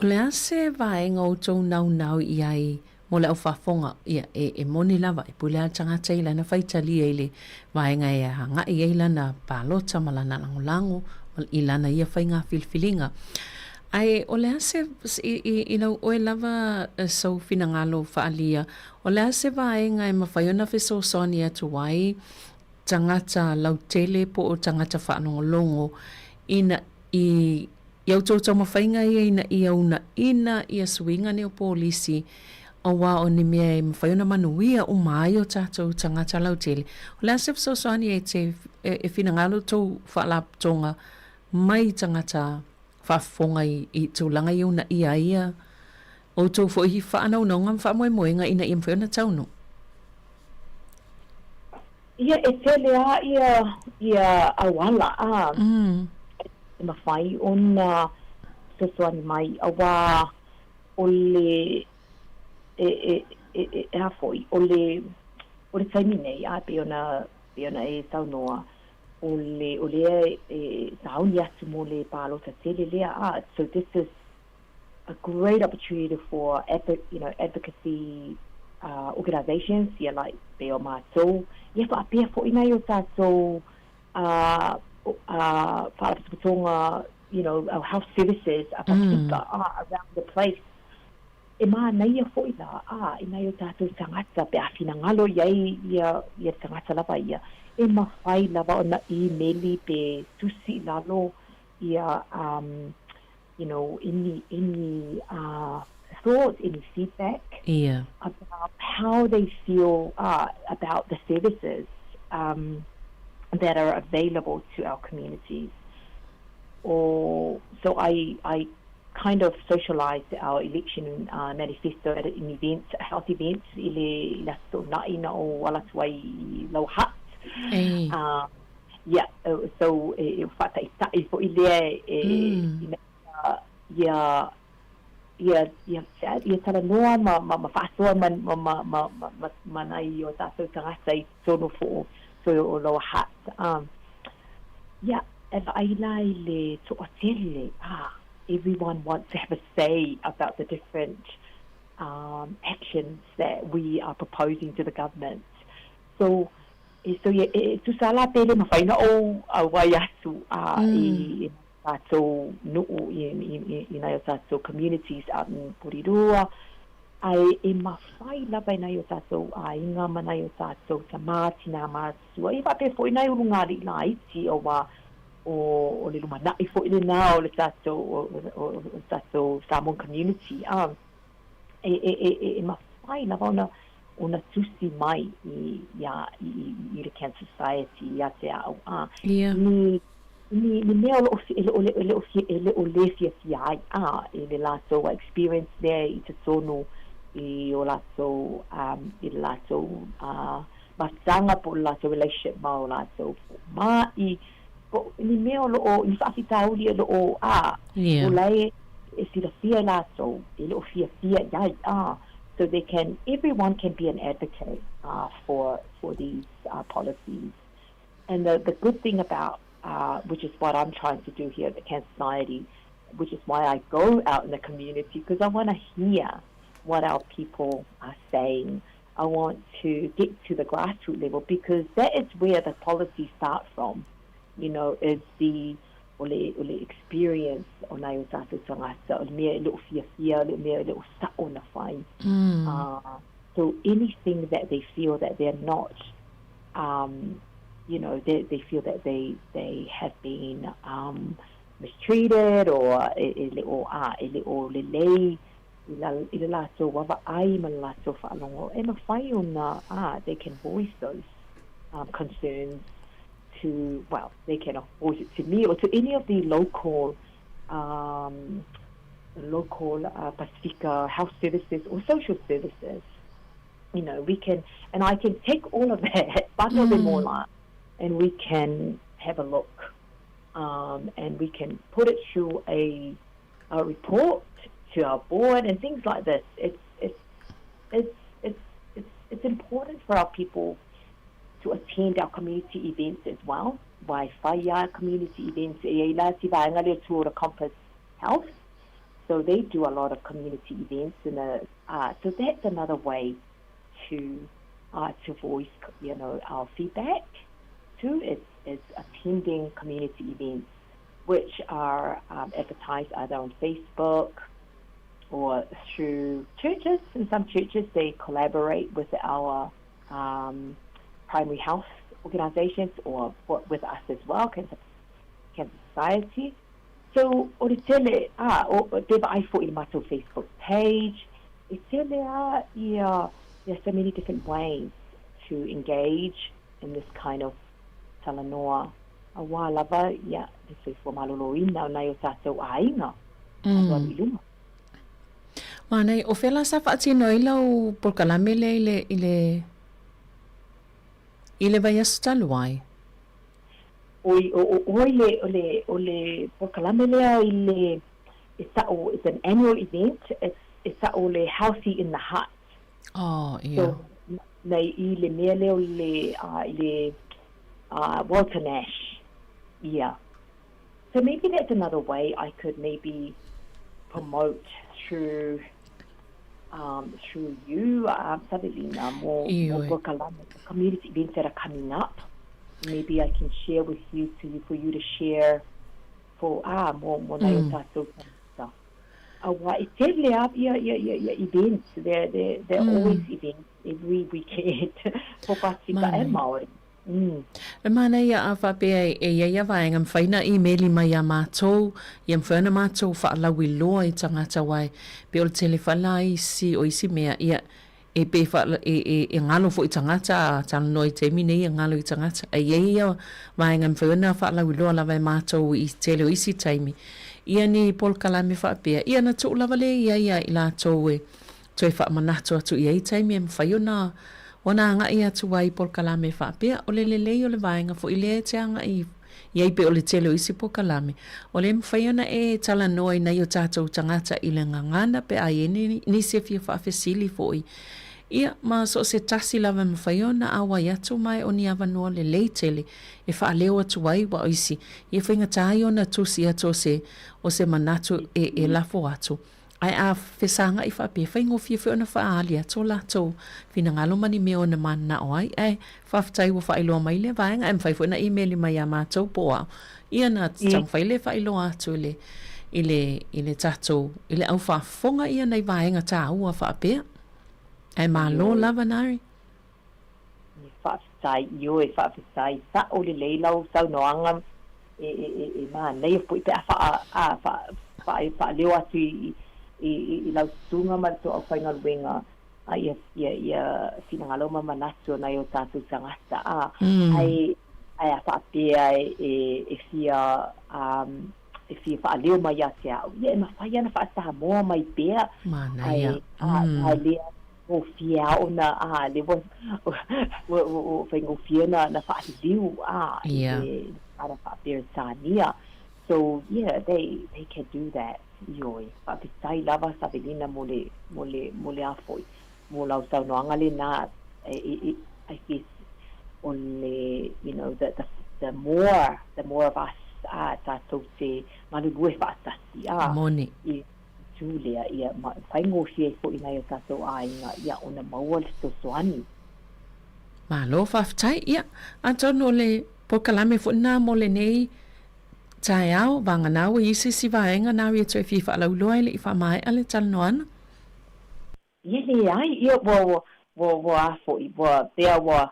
O le a se vaega o outou naunau i ai mo le au faafofoga? Ia, e, e moni lava, e pule lava le tagata i lana faitalia i le vaega e agai ai lana palota ma lana lagolago i lana ia faiga filifiliga. Ae o le a se, i, i, i lau oe lava sou finagalo faaalia, o le a se vaega e mafai ona fesoasoani atu ai tagata lautele po o tagata faalogologo ina i i a outou taumafaiga ia ina ia uunaina ia suiga nei o polisi auā o ni mea e mafai ona manuia uma ai o tatou tagata lautele. O le a se fesoasoani e te e finagalo tou faalapotopotoga mai tagata faafofoga i i tulaga ia uunaia ai ia outou foi faanaunauga ma faamoemoega ina ia mafai ona taunuu? Ia, e tele a ia ia auala a e mafai ona fesoasoani mai auā o le e e e e a foi o le o le taimi nei a pei ona pei ona e saunoa o le o lea e sauni atu mo le palota tele lea a so this is a great opportunity for you know, advocacy organisations, ia like pei o mātou, ia faapea foi nai o tātou faalapotopotoga, you know, our health services a Pasifika around the place. E mānaia foi la, a, i nai o tātou tagata pe a finagalo i ai ia, ia tagata lava ia, e mafai lava ona imeli pe tusi i lalo ia, um, you know, any, any thoughts, any feedback yeah. about how they feel about the services that are available to our communities. Or, so I, I kind of socialised our election manifesto at an event, a health event, i le, i le aso Toonai na ou ala atu ai i Lower Hutt. Ei. Ia, so e faataitai foi lea e ina ia ia ia ia talanoa ma ma faasoa ma ma ma ma ma nai o tātou tagata i totonu fo o o Lower Hutt. Ia, e vaai la i le toatele, ah, everyone wants to have a say about the different actions that we are proposing to the government. So, E, so ia, e, e tusa la pe le mafai ona ou auai atu a i, i tātou nuu i, i, i, i nai o tātou communities out in Porirua, ae e mafai lava e nai o tātou āinga ma nai o tātou tamā, tinā mātua, ia faapea foi nai ulugalii laiti auā o, o le lumanai foi lenā o le tātou, o, o, o, o le tātou Samoan community, a, e, e, e, e, e mafai lava ona ona tusi mai i, i, a, i, i, i le Cancer Society ia te au, a, Ia. ni, ni, ni mea o loo, e le o, e le o, e le o lē fiafia ai, a, i le latou experience lea i totonu i o latou, um, i le latou, uh, mafutaga po o le latou relationship ma o latou foma'i, po ni mea o loo, ni faafitauli o loo, a, Ia. o lae e silafia e latou, e le o fiafia i ai, a, so they can, everyone can be an advocate for, for these policies. And the, the good thing about, which is what I'm trying to do here at the Cancer Society, which is why I go out in the community, because I want to hear what our people are saying. I want to get to the grassroots level because that is where the policies start from. You know, is the o le, o le experience o nai o tātou tagata, o le mea e le o fiafia, o le mea e le o sa'o na fai. So anything that they feel that they're not, you know, they feel that they have been mistreated or e le o, e le o lelei i le latou vaavaai ma le latou faalogo, e mafai ona, they can voice those concerns to, well, they can voice it to me or to any of the local Pasifika health services or social services. You know, we can, and I can take all of that, bundle them all up, and we can have a look, and we can put it through a report to our board and things like this. It's important for our people to attend our community events as well. Wi-Fi community events, e i la si vaenga le Tour Compass Health. So they do a lot of community events, and so that's another way to voice our feedback too. Is attending community events, which are advertised either on Facebook or through churches. In some churches, they collaborate with our primary health organisations or with us as well, Cancer Society. So, o le tele, o te vaai fo'i i le matou Facebook page, e tele a ia, there's so many different ways to engage in this kind of talanoa. Auā lava, ia, le soifua malōlōina o nai o tātou aiga, alualu i luma. Manai, o fea la sa faatino ai lau polokalame lea i le vaiaso talu ai? Oi, o, o, i le, o le, o le polokalame lea i le, e sa'o, it's an annual event, it's e sa'o le Healthy in the Heart. Oh, ia. So, nei i le mea lea o le, i le Walter Nash. Yeah. So maybe that's another way I could maybe promote through you, Savelina, more Ioe. polokalame, community events that are coming up. Maybe I can share with you to for you to share for mo nai o tātou tagata. Auā e tele a ia events. They're always events every weekend for Pasifika e Manai. Māori. E mana ia a whapea e ia ia vaenga mwhaina i meli mai a mātou, ia mwhaina mātou whaalawi loa i tangata wai, pe o le tele whala isi o isi mea, ia e pe wha, e ngalo fo i tangata, a talanoa i te nei e ngalo i tangata. E ia ia vaenga mawhai ona whaalawi loa lava e mātou i tele o isi taimi. Ia ni polokalame whaapea, ia na tuu lava le ia ia i lātou e toe whaamanatu atu i ei taimi e mawhai ona ona anga'i atu ai polokalame faapea o le lelei o le vaega fo'i lea e te aga'i i ai pe o le tele o isi polokalame o le mafai ona e talanoa i nai o tatou tagata i le gagana pe a i ai nisi e fia faafesili fo'i ia ma so o se tasi lava e mafai ona auai atu ma e o ni avanoa lelei tele e faaleo atu ai ua o isi ia faigatā ai ona tusi atu o se manatu e lafo atu ae a fesaga'i faapea faigofie foi ona faaali atu o latou finagalo ma ni mea ona mananao ai ae faafetai ua faailoa mai lea vaega e mafai foi na imeli mai iā matou po o a'u ia na taumafai le faailoa atu i le tatou i le aufaafofoga ia nai vaega tāua faapea ae mālō lava Nari. Faafetai, ioe, faafetai, sa'o lelei lau saunoaga e manaia fo'i pe a faa a faa faaleo atu i lau susuga ma le tou aufaigaluega a ia finagalo ma manatu o nai o tatou tagata a ae a faapea e fia faaleo mai ia te a'u ia e mafai ana faasamoa mai pea. Manaia. Ae lea gofie a ona a le ua faigofie na faaliliu a i ana faaperetania. So yeah, they can do that. Ioe, faafetai lava Savelina mo le afoi mo lau saunoaga lenā. I guess o le you know the more of us a tatou te galulue faatasi a Moni. i itu lea, ia, ma faigofie ai foi i nai o tatou aiga, ia, ona maua le fesoasoani. Malo faafetai. Ia, atonu o le polokalame foi lena mo lenei taeao, vagana ua i ai se isi vaega na au ia toe fia faalauiloa e le i faamaea le talanoaga. Ia leai, ia ua, ua, ua, ua a foi, ua, pea ua,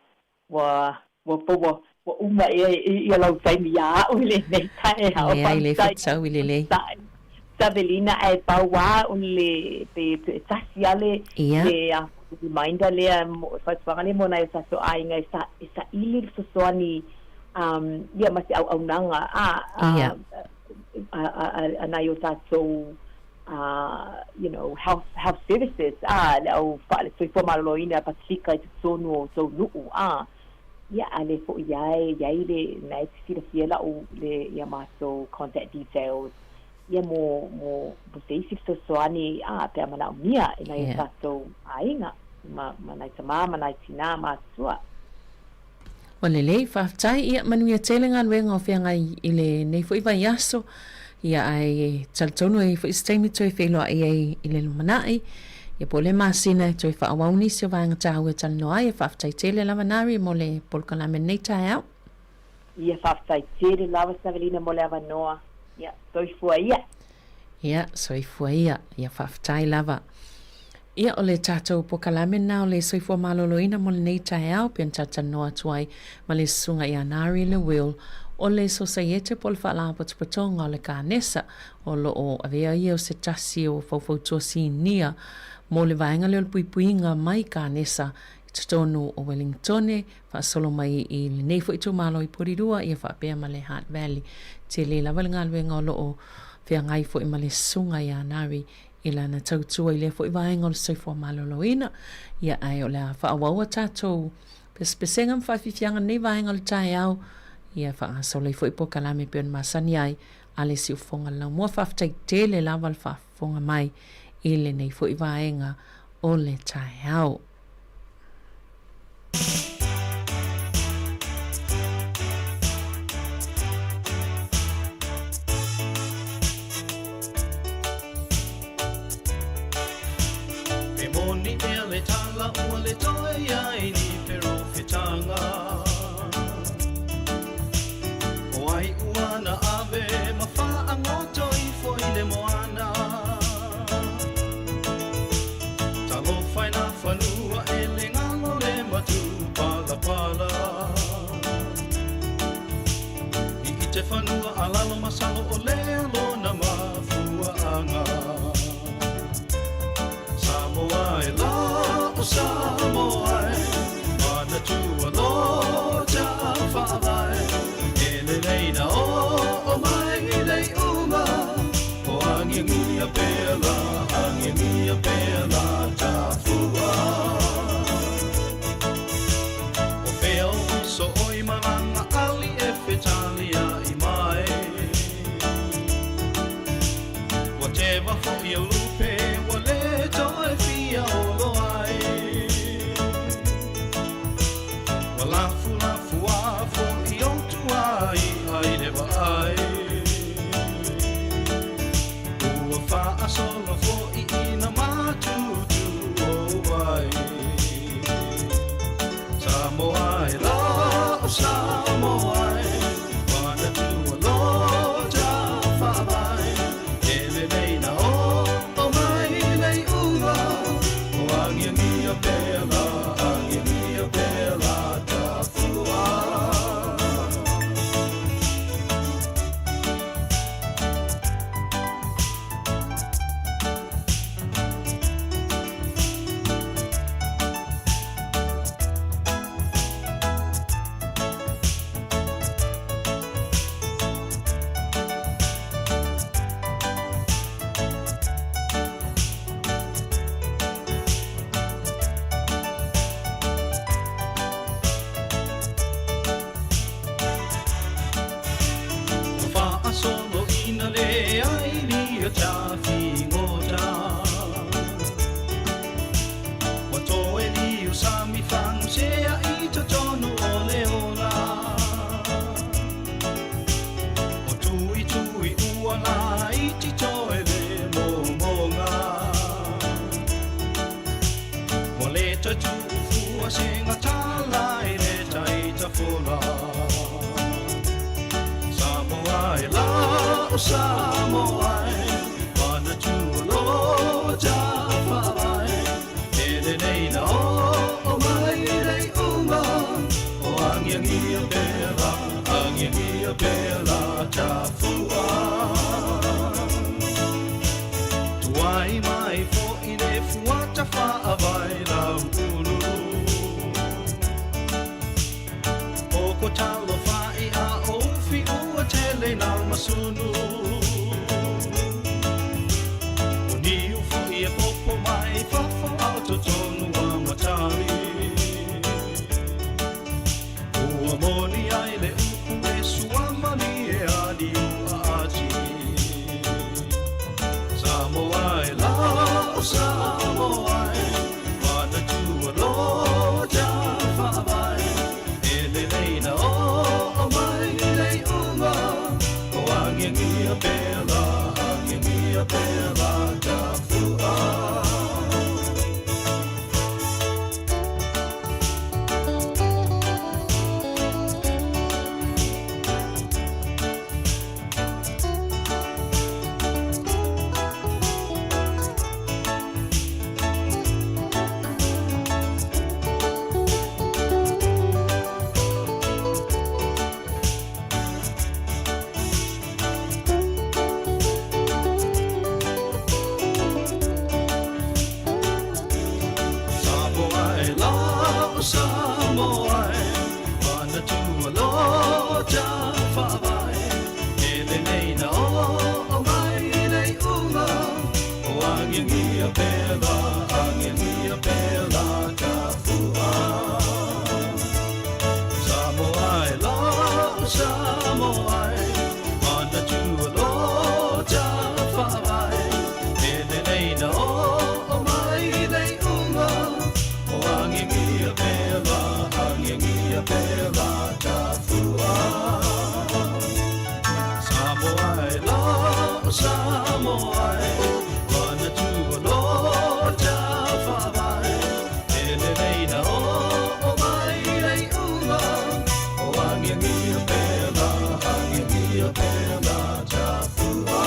ua, ua, ua, ua uma ea ia lau taimi iā a'u i lenei taeao. Leai, le fetau i lelei. Savelina, ae pau lava o le, pe e tasi lava le, le a foi reminder lea, fautuaga lea mo nai o tatou aiga e sa, e saili le fesoasoani ia ma se auaunaga a, a, a, a, a nai o tatou you know, health, health services, a, le au faale soifua maloloina Pasifika i totonu o tou nuu, a, ia, a le foi lava e i ai le, na e te silafia la'u le, ia matou contact details, ia mo, mo, mo se isi fesoasoani, a, pe a manaomia e nai o tatou aiga, ma, ma nai tamā ma nai tinā matutua. Ua lelei, faafetai. Ia, manuia tele galuega o feagai i lenei foi vaiaso. Ia, ae talitonu e i ai foi se taimi toe feiloai ai i le lumanai. Ia, po o le masina e toe faaauau nisi o vaega taua e talanoa ai. Faafetai tele lava Nari mo le polokalame lenei taeao. Ia, faafetai tele lava Savelina mo le avanoa. Ia, soifua ia. Ia, soifua ia. Ia, faafetai lava. Ia, o le tatou pokalame lena o le soifua maloloina mo lenei taeao, pei ona talatalanoa atu ai ma le Susuga ia Nari Lewil o le Sosaiete po o le Faalapotopotoga o le Kanesa, o lo o avea ia o se tasi o faufautua sinia mo le vaega lea o le puipuiga mai kanesa i totonu o Wellingtone, faasolo mai i lenei foi itumalo i Porirua, ia faapea ma le Hutt Valley. Tele lava le galuega o lo o feagai foi ma le Susuga ia Nari i lana tautua i lea foi vaega o le soifua maloloina. Ia, ae o le a faaauau a tatou pesepesega ma faafiafiaga i lenei vaega o le taeao, ia faagasolo ai foi polokalame e pei ona masani ai a le siufofoga laumua. Faafetai tele lava le faafofoga mai i lenei foi vaega o le taeao. E moni ea le tala ua le toe ai ni perofetanga O ai ua na ave ma faagoto ifo i le moana Talofa i na fanua e le galo le matupalapala I i te fanua a lalo masalo o lea lona mafuaaga Samoa e la o Samoa e Manatua lo ta faavae E lelei na oo mai i le iuga O agiagia pea la, agiagia pea la tafua O fea o uso oi malanga ali e fetalia i mai Ua teva foi o lupe ua le toe fia olo ai Ua lafulafu a foi o tua i ai le vaai Ua faasolo foi ina matutu o ai Samoa e la o Samoa e Manatua lo ta faavae E lelei na oo mai le iuga O agiagia pea la, agiagia pea la tafua. o Samoa e Manatua lo tāwhaawae E le nei na o mai le unga O angiangia pela, angiangia pela tafua Tuai mai fo i le fuata whaavai lau ulu O ko talo whai a o fi ua tele nā masunu O niu fo i e popo mai fafo au totonu a matari Ua moni ai le upu e suamani e ali ua ati Samoa e la o Samoa e Manatua lo tāwhaawae E le leina o mai le unga O angiangia pela, angiangia pela tafua Samoa e la o Samoa e Manatua lo tāwhaawae E le nei na o mai le unga O angiangia pela, angiangia pela tafua Samoa e la o Samoa e Manatua lo tāwhaawae E le nei na o mai le unga O angiangia pela, angiangia pela tafua Samoa e la o Samoa e Manatua lo tāwhaawae E le nei na o mai le unga O angiangia pela, angiangia pela tafua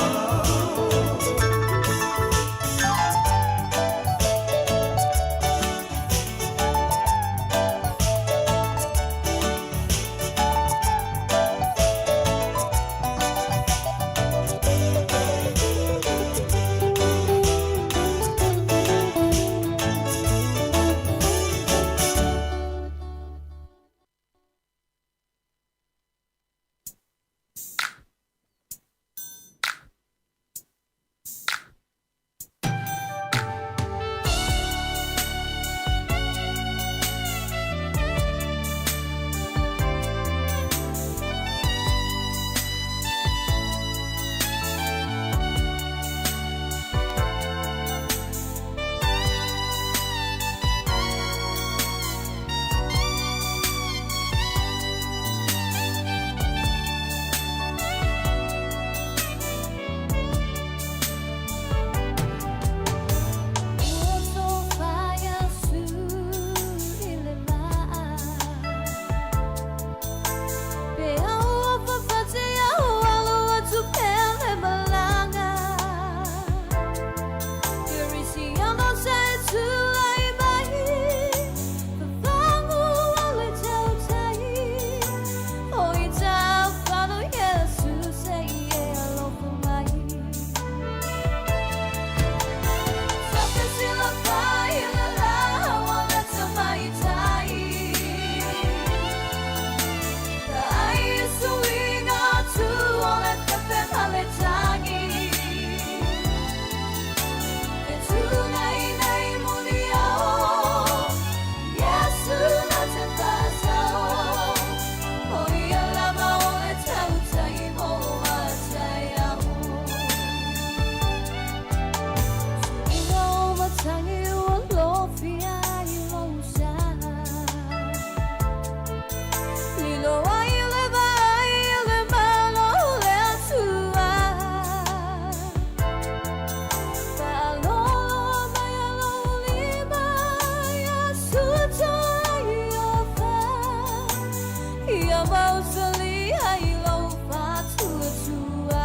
Ia mausali ai lau fatuatua.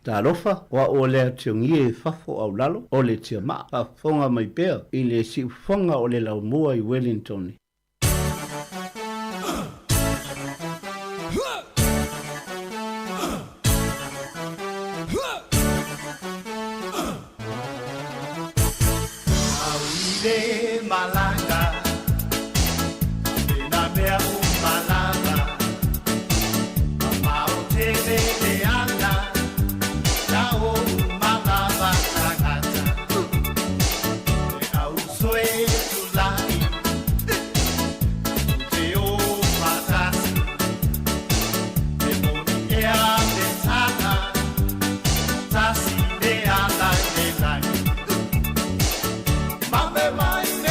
Talofa, o a'u o le atiogie i fafo au lalo o le tiamaa, faafofoga mai pea i le siufofoga o le laumua i Wellington. Tasi le ala i le lagi. Mame mai.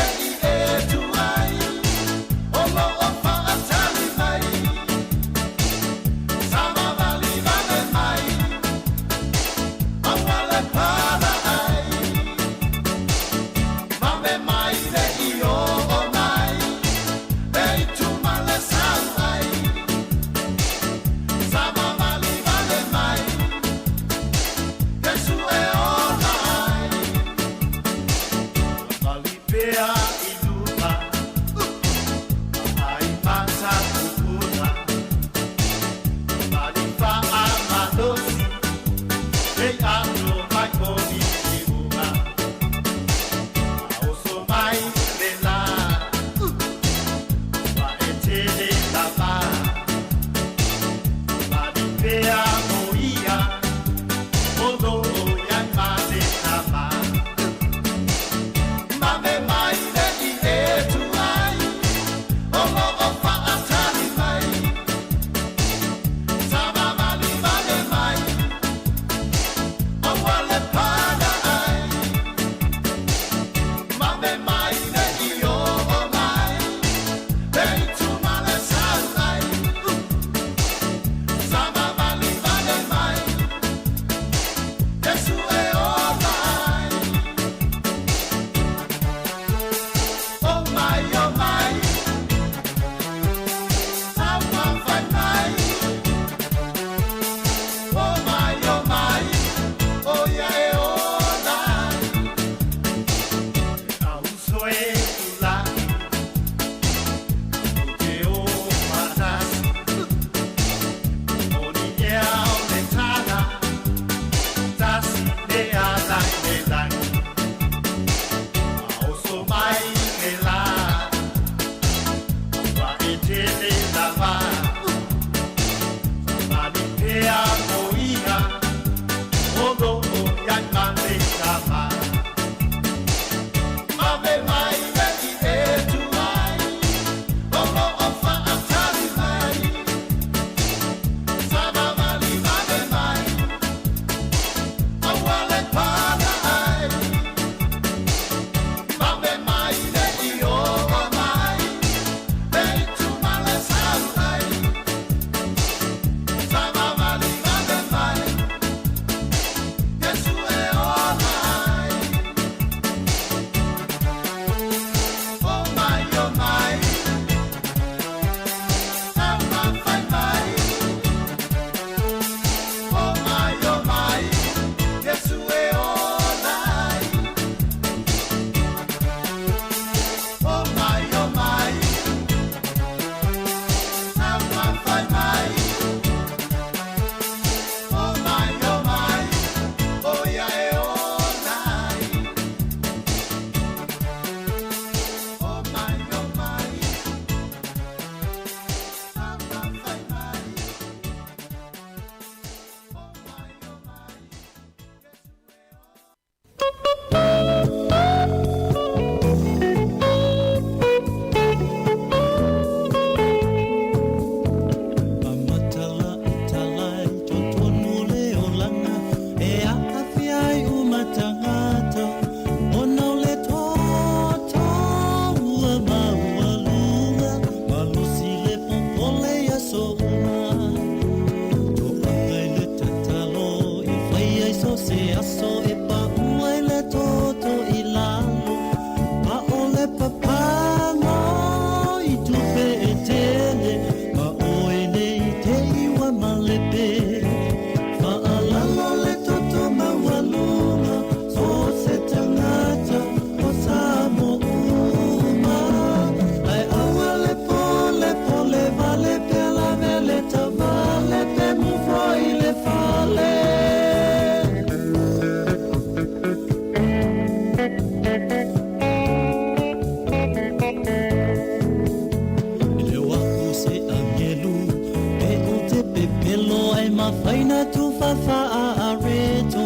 lava fa'aareto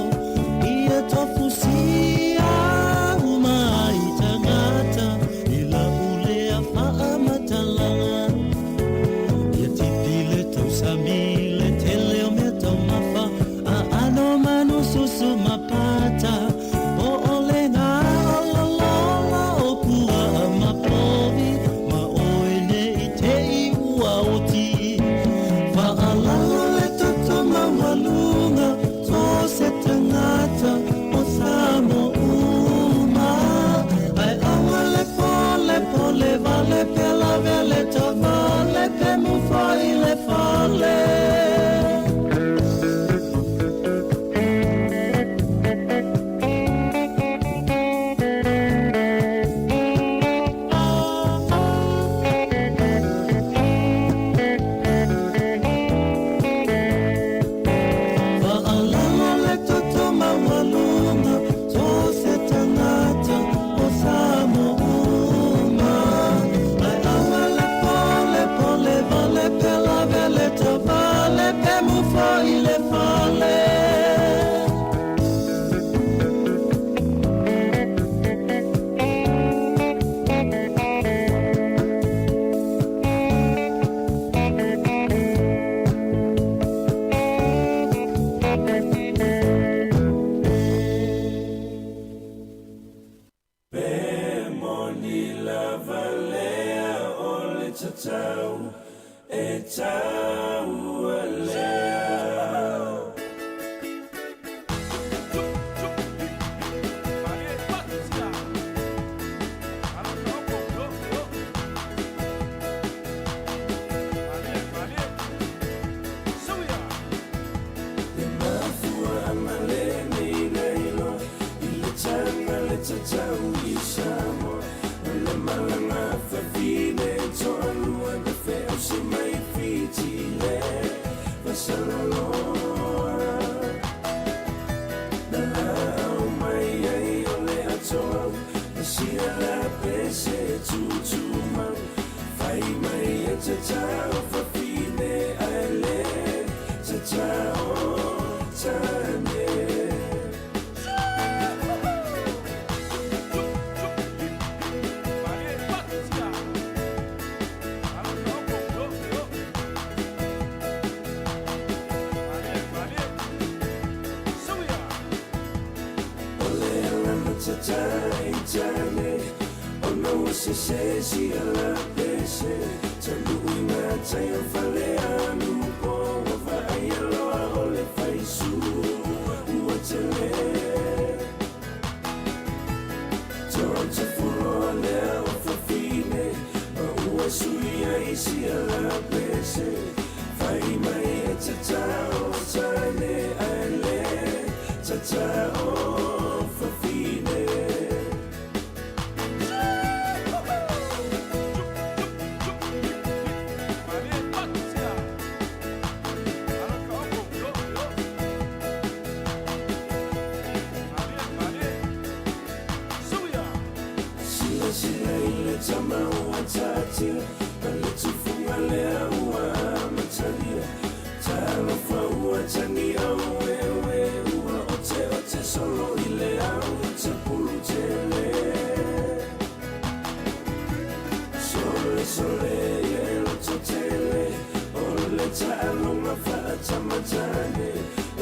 ia tofusia uma ai tagata i la'u lea fa'amatalaga ia tipi le tausami le tele o mea taumafa aano manususu mapata po o le gaololola o pua'a ma povi ma oe ne'i te'i ua oti fa'alala le toto maualuga so se tagata o Samoa uma ae aua le polepole vale pea lavea le tavale pe mufo'i le fale. Fa'alala le toto maualuga so se tagata o Samoa uma ae aua le polepole vale pea lavea le tavale pe mufo'i le fale. Pe moni lava lea o le tatau e taua lea. Le mafuaaga lenei na iloa i le taga le tatau i Samoa o le malaga fafine toalua na feausi mai Fiti le fasalaloa na laau mai ai o le atoau na sia la pese tutumau fai mai e tatao fafine ae le tatao tane. O le ala na tatai tane ona ua sese sia la pese tanuʻu i gatai o falealu po ua vaaia loa o le faisu ua tele totafuloa lea o fafine ma ua sui ai sia la pese fai mai e tatao tane ae le tatao fafine. Silasila i le tama ua taatia ma le tufuga lea ua amatalia talofa ua tagi aueue ua oteote solo i le au tapulu tele sole sole e loto tele o le taaloga faatamatane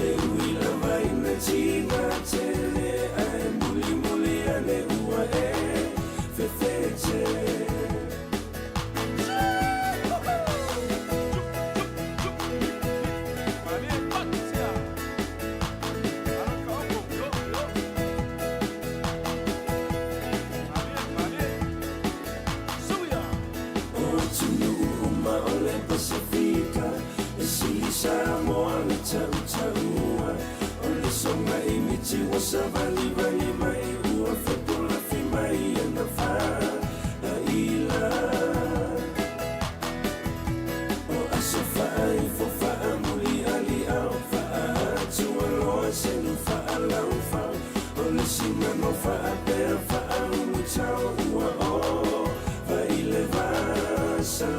e ui lava ina tiga tele ae mulimuli ane ua e fefete. O atunuu uma o le Pasifika e sili Samoa le tautaua o le soga i miti ua savalivali mai ua fepulafi mai ana faaila o aso faaifo faamulialiao faaatualoa selu faalaufau o le sigano faapea faaulutao ua o vaile vasalaolao.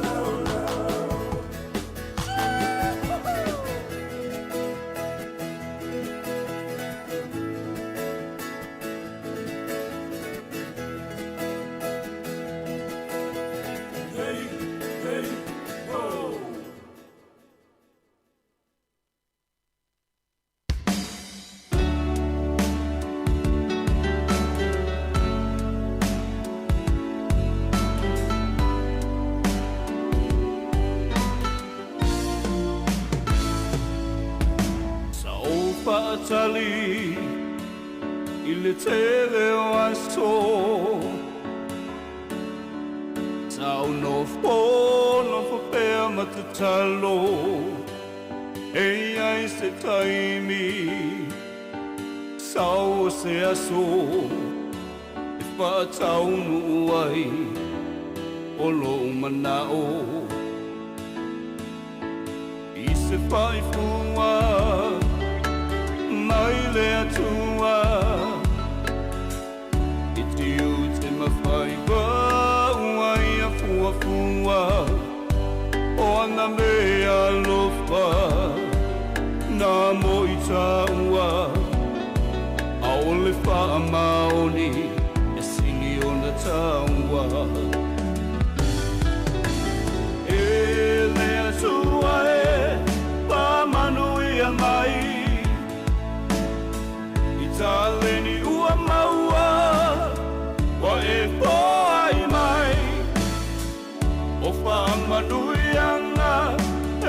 Faatali i le tele o aso Sa ou nofonofo pea ma tatalo E i ai se taimi Sau o se aso E faataunuu ai o lou manao I se faifua mai le Atua I tiute ma faiva ua ia fuafua O ana mea alofa na mo i tāua ʻAʻole faamaoni e sili ona taua E le Atua e faamanuia mai I taleni ua maua ua e foai mai O faamanuiaga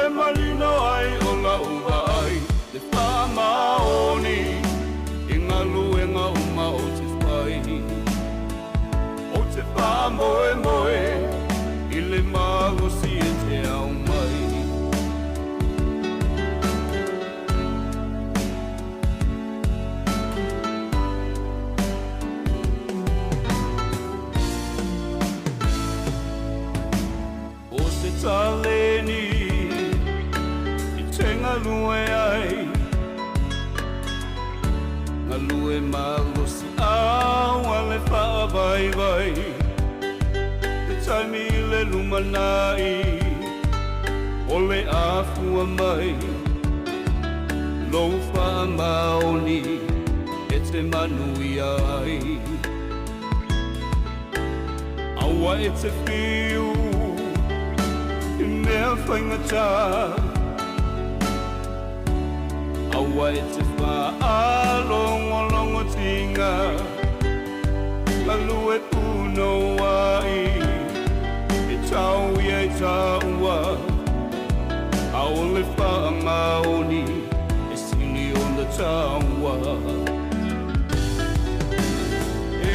e malino ai o lau vaai Le faamaoni i galuega uma ou te fai Ou te faamoemoe i le malosi e te aumai O se taleni e te galue ai Galue malosi aua le faavaivai Le taimi i le lumanai O le afua mai Lou faamaoni e te manuia ai Aua e te fiu i mea faigata Aua e te faalogologo tiga Galue punouai e tau ia i tāua ʻAʻole faamaoni e sili ona taua E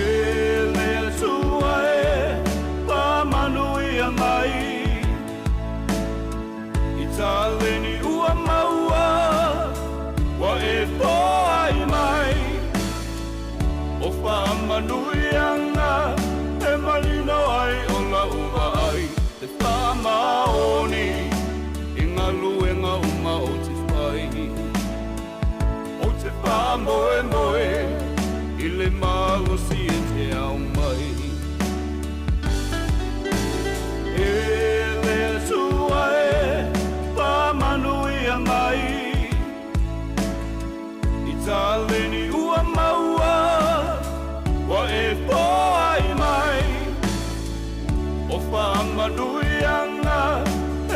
le Atua e faamanuia mai I taleni ua maua ua e foai mai O faamanuiaga e malino ai o lau vaai Le faamaoni i galuega uma ou te fai Ou te faamoemoe i le malosi e te aumai E le Atua e faamanuia mai I taleni ua maua ua e foai mai O faamanuiaga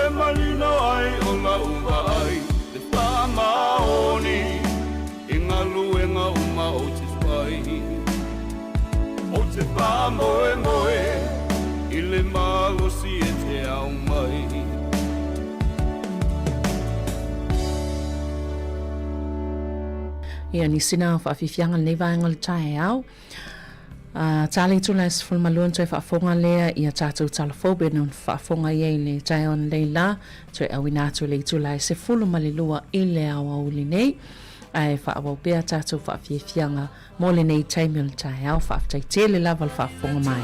e malino ai o lau vaai Le faamaoni i galuega uma ou te fai Ou te faamoemoe i le malosi e te aumai Ia, nisi na o faafiafiaga lenei vaega o le taeao. A ta le itula e 12 ona toe faafofoga lea i a tatou tala fou pei ona faafofoga i ai i le taeao ananei la, toe auina atu i le itula e 12 i le aoauli nei. Ae faaauau pea a tatou faafiafiaga mo lenei taimi o le taeao. Faafetai tele lava le faafofoga mai.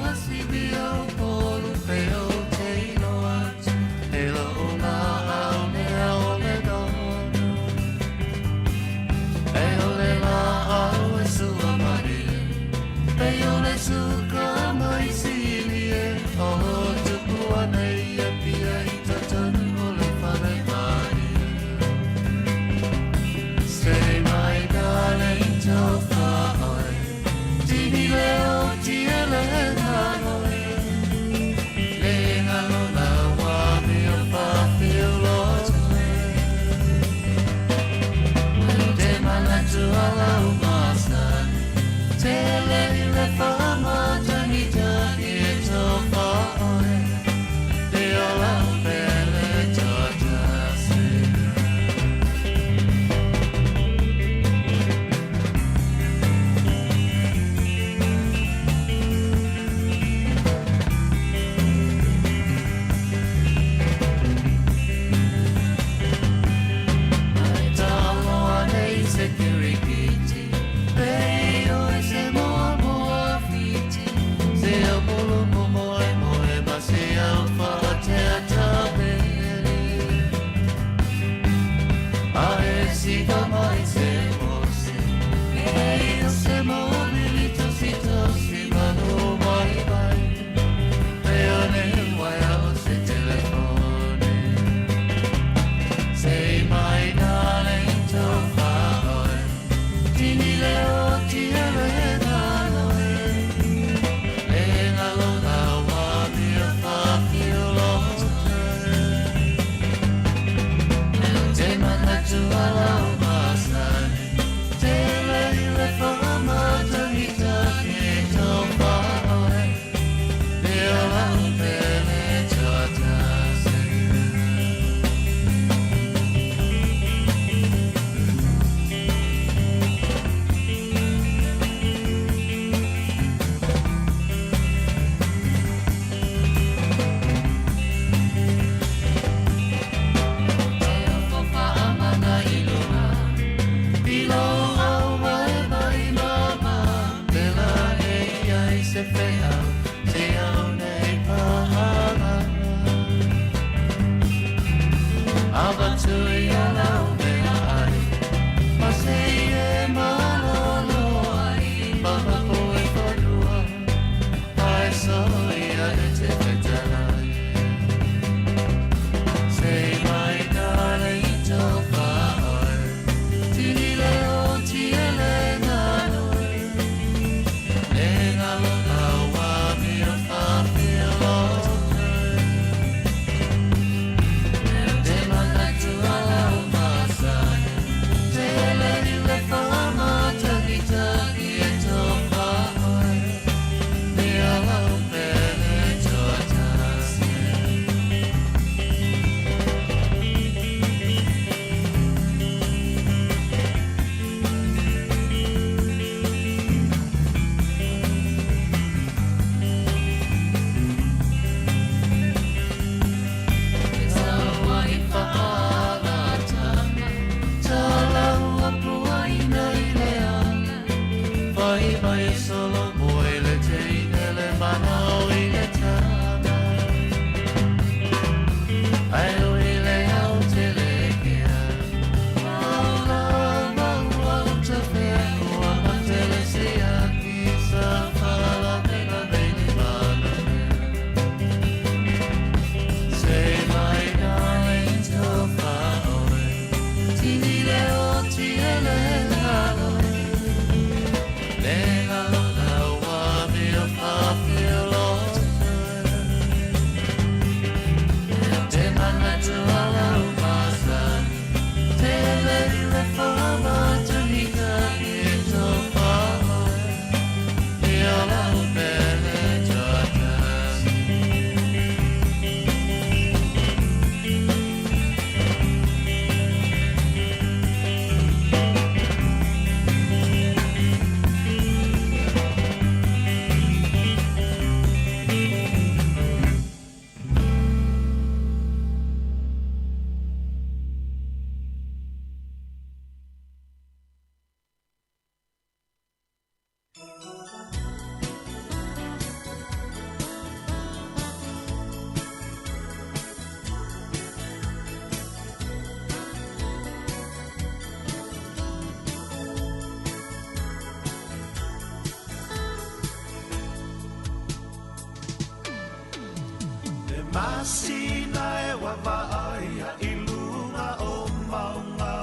Le masina e wavaai i luga o maunga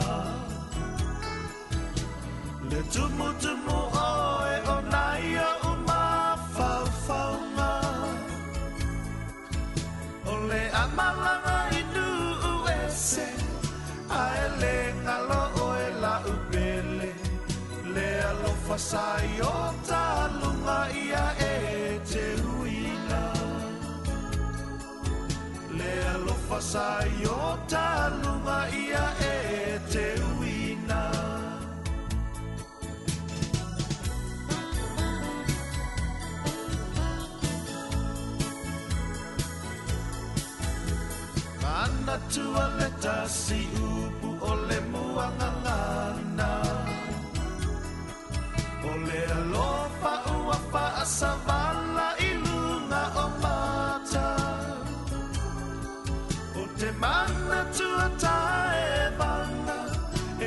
Le tumutumu oe o nai o mafaufauga O le amalanga i nuu ese Ae le ngalo oe la upele Le alofa sa i o talunga ia e te uina Le alofa sa i o talunga ia e te uina Mana tua le tasi upu o le muangangana O le alofa ua faasavala i luga o mata O te mana tua taevaga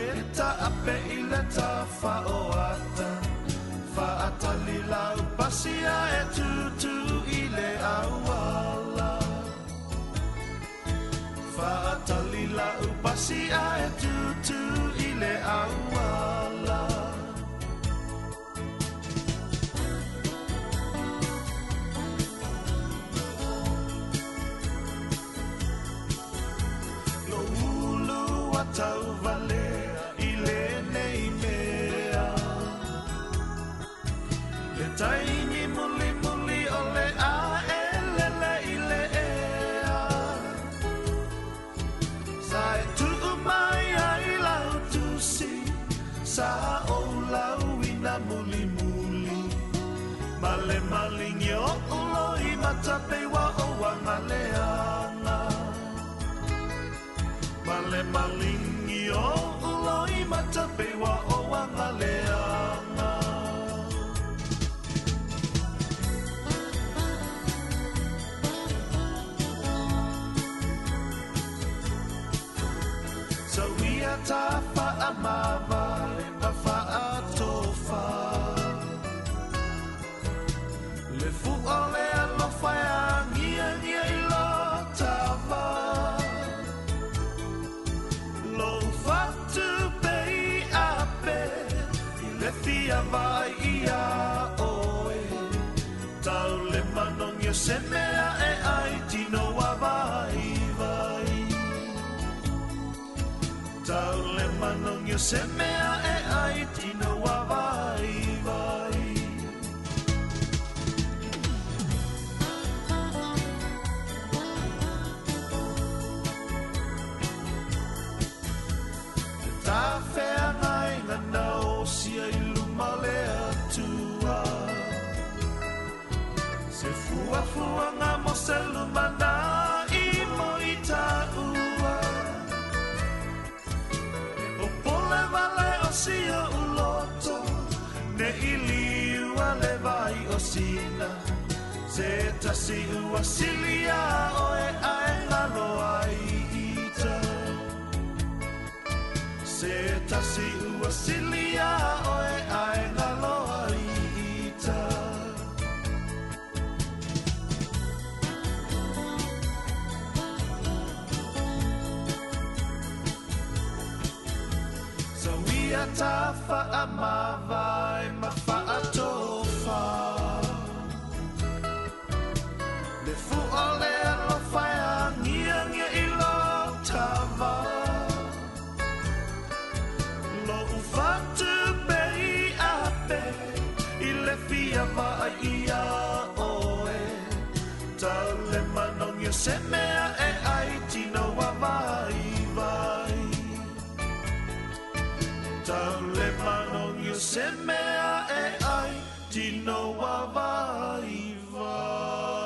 E taape i le tafaoata Faatali lau pasia e tutu i le auala Faatali lau pasia e tutu i le auala Lo ulu a tauvalea i lenei mea Le taimi muli muli o le aelele i le ea Sa e tuu mai ai lau tusi Sa ou lau ina muli muli Ma le malingi o uloi matapeiwa o wangaleanga Ma le malingi o uloi matapeiwa o wangaleanga Tauia ta whaamavae ma whaatofa Le fua le alofa e angiangia i lo tava Lo fatu pei ape i le fia vai ia oe Tau le manongi o se mea e ai tino wa vai vai Tau le manongi o se mea e ai tino wa vai vai Te tawhea ngai ngana o sia i luma le atua Se fuafua ngā mo se luma nā i mo i tāua O pole vale o sia uloto Ne i liua le vai o sina Se tasi ua silia oe ae ngalo ai ita Se tasi ua silia oe ae ngalo ai ita Sawia ta whaamavae ma whaatofa Le fua le alofa e angiangia i lo tava Lo ufatu pei ape i le fia vai ia oe Tau le manongi o se mea e ai tino wa vai vai Tau le manongi o se mea e ai tino wa vai vai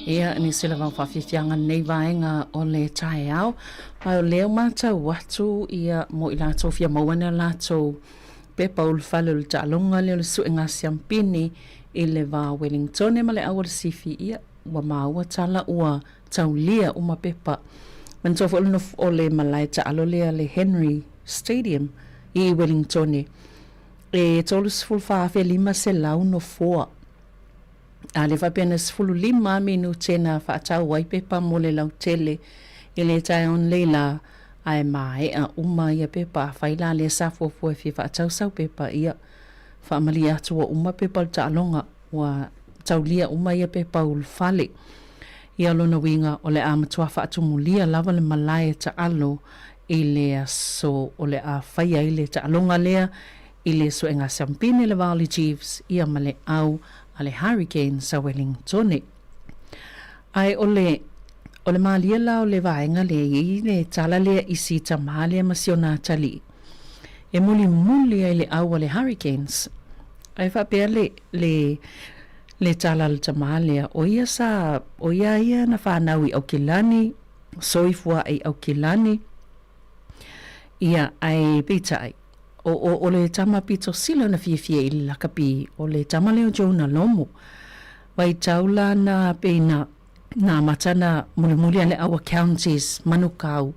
Ia, nisi lava o faafiafiaga lenei vaega o le taeao. Ma o lea ua matau atu ia mo i latou fia maua ni a latou pepa ulufale o le taaloga lea o le suega siampini i le va o Wellingtone ma le auala sifi, ia ua maua tala ua taulia uma pepa. Manatua foi o le nofo o le malae taalo lea le Henry Stadium i Wellingtone e 34,500 nofoa. A lea faapea na 15 minute na faatau ai pepa mo le lautele i le taeao nei la, ae maea uma ia pepa. Afai la lea sa fuafua e fia faatau sau pepa, ia faamalie atu ua uma pepa o le taaloga, ua taulia uma ia pepa ulufale. Ia lona uiga o le a matua faatumulia lava le malae taalo i le aso o le a faia ai le taaloga lea i le suega siampine le va o le Chiefs ia ma le au a le Hurricanes sa Wellingtone. Ae o le o le malie la o le vaega lea e i ai le tala lea i si tamā lea ma si ona atalii e mulimuli ai le au a le Hurricanes. Ae faapea le le le tala a le tamā lea, o ia sa o ia ia na fanau i Aukilani, soifua i Aukilani, ia ae peitai, O, o, o le tama pito sili ona fiafia i le lakapi, o le tama lea o Jonah Lomu. Vaitau la na pei na, na amata na mulimuli a le au a Counties, Manukau,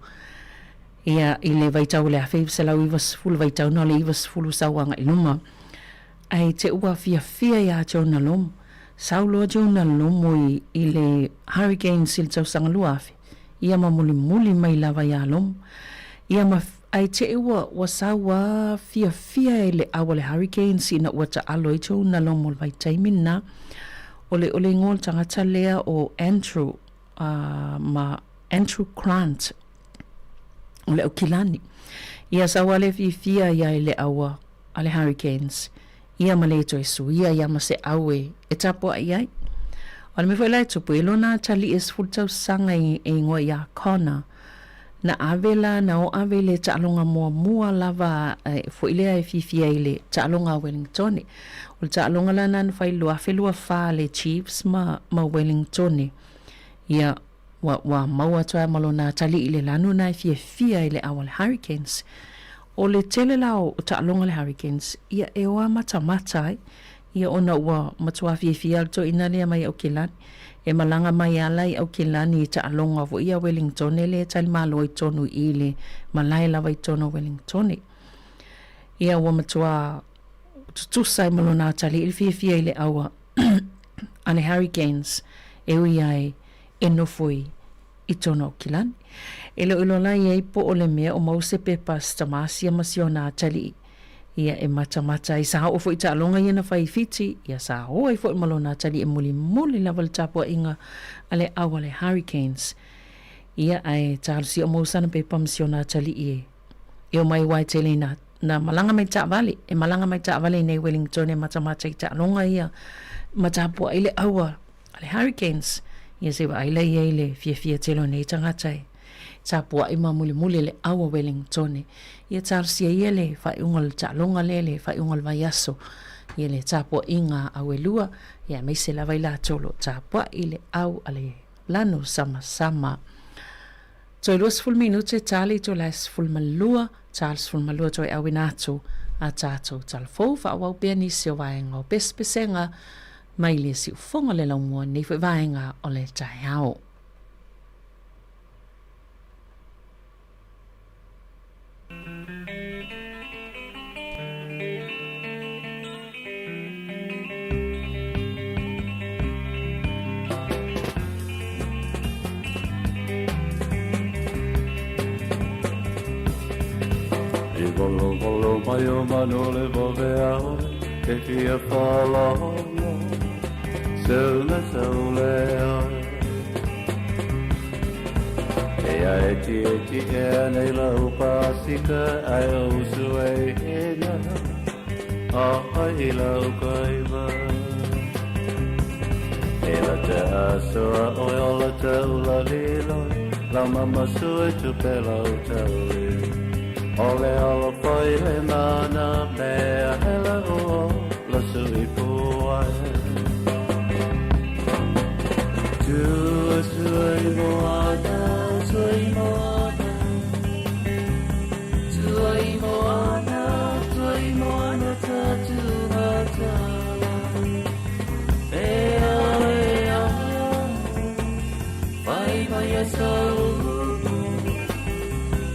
ia, i le vaitau o le 1990, vaitau na o le 90 sau agai luma. Ae te ua fiafia iā Jonah Lomu. Sau loa Jonah Lomu i, i le Hurricanes i le tausaga 2000, ia ma mulimuli mai lava iā Lomu. Ia ma, ae te ua, ua sau a fiafia i le au a le Hurricanes ina ua taalo ai Jonah Lomu i le vaitaimi lena. O le, o le igoa o le tagata lea o Andrew, uh, ma Andrew Grant, o le Aukilani. Ia sau a le fiafia ia i le aua a le Hurricanes, ia ma le toe suia ia ma se au e, e tapuaʻi ai. O le mea foi la e tupu, e lona atalii e 10 tausaga e, e igoa iā Connor, na ave la, na o ave i le taaloga muamua lava e, foi lea e fiafia i le taaloga a Wellingtone. O le taaloga la na na fai i le 2024 le Chiefs ma, ma Wellingtone. Ia, ua, ua maua atu ai ma lona atalii i le lanu na e fiafia i le au a le Hurricanes. O le tele la o taaloga a le Hurricanes, ia e o a matamata ai, ia ona ua matua fiafia le toeaina lea mai Aukilani. E malaga mai ala i Aukilani i taaloga foi ia Wellingtone lea e talimalo ai tonu i le malae lava i tonu o Wellingtone. Ia ua matua tutusa ai ma lona atalii le fiafia i le au a a le Hurricanes e ui ai e nofo i i tona Aukilani. E le o iloa la i ai po o le mea o mau se pepa Stamasia ma si ona atalii ia e matamata ai. Sa oo foi i taaloga ia na fai i Fiti, ia sa o ai foi ma lona atalii e mulimuli lava le tapuaiga a le au a le Hurricanes. Ia ae talosia o mau sana pepa ma si ona atalii e e omai aua e tele ina na malaga mai taavale, e malaga mai taavale i nei Wellington e matamata i taaloga ia ma tapuai le au a le Hurricanes. Ia se vaai la ia i le fiafia tele o nei tagata e tapuai ma mulimuli le au a Wellington. Ia talosia ia le faaiuga o le taaloga lea, le faaiuga o le vaiaso, ia le tapuaiga a au e lua, ia aemaise lava i latou o lo o tapuai le au a le lanu samasama. Toe 20 minute tali i tolae 12, tali 12 toe auina atu a tatou talafou faaauau pea nisi o vaega o pesepesega mai le siufofoga o le laumua nei foi vaega o le taeao. I volovolo mai o manu le vave a oe, ke fia whalaholo, seu le seu le oe. E a e ti e ti e nei lau pasika ai o usu e hina, a ai lau kaiva. E la te asoa oe o la te ula liloi, lau mama sue tu pe lau tauli. O le alo foi le mana mea hele o la sui puai. Tua sui moana, sui moana, sui moana, sui moana ta tu matala. E a e a, vai vai a sau.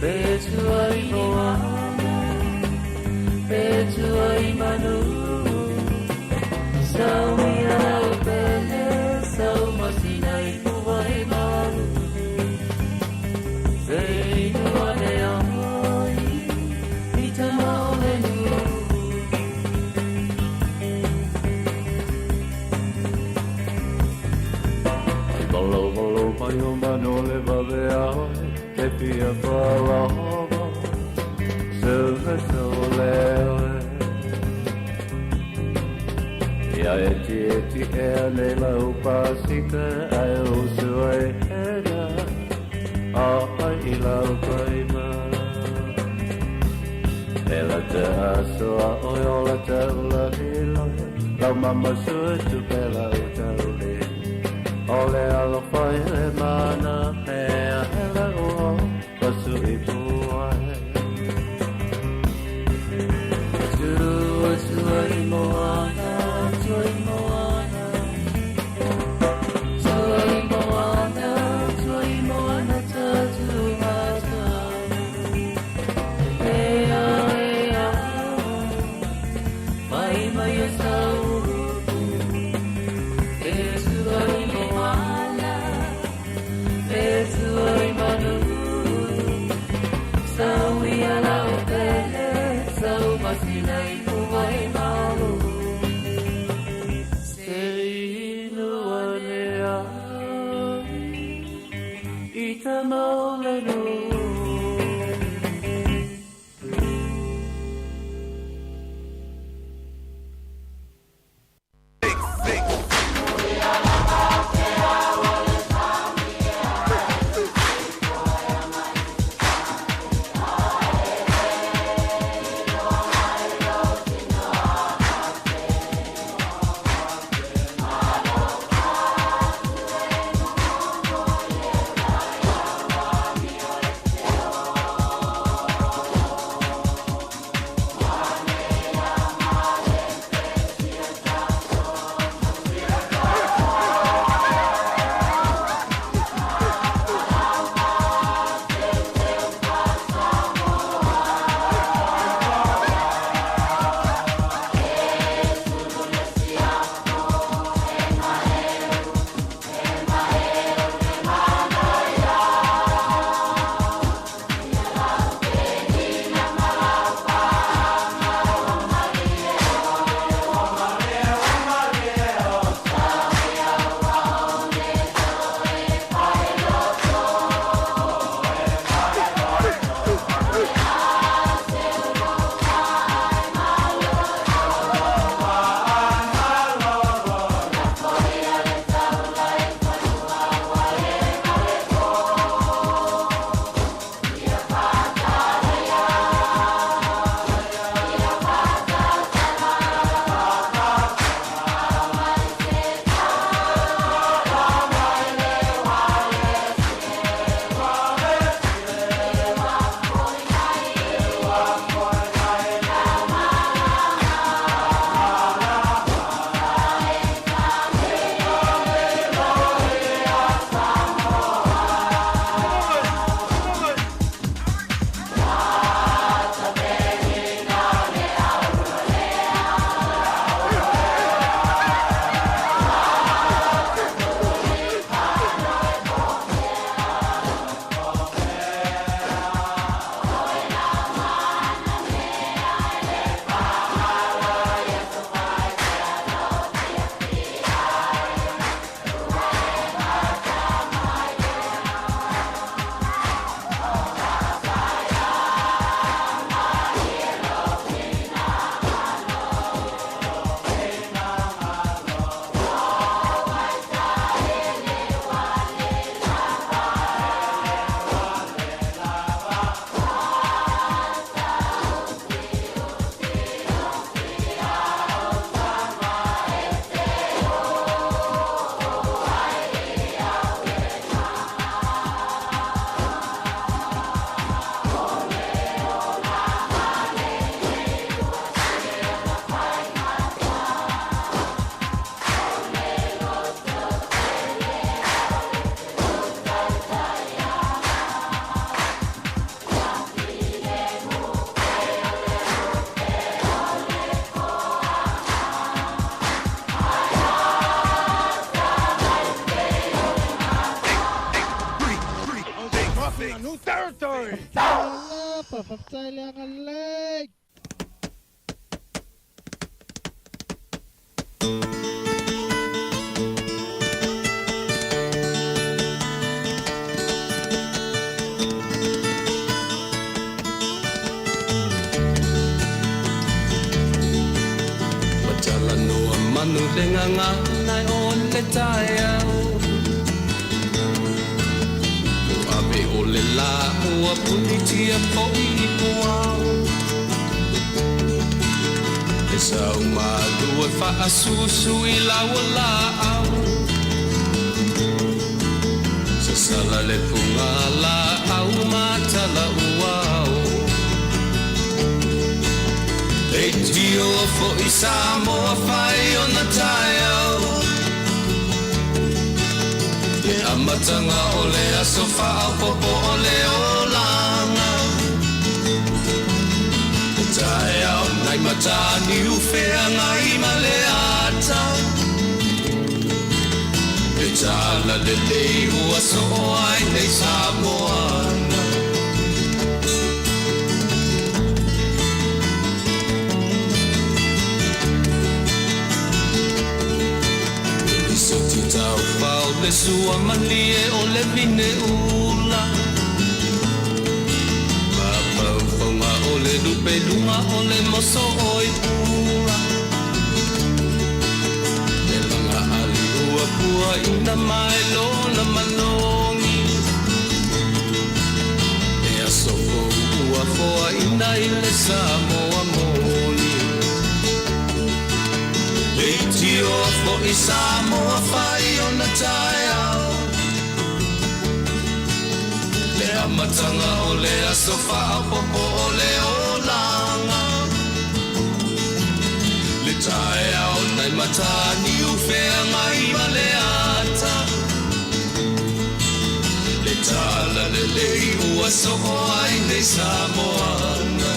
Pe tuai moana, pe tuai manu. Sau mi au pele, sau masina i puai malu. Se inua e ai, i tama o le nu. Ai valo valo mai o manu le vave a oe, ke fia whalahova, seu me seu le oe. Ia e ti e ti e nei lau pasika ai o sue hena, a ai i lau kaima. E la te asoa oe o la te ula liloi, lau mama sue tu pe lau tauli. O le alofa i le mana mea hele o pasu i puai. Tua tua i moana, tua i moana, tua i moana, tua i moana ta tu matala. E a e a, vai mai mataniu feagai ma le ata Le tala lelei ua soo ai nei Samoana Isoti taufao le sua malie o le vine ula Mafaufaunga o le lupeluga o le moso oi pula Le laga ali ua puaina mai lona manogi E aso fou ua foaina i le Samoa moni Leitioa fo'i Samoa fai ona taeao Le amataga o le aso faaopoopo o le olaga Le taeao nai mataniu feagai ma le ata Le tala lelei ua soo ai nei Samoana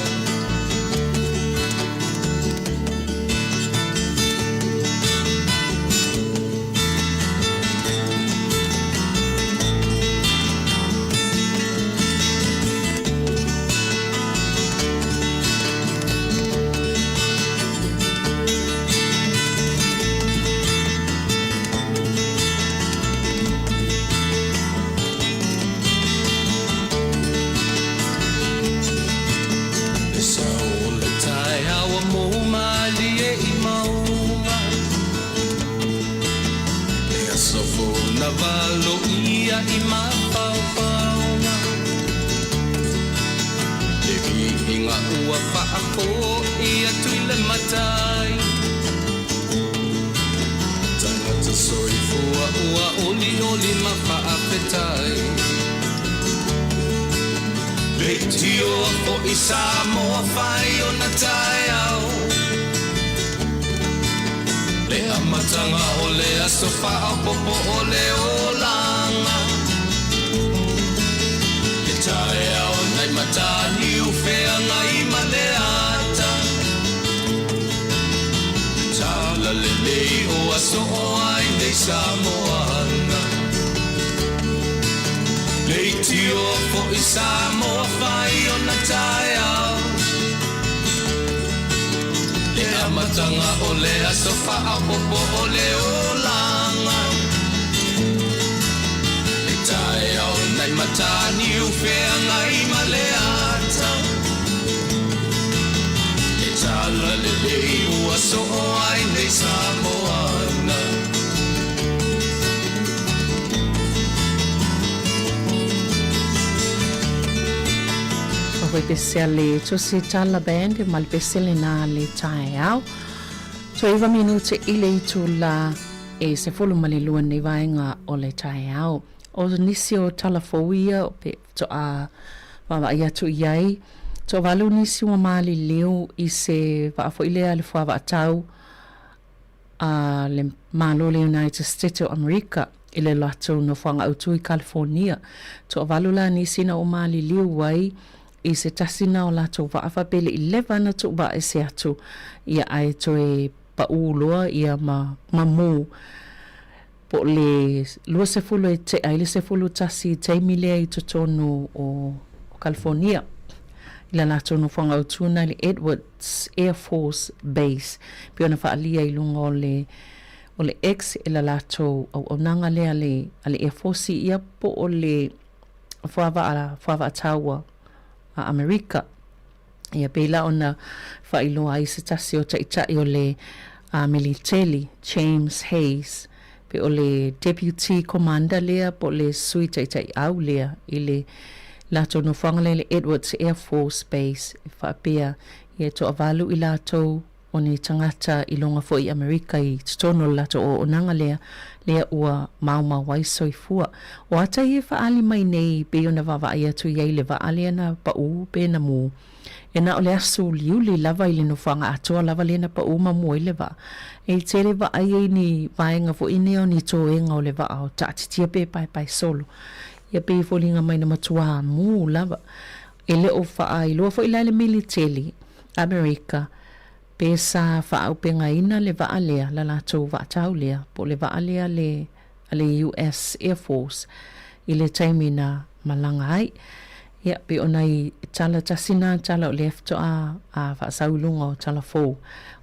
Le sao o le taeao ua mou malie i mauga Le aso fou na valoia i mafaufauga Le viiga ua faafo'i atu i le matai Tagata soifua ua olioli ma faafetai Leitioa fo'i Samoa fai ona taeao Le amataga o le aso faaopoopo o le olaga Le taeao nai mataniu feagai ma le ata Le tala lelei ua soo ai nei Samoana Leitioa fo'i Samoa fai ona taeao Le amataga o le aso faaopoopo o le olaga Le taeao nai mataniu feagai ma le ata Le tala lelei ua soo ai nei Samoana O foi pese a le Tusitala Band ma le pese lena le taeao. Toe 9 minute i le itula e 12 nei vaega o le taeao. O nisi o tala fou ia pe faatoa vaavaai atu i ai. Toavalu nisi ua maliliu i se vaa foi lea le fuavaatau a le Malo o le United States o Amerika i le latou nofoaga autu i California. Toavalu la nisi na ua maliliu ai i se tasi na o latou vaa faapea le i leva ana tuuvaa ese atu ia ae toe paū loa ia ma ma mū po o le 20 e tea ai le 11 i taimi lea i totonu o California i la latou nofoaga autu na i le Edwards Air Force Base pei ona faaalia i luga o le o le X e la latou auaunaga lea a le a le Air Force ia po o le fuavaa fuavaataua a Amerika. Ia pei la ona faailoa ai se tasi o taitai o le militeli, James Hayes, pe o le Deputy Commander lea po o le Sui Taitaiau lea i le latou nofoaga lea i le Edwards Air Force Base e faapea ia e toavalu i latou o ni tagata i luga foi i Amerika i totonu o le latou auaunaga lea, lea ua maumau ai soifua. O ata ia e faaali mai nei pei ona vaavaai atu i ai i le vaa lea na paū pe na mū. E na o le aso uliuli lava i le nofoaga atoa lava lea na paū ma mū ai le vaa. E tele vaai ai ni vaega foi nei o ni toega o le vaa o taatitia pe paepae solo. Ia pei e foliga mai na matuā mū lava. E le o faailoa foi la e le militeli Amerika. Pe sa faaaupegaina le vaa lea, la latou vaa tau lea, po o le vaa lea le a le US Air Force i le taimi na malaga ai. Ia, pei o nai tala tasi na tala o lea faatoa a faasau i luga o tala fou o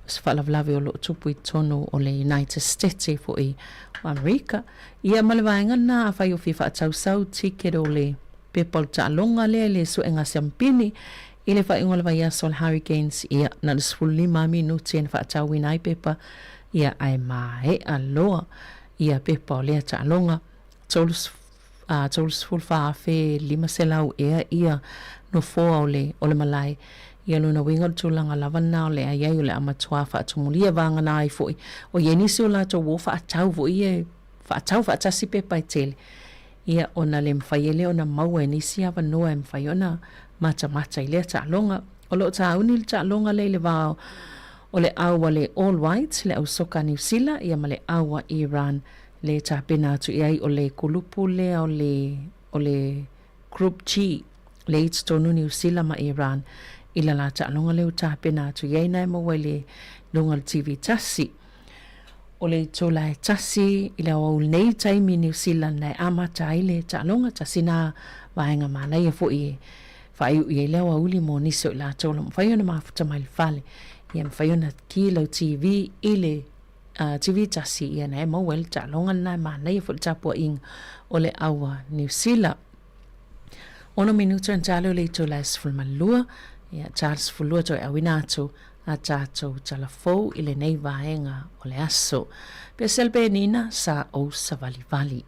se faalavelave o lo o tupu i totonu o le United States foi o Amerika. Ia ma le vaega lena afai o fia faatau sau ticket o le pepa o le taaloga lea i le suega siampini i le faaiuga o le vaiaso o le Hurricanes, ia, na o le 15 minute na faatauina ai pepa, ia, ae maea loa ia pepa o lea taaloga. 34,500 ea ia nofoa o le o le malae. Ia lona uiga o le tulaga lava lena o le a i ai o le a matuā faatumulia vagana ai foi. O i ai nisi o latou ua faatau foi ia faatau faatasi pepa e tele, ia ona le mafai ai lea ona maua e nisi avanoa e mafai ona matamata i lea taaloga. O lo o tauni le taaloga lea i le va o le au a le All Whites, le au soka a Niu Sila, ia ma le au a Iran le tapena atu i ai o le kulupu lea o le o le Group G le i totonu Niu Sila ma Iran i la la taaloga lea ua tapena atu i ai na e maua i le luga o le TV tasi. O le itula e tasi i le aoauli nei taimi i Niu Sila na e amata ai le taaloga, tasi na vaega manaia foi e faaiuiu ai le aoauli mo nisi o i latou o lo o mafai ona mafuta mai le fale. Ia mafai ona ki lau TV i le TV tasi ia na e maua ai le taaloga lena e manaia foi le tapuaiga o le au a Niu Sila. Ono minuta ona tali o le itula e 12, ia ta le 12 toe auina atu a tatou tala fou i lenei vaega o le aso. Pese le penina sa ou savalivali.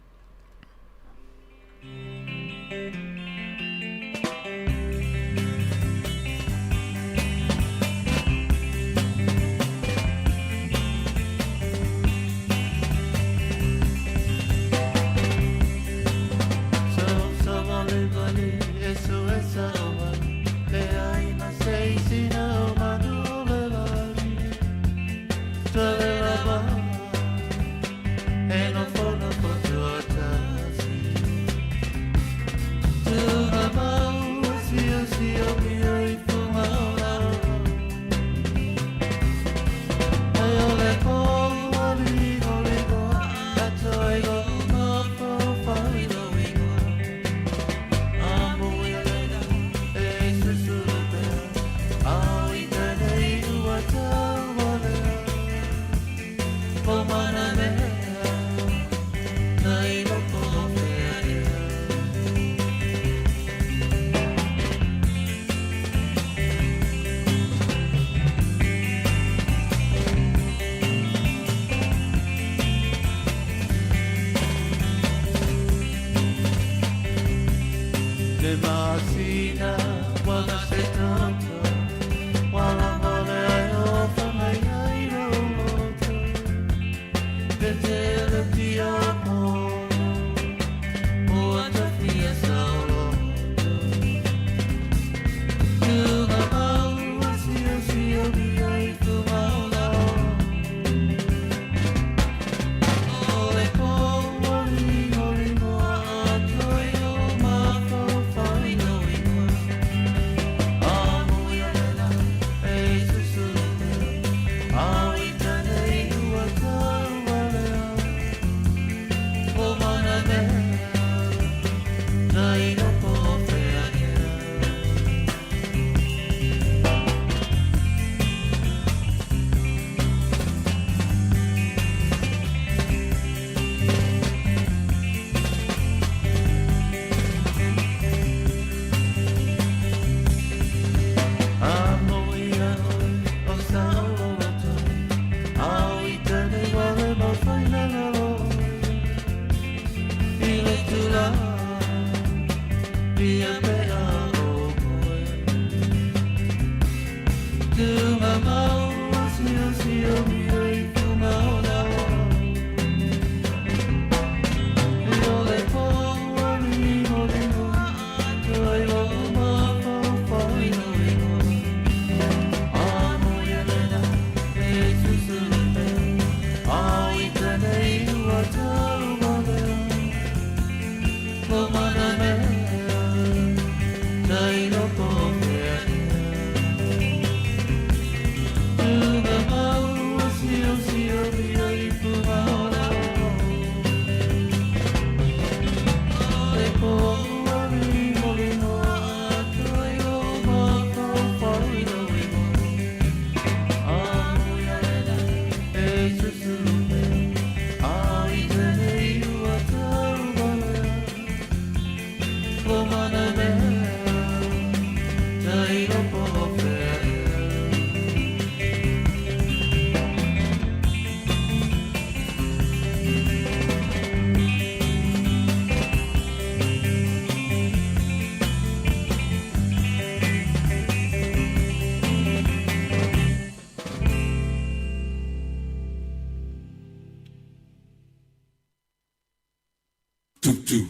Teu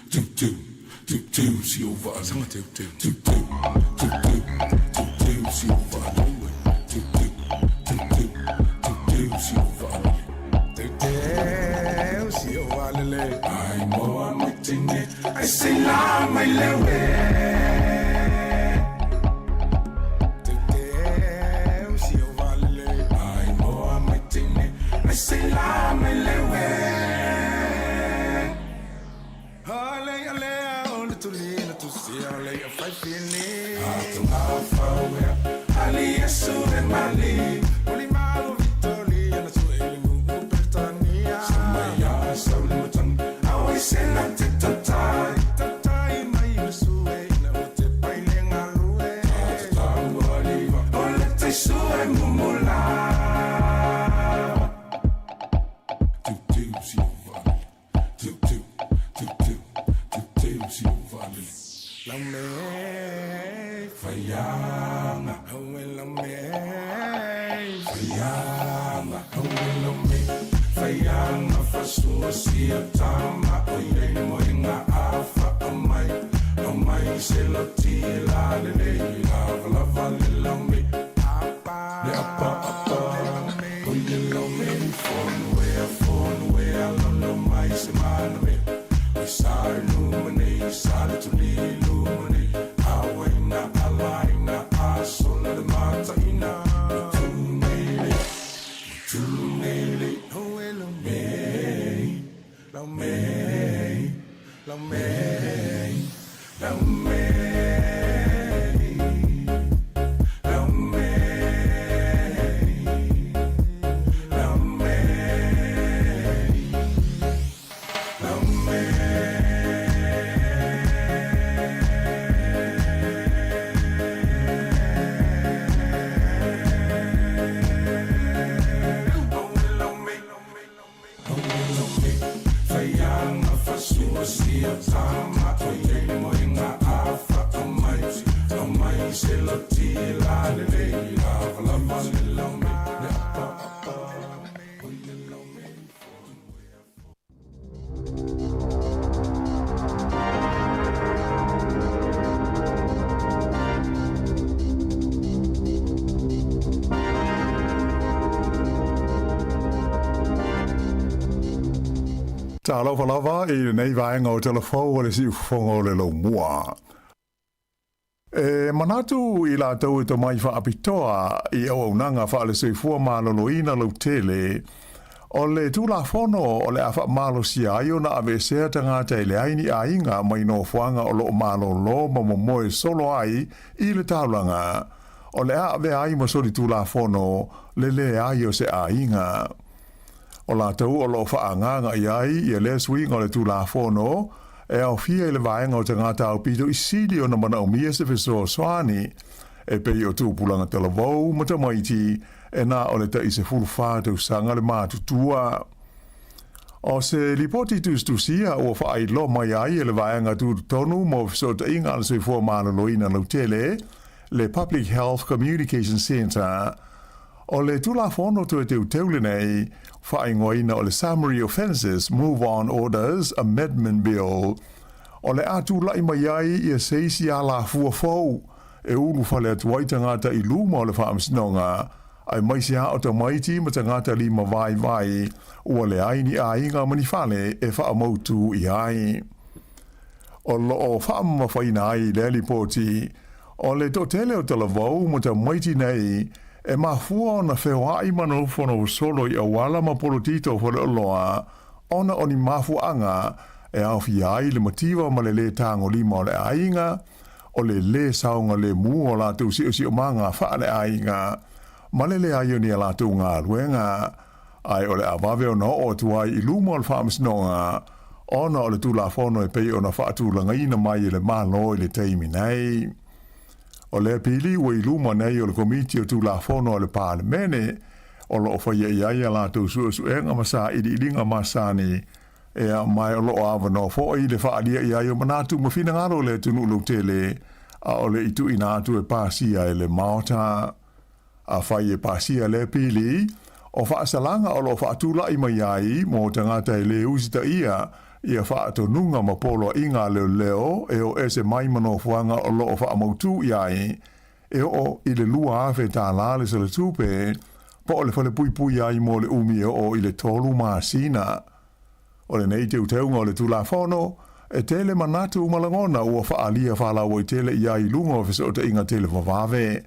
teu teu teu teu si o vaa Sanga teu teu teu teu teu teu teu teu si o vaa Teu teu teu teu teu teu si o vaa Teu teu si o vaa lele Ai moa mai tine ai se la mai lewe Teu teu si o vaa lele Ai moa mai tine ai se la mai lewe Talofa lava i lenei vaega o Talafou o le Siufofoga o le Laumua. E manatu i latou e tomai faapitoa i auaunaga faale-soifua maloloina lautele, o le Tulafono o le a faamalosia ai ona aveesea tagata e leai ni aiga mai nofoaga o lo o malolo ma momoe solo ai i le taulaga, o le a avea ai ma solitulafono le leai o se aiga. O latou o lo o faaagaaga i ai ia lea suiga o le Tulafono e aofia i le vaega o tagata aupito i sili ona manaomia se fesoasoani, e pei o tupulaga talavou ma tamaiti e na o le tai 14 tausaga le matutua. O se lipoti tusitusia ua faailoa mai ai e le Vaega Tutotonu mo Fesootaiga a le Soifua Maloloina Lautele, le Public Health Communication Centre, O le Tulafono toe teuteu lenei, faaigoaina o le Summary Offences Move On Orders Amendment Bill, o le a tulai mai ai ia se isi alafua fou e ulufale atu ai tagata i luma o le Faamasinoga, aemaise lava o tamaiti ma tagata lima vaivai ua leai ni aiga ma ni fale e faamautu i ai. O lo o faamamafaina ai lea lipoti, o le toatele o talavou ma tamaiti nei e mafua ona feoai ma nofonofo solo i auala ma polotito o faleoloa ona o ni mafuaaga e aofia ai le mativa ma le lē tagolima o le aiga, o le lē saogalemu o latou siosiomaga faaleaiga, ma le leai o ni a latou galuega. Ae o le a vave ona oo atu ai i luma o le Faamasinoga ona o le Tulafono e pei ona faatulagaina mai e le Malo i le taimi nei. O lea pili ua i luma nei o le Komiti o Tulafono a le Palemene o lo o faia i ai a latou suesuega ma sailiiliga masani ea mai o lo o avanoa foi le faaalia i ai o manatu ma finagalo o le atunuu lautele a o le i tuuina atu e pasia e le Maota. Afai e pasia lea pili, o faasalaga o lo o faatulai mai ai mo tagata e lē usitaia ia faatonuga ma poloaiga a leoleo e o ese mai ma nofoaga o loo faamautū i ai, e oo i le $2,000 le selatupe, po o le falepuipui ai mo le umi e oo i le 3 masina. O lenei teuteuga o le Tulafono, e tele manatu ma lagona ua faaalia faalauaitele i ai i luga o fesootaiga televavave,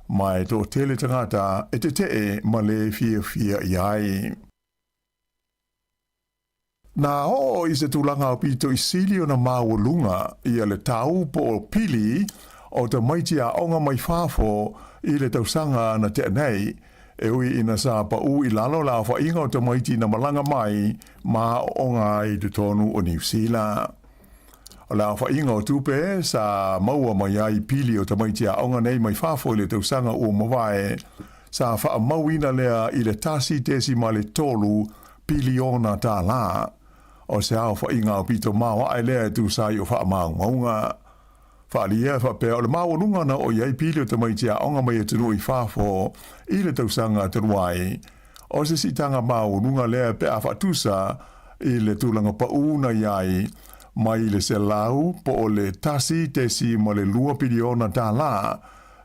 ma e toatele tagata e tetee ma lē fiafia i ai. Na oo i se tulaga aupito i sili ona maualuga ia le tau po o pili o tamaiti aoga mai fafo i le tausaga na tea nei, e ui ina sa paʻū i lalo le aofaiga o tamaiti na malaga mai ma aoaoga ai i totonu o Niu Sila. O le aofaiga o tupe sa maua mai ai pili o tamaiti aoga nei mai fafo i le tausaga ua mavae, sa faamauina lea i le $1.3 piliona. O se aofaiga aupito maoaʻe lea e tusa ai o faamaumauga. Faaalia e faapea o le maualuga na oo i ai pili o tamaiti aoga mai atunuu i fafo i le tausaga talu ai, o se siitaga maualuga lea pe a faatusa i le tulaga paʻū na i ai mai le 100 po o le $1.2 piliona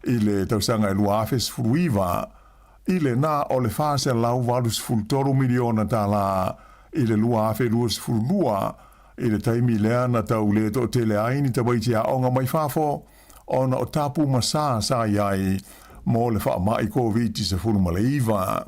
i le tausaga e 2019 i le na o le $483 miliona i le 2022, i le taimi lea na tau le toatele ai ni tamaiti aoga mai fafo ona o tapu ma sa sa i ai mo le faamai Koviti-19.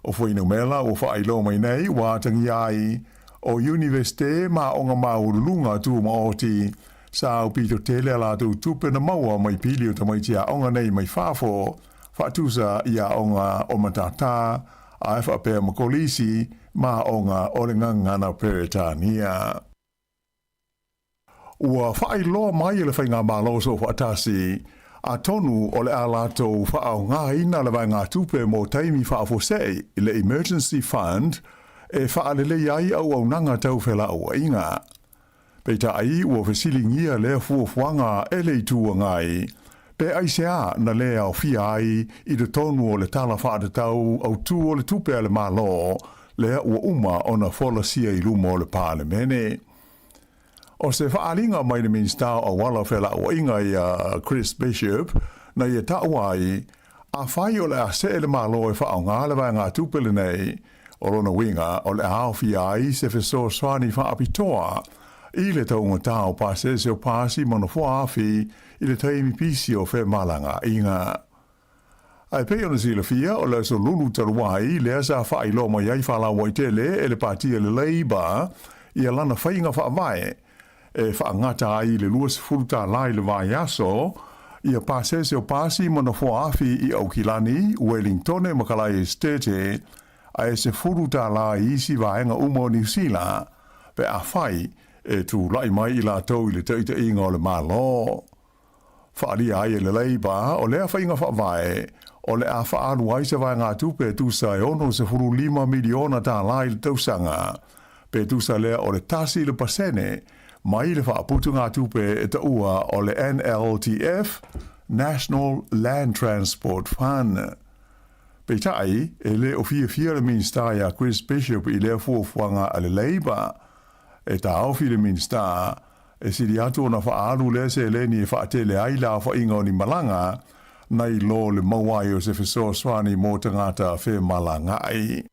O fuainumera ua faailoa mai nei ua atagia ai o Iunivesite ma aoga maualuluga tumaoti sa aupito tele a latou tupe na maua mai pili o tamaiti aoga nei mai fafo, faatusa i aoga o Matatā ae faapea ma Kolisi ma aoga o le Gagana Peretania. Ua faailoa mai e le Faigamalo Soofaatasi, atonu o le a latou faaaogaina le vaegatupe mo taimi faafuasei, le Emergency Fund, e faalelei ai auaunaga tau felauaiga. Peitai, ua fesiligia lea fuafuaga e le Itu Agai, pe aisea na lē aofia ai i totonu o le Tala Faatatau Autū o le Tupe a le Malo lea ua uma ona folasia i luma o le Palemene. O se faaaliga mai le Minisita o Auala o Felauaiga ia Chris Bishop na ia taua ai, afai o le a see le Malo e faaaoga le vaegatupe lenei, O lona uiga, o le a aofia ai se fesoasoani faapitoa i le taugatā o pasese o pasi ma nofoa afi i le taimi pisi o femalagaaiga. Ae pei ona silafia, o le aso lulu talu ai lea sa faailoa mai ai faalauaitele e le Pati a le Labour ia lana faiga faavae e faagata ai i le $20 i le vaiaso ia pasese o pasi ma nofoa afi i Aukilani, Uelingtone ma Kalae Esetete, ae $10 i isi vaega uma o Niu Sila pe afai e tulai mai i latou i le taitaiga o le Malo. Faaalia ai e le Labour o lea faiga faavae o le a faaalu ai se vaegatupe e tusa e $65 miliona i le tausaga, pe tusa lea o le 1% mai le faaputugatupe e taua o le NLTF, National Land Transport Fund. Peitai, e le o fiafia le Minisita ia Chris Bishop i lea fuafuaga a le Labour. E taofi le Minisita, e sili atu ona faaalu lea seleni e faatele ai le aofaiga o ni malaga, nai lo le maua ai o se fesoasoani mo tagata femalagaai.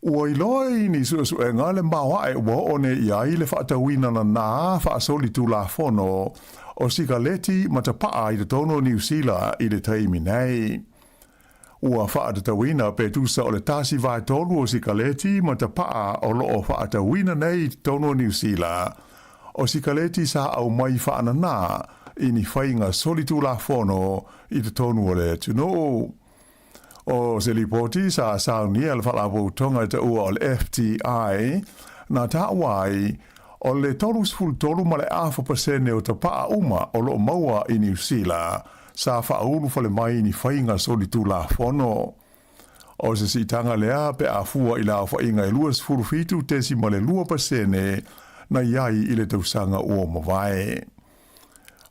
Ua iloa i ni suesuega le maoae ua oo nei i ai le faatauina nanā faasolitulafono o sikaleti ma tapaa i totonu o Niu Sila i le taimi nei. Ua faatatauina pe tusa o le 1/3 o sikaleti ma tapaa o loo faatauina nei i totonu o Niu Sila, o sikaleti sa aumai faananā i ni faiga solitulafono i totonu o le atunuu. O se lipoti sa saunia e le Faalapotopotoga e taua o le FTI, na taua ai, o le 33.5% o tapaa uma o loo maua i Niu Sila sa faaulu fale mai i ni faiga solitulafono. O se siitaga lea pe a fua i le aofaiga e 27.2% na i ai i le tausaga ua mavae.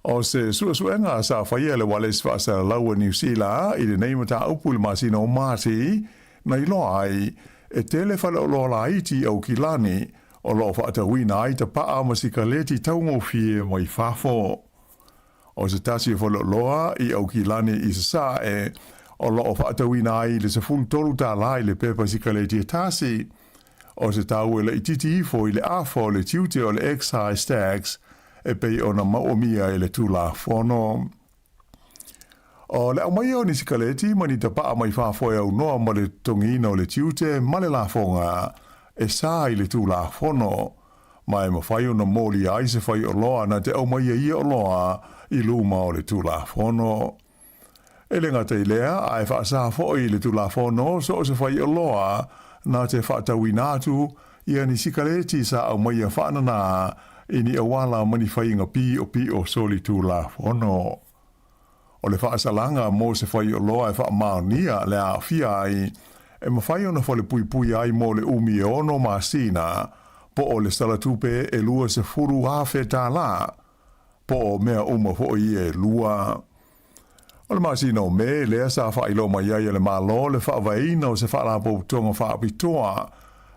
O se suesuega sa faia e le Ualesi Faasalalau a Niu Sila i lenei mataupu i le masina o Mati, na iloa ai, e tele faleoloa laiti i Aukilani o lo o faatauina ai tapa'a ma sikaleti taugofie mai fafo. O se tasi o faleoloa i Aukilani i Sasae o lo o faatauina ai i le 13 tālā i le pepa sikaleti e tasi, o se tau e laitiiti ifo i le afa o le tiute o le excise tax e pei ona maomia e le Tulafono. O le aumaia o ni sikaleti ma ni tapa'a mai fafo e aunoa ma le totogiina o le tiute ma le lafoga e sa i le Tulafono, ma e mafai ona molia ai se faioloa na te aumaia ia oloa i luma o le Tulafono. E le gata i lea, ae faasa foi i le Tulafono so o se faioloa na te faatauina atu ia ni sikaleti sa aumaia faananā i ni auala ma ni faiga piʻopiʻo solitulafono. O le faasalaga mo se faioloa e faamaonia le aafia ai, e mafai ona falepuipui ai mo le umi e ono masina, po o le salatupe e $20,000, po o mea uma foi ia e lua. O le masina o Me lea sa faailoa mai ai e le Malo le faavaeina o se faalapotopotoga faapitoa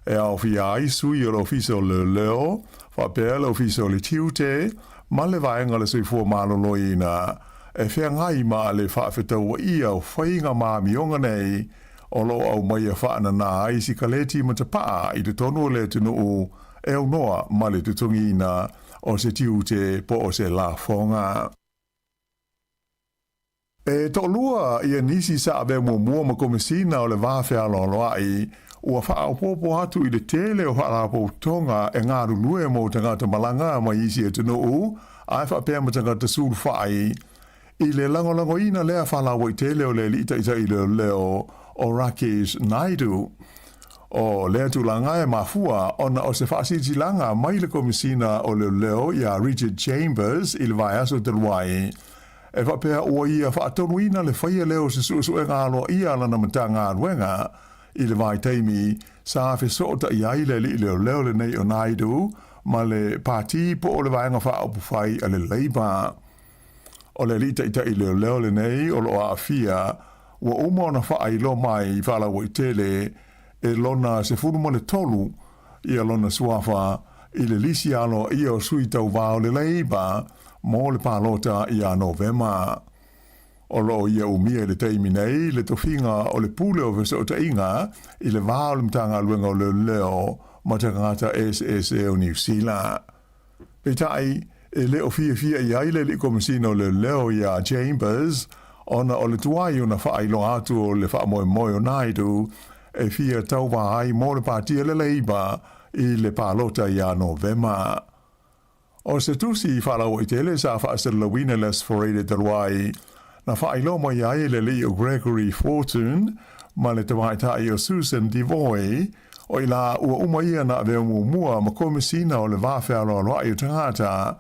e aofia ai sui o le Ofisa o Leoleo, faapea le Ofisa o le Tiute ma le Vaega o le Soifua Maloloina e feagai ma le faafetauaia o faiga ma amioga nei o lo o aumaia faananā ai sikaleti ma tapa'a i totonu o le atunuu e aunoa ma le totogiina o se tiute po o se lafoga. E toalua ia nisi sa avea muamua ma Komesina o le Va Fealoaloa'i ua faaopoopo atu i le tele o faalapotopotoga e galulue mo tagata malaga mai isi atunuu ae faapea ma tagata sulufai i le lagolagoina lea faalauaitele o le alii taitai leoleo o Rakesh Naidu. O lea tulaga e mafua ona o se faasilasilaga mai le Komesina o Leoleo iā Richard Chambers i le vaiaso talu ai, e faapea ua ia faatonuina le faia lea o se suesuega aloaia a lana Matagaluega i le vaitaimi sa fesootai ai le alii leoleo lenei o Naidu ma le Pati po o le Vaega Faaupufai a le Labour. O le alii taitai leoleo lenei o lo o aafia ua uma ona faailoa mai i faalauaitele e lona 13 ia lona suafa i le lisi aloaia o sui tauvā o le Labour mo le palota ia Novema. O lo o ia umia i le taimi nei le tofiga o le Pule o Fesootaiga i le va o le Matagaluega o Leoleo ma Tagata Eseese o Niu Sila. Peitai, e le o fiafia i ai le Alii Komesina o Leoleo iā Chambers ona o le tuai ona faailoa atu o le faamoemoe o Naidu e fia tauvā ai mo le Pati a le Labour i le palota ia Novema. O se tusi faalauaitele sa faasalalauina i le Aso Faraile talu ai, na faailoa mai ai e le alii o Gregory Fortune ma le tamaitai o Susan Devoy, o i la ua uma ia na avea muamua ma Komesina o le Va Fealoaloa'i o Tagata,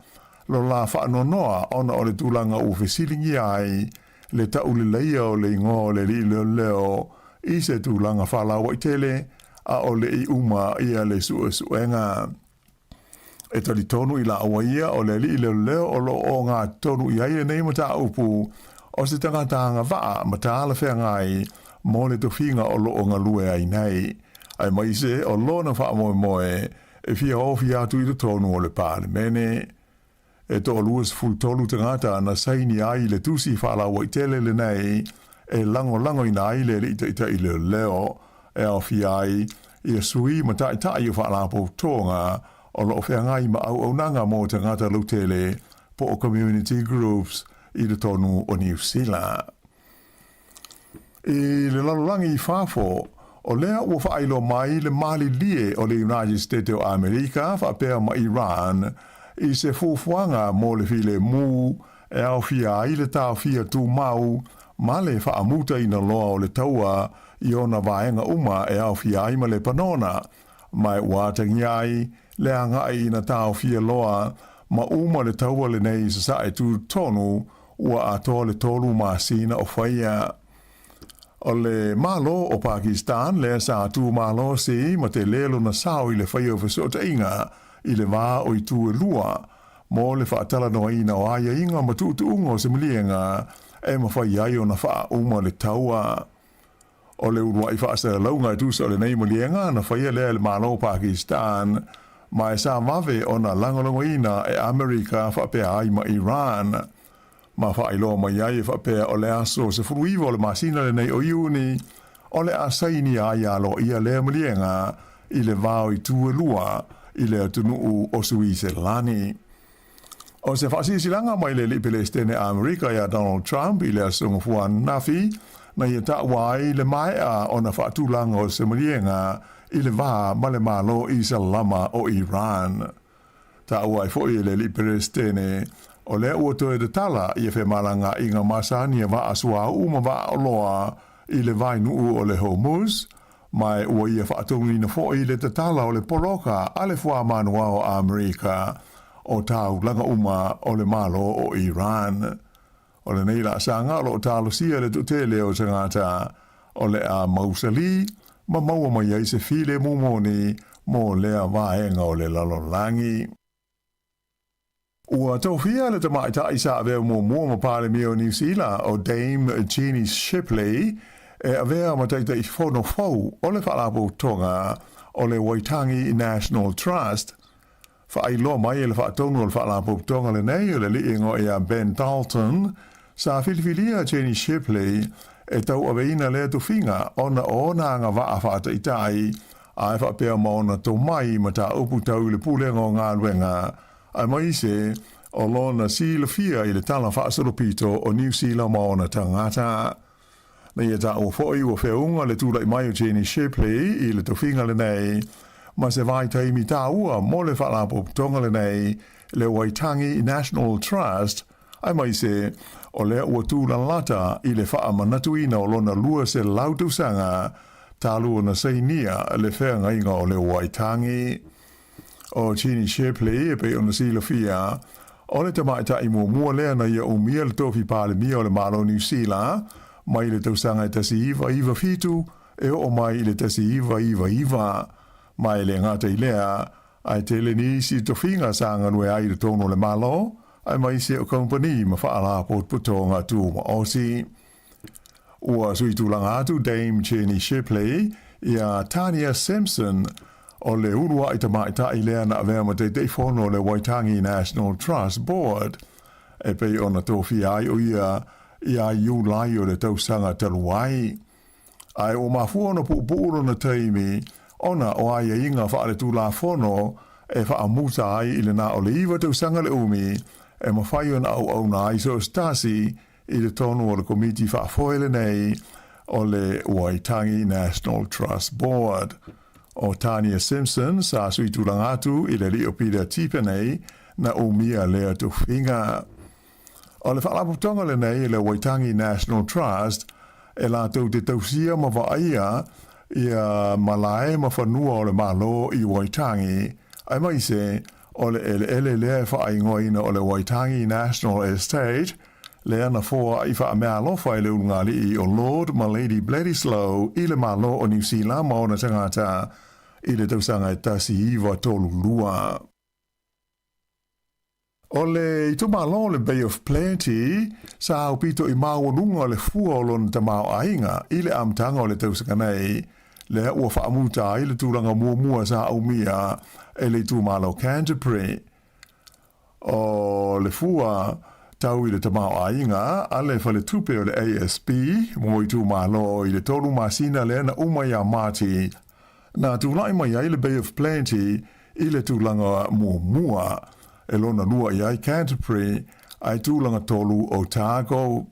lo la faanoanoa ona o le tulaga ua fesiligia ai le tauleleia o le igoa o le alii leoleo i se tulaga faalauaitele a o le i uma ia le suesuega. E talitonu i lāua ia o le alii leoleo o lo o ogatotonu i ai lenei mataupu o se tagata agavaa ma talafeagai mo le tofiga o lo o galue ai nei, aemaise o lona faamoemoe e fia ofi atu i totonu o le Palemene. E toa-23 tagata na saini ai i le tusi faalauaitele lenei e lagolagoina ai le alii taitai leoleo e aofia ai ia sui ma taitai o faalapotopotoga o lo o feagai ma auaunaga mo tagata lautele po o community groups i totonu o Niu Sila. I le lalolagi i fafo, o lea ua faailoa mai le malilie o le United States o Amerika faapea ma Iran i se fuafuaga mo le filemu e aofia ai le taofia tumau ma le faamutaina loa o le taua i ona vaega uma e aofia ai ma Lepanona, ma e ua atagia ai le agai ina taofia loa ma uma le taua lenei i Sasae tutotonu ua atoa le tolu masina o faia. O le Malo o Pakistan lea sa tumalosi ma tele lona sao i le faia o fesootaiga i le va o itu e lua mo le faatalanoaina o aiaiga ma tuutuuga o se maliega e mafai ai ona faauma le taua. O le ulua'i faasalalauga e tusa o lenei maliega na faia lea e le Malo o Pakistan ma e sa vave ona lagolagoina e Amerika faapea ai ma Iran. Ma faailoa mai ai e faapea o le aso 19 o le masina lenei o Iuni o le a sainia ai aloaia lea maliega i le va o itu e lua i le atunuu o Suiselani. O se faasilasilaga mai le alii Pelesitene a Amerika ia Donald Trump i le aso Gafua ananafi, na ia taua ai le maea ona faatulaga o se maliega i le va ma le Malo Isalama o Iran. Taua ai foi e le alii Pelesitene, o lea ua toe tatala ia femalagaaiga masani a vaa suauu ma vaa oloa i le vainuu o le Hormuz, ma e ua ia faatonuina foi le tatala o le poloka a le fuamanuao a Amerika o taulaga uma o le Malo o Iran. O lenei laasaga o lo o talosia le toatele o tagata o le a mausali ma maua mai ai se filemu moni mo lea vaega o le lalolagi. Ua tofia le tamaitai sa avea muamua ma Palemia o Niu Sila o Dame Jeannie Shipley e avea ma Taitaifono fou o le Faalapotopotoga o le Waitangi National Trust. Faailoa mai e le faatonu o le Faalapotopotoga lenei o le alii igoa ia Ben Dalton, sa filifilia Jeannie Shipley e tauaveina lea tofiga ona o ona agavaa faataitai ae faapea ma ona tomai mataupu tau i le pulega o galuega aemaise o lona silafia i le tala faasolopito o Niu Sila ma ona tagata. Na ia taua foi ua feauga le tulai mai o Jenny Shipley i le tofiga lenei ma se vaitaimi taua mo le faalapotopotoga lenei le Waitangi National Trust aemaise o lea ua tūlalata i le faamanatuina o lona 200 tausaga talu ona sainia le feagaiga o le Waitangi. O Jeannie Shipley, e pei ona silafia, o le tamaitai muamua lea na ia umia le tofi Palemia o le Malo o Niu Sila mai le tausaga e 1997 e oo mai i le 1999. Ma e le gata i lea, ae tele nisi tofiga sa galue ai i totonu o le Malo, aemaise o kamupani ma faalapotopotoga tumaoti. Ua sui tulaga atu Dame Jenny Shipley iā Tania Simpson o le ulua'i tamaitai lea na avea ma Taitaifono o le Waitangi National Trust Board e pei ona tofia ai o ia iā Iulai o le tausaga talu ai. Ae ua mafua ona puupuu lona taimi ona o aiaiga faaletulafono e faamuta ai i le na o le 9 tausaga le umi e mafai ona auauna ai so o se tasi i totonu o le Komiti Faafoe lenei o le Waitangi National Trust Board. O Tania Simpson sa sui tulaga atu i le alii o Peter Tipene na umia lea tofiga. O le faalapotopotoga lenei le Waitangi National Trust e latou te tausia ma vaaia ia malae ma fanua o le Malo i Waitangi, aemaise o le eleele lea e faaigoaina o le Waitangi National Estate, lea na foai faameaalofa e le ulugalii o Lord ma Lady Bledisloe i le Malo o Niu Sila ma ona tagata i le tausaga e 1932. O le itumalo o le Bay of Plenty sa aupito i maualuga o le fua o lona tamaoaiga i le amataga o le tausaga nei, lea ua faamuta ai le tulaga muamua sa aumia e le itumalo Canterbury. O le fua tau i le tamaoaiga a le faletupe o le ASB mo itumalo i le 3 masina lea na uma iā Mati, na tulai mai ai le Bay of Plenty i le tulaga muamua, e lona lua i ai Canterbury, ae tulaga tolu Otago.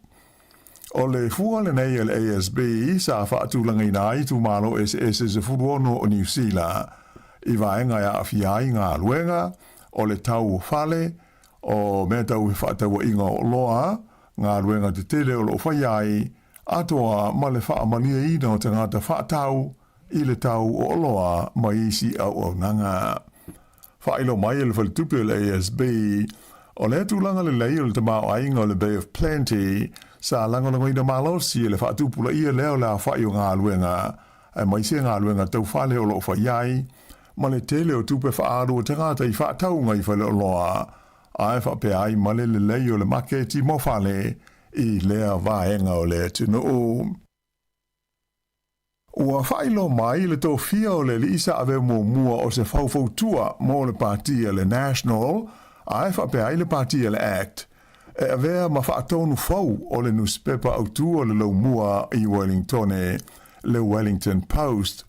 O le fua lenei a le ASB sa faatulagaina ai itumalo eseese 16 o Niu Sila i vaega e aafia ai galuega, o le tau o fale, o mea tau fefaatauaiga o oloa, galuega tetele o lo o faia ai, atoa ma le faamalieina o tagata faatau i le tau o oloa ma isi auaunaga. Faailoa mai e le faletupe o le ASB, o lea tulaga lelei o le tamaoaiga o le Bay of Plenty sa lagolagoina malosi e le faatupulaia lea o le aofai o galuega, aemaise galuega tau fale o lo o fai ai, ma le tele o tupe faaalu a tagata i faatauga i faleoloa, ae faapea ai ma le lelei o le maketi mo fale i lea vaega o le atunuu. Ua faailoa mai le tofia o le alii sa avea muamua o se faufautua mo le pati a le National, ae faapea ai le pati a le Act, e avea ma faatonu fou o le nusipepa autū o le laumua i Wellingtone, le Wellington Post.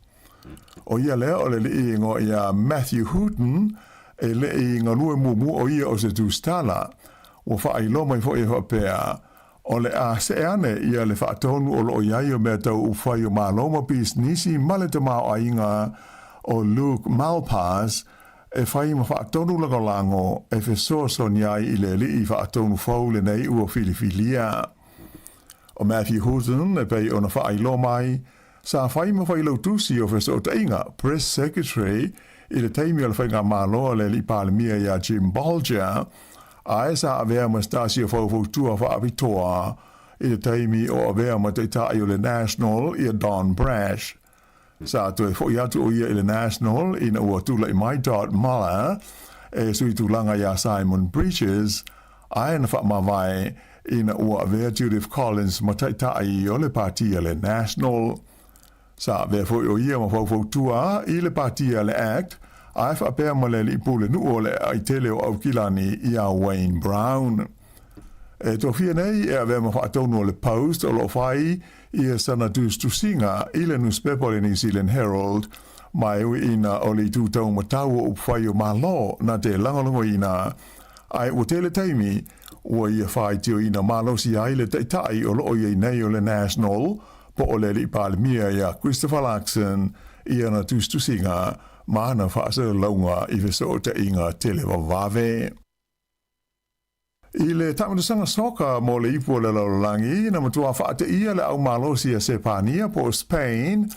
O ia lea o le alii igoa ia Matthew Hooton, e le i galue muamua o ia o se tusitala. Ua faailoa mai foi e faapea, O le a see ane ia le faatonu o loo i ai o mea tau upufai o Malo ma pisinisi ma le tamaoaiga o Luke Malpass e fai ma faatonu lagolago e fesoasoani ai i le alii faatonu fou lenei ua filifilia. O Matthew Hooton e pei ona faailoa mai, sa fai ma failautusi o fesootaiga, Press Secretary, i le taimi o le faigamalo a le alii Palemia iā Jim Bolger, ae sa avea ma se tasi o faufautua faapitoa i le taimi o avea ma taitai o le National ia Don Brash. Sa toe foi atu o ia i le National ina ua tulai mai Todd Muller e sui tulaga iā Simon Bridges, ae na faamavae ina ua avea Judith Collins ma taitai o le pati a le National. Sa avea foi o ia ma faufautua i le pati a le Act, ae faapea ma le alii pulenuu o le aitele o Aukilani iā Wayne Brown. E tofia nei e avea ma faatonu o le Post o loo fai ia sana tusitusiga i le nusipepa o le New Zealand Herald, ma e ui ina o le itu taumatau o upufai o Malo na te lagolagoina, ae ua tele taimi ua ia faitioina malosi ai le taitai o loo iai nei o le National po o le alii Palemia ia Christopher Luxon i ana tusitusiga ma ana faasalalauga i fesootaiga televavave. I le taamilosaga soka mo le ipu o le lalolagi, na matua faateia le au malosi a Sepania po o Spain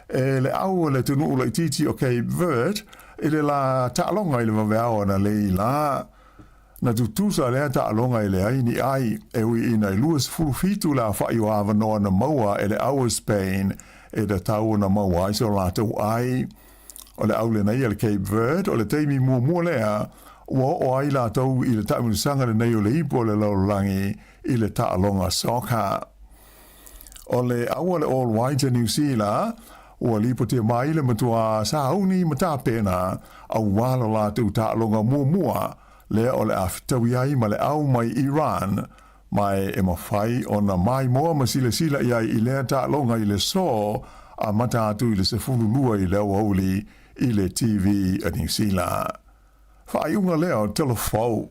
e le au o le atunuu laitiiti o Cape Verde i le la taaloga i le vaveao analeila. Na tutusa lea taaloga e leai ni ai, e ui ina e 27 le aofai o avanoa na maua e le au o Spain e tatau ona maua ai so latou ai. O le au lenei a le Cape Verde o le taimi muamua lea ua oo ai latou i le taamilosaga lenei o le ipu o le lalolagi i le taaloga soccer. O le au a le All Whites a Niu Sila, ua lipotia mai le matuā sauni ma tapena auā lo latou taaloga muamua lea o le a fetaui ai ma le au mai Iran, ma e mafai ona maimoa ma silasila i ai i lea taaloga i le so amata atu i le 12 i le aoauli i le TV a Niu Sila. Faaiuga lea o Telefou.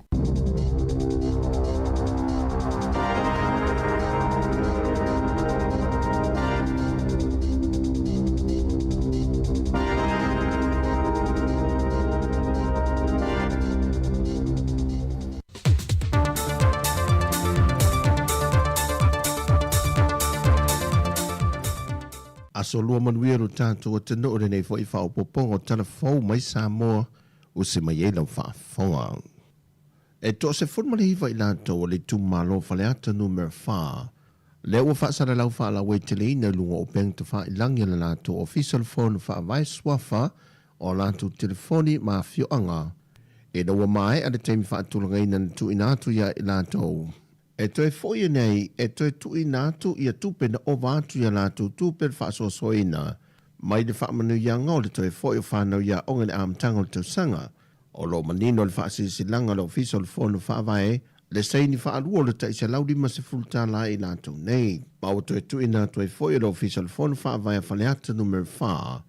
Aso lua manuia lo tatou atunuu lenei foi faaopoopoga o tala fou mai Samoa Usi mai ai lau faafofoga. E 19 i latou o le itumalo Faleata Numera 4, lea ua faasalalau faalauaiteleina i luga o upega tafailagi a le latou Ofisa o le Fono Faavae Suafa o a latou telefoni ma afioaga ina ua maea le taimi faatulagaina na tuuina atu ia i latou. E toe foi ane ai, e toe tuuina atu ia tupe na ova atu i a latou tupe le faasoasoaina mai le faamanuiaga o le toe foi o fanau i aoga i le amataga o le tausaga. O lo o manino le faasilasilaga a le Ofisa o le Fono Faavae le saini faalua o le tai $150 i latou nei. Ma ua toe tuuina atu ai foi e le Ofisa o le Fono Faavae a Faleata Numera 4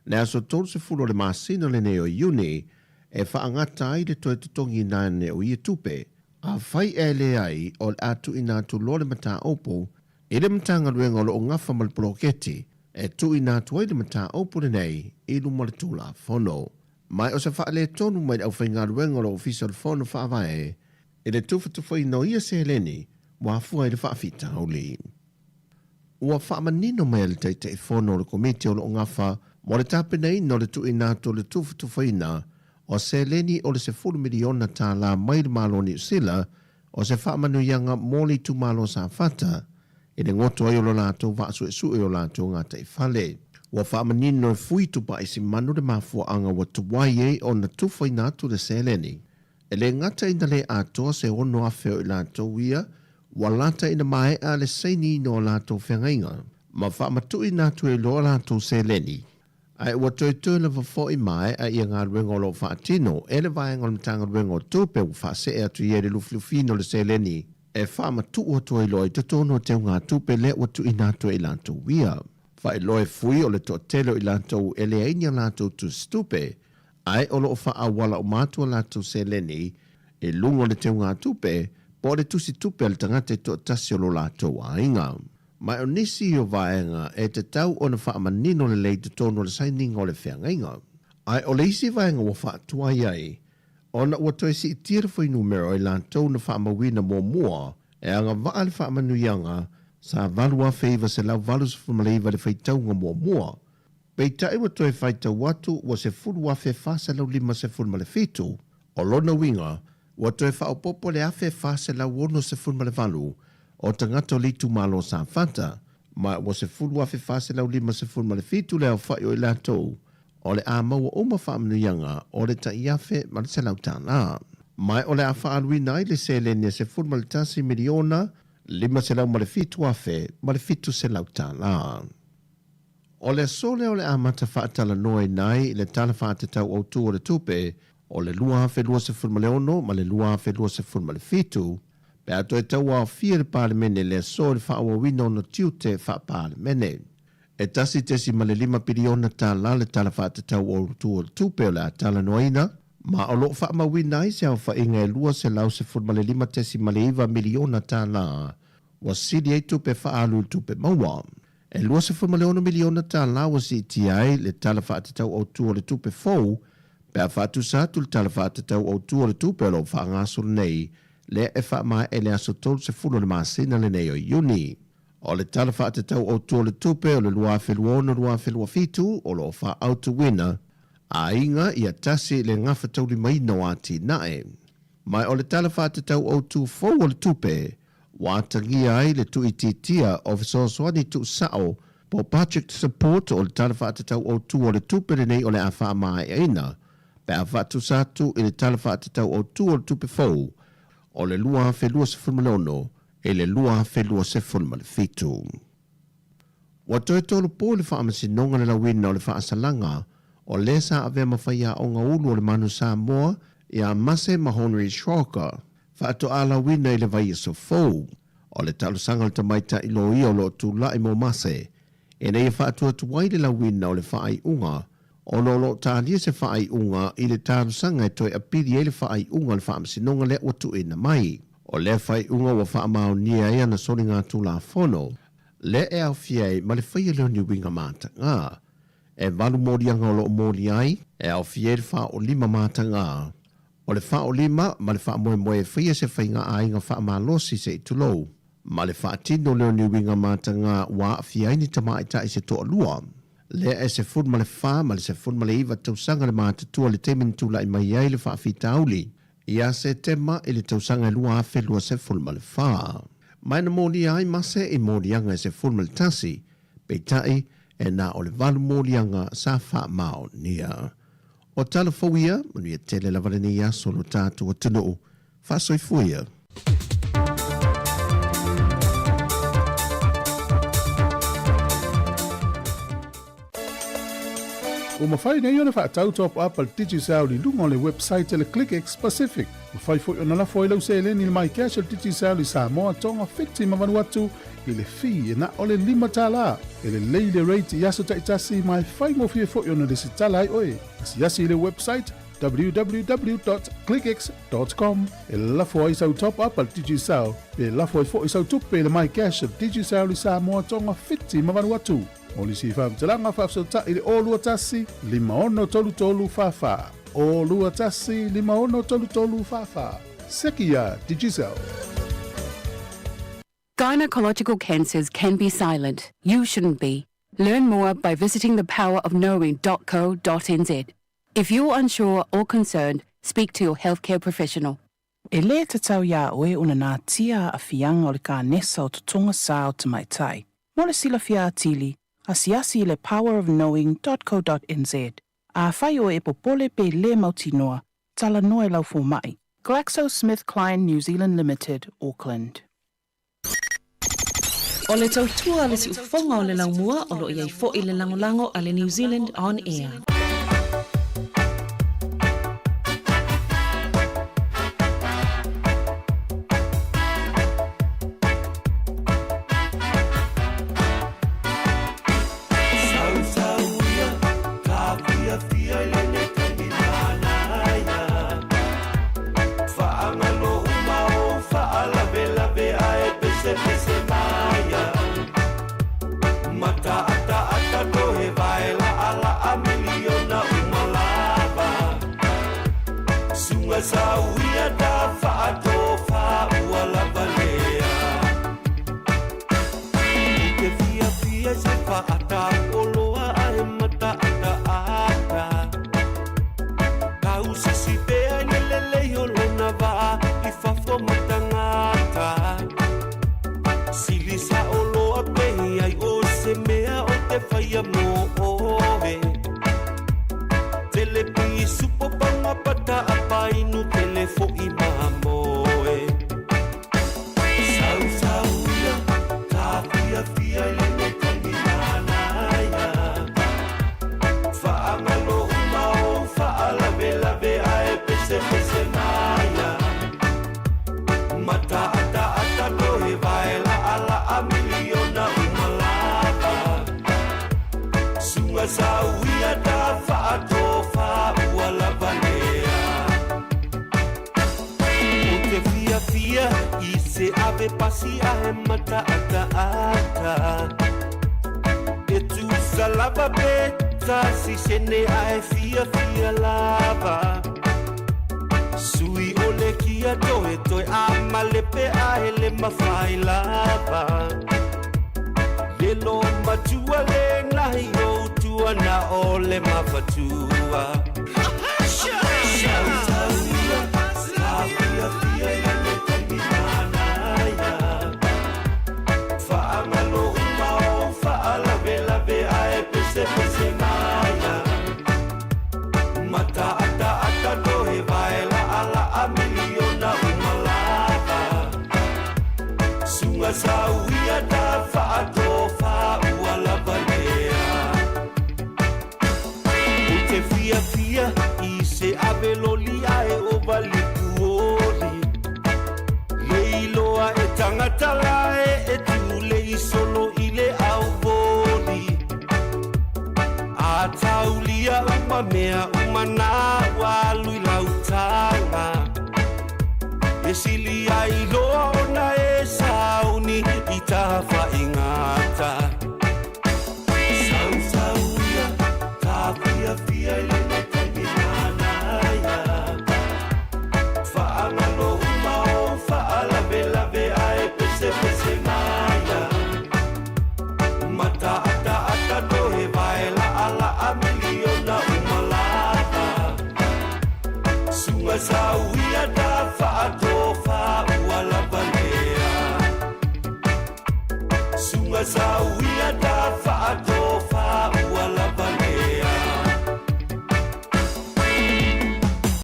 le aso 30 o le masina lenei o Iuni e faagata ai le toe totogiina ane o ia tupe. Afai e leai, o le a tuuina atu loa le mataupu i le Matagaluega o lo o gafa ma le poloketi e tuuina atu ai le mataupu lenei i luma o le Tulafono. Ma o se faaletonu mai le aufaigaluega o le Ofisa o le Fono Faavae i le tufatufaina o ia seleni ua afua ai le faafitauli. Ua faamanino mai e le Taitaifono o le Komiti o lo o gafa mo le tapenaina o le tuuina atu o le tufatufaina o seleni o le $10 miliona mai le Malo o Niu Sila o se faamanuiaga mo le itumalo o Safata i le goto ai o lo latou vaa suesue o latou gataifale. Ua faamanino e Fui Tupaisimanu le mafuaaga ua tuai ai ona tufaina atu le seleni. E le gata ina le atoa se 6,000 o i latou ia ua lata ina maea le sainiina o latou feagaiga. ma faamatuuina atu ai loa latou seleni. Ae ua toetoe lava foi mae'a ia galuega o lo o faatino e le Vaega o le Matagaluega o Tupe ua faasee atu i ai le lufilufiina o le seleni e faamatuu atu ai loa i totonu o teugatupe lea ua tuuina atu e i latou ia. Faailoa e Fui o le toatele o i latou e leai ni a latou tusitupe ae o lo o faaauala uma atu a latou seleni i luga o le teugatupe po o le tusitupe a le tagata e toatasi o lo latou aiga. Ma o nisi o vaega e tatau ona faamanino lelei i totonu o le sainiga o le feagaiga. Ae o le isi vaega ua faatuai ai ona ua toe siitia le fuainumera o i latou na faamauina muamua e agavaa le faamanuiaga sa 8,989 i le faitauga muamua, peitai ua toe faitau atu ua 10,457, o lona uiga ua toe faaopoopo le 1,468 o tagata o le itumalo o Safata, ma ua 10,457 le aofai o i latou o le a maua uma faamanuiaga o le tai $1,100. Ma o le a faaaluina ai le seleni e $11,507,700. O le aso lea o le amata faatalanoaina ai le Tala Faatatau Autu o le Tupe o le 2026 ma le 2027, pe a toe tauaofia le Palemene i le aso i le faaauauina o ona tiute faa-Palemene. E $1.5 piliona le Tala Faatatau Autu o le Tupe o le a talanoaina, ma o lo o faamauina ai se aofaiga e $215.9 miliona ua sili ai tupe faaalu i le tupe maua. E $26 miliona ua siitia ai le Tala Faatatau Autu o le Tupe fou pe a faatusa atu le Tala Faatatau Autu o le Tupe o lo o faagasolo nei lea e faamaea i le aso 30 o le masina lenei o Iuni. O le Tala Faatatau Autu o le Tupe o le 2026/2027 o lo o faaautuina aiga ia tasi le gafataulimaina o atinae. Ma o le Tala Faatatau Autu fou o le Tupe ua atagia ai le tuuitiitia o fesoasoani tuusao po o budget support o le Tala Faatatau Autu o le Tupe lenei o le a faamaeaina pe a faatusa atu i le Tala Faatatau Autu o le Tupe fou o le 2026 i le 2027. Ua toe tolopo i le Faamasinoga le lauina o le faasalaga o lē sa avea ma faiaoga ulu o le Manu Samoa ia Mase ma Henry Schrocker faatoa lauina i le vaiaso fou. O le talosaga a le tamaitai loia o lo o tulai mo Mase ina ia faatuatuai le lauina o le faaiuga ona o lo o talia se faaiuga i le talosaga e toe apili ai le faaiuga a le Faamasinoga lea ua tuuina mai. O lea faaiuga ua faamaonia ai ana soligatulafono lea e aofia ai ma le faia lea o ni uiga mataga. E valu moliaga o lo o molia ai, e aofia ai le faaolima mataga. O le faaolima ma le faamoemoe e faia se faiga aiga faamalosi se i tulou, ma le faatino lea o ni uiga mataga ua aafia ai ni tamaitai se toalua. Lea e 14 ma le 19 tausaga le matutua i le taimi na tulai mai ai le faafitauli ia Setema i le tausaga e 2024. Ma e na molia ai Mase i moliaga e 11, peitai e na o le valu moliaga sa faamaonia. O tala fou ia, manuia tele lava lenei aso lo tatou atunuu. Faasoifua ia. Ua mafai nei ona faatau top up a le Digicel i luga o le website a le ClickX Pacific. Mafai foi ona lafo ai lau seleni i le MyCash a le Digicel i Samoa, Tonga, Fiti ma Vanuatu i le fee e na o le $5. E lelei le rate i aso taitasi ma e faigofie foi ona lesitala ai oe. Asiasi i le website www.clickx.com e lafo ai sau top up a le Digicel pe lafo ai foi sau tupe i le MyCash a le Digicel i Samoa, Tonga, Fiti ma Vanuatu. Mo nisi faamatalaga faafesootai i le 021 5633 44. 021 5633 44. Seki ia Digicel. Gynecological cancers can be silent. You shouldn't be. Learn more by visiting thepowerofknowing.co.nz. If you're unsure or concerned, speak to your healthcare professional. E lē tatau iā oe ona natia aafiaga o le kanesa o totoga sā o tamaitai. Mo le silafia atili, asiasi i le powerofknowing.co.nz. Afai oe e popole pe lē mautinoa, talanoa i lau fomaʻi. GlaxoSmithKline New Zealand Limited, Auckland. O le tautua a le siufofoga o le laumua o lo o i ai foi le lagolago a le New Zealand On Air.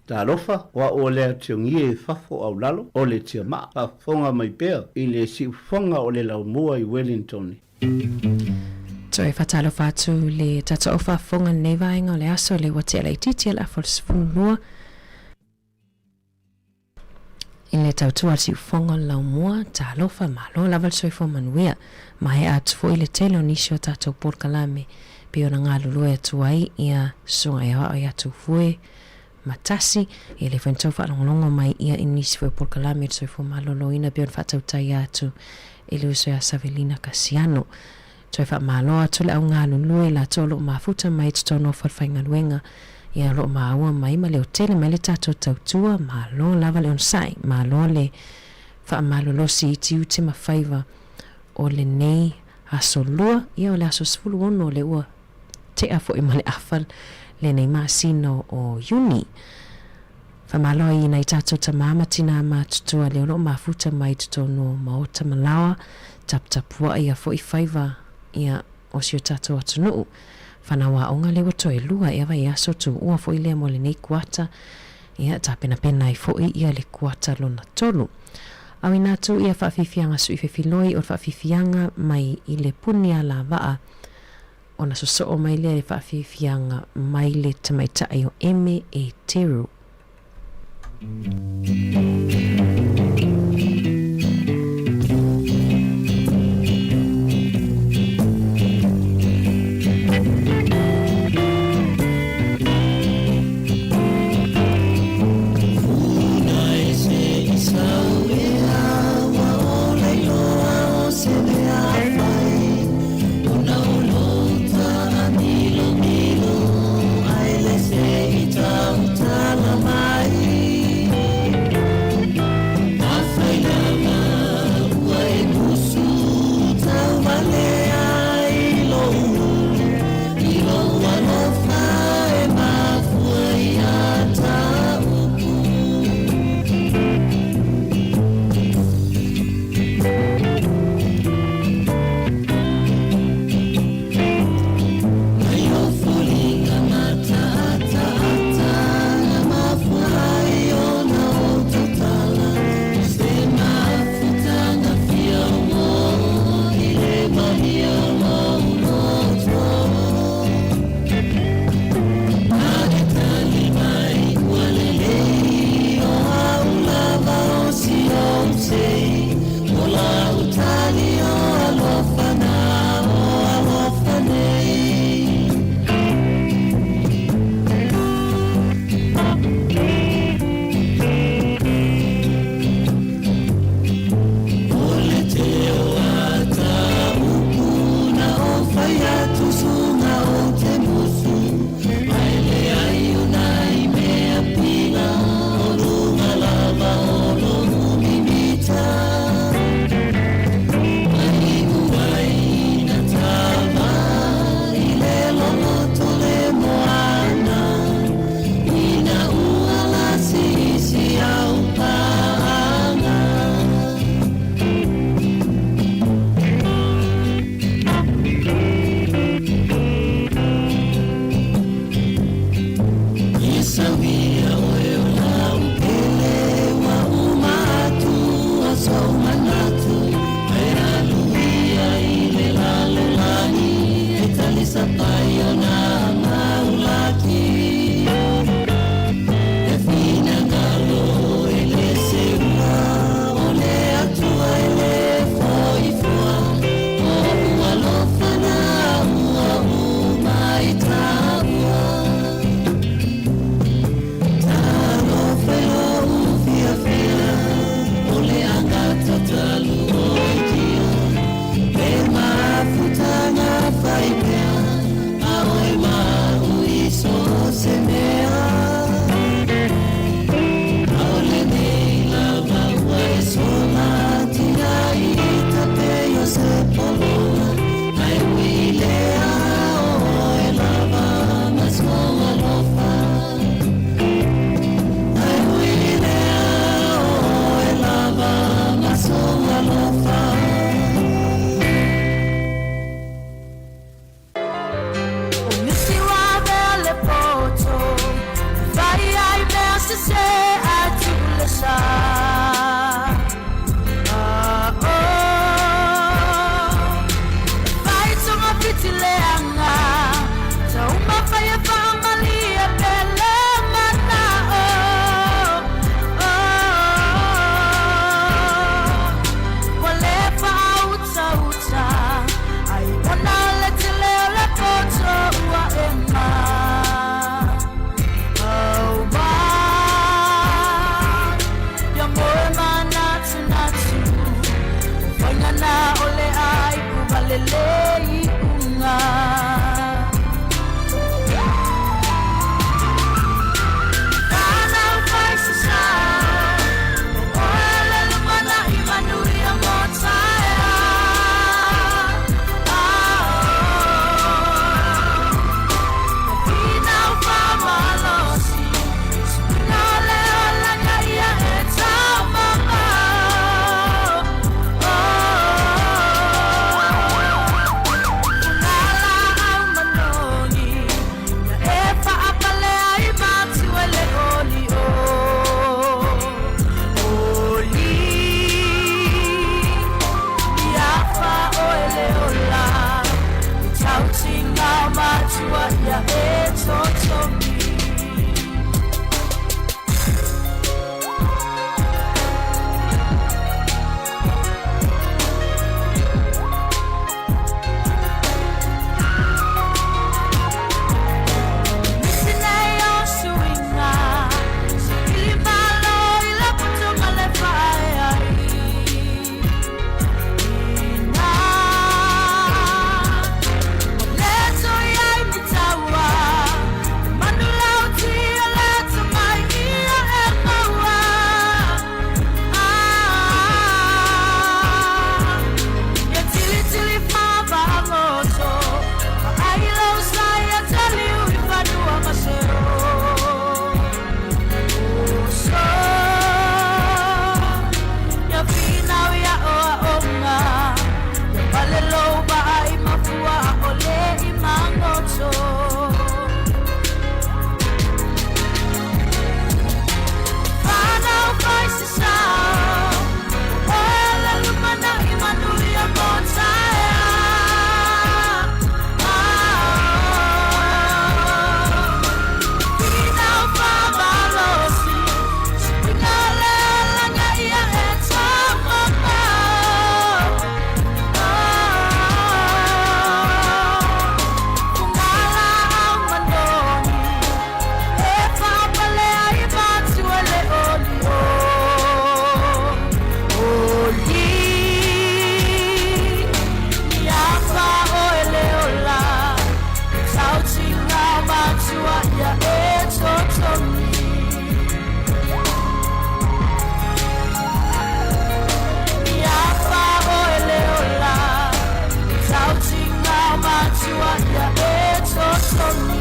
Talofa, o a'u o le atiogie i fafo aulalo, o le tiamaa, faafofoga mai pea i le siufofoga o le laumua i Wellington. Toe faatalofa atu le tatou faafofoga i lenei vaega o le aso, lea ua tea laitiiti a le afa o le 12. I le tautua a le siufofoga o le laumua, talofa, malo lava le soifua manuia. Maea atu foi le tele o nisi o tatou polokalame pei ona galulue atu ai ia Susuga e Aoao ia Tufue ma Tasi, ia lea foi na tou faalogologo mai ia i nisi foi o polokalame o le soifua maloloina pei ona faatautaia atu e le uso ia Savelina Kasiano. Toe faamalo atu le au galulue latou o lo o mafuta mai i totonu o falefaigaluega ia o lo o maua mai ma leotele mai le tatou tautua, malo lava le onosai, malo le faamalolosi i tiute ma faiva o lenei aso lua, ia o le aso 16 lea ua tea foi ma le afa lenei masina o Iuni. Faamalo ai i nai tatou tama ma tinā matutua lea o lo o mafuta mai i totonu o maota ma laoa, taputapuai ia foi faiva ia o si o tatou atunuu. Fanau aoga lea ua toe lua ea vaiaso tuua foi lea mo lenei kuata, ia tapenapena ai foi ia le kuata lona tolu. Auina atu ia faafiafiaga sui fefiloi o le faafiafiaga mai i le puni alavaa ona sosoo mai lea i le faafiafiaga mai le tamaitai o Eme Eteru. ia e totogi. Ia fao e le ola, tautinga o matua ia e totogi.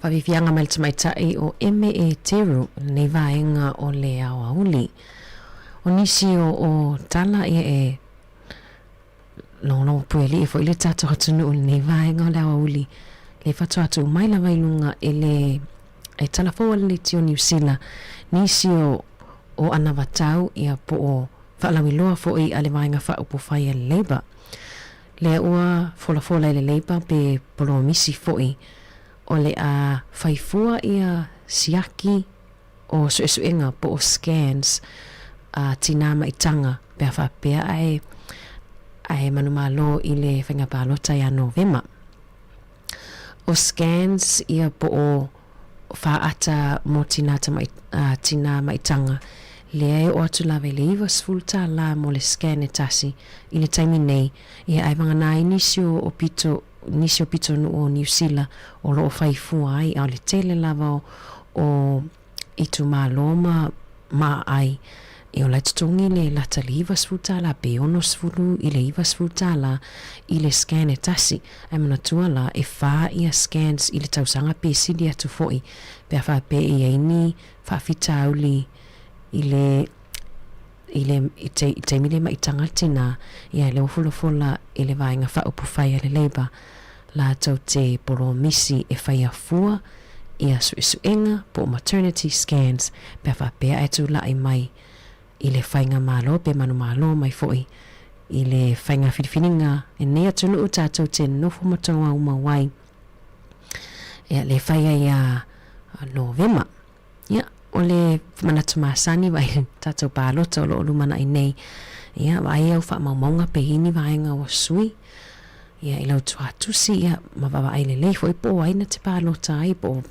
Faafiafiaga mai le tamaitai o Eme E Teru lenei vaega o le aoauli. O nisi o o tala ia e logologo puealii foi le tatou atunuu i lenei vaega o le aoauli le faatoa tuu mai lava i luga e le e tala fou a le Leitio Niu Sila nisi o o anavatau ia po o faalauiloa foi a le Vaega Faaupufai a le Labour. Lea ua folafola e le Labour pe polomisi foi o le a fai fua ia siaki o suesuega po o scans a tinā maitaga pe a faapea ae ae manumalo i le faiga palota ia Novema. O scans ia po o faata mo tinā tamai tinā maitaga lea e oo atu lava i le 90 tālā mo le scan e tasi i le taimi nei, ia ae vagana ai nisi o pito nisi o pitonuu o Niu Sila o lo o fai fua ai, a o le tele lava o o itumalo ma ma ai e ola e totogi le lata le 90 tālā pe 60 i le 90 tālā i le scan e tasi. Ae manatua la, e whā ia scans i le tausaga pe sili atu fo'i pe a faapea e i ai ni faafitauli i le i le i te i taimi le maitaga tinā ia e le folafola i le vaega faaupufai a le Labour latou te polomisi e whai afua ia suesuega po o maternity scans pe a faapea ae tula'i mai i le faigamalo pe manumalo mai fo'i i le faiga filifiliga e nei atunuu tatou te nofo ma tauaumau ai ia le fai ai ia Novema. Ia, o le manatu masani vaai le tatou palota o lo o lumanai nei, ia, vaai au faamaumauga pe i ni vaega ua sui, ia, i lau tuatusi, ia, ma vaavaai lelei foi po o ai na te palota ai, po o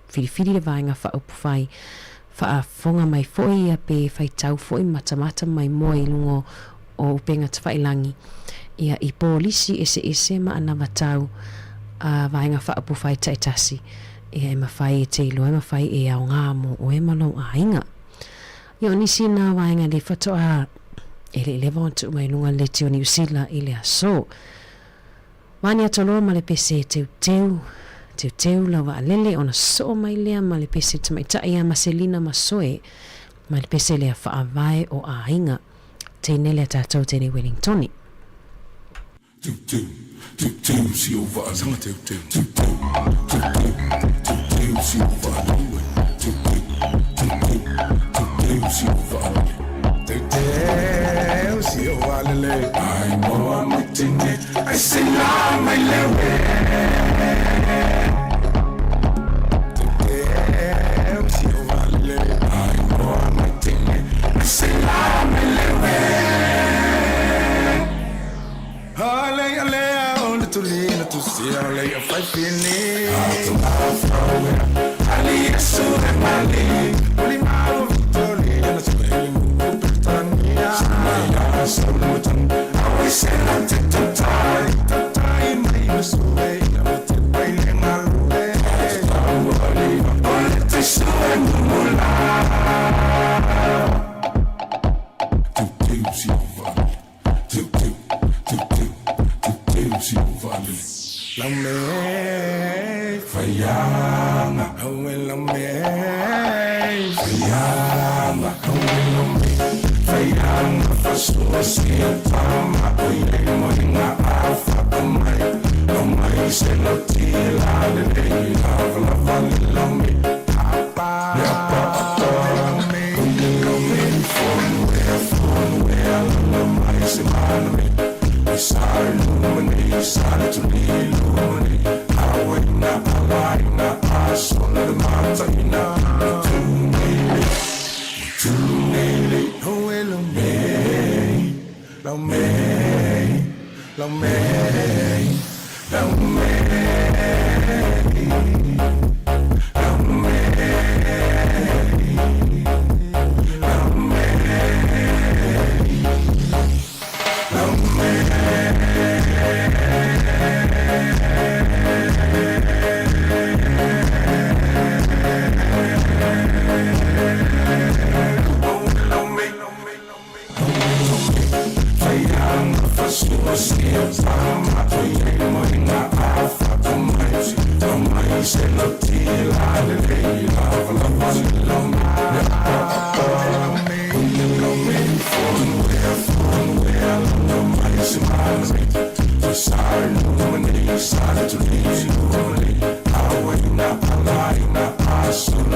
filifili le vaega faaupufai, faafofoga mai foi ia pe faitau foi matamata mai moe i luga o upega tafailagi, ia, i polisi eseese ma anavatau a vaega faaupufai taitasi. Ia e mafai e te iloa, e mafai e aoga mo oe ma lou aiga. Ia o nisi na vaega le faatoa e le i leva ona tuu mai luga le leitio Niu Sila i le aso. Vani Atoloa ma le pese teuteu, teuteu lau vaalele ona soo mai lea ma le pese tamaitai ia Maselina Masoe ma le pese lea faavae o aiga. Teine lea tatou tene Wellingtoni.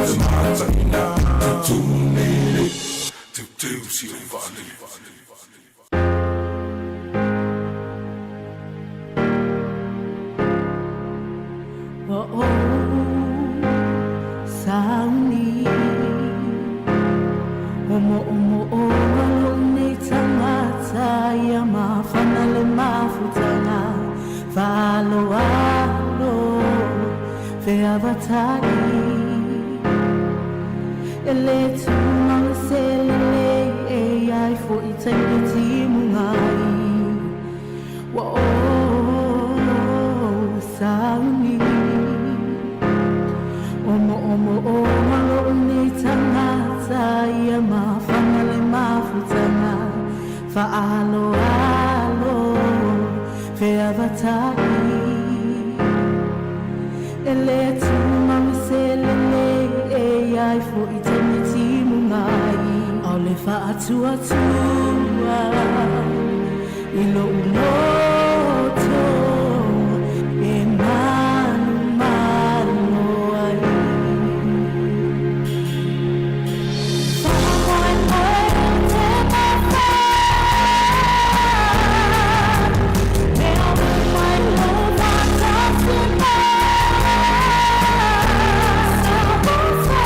le mataina Tutū nei le Teuteu si o vaalele. Ua ou sauni O moomooga lou nei tagata Ia mafana le mafutaga Faaloalo feavatai E lē tumau le selelei E iai fo'i taimi timuga ai Ua ou sauni O moomooga lou nei tagata Ia mafana le mafutaga Faaloalo feavatai E lē tumau le selelei E iai fo'i taimi timuga ai A o le faatuatua I lou loto E manumalo ai Faamoemoe ou te mafa Mea uma i lou faatasiga Sa ou te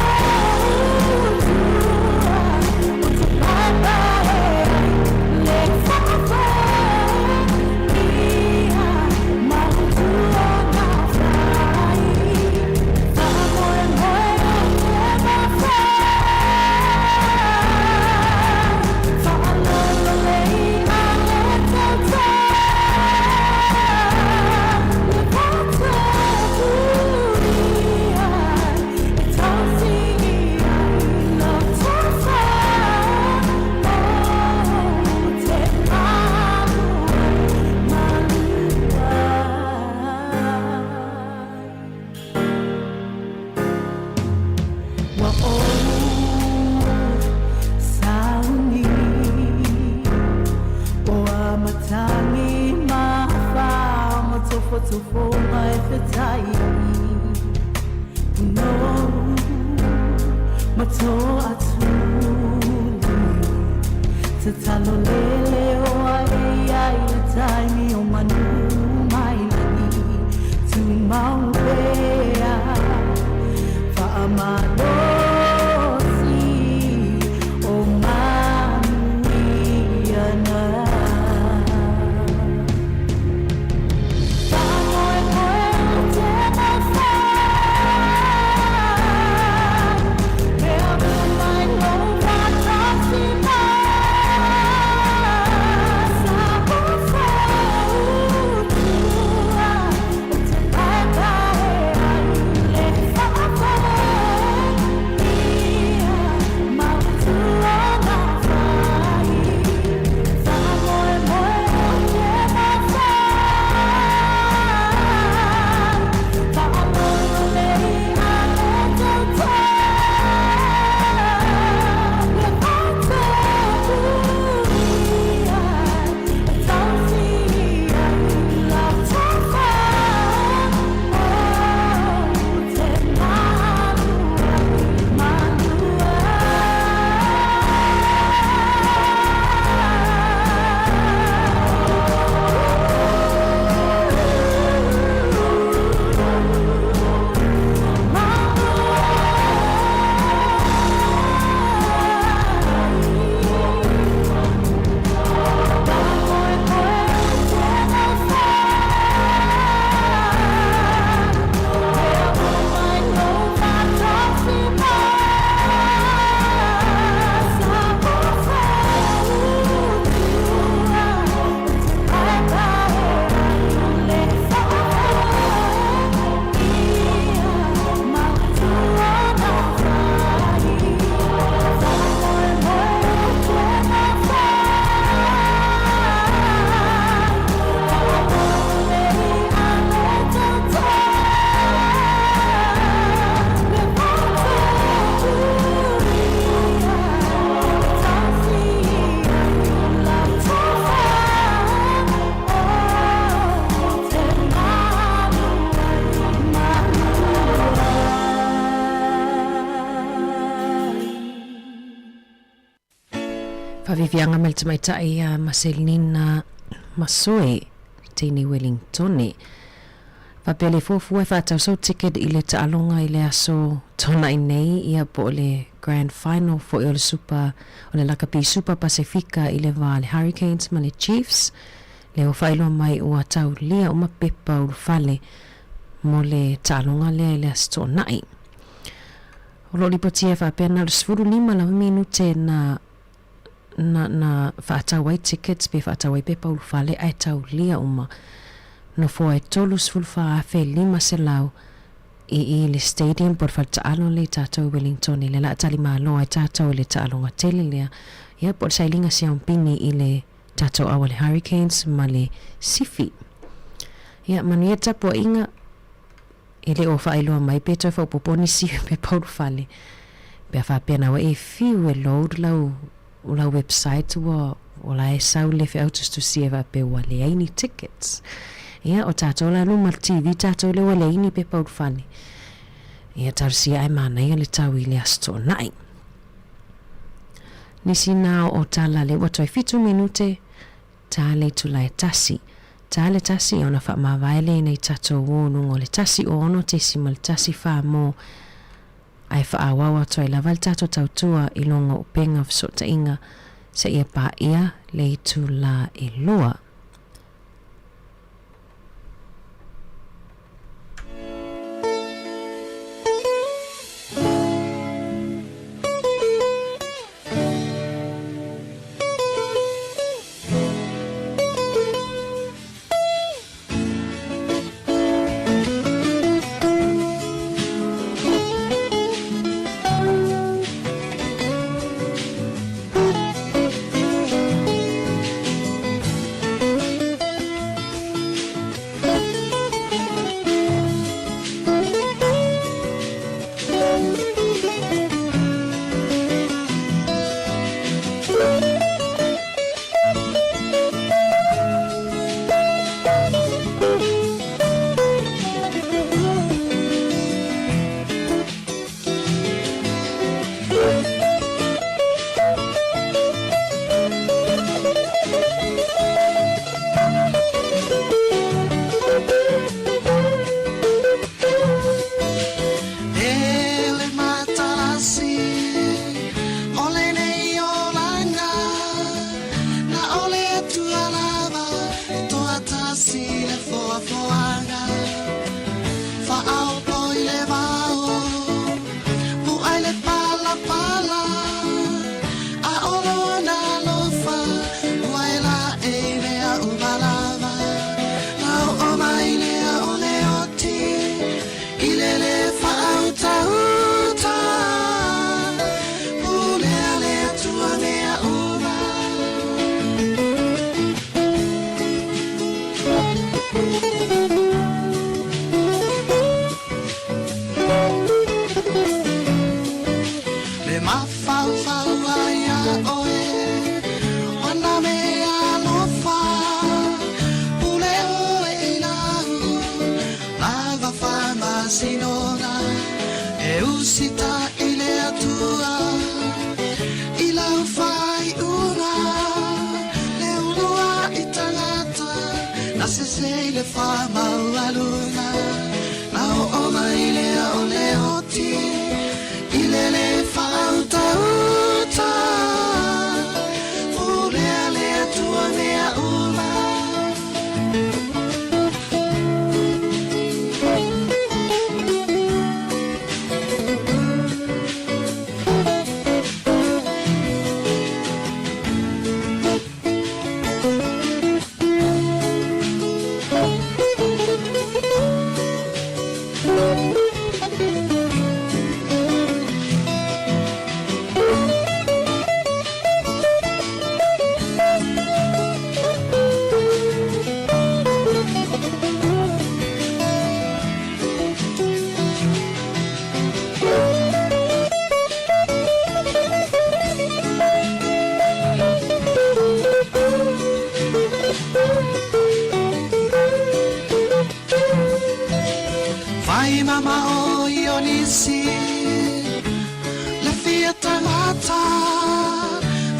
paepae ai Le faafoe ia ma utu o na fai Faamoemoe ou te mafa Faalololei a le tauta Le vatapuia e tausi ai Lou tofa ou te malu ai, malu ai Ua ou sauni O matagi ma afa ma tofotofoga e fetaia'i Punou ma toatuli Tatalo lele o ae ai le taimi o manu mai lagi Tumau pea faamalosi o manuia na Faamoemoe ou te mafa Mea uma i lou faatasiga Sa ou fautua ou te paepae ai Le faafoe Faaviaviaga mai le tamaitai ia Maselina Masoe teine Wellingtone. Faapea le fuafua e faatau sau ticket i le taaloga i le aso Toonai nei ia po o le Grand Final foi o le Super o le Lakapi Super Pasefika i le va o le Hurricanes ma le Chiefs. Lea ua faailoa mai ua taulia uma pepa ulufale mo le taaloga lea i le Aso Toonai. O lo o lipotia e faapea na o le 15 lava minute na na na faatau ai tickets pe faatau ai pepa ulufale ae taulia uma. Nofoa e 34,500 i i le stadium po o le faletaalo lea i tatou i Wellington i le laa talimalo ai tatou i le taaloga tele lea ia po o le sailiga siaompini i le tatou au a le Hurricanes ma le Sifi. Ia manuia le tapuaiga. E le o faailoa mai pe toe faaopoopo nisi pepa ulufale pe a faapea na ua e fiu e load lau lau website ua o la e sau le feau tusitusia e faapea ua leai ni tickets. Ia o tatou la luma le TV tatou lea ua leai ni pepa ulufale. Ia talosia ae manaia le tau i le Aso Toonai. Nisi na o tala le ua toe 7 minute Ta le itula e tasi. Ta le tasi ona faamavae lea ina i tatou o luga o le 106.14 mo ae faaauau atu ai lava le tatou tautua i luga o upega o fesootaiga seia paia le itula e lua.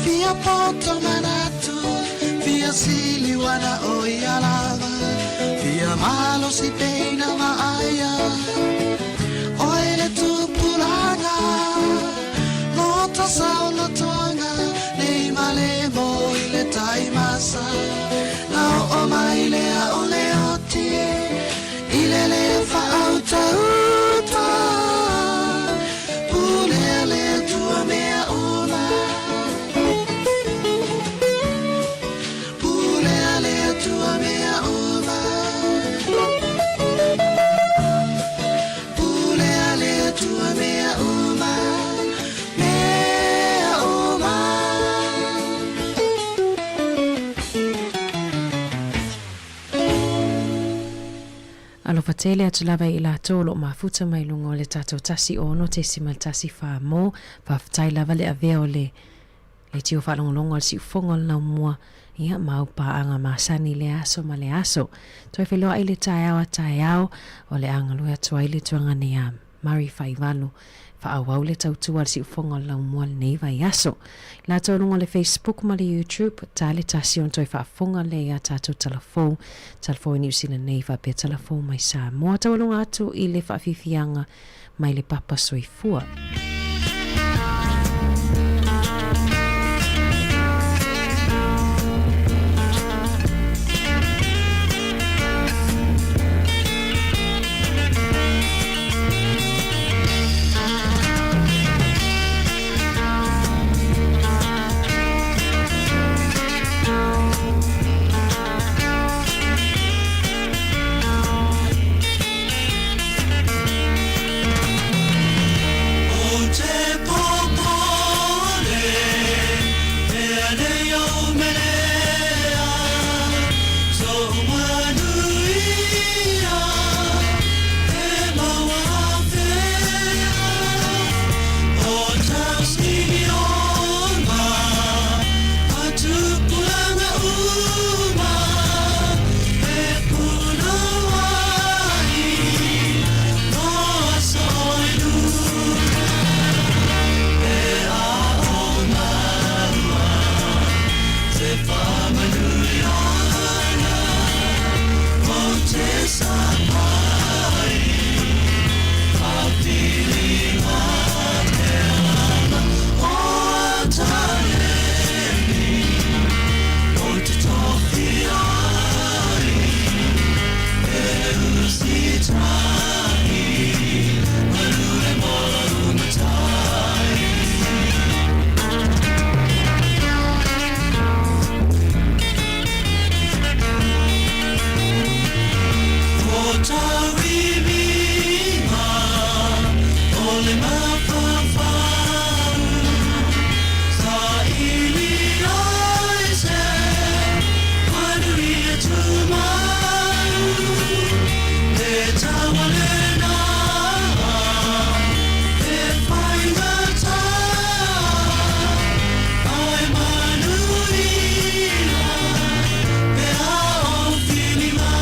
Fia poto manatu Fia sili wana o ia lava Fia malo si peina maaia Oe le tupulaga Lota sao lotoga Nei male mo i le taimasa Na o mai lea o le oti e I le le whaautauta Pulea le Atua mea uma Pulea le Atua mea uma Pulea le Atua mea uma Mea uma. Alofa tele atu lava i latou o lo o mafuta mai luga o le tatou 106.14 mo faafetai lava le avea o le leitio faalogologo a le siufofoga o le laumua ia ma au paaga masani i lea aso ma lea aso. Toe feiloai le taeao a taeao o le a galue atu ai le tuaga nei a Murray Faivalu faaauau le tautua a le siufofoga o le laumua lenei vaiaso. I latou i luga o le Facebook ma le YouTube, ta le tasi ona toe faafofoga lea i a tatou tala fou, tala fou i Niu Sila nei faapea tala fou mai Samoa. Taualoga atu i le faafiafiaga mai le papa soifua. O te popole, ea nei ou melea, So'u manuia, e maua afea. O tausiliona, a tupulaga uma, E punouai, no aso e lua. E a o malua, te whamanuiana, o te sapai, whawhiringa peana, o ataremi, o te tofi ai, e usitahi, malue mo lau matai. O tauiviga o le mafaufau, sa ili ai se manuia tumau. E taualena, e faigata, ai manuia, pe a o whiringa.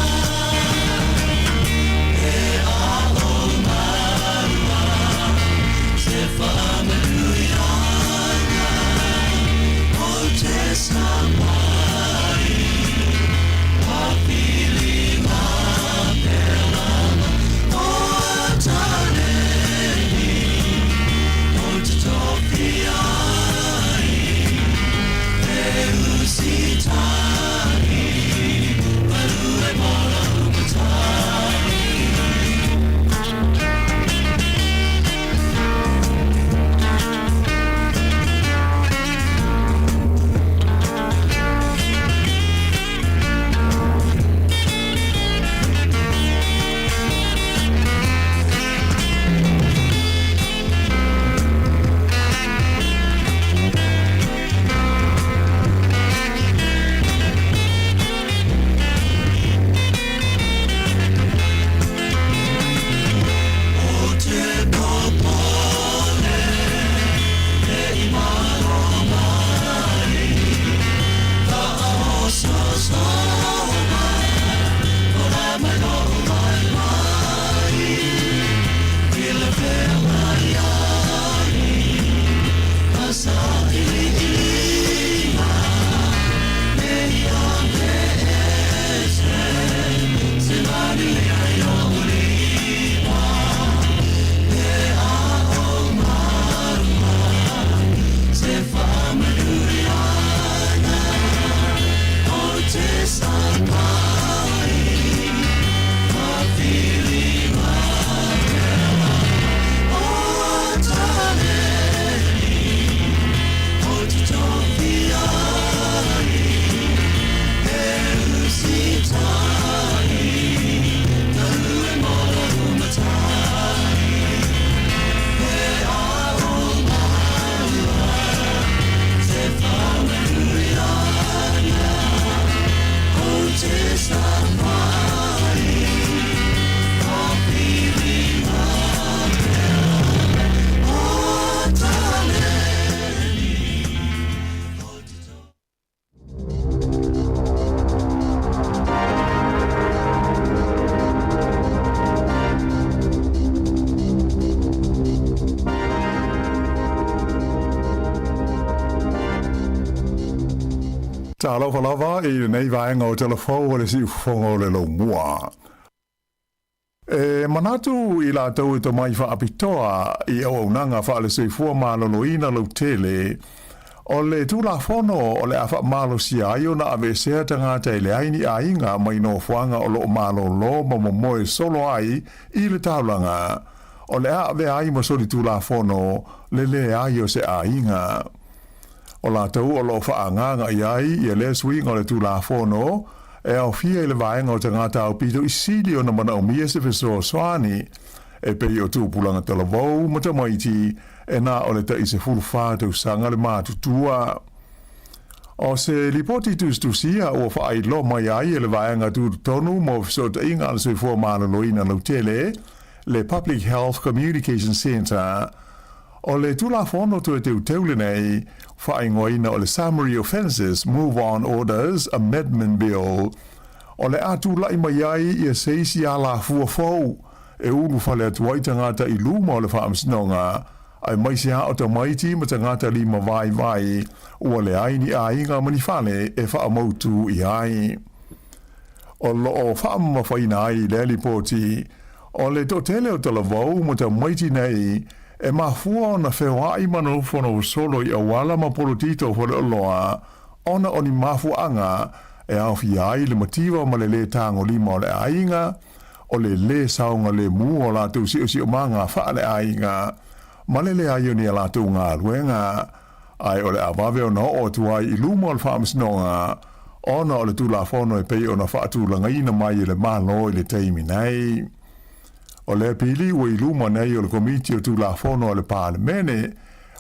E a o maua, te whamanuiana, o te sapai, whawhiringa peana, o atareni, o te tofi ai, e usitahi, malue mo lau matai. Talofa lava i lenei vaega o Tala Fou o le Siufofoga o le Laumua. E manatu i latou e tomai faapitoa i auaunaga faale-soifua maloloina lautele, o le Tulafono o le a faamalosia ai ona aveesea tagata e leai ni aiga mai nofoaga o lo o malolo ma momoe solo ai i le taulaga, o le a avea ai ma solitulafono le leai o se aiga. O latou o lo o faaagaaga i ai ia lea suiga o le Tulafono e aofia i le vaega o tagata aupito i sili ona manaomia se fesoasoani, e pei o tupulaga talavou ma tamaiti e na o le tai 14 tausaga le matutua. O se lipoti tusitusia ua faailoa mai ai e le Vaega Tutotonu mo Fesootaiga a le Soifua Maloloina Lautele, le Public Health Communication Centre, O le Tulafono toe teuteu lenei, faaigoaina o le Summary Offences Move On Orders Amendment Bill, o le a tulai mai ai ia se isi alafua fou e ulufale atu ai tagata i luma o le Faamasinoga, aemaise lava o tamaiti ma tagata lima vaivai ua leai ni aiga ma ni fale e faamautu i ai. O lo o faamamafaina ai lea lipoti, o le toatele o talavou ma tamaiti nei e mafua ona feoai ma nofonofo solo i auala ma polotito o faleoloa ona o ni mafuaaga e aofia ai le mativa ma le lē tagolima o le aiga, o le lē saogalemu o latou siosiomaga faaleaiga, ma le leai o ni a latou galuega, ae o le a vave ona oo atu ai i luma o le Faamasinoga ona o le Tulafono e pei ona faatulagaina mai e le Malo i le taimi nei. O lea pili ua i luma nei o le Komiti o Tulafono a le Palemene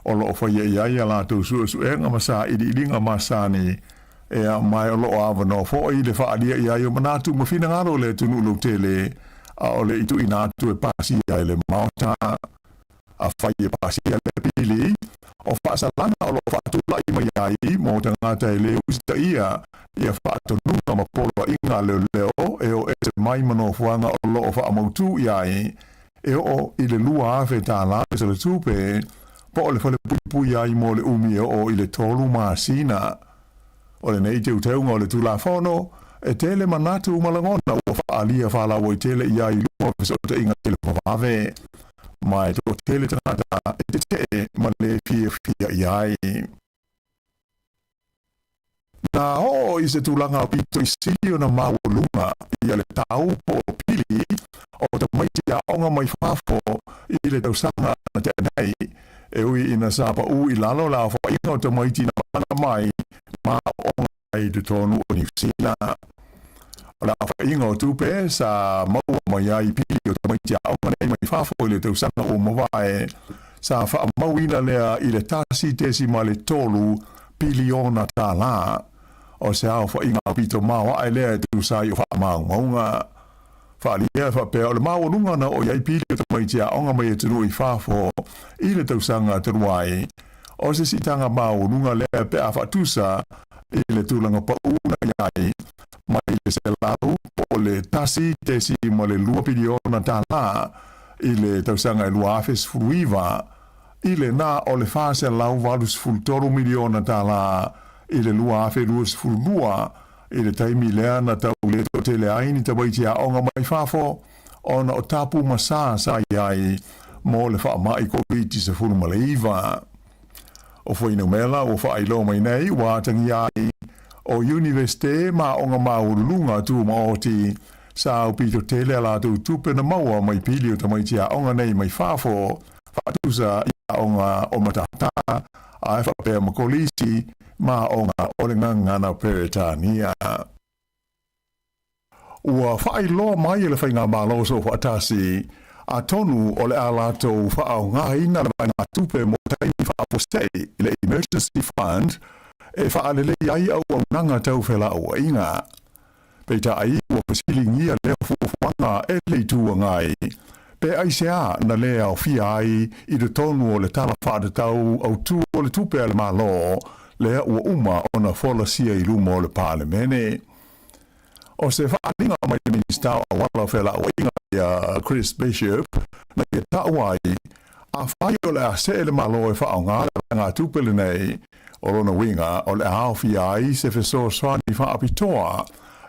o lo o faia i ai a latou suesuega ma sailiiliga masani ea mai o lo o avanoa foi le faaalia i ai o manatu ma finagalo o le atunuu lautele a o le i tuuina atu e pasia e le Maota. Afai e pasia le pili, o faasalaga o lo o faatulai mai ai mo tagata e le usitaia ia faatonuga ma poloaiga a leoleo e o ese mai ma nofoaga o lo o faamautū i ai, e oo i le $2,000 le salatupe, po o le falepuipui ai mo le umi e oo i le tolu masina. O lenei teuteuga o le Tulafono, e tele manatu ma lagona ua faaalia faalauaitele i ai i luma o fesootaiga televavave, ma e toatele tagata e tetee ma le fiafia i ai. Na oo i se tulaga pito i sili ona maualuga ia le tau po o pili o tamaiti aoga mai fafo i le tausaga na tea nei, e ui ina sa paʻū i lalo le aofaiga o tamaiti na malaga mai ma aoaoga i totonu o Niu Sila. O le aofaiga o tupe sa maua mai ai pili o tamaiti aoga nei mai fafo i le tausaga ua mavae, sa faamauina lea i le $1.3 piliona. O se aofaiga aupito maoae lea e tusa ai o faamaumauga. Faaalia e faapea o le maualuga na oo i ai pili o tamaiti aoga mai atunuu i fafo i le tausaga talu ai, o se siitaga maualuga lea pe a faatusa i le tulaga paū na i ai mai le selau po o le $1.2 piliona i le tausaga e 2019 i le na o le $483 miliona i le 2022 i le taimi lea na tau le toatele ai ni tamaiti aoga mai fafo ona o tapu ma sa sa i ai mo le faamai Koviti-19. O fuainumera ua faailoa mai nei ua atagia ai o Iunivesite ma aoga maualuluga tumaoti sa aupito tele a latou tupe na maua mai pili o tamaiti aoga nei mai fafo faatusa i aoga o Matatā ae faapea ma Kolisi ma aoga o le Gagana Peretania. Ua faailoa mai e le Faigamalo Soofaatasi atonu o le a latou faaaogaina le vaegatupe mo taimi faafuasei i le Emergency Fund e faalelei ai auaunaga tau felauaiga. Peitai, ua fesiligia lea fuafuaga e le Itu Agai, pe aisea na lē aofia ai i totonu o le Tala Faatatau Autu o le Tupe a le Malo lea ua uma ona folasia i luma o le Palemene. O se faaaliga mai le Minisita o Auala o Felauaiga ia Chris Bishop na ia taua ai, afai o le a see le Malo e faaaoga le vaegatupe lenei, O lona uiga, o le a aofia ai se fesoasoani faapitoa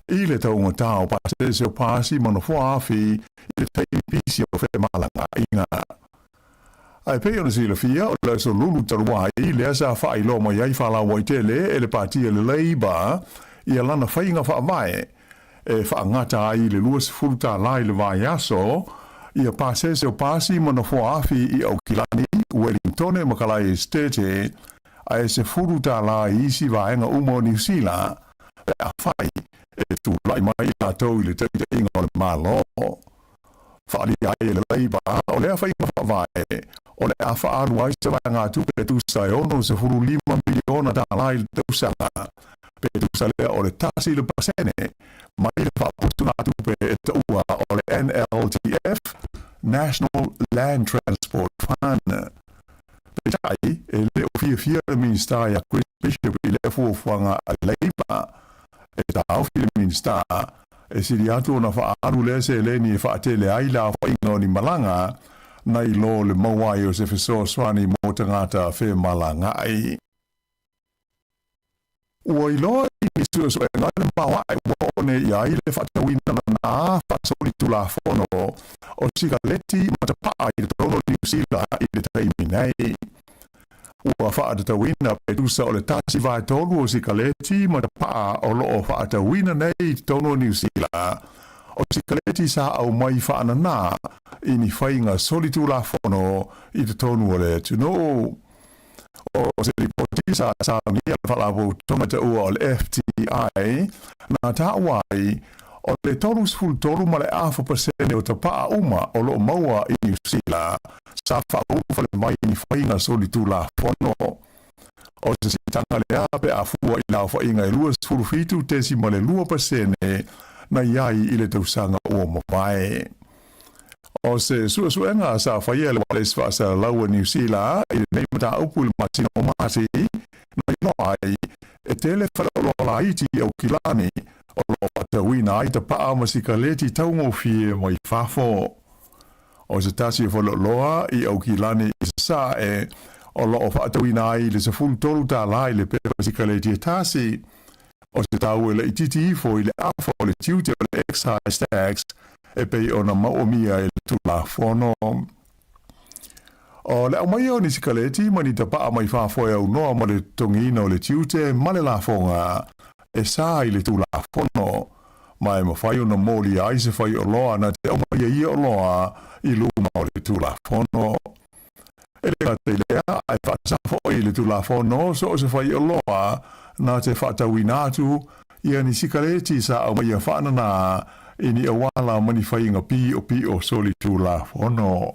i le taugatā o pasese o pasi ma nofoa afi i le taimi pisi o femalagaaiga. Ae pei ona silafia, o le aso Lulu talu ai, lea sa faailoa mai ai faalauaitele e le Pati a le Labour ia lana faiga faavae e faagata ai i le 20 tālā i le vaiaso ia pasese o pasi ma nofoa afi i Aukilani, Uelingtone ma Kalae Esetete, ae 10 tālā i isi vaega uma o Niu Sila pe afai e tulai mai i latou i le taitaiga o le Malo. Faaalia ai e le Labour o lea faiga faavae o le a faaalu ai se vaegatupe e tusa e $65 miliona tālā i le tausaga, pe tusa lea o le 1% mai le faaputugatupe e taua o le NLTF, National Land Transport Fund. Peitai, e le o fiafia le Minisita ia Chris Bishop i lea fuafuaga a Labour. E taofi le Minisita, e sili atu ona faaalu lea seleni e faatele ai le aofaiga o ni malaga nai lo le maua ai o se fesoasoani mo tagata femalagaai. Ua iloa i ni suesuega le maoae ua oo nei i ai le faatauina nana faasolitulafono o sikaleti ma tapaa i totonu o Niu Sila i le taimi nei. Ua faatatauina pe tusa o le 1/3 o sikaleti ma tapaa o lo o faatauina nei i totonu o Niu Sila o sikaleti sa aumai faanana i ni faiga solitulafono i totonu o le atunuu. O se lipoti sa saunia le Faalapotopotoga taua o le FTI na taua ai, o le 33.5% o tapaa uma o lo o maua i Niu Sila sa faaulufale mai i ni faiga solitulafono. O se siitaga lea pe a fua i le aofaiga e 27.2% na i ai i le tausaga ua mavae. O se suesuega sa faia e le Wireless Faasalalau a Niu Sila i lenei mataupu i le masina o Mati, na iloa ai, e tele faleoloa laiti i Aukilani o lo o faatauina ai tapaa ma sikaleti taugofie mai fafo. O se tasi o faleoloa i Aukilani i Sasae o lo o faatauina ai le 13 tālā i le pepa sikaleti e tasi, O se tau e laitiiti ifo i le afa o le tiute o le excise tax e pei ona maomia e le Tulafono. O le aumaia o ni sikaleti ma ni tapaa mai fafo e aunoa ma le totogiina o le tiute ma le lafoga e sa i le Tulafono, ma e mafai ona molia ai se faioloa na te aumaia ia oloa i luma o le Tulafono. E le gata i lea, ae faasa foi i le Tulafono so o se faioloa na te faatauina atu ia ni sikaleti sa aumaia faananā i ni auala ma ni faiga piopio solitulafono.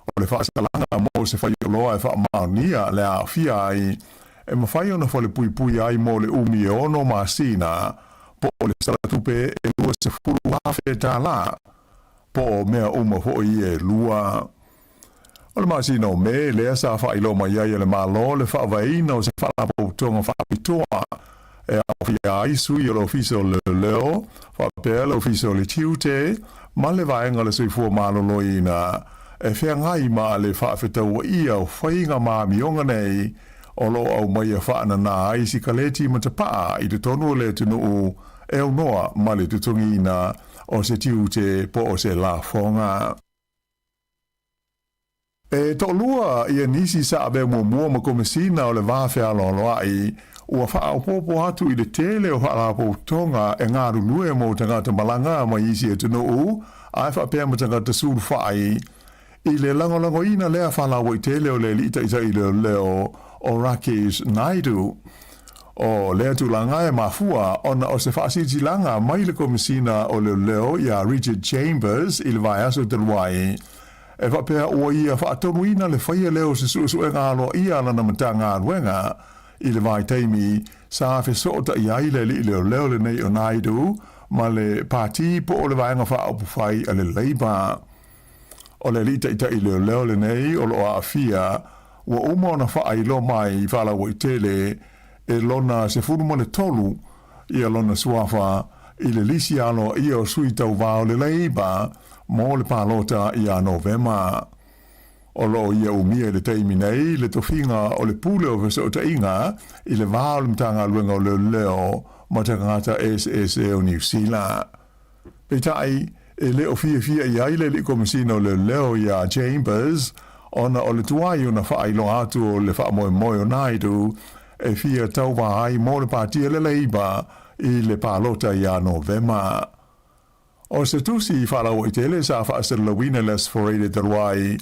O le faasalaga mo se faioloa e faamaonia le aafia ai, e mafai ona falepuipui ai mo le umi e ono masina po o le sala tupe e $20,000 po o mea uma foi ia e lua. O le masina o Me lea sa faailoa mai ai e le Malo le faavaeina o se faalapotopotoga faapitoa e aofia ai sui o le Ofisa o Leoleo faapea le Ofisa o le Tiute ma le Vaega o le Soifua Maloloina e feagai ma le faafetauaia o faiga ma amioga nei o lo o aumaia faananā ai sikaleti ma tapaa i totonu o le atunuu e aunoa ma le totogiina o se tiute po o se lafoga. E toalua ia nisi sa avea muamua ma Komesina o le Va Fealoaloa'i, ua faaopoopo atu i le tele o faalapotopotoga e galulue mo tagata malaga mai isi atunuu ae faapea ma tagata sulufai i le lagolagoina lea faalauaitele o le alii taitai leoleo o Rakesh Naidu. O lea tulaga e mafua ona o se faasilasilaga mai le Komesina o Leoleo iā Richard Chambers i le vaiaso talu ai, e faapea ua ia faatonuina le faia lea o se suesuega aloaia a lana Matagaluega i le vaitaimi sa fesootai ai le alii leoleo lenei o Naidu ma le Pati po o le Vaega Faaupufai a le Labour. O le alii taitai leoleo lenei o lo o aafia ua uma ona faailoa mai faalauaitele e lona 13 ia lona suafa i le lisi aloaia o sui tauva o le Leiba mo le palota ia Novema. O lo o ia umia i le taimi nei le tofiga o le Pule o Fesootaiga i le va o le Matagaluega o Leoleo ma Tagata Eseese o Niu Sila. Peitai, e le o fiafia i ai le Alii Komesina o Leoleo iā Chambers ona o le tuai ona faailoa atu o le faamoemoe o Naidu e fia tauva ai mo le Pāti a le Labour i le palota ia Novema. O se tusi faalauaitele sa faasalalauina i le Aso Faraile talu ai,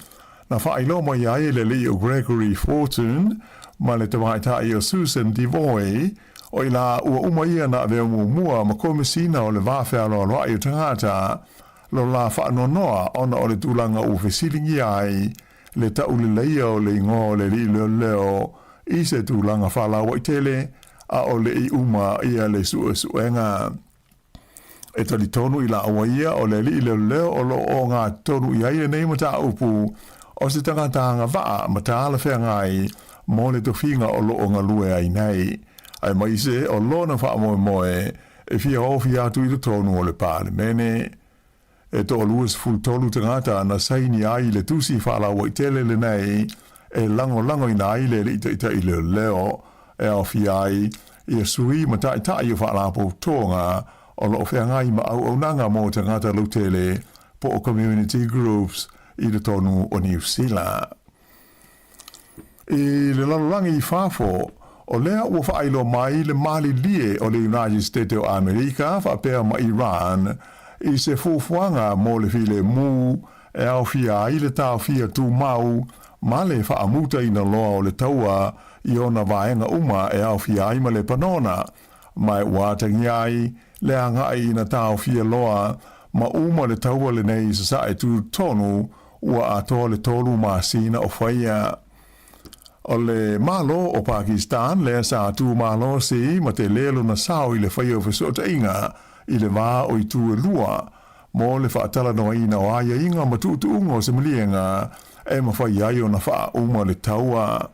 na faailoa mai ai e le alii o Gregory Fortune ma le tamaitai o Susan Devoy, o i la ua uma ia na avea muamua ma Komesina o le Va Fealoaloai o Tagata, lo la faanoanoa ona o le tulaga ua fesiligia ai le tauleleia o le igoa o le alii leoleo i se tulaga faalauaitele a o le i uma ia le suesuega. E talitonu i lāua ia o le alii leoleo o lo o ogatotonu i ai lenei mataupu o se tagata agavaa ma talafeagai mo le tofiga o lo o galue ai nei, aemaise o lona faamoemoe e fia ofi atu i totonu o le Palemene. E 23 tagata na saini ai i le tusi faalauaitele lenei e lagolagoina ai le alii taitai leoleo e aofia ai ia sui ma taitai o faalapotopotoga o lo o feagai ma auaunaga mo tagata lautele po o community groups i totonu o Niu Sila. I le lalolagi i fafo, o lea ua faailoa mai le malilie o le United State o Amerika faapea ma Iran i se fuafuaga mo le filemu e aofia ai le taofia tumau ma le faamutaina loa o le taua i ona vaega uma e aofia ai ma Lepanona, ma ua atagia ai le agai ina taofia loa ma uma le taua lenei i Sasae tutotonu ua atoa le tolu masina o faia. O le Malo o Pakistan lea sa tumalosi ma tele lona sao i le faia o fesootaiga i le va o itu e lua mo le faatalanoaina o aiaiga ma tuutuuga o se maliega e mafai ai ona faauma le taua.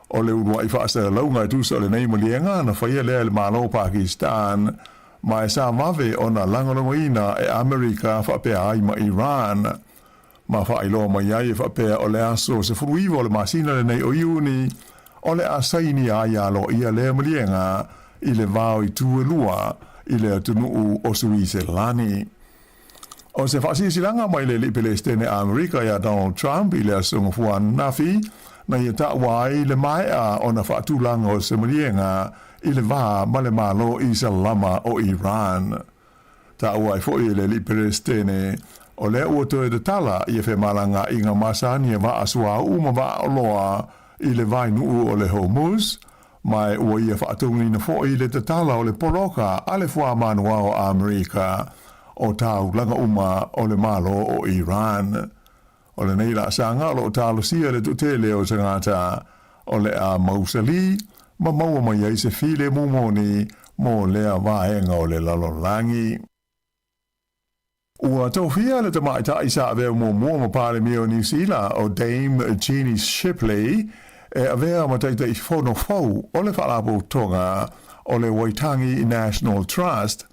O le uluai faasalalauga e tusa o lenei maliega na faia lea e le Malo o Pakistan ma e sa vave ona lagolagoina e Amerika faapea ai ma Iran. Ma faailoa mai ai e faapea o le aso 19 o le masina lenei o Iuni o le a sainia ai aloaia lea maliega i le va o itu e lua i le atunuu o Suiselani. O se faasilasilaga mai le Alii Pelesitene a Amerika iā Donald Trump i le Aso Gafua ananafi, na ia taua ai le maea ona faatulaga o se maliega i le va ma le Malo Isalama o Iran. Taua ai foi e le Alii Pelesitene, o lea ua toe tatala ia femalagaaiga masani a vaa suauu ma vaa oloa i le vainuu o le Hormuz, Ma ua ia faatonuina foi le tatala o le poloka a le Fuamanuao a Amerika o taulaga uma o le Malo o Iran. O lenei laasaga o lo o talosia le toatele o tagata o le a mausali ma maua mai ai se filemu moni mo lea vaega o le lalolagi. Ua tofia le tamaitai sa avea muamua ma Palemia o Niu Sila o Dame Jeannie Shipley e avea ma Taitaifono fou o le Faalapotopotoga o le Waitangi National Trust.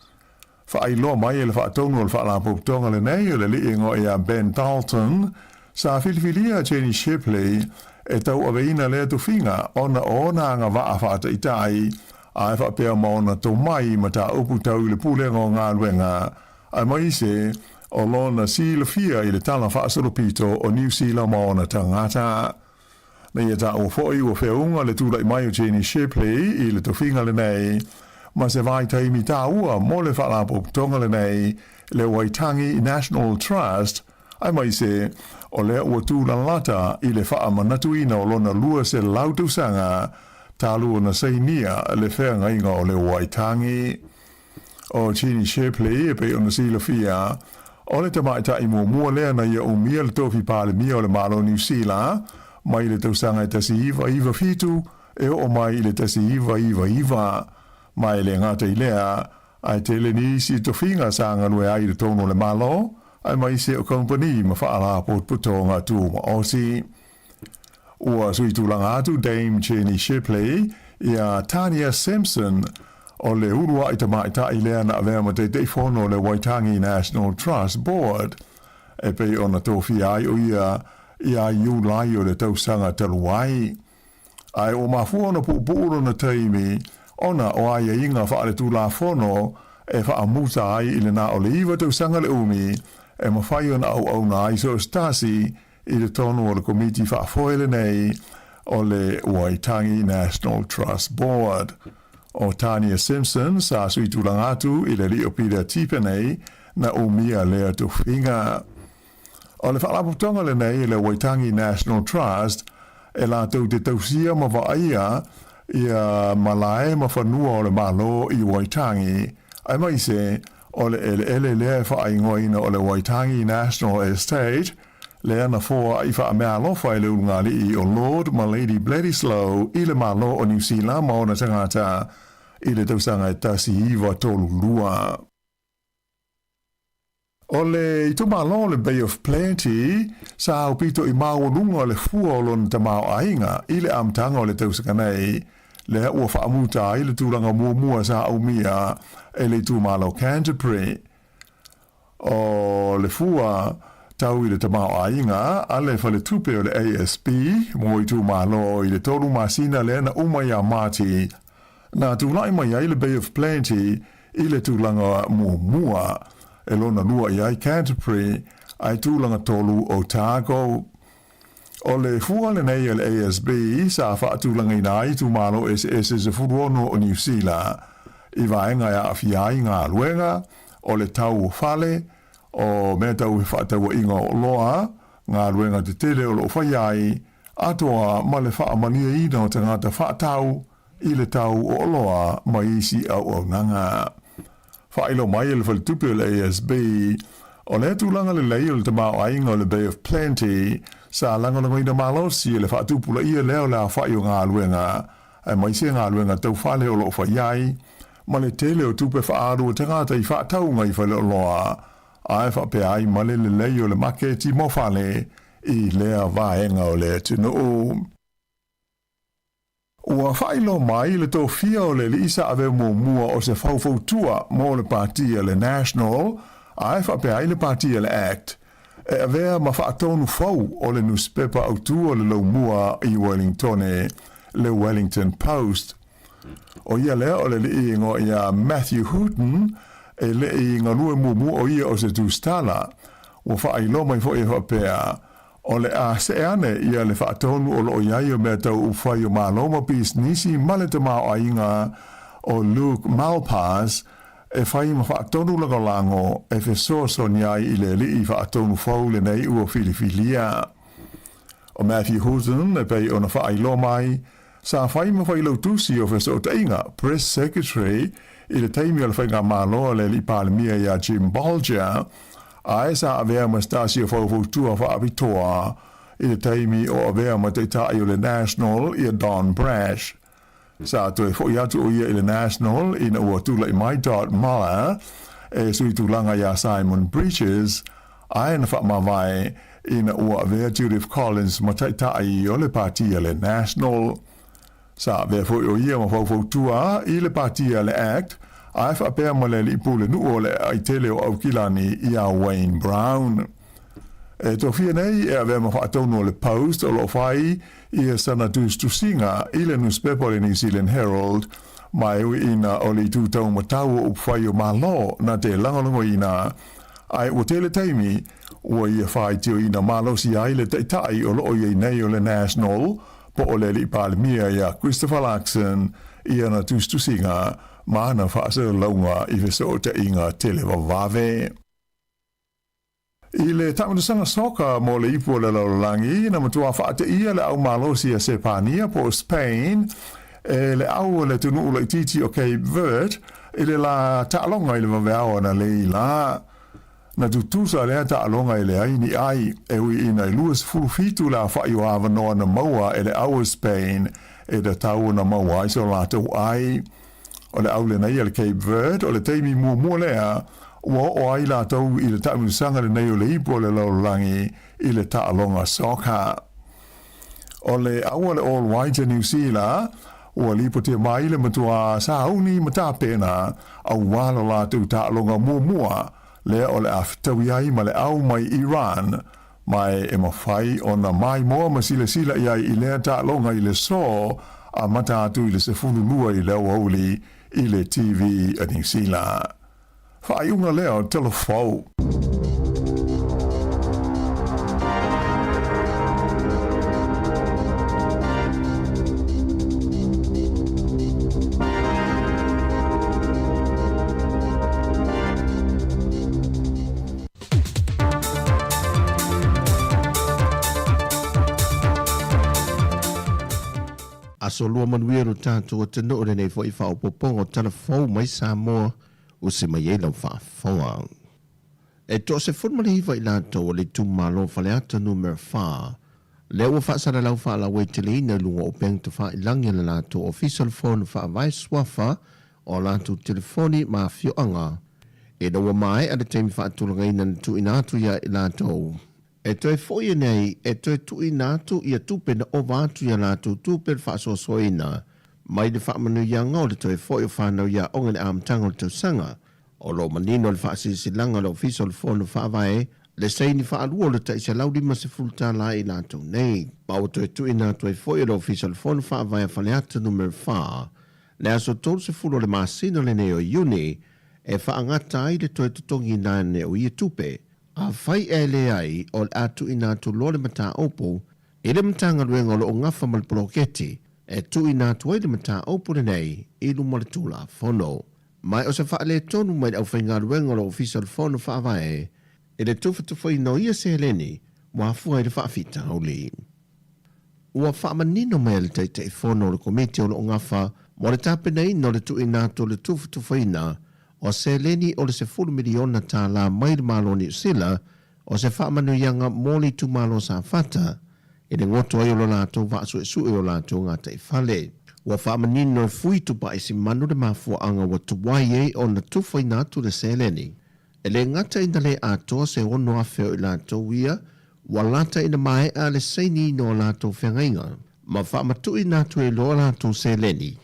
Faailoa mai e le faatonu o le Faalapotopotoga lenei o le alii igoa ia Ben Dalton, sa filifilia Jeannie Shipley e tauaveina lea tofiga ona o ona agavaa faataitai ae faapea ma ona tomai mataupu tau i le pulega o galuega aemaise o lona silafia i le tala faasolopito o Niu Sila ma ona tagata. Na ia taua foi ua feauga le tulai mai o Jenny Shipley i le tofiga lenei ma se vaitaimi taua mo le faalapotopotoga lenei le Waitangi National Trust aemaise o lea ua tūlalata i le faamanatuina o lona 200 tausaga talu ona sainia le feagaiga o le Waitangi. O Jeannie Shipley, e pei ona silafia, o le tamaitai muamua lea na ia umia le tofi Palemia o le Malo o Niu Sila mai le tausaga e 1997 e oo mai i le 1999. Ma e le gata i lea, ae tele nisi tofiga sa galue ai i totonu o le Malo, aemaise o kamupani ma faalapotopotoga tumaoti. Ua sui tulaga atu Dame Jenny Shipley iā Tania Simpson o le uluai tamaitai lea na avea ma Taitaifono o le Waitangi National Trust Board e pei ona tofia ai o ia. ia Iulai o le tausaga talu ai. Ae ua mafua ona puupuu lona taimi ona o aiaiga faaletulafono e faamuta ai i le na o le 9 tausaga le umi e mafai ona auauna ai so o se tasi i totonu o le Komiti Faafoe lenei o le Waitangi National Trust Board. O Tania Simpson sa sui tulaga atu i le alii o Peter Tipene na umia lea tofiga. O le faalapotopotoga lenei le Waitangi National Trust e latou te tausia ma vaaia ia malae ma fanua o le Malo i Waitangi, aemaise o le eleele lea e faaigoaina o le Waitangi National Estate, lea na foai faameaalofa e le ulugalii o Lord ma Lady Bledisloe i le Malo o Niu Sila ma ona tagata i le tausaga e 1932. O le itumalo o le Bay of Plenty sa aupito i maualuga le fua o lona tamaoaiga i le amataga o le tausaga nei, lea ua faamuta ai le tulaga muamua sa umia e le itumalo Canterbury. O le fua tau i le tamaoaiga a le faletupe o le ASB mo itumalo i le 3 masina lea na uma ia Mati, na tulai mai ai le Bay of Plenty i le tulaga muamua, e lona lua i ai Canterbury, ae tulaga tolu Otago. O le fua lenei a le ASB sa faatulagaina ai itumalo eseese 16 o Niu Sila i vaega e aafia ai galuega, o le tau o fale, o mea tau fefaatauaiga o oloa, galuega tetele o lo o faia ai, atoa ma le faamalieina o tagata faatau i le tau o oloa ma isi auaunaga. Faailoa mai e le faletupe o le ASB, o lea tulaga lelei o le tamaoaiga o le Bay of Plenty sa lagolagoina malosi e le faatupulaia lea o le aofai o galuega, aemaise galuega tau fale o lo o fai ai, ma le tele o tupe faaalu a tagata i faatauga i faleoloa, ae faapea ai ma le lelei o le maketi mo fale i lea vaega o le atunuu. Ua faailoa mai le tofia o le alii sa avea muamua o se faufautua mo le Pati a le National, ae faapea ai le Pati a le Act, e avea ma faatonu fou o le nusipepa autū o le laumua i Wellingtone, le Wellington Post. O ia lea o le alii igoa ia Matthew Hooton, e le i galue muamua o ia o se tusitala. Ua faailoa mai foi e faapea, O le a see ane ia le faatonu o lo o i ai o mea tau upufai o Malo ma pisinisi ma le tamaoaiga o Luke Malpass e fai ma faatonu lagolago e fesoasoani ai i le alii faatonu fou lenei ua filifilia. O Matthew Hooton e pei ona faailoa mai, sa fai ma failautusi o fesootaiga, Press Secretary, i le taimi o le faigamalo a le alii Palemia ia Jim Bolger, ae sa avea ma se tasi o faufautua faapitoa i le taimi o avea ma taitai o le National ia Don Brash. Sa toe foi atu o ia i le National ina ua tulai mai Dot Muller e sui tulaga iā Simon Bridges, ae na faamavae ina ua avea Judith Collins ma taitai o le Pati a le National. Sa avea foi o ia ma faufautua i le Pati a le Act, ae faapea ma le alii pulenuu o le aitele o Aukilani ia Wayne Brown. E tofia nei e avea ma faatonu o le Post o lo o fai ia sana tusitusiga i le nusipepa o le New Zealand Herald, ma e ui ina o le itu taumatau o upufai o Malo na te lagolagoina, ae ua tele taimi ua ia faitioina malosi ai le taitai o lo o i ai nei o le National, po o le alii Palemia ia Christopher Luxon i ana tusitusiga ma ana faasalalauga i fesootaiga televavave. I le taamilosaga soka mo le ipu o le lalolagi, na matua faateia le au malosi a Sepania po o Spain e le au o le atunuu laitiiti o Cape Verde i le la taaloga i le vaveao analeila. Na tutusa lea taaloga e leai ni ai, e ui ina e 27 le aofai o avanoa na maua e le au o Spain e tatau ona maua ai so latou ai. O le au lenei a le Cape Verde o le taimi muamua lea ua oo ai latou i le taamilosaga lenei o le ipu o le lalolagi i le taaloga soccer. O le au a le All Whites a Niu Sila ua lipotia mai le matuā sauni ma tapena auā lo latou taaloga muamua lea o le a fetaui ai ma le au mai Iran. Ma e mafai ona maimoa ma silasila i ai i lea taaloga i le aso, amata atu i le 12 i le aoauli i le TV a Niu Sila. Faaiuga lea o Tala Fou. Aso Lua manuia lo tatou atunuu lenei foi faaopoopoga o tala fou mai Samoa ua se mai ai lau faafofoga. E 19 i latou o le itumalo o Faleata Numera 4 lea ua faasalalau faalauaiteleina i luga o upega tafailagi a le latou Ofisa o le Fono Faavae Suafa o latou telefoni ma afioaga ina ua maea le taimi faatulagaina na tuuina atu ia i latou. E toe foi ane ai e toe tuuina atu ia tupe na ova atu i a latou tupe le faasoasoaina mai le faamanuiaga o le toe foi o fanau i aoga i le amataga o le tausaga. O lo o manino le faasilasilaga a le Ofisa o le Fono Faavae le saini faalua o le tai $150 i latou nei. Ma ua toe tuuina atu ai foi e le Ofisa o le Fono Faavae a Faleata Numera 4 le aso 30 o le masina lenei o Iuni e faagata ai le toe totogiina ane o ia tupe. Afai ae leai, o le a tuuina atu loa le mataupu i le Matagaluega o lo o gafa ma le poloketi e tuuina atu ai le mataupu lenei i luma o le Tulafono. Ma o se faaletonu mai le aufaigaluega o le Ofisa o le Fono Faavae i le tufatufaina o ia seleni ua afua ai le faafitauli. Ua faamanino mai e le Taitaifono o le Komiti o lo o gafa mo le tapenaina o le tuuina atu o le tufatufaina o seleni o le $10 miliona mai le Malo o Niu Sila o se faamanuiaga mo le itumalo o Safata i le goto ai o lo latou vaasuesue o latou gataifale. Ua faamanino e Fui Tupaisimanu le mafuaaga ua tuai ai ona tufaina atu le seleni. E le gata ina le atoa se 6,000 o i latou ia ua lata ina maea le sainiina o latou feagaiga ma faamatuuina atu ai loa latou seleni.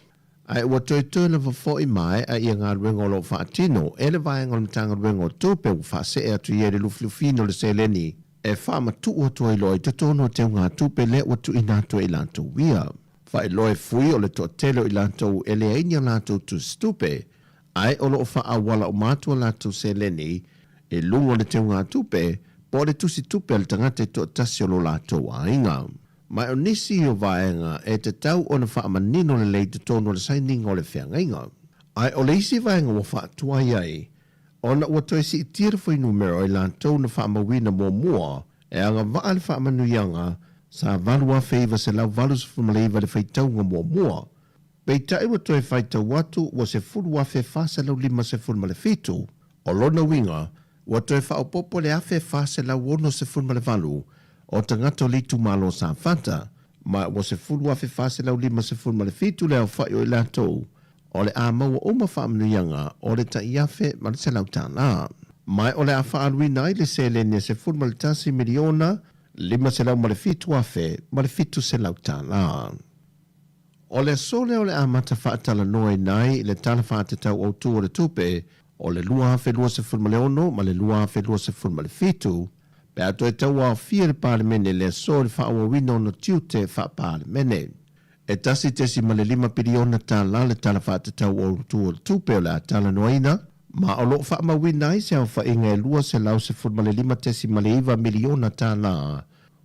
Ae ua toetoe lava foi maea ia galuega o lo o faatino e le vaega o le Matagaluega o Tupe ua faasee atu i ai le lufilufiina o le seleni e faamatuu atu ai loa i totonu o teugatupe lea ua tuuina atu e i latou ia. Faailoa e Fui o le toatele o i latou e leai ni a latou tusitupe ae o lo o faaauala uma atu a latou seleni i luga o le teugatupe po o le tusitupe a le tagata e toatasi o lo latou aiga. Ma o nisi o vaega e tatau ona faamanino lelei i totonu o le sainiga o le feagaiga. Ae o le isi vaega ua faatuai ai ona ua toe siitia le fuainumera o i latou na faamauina muamua e agavaa le faamanuiaga sa 8,989 le faitauga muamua, peitai ua toe faitau atu ua 10,457. O lona uiga, ua toe faaopoopo le 1,468 o tagata o le itumalo o Safata, ma ua 10,457 le aofai o i latou o le a maua uma faamanuiaga o le tai $1,100. Ma o le a faaaluina ai le seleni e $11 miliona $507 ma le $700. O le aso lea o le amata faatalanoaina ai le Tala Faatatau Autu o le Tupe o le 2026 ma le 2027, pe a toe tauaofia le Palemene i le aso i le faaauauina o ona tiute faa-Palemene. E $1.5 piliona le Tala Faatatau Autu o le Tupe o le a talanoaina, ma o lo o faamauina ai se aofaiga e $215.9 miliona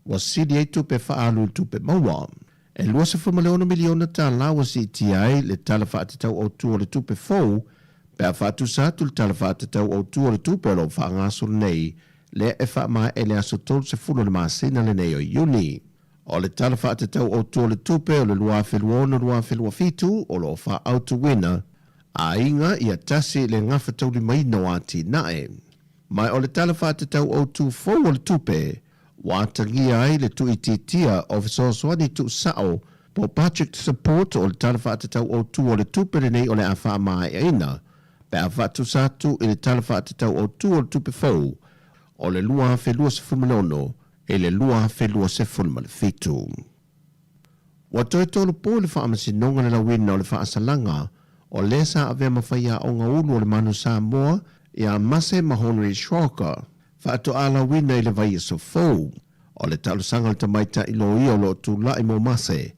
ua sili ai tupe faaalu i le tupe maua. E $26 miliona ua siitia ai le Tala Faatatau Autu o le Tupe fou pe a faatusa atu le Tala Faatatau Autu o le Tupe o lo o faagasolo nei lea e faamaea i le aso 30 o le masina lenei o Iuni. O le Tala Faatatau Autu o le Tupe o le 2026/2027 o lo o faaautuina aiga ia tasi le gafataulimaina o atinae. Ma o le Tala Faatatau Autu fou o le Tupe ua atagia ai le tuuitiitia o fesoasoani tuusao po o budget support o le Tala Faatatau Autu o le Tupe lenei o le a faamaeaina pe a faatusa atu i le Tala Faatatau Autu o le Tupe fou o le 2026 i le 2027. Ua toe tolopo i le Faamasinoga le lauina o le faasalaga o lea sa avea ma faiaoga ulu o le Manu Samoa ia Mase Mahonri Schrocker faatoa lauina i le vaiaso fou. O le talosaga a le tamaitai loia o lo o tulai mo Mase,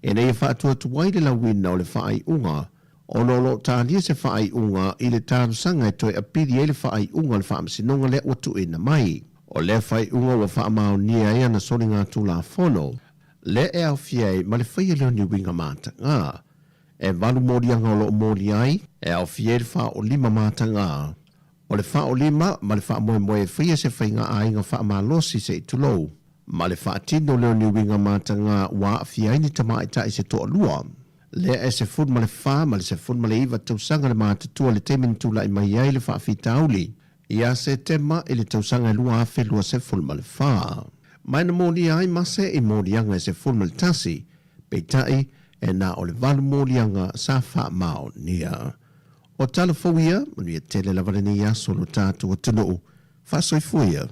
ina ia faatuatuai le lauina o le faaiuga ona o lo o talia se faaiuga i le talosaga e toe apili ai le faaiuga a le Faamasinoga lea ua tuuina mai. O lea faaiuga ua faamaonia ai ana soligatulafono lea e aofia ai ma le faia lea o ni uiga mataga. E valu moliaga o lo o molia ai, e aofia ai le faaolima mataga. O le faaolima ma le faamoemoe e faia se faiga aiga faamalosi se i tulou, ma le faatino lea o ni uiga mataga ua aafia ai ni tamaitai se toalua. Lea e 14 ma le 19 tausaga le matutua i le taimi na tulai mai ai le faafitauli ia Setema i le tausaga e 2024. Ma na molia ai Mase i moliaga e 11, peitai e na o le valu moliaga sa faamaonia. O tala fou ia, manuia tele lava lenei aso lo tatou atunuu. Faasoifua ia.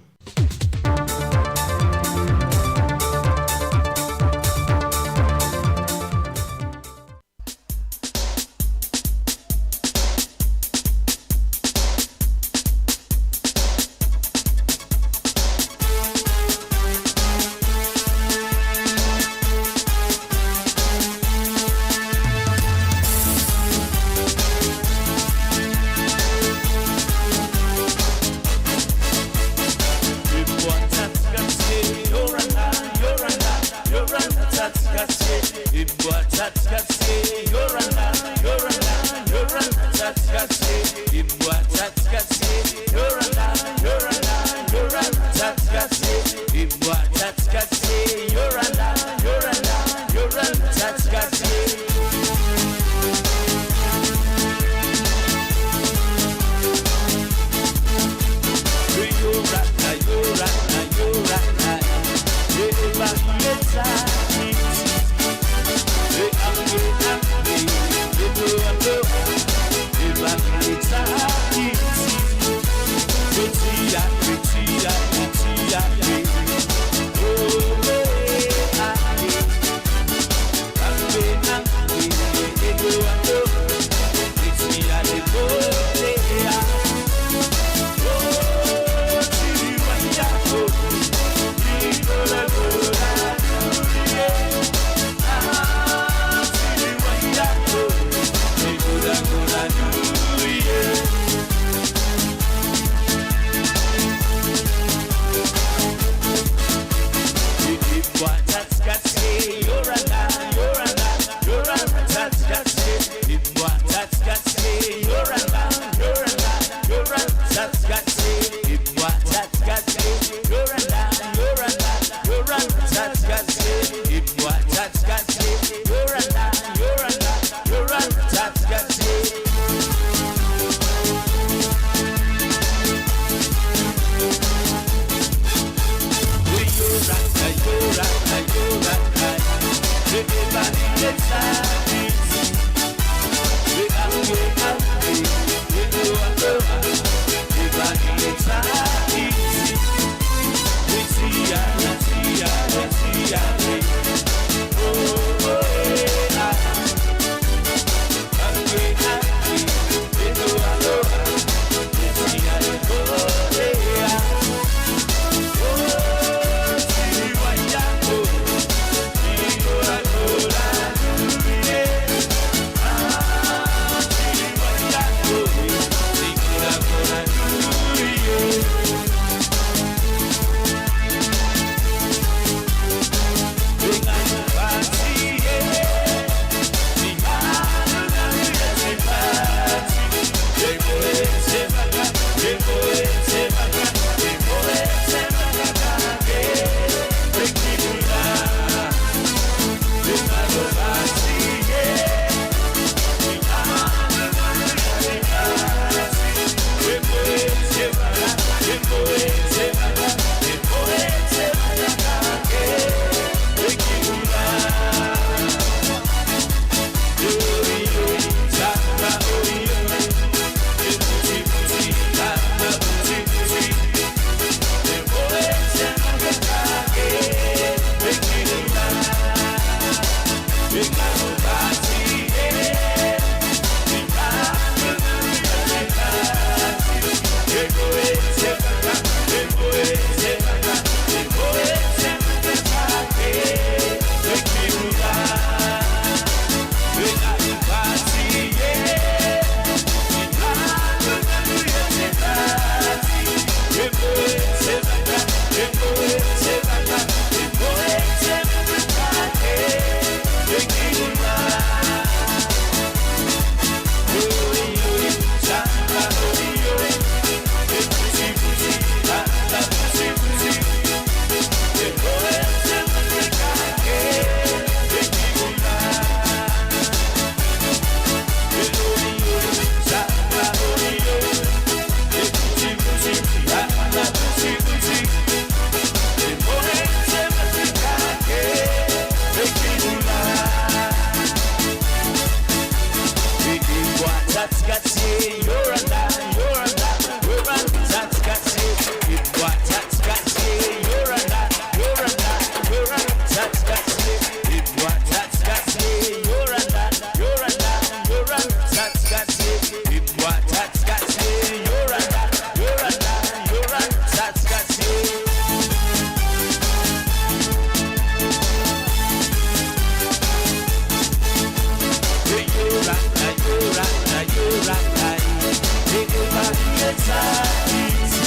Tahiti.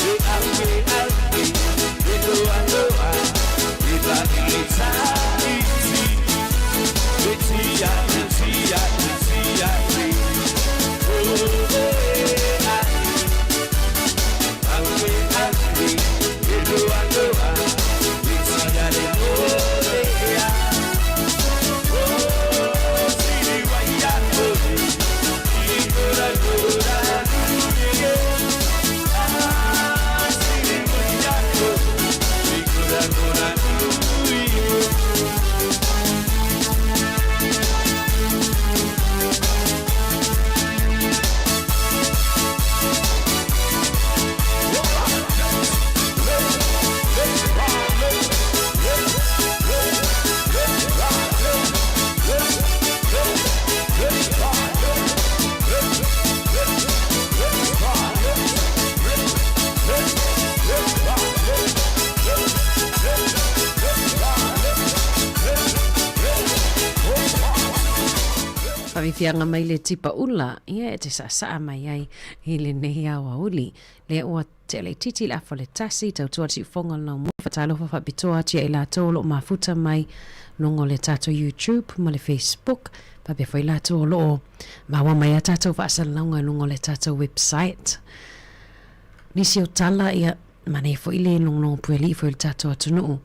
E ave ave, e noa noa, e va i le Tahiti. E tia, e tia, e tia, e. Oh, e a e. Ave ave, e noa noa, e tia le mo le a. Oh, siri wai a oe, i kora kora nui e. Ah, siri wai a oe, i kora kora nui e. Faafiafiaga mai le tipa ula, ia e te saasaa mai ai i lenei aoauli. Lea ua tea laitiiti le afa o le tasi, tautua le siufoga o le laumua, faatalofa faapitoa atu ia i latou o lo o mafuta mai luga o le tatou YouTube ma le Facebook, faapea foi latou o lo o maua mai a tatou faasalalauga i luga o le tatou website. Nisi o tala, ia, manaia foi le logologo puealii foi o le tatou atunuu.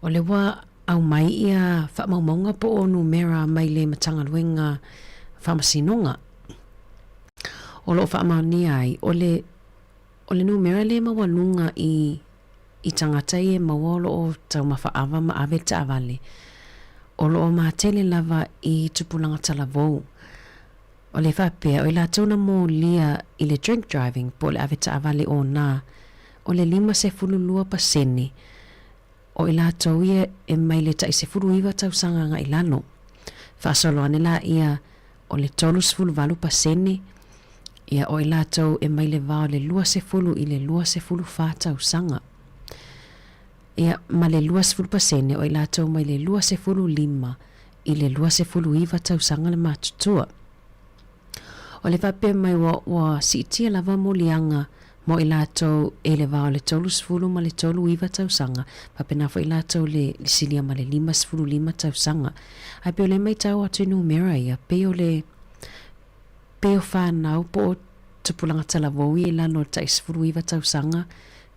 O le ua aumai ia faamaumauga po o numera mai le Matagaluega Faamasinoga o lo o faamaonia ai, o le, o le numera lea e maualuga i, i tagata ia e maua o lo o taumafa ava ma ave le taavale, o lo o matele lava i tupulaga talavou. O le faapea, o i latou na molia i le drink driving po o le ave taavale ona, o le 52% o i latou ia e mai le tai 19 tausaga agai i lalo. Faasolo ane laia o le 38% ia o i latou e mai le va o le 20 i le 24 tausaga. Ia ma le 20% o i latou mai le 25 i le 29 tausaga le matutua. O le faapea mai ua, ua siitia lava moliaga mo i latou e le va o le 30 ma le 39 tausaga, faapena foi latou le silia ma le 55 tausaga. Ae pei o le maitau atu i numera ia, pei o le, pei o fanau po o tupulaga talavou ia i lalo o le tai 19 tausaga,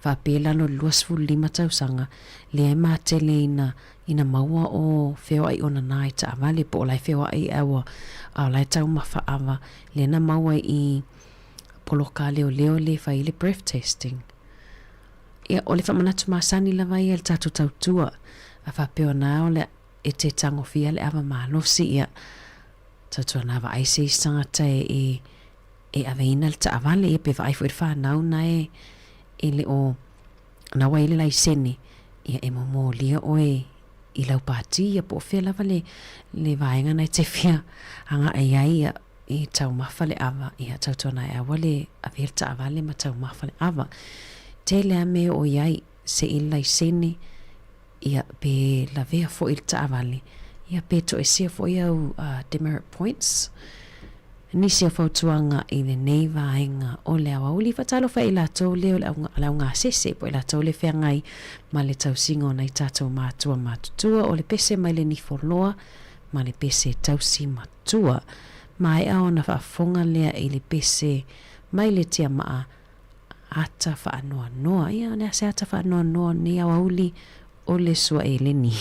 faapea i lalo o le 25 tausaga, lea e matele ina, ina maua o feoai ona nā i taavale, po o la e feoai ae ua, a o la e taumafa ava, lea na maua i poloka leoleo lea e fai ai le breath testing. Ia, o le faamanatu masani lava ia i le tatou tautua, a faapea ona o le e te tagofia le ava malosi, ia, tautua nā vaai se isi tagata e, e, e aveina le taavale, ia pe vaai foi le fanau na e, e le o, na ua i ai le laisene, ia e momolia oe i lau pati, ia po o fea lava le, le vaega na e te fia agai ai, ia, i taumafa le ava, ia tautuana e aua le avea le taavale ma taumafa le ava. Tele a mea o i ai, se i le laisene, ia pe lavea foi le taavale, ia pe toesea foi au demerit points. Nisi o fautuaga i lenei vaega o le aoauli, faatalofa i latou lea o le auga, le augasese po o i latou le feagai ma le tausiga o nai tatou matua matutua o le pese mai le nifoloa ma le pese tausi matua. Maea ona faafofoga lea i le pese mai le tiamaa ata faanoanoa. Ia, o le a se ata faanoanoa o lenei aoauli o le suaeleni.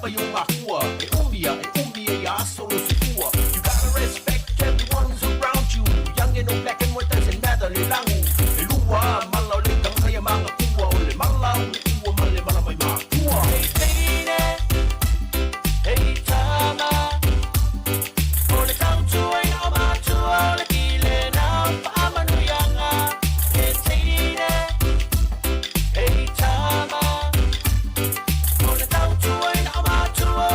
lava i o mafua. E umia, e umia ia aso lo sefua. You gotta respect everyone's around you. Young and old, black and white, doesn't matter le lagu. E lua, mala o le tangata ia magatua. O le mala o le ua ma le mala mai matua. Hey teine, hey tama, o le tautuaina o matua o le kile na faamanuiaga. E teine, hey tama, o le tautuaina o matua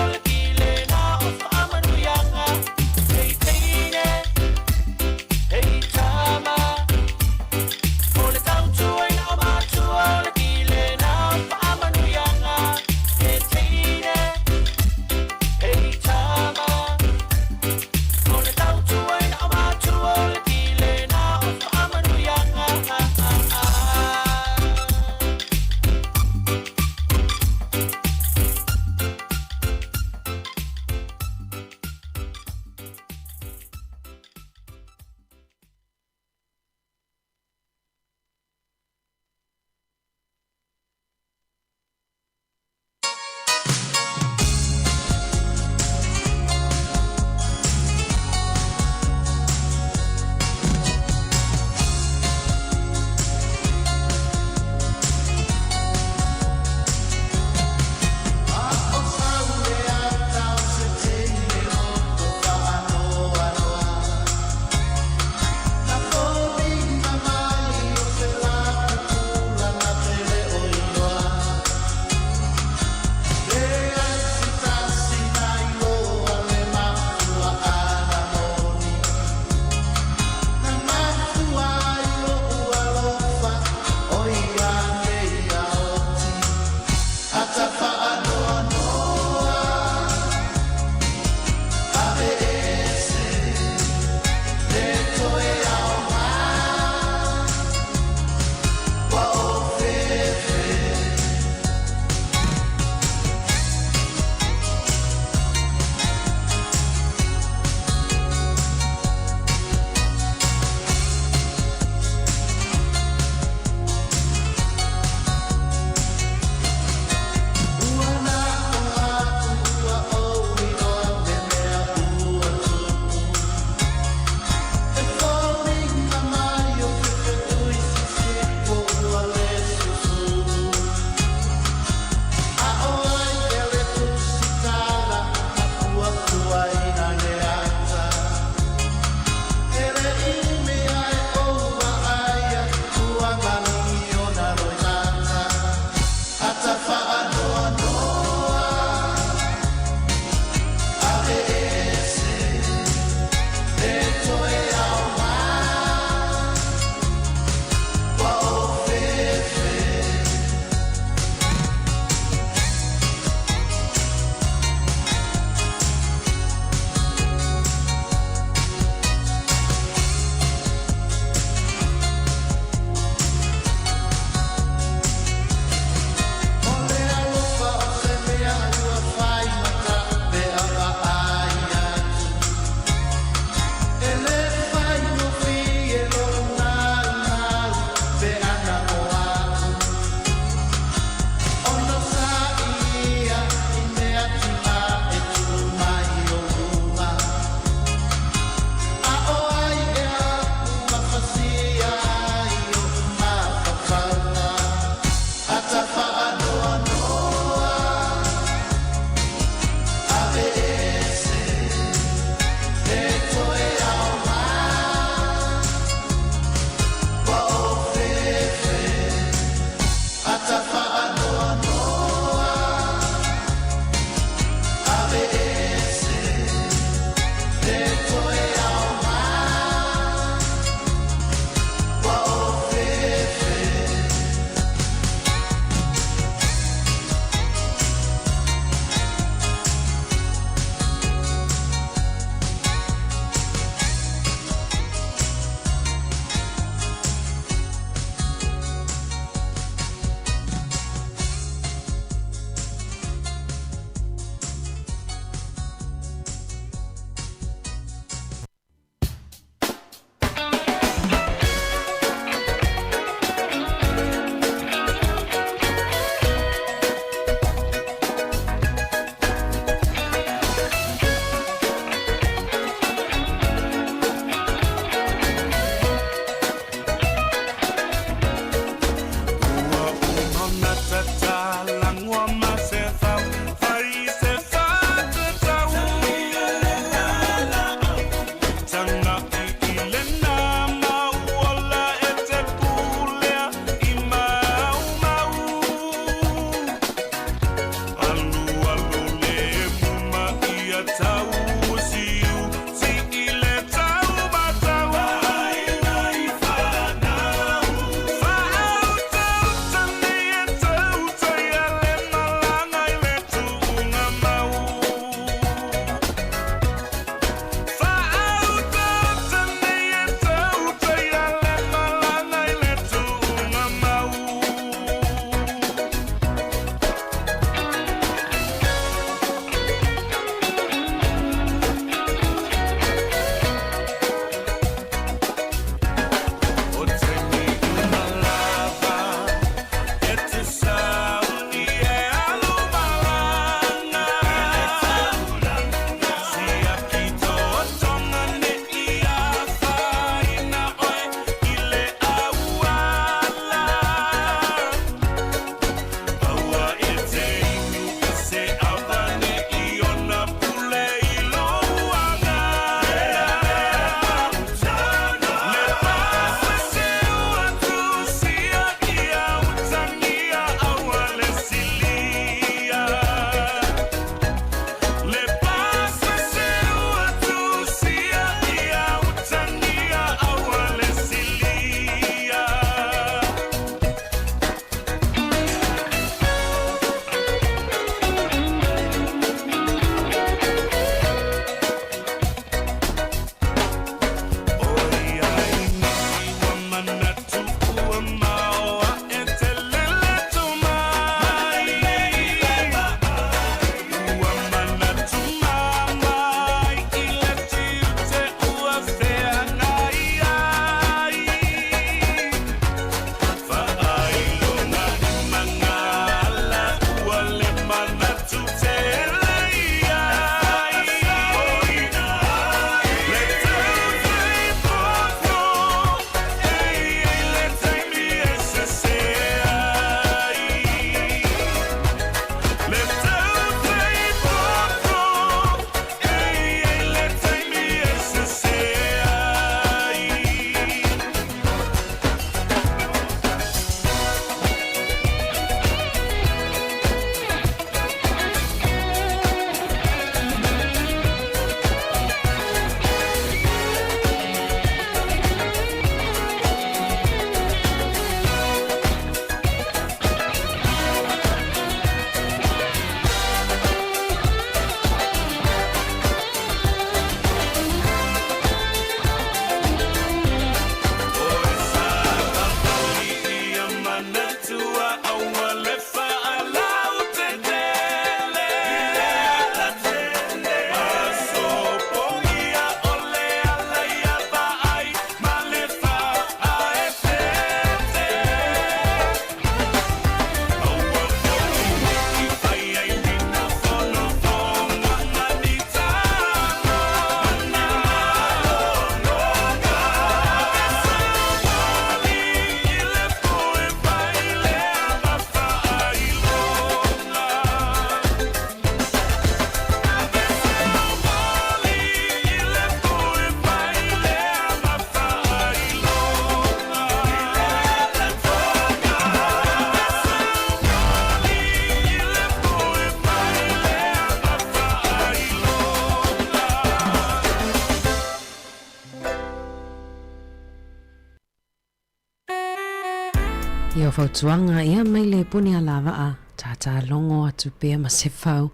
fautuaga ia mai le puni alavaa tātālogo atu pea ma se fau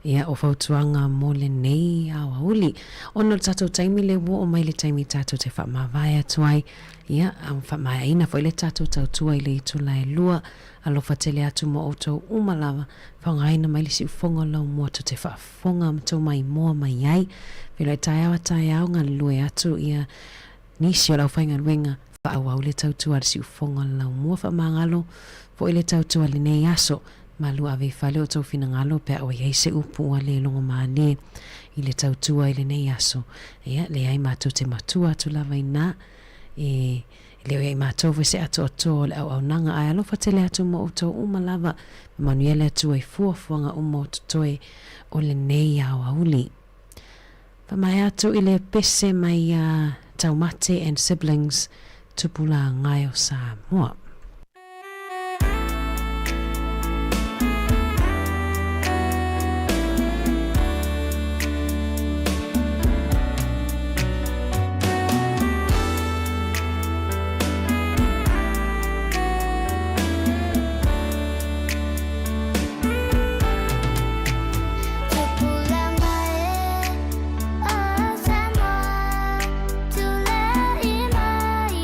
ia o fautuaga mo lenei aoauli. Ona o le tatou taimi lea ua oo mai le taimi tatou te faamavae atu ai, ia, faamaeaina foi le tatou tautua i le itula e lua. Alofa tele atu mo outou uma lava, faaaogaina mai le siufoga o laumua tou te faafofoga ma tou maimoa mai ai. Feiloai taeao a taeao galulue atu ia nisi o le aufaigaluega faaauau le tautua a le siufoga o le laumua faamagalo foi le tautua i lenei aso. Malu ave i fale o tou finagalo pe a ua i ai se upu ua le logomalie i le tautua i lenei aso. Ia, leai matou te matua atu lava inā e le o i ai matou foi se atoatoa o le auaunaga, ae alofa tele atu mo outou uma lava, ma manuia le Atua i fuafuaga uma o totoe o lenei aoauli. Faamaea atu i le pese mai ia Taumate and Siblings, Tupulagai o Samoa. Tupulaga e o Samoa, tulai mai.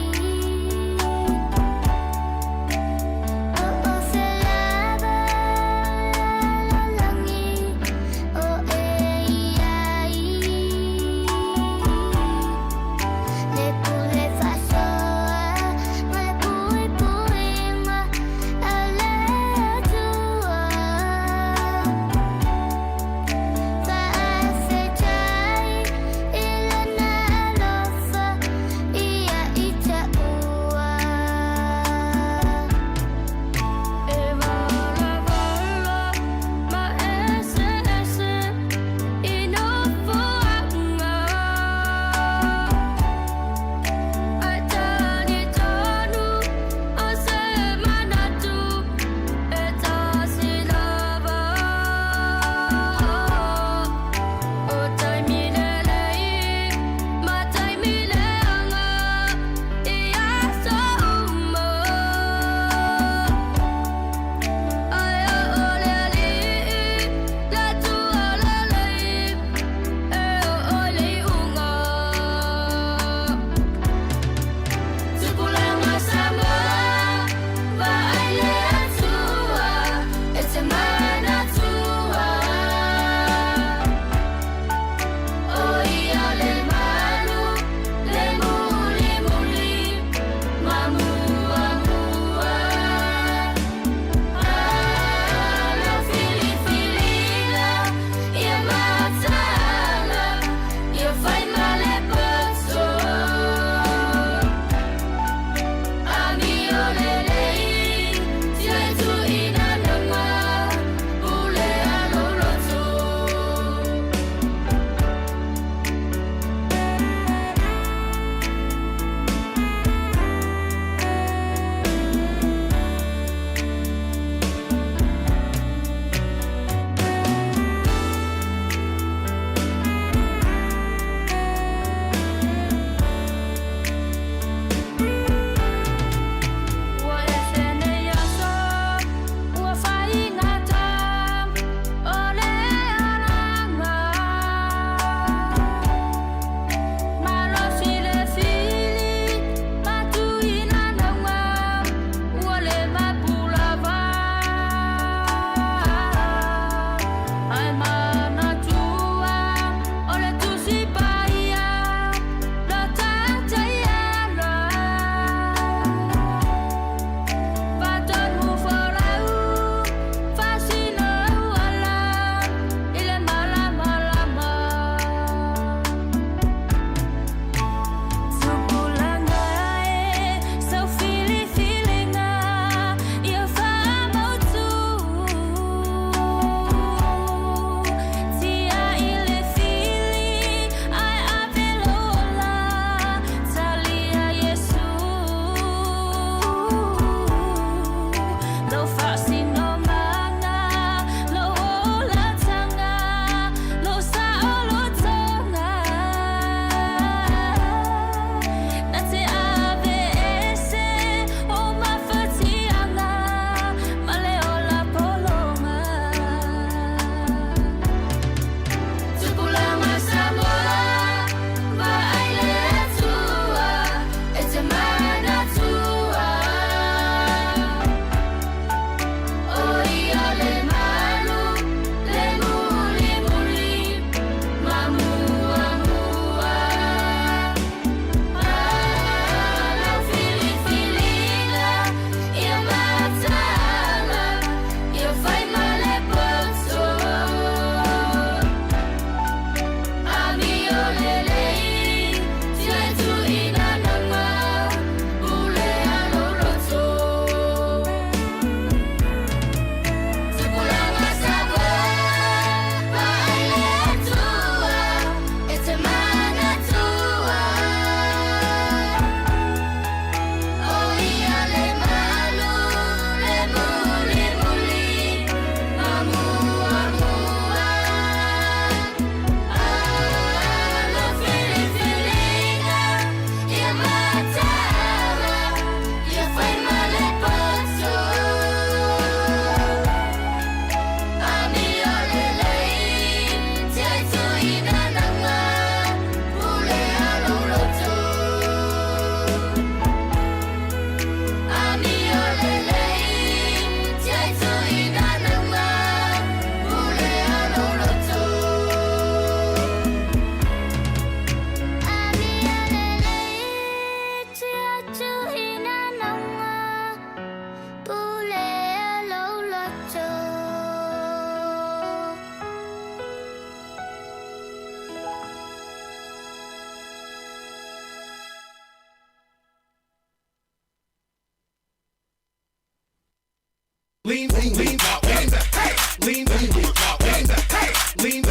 Lean, lean, lean, hey, lean, lean, hey, lean.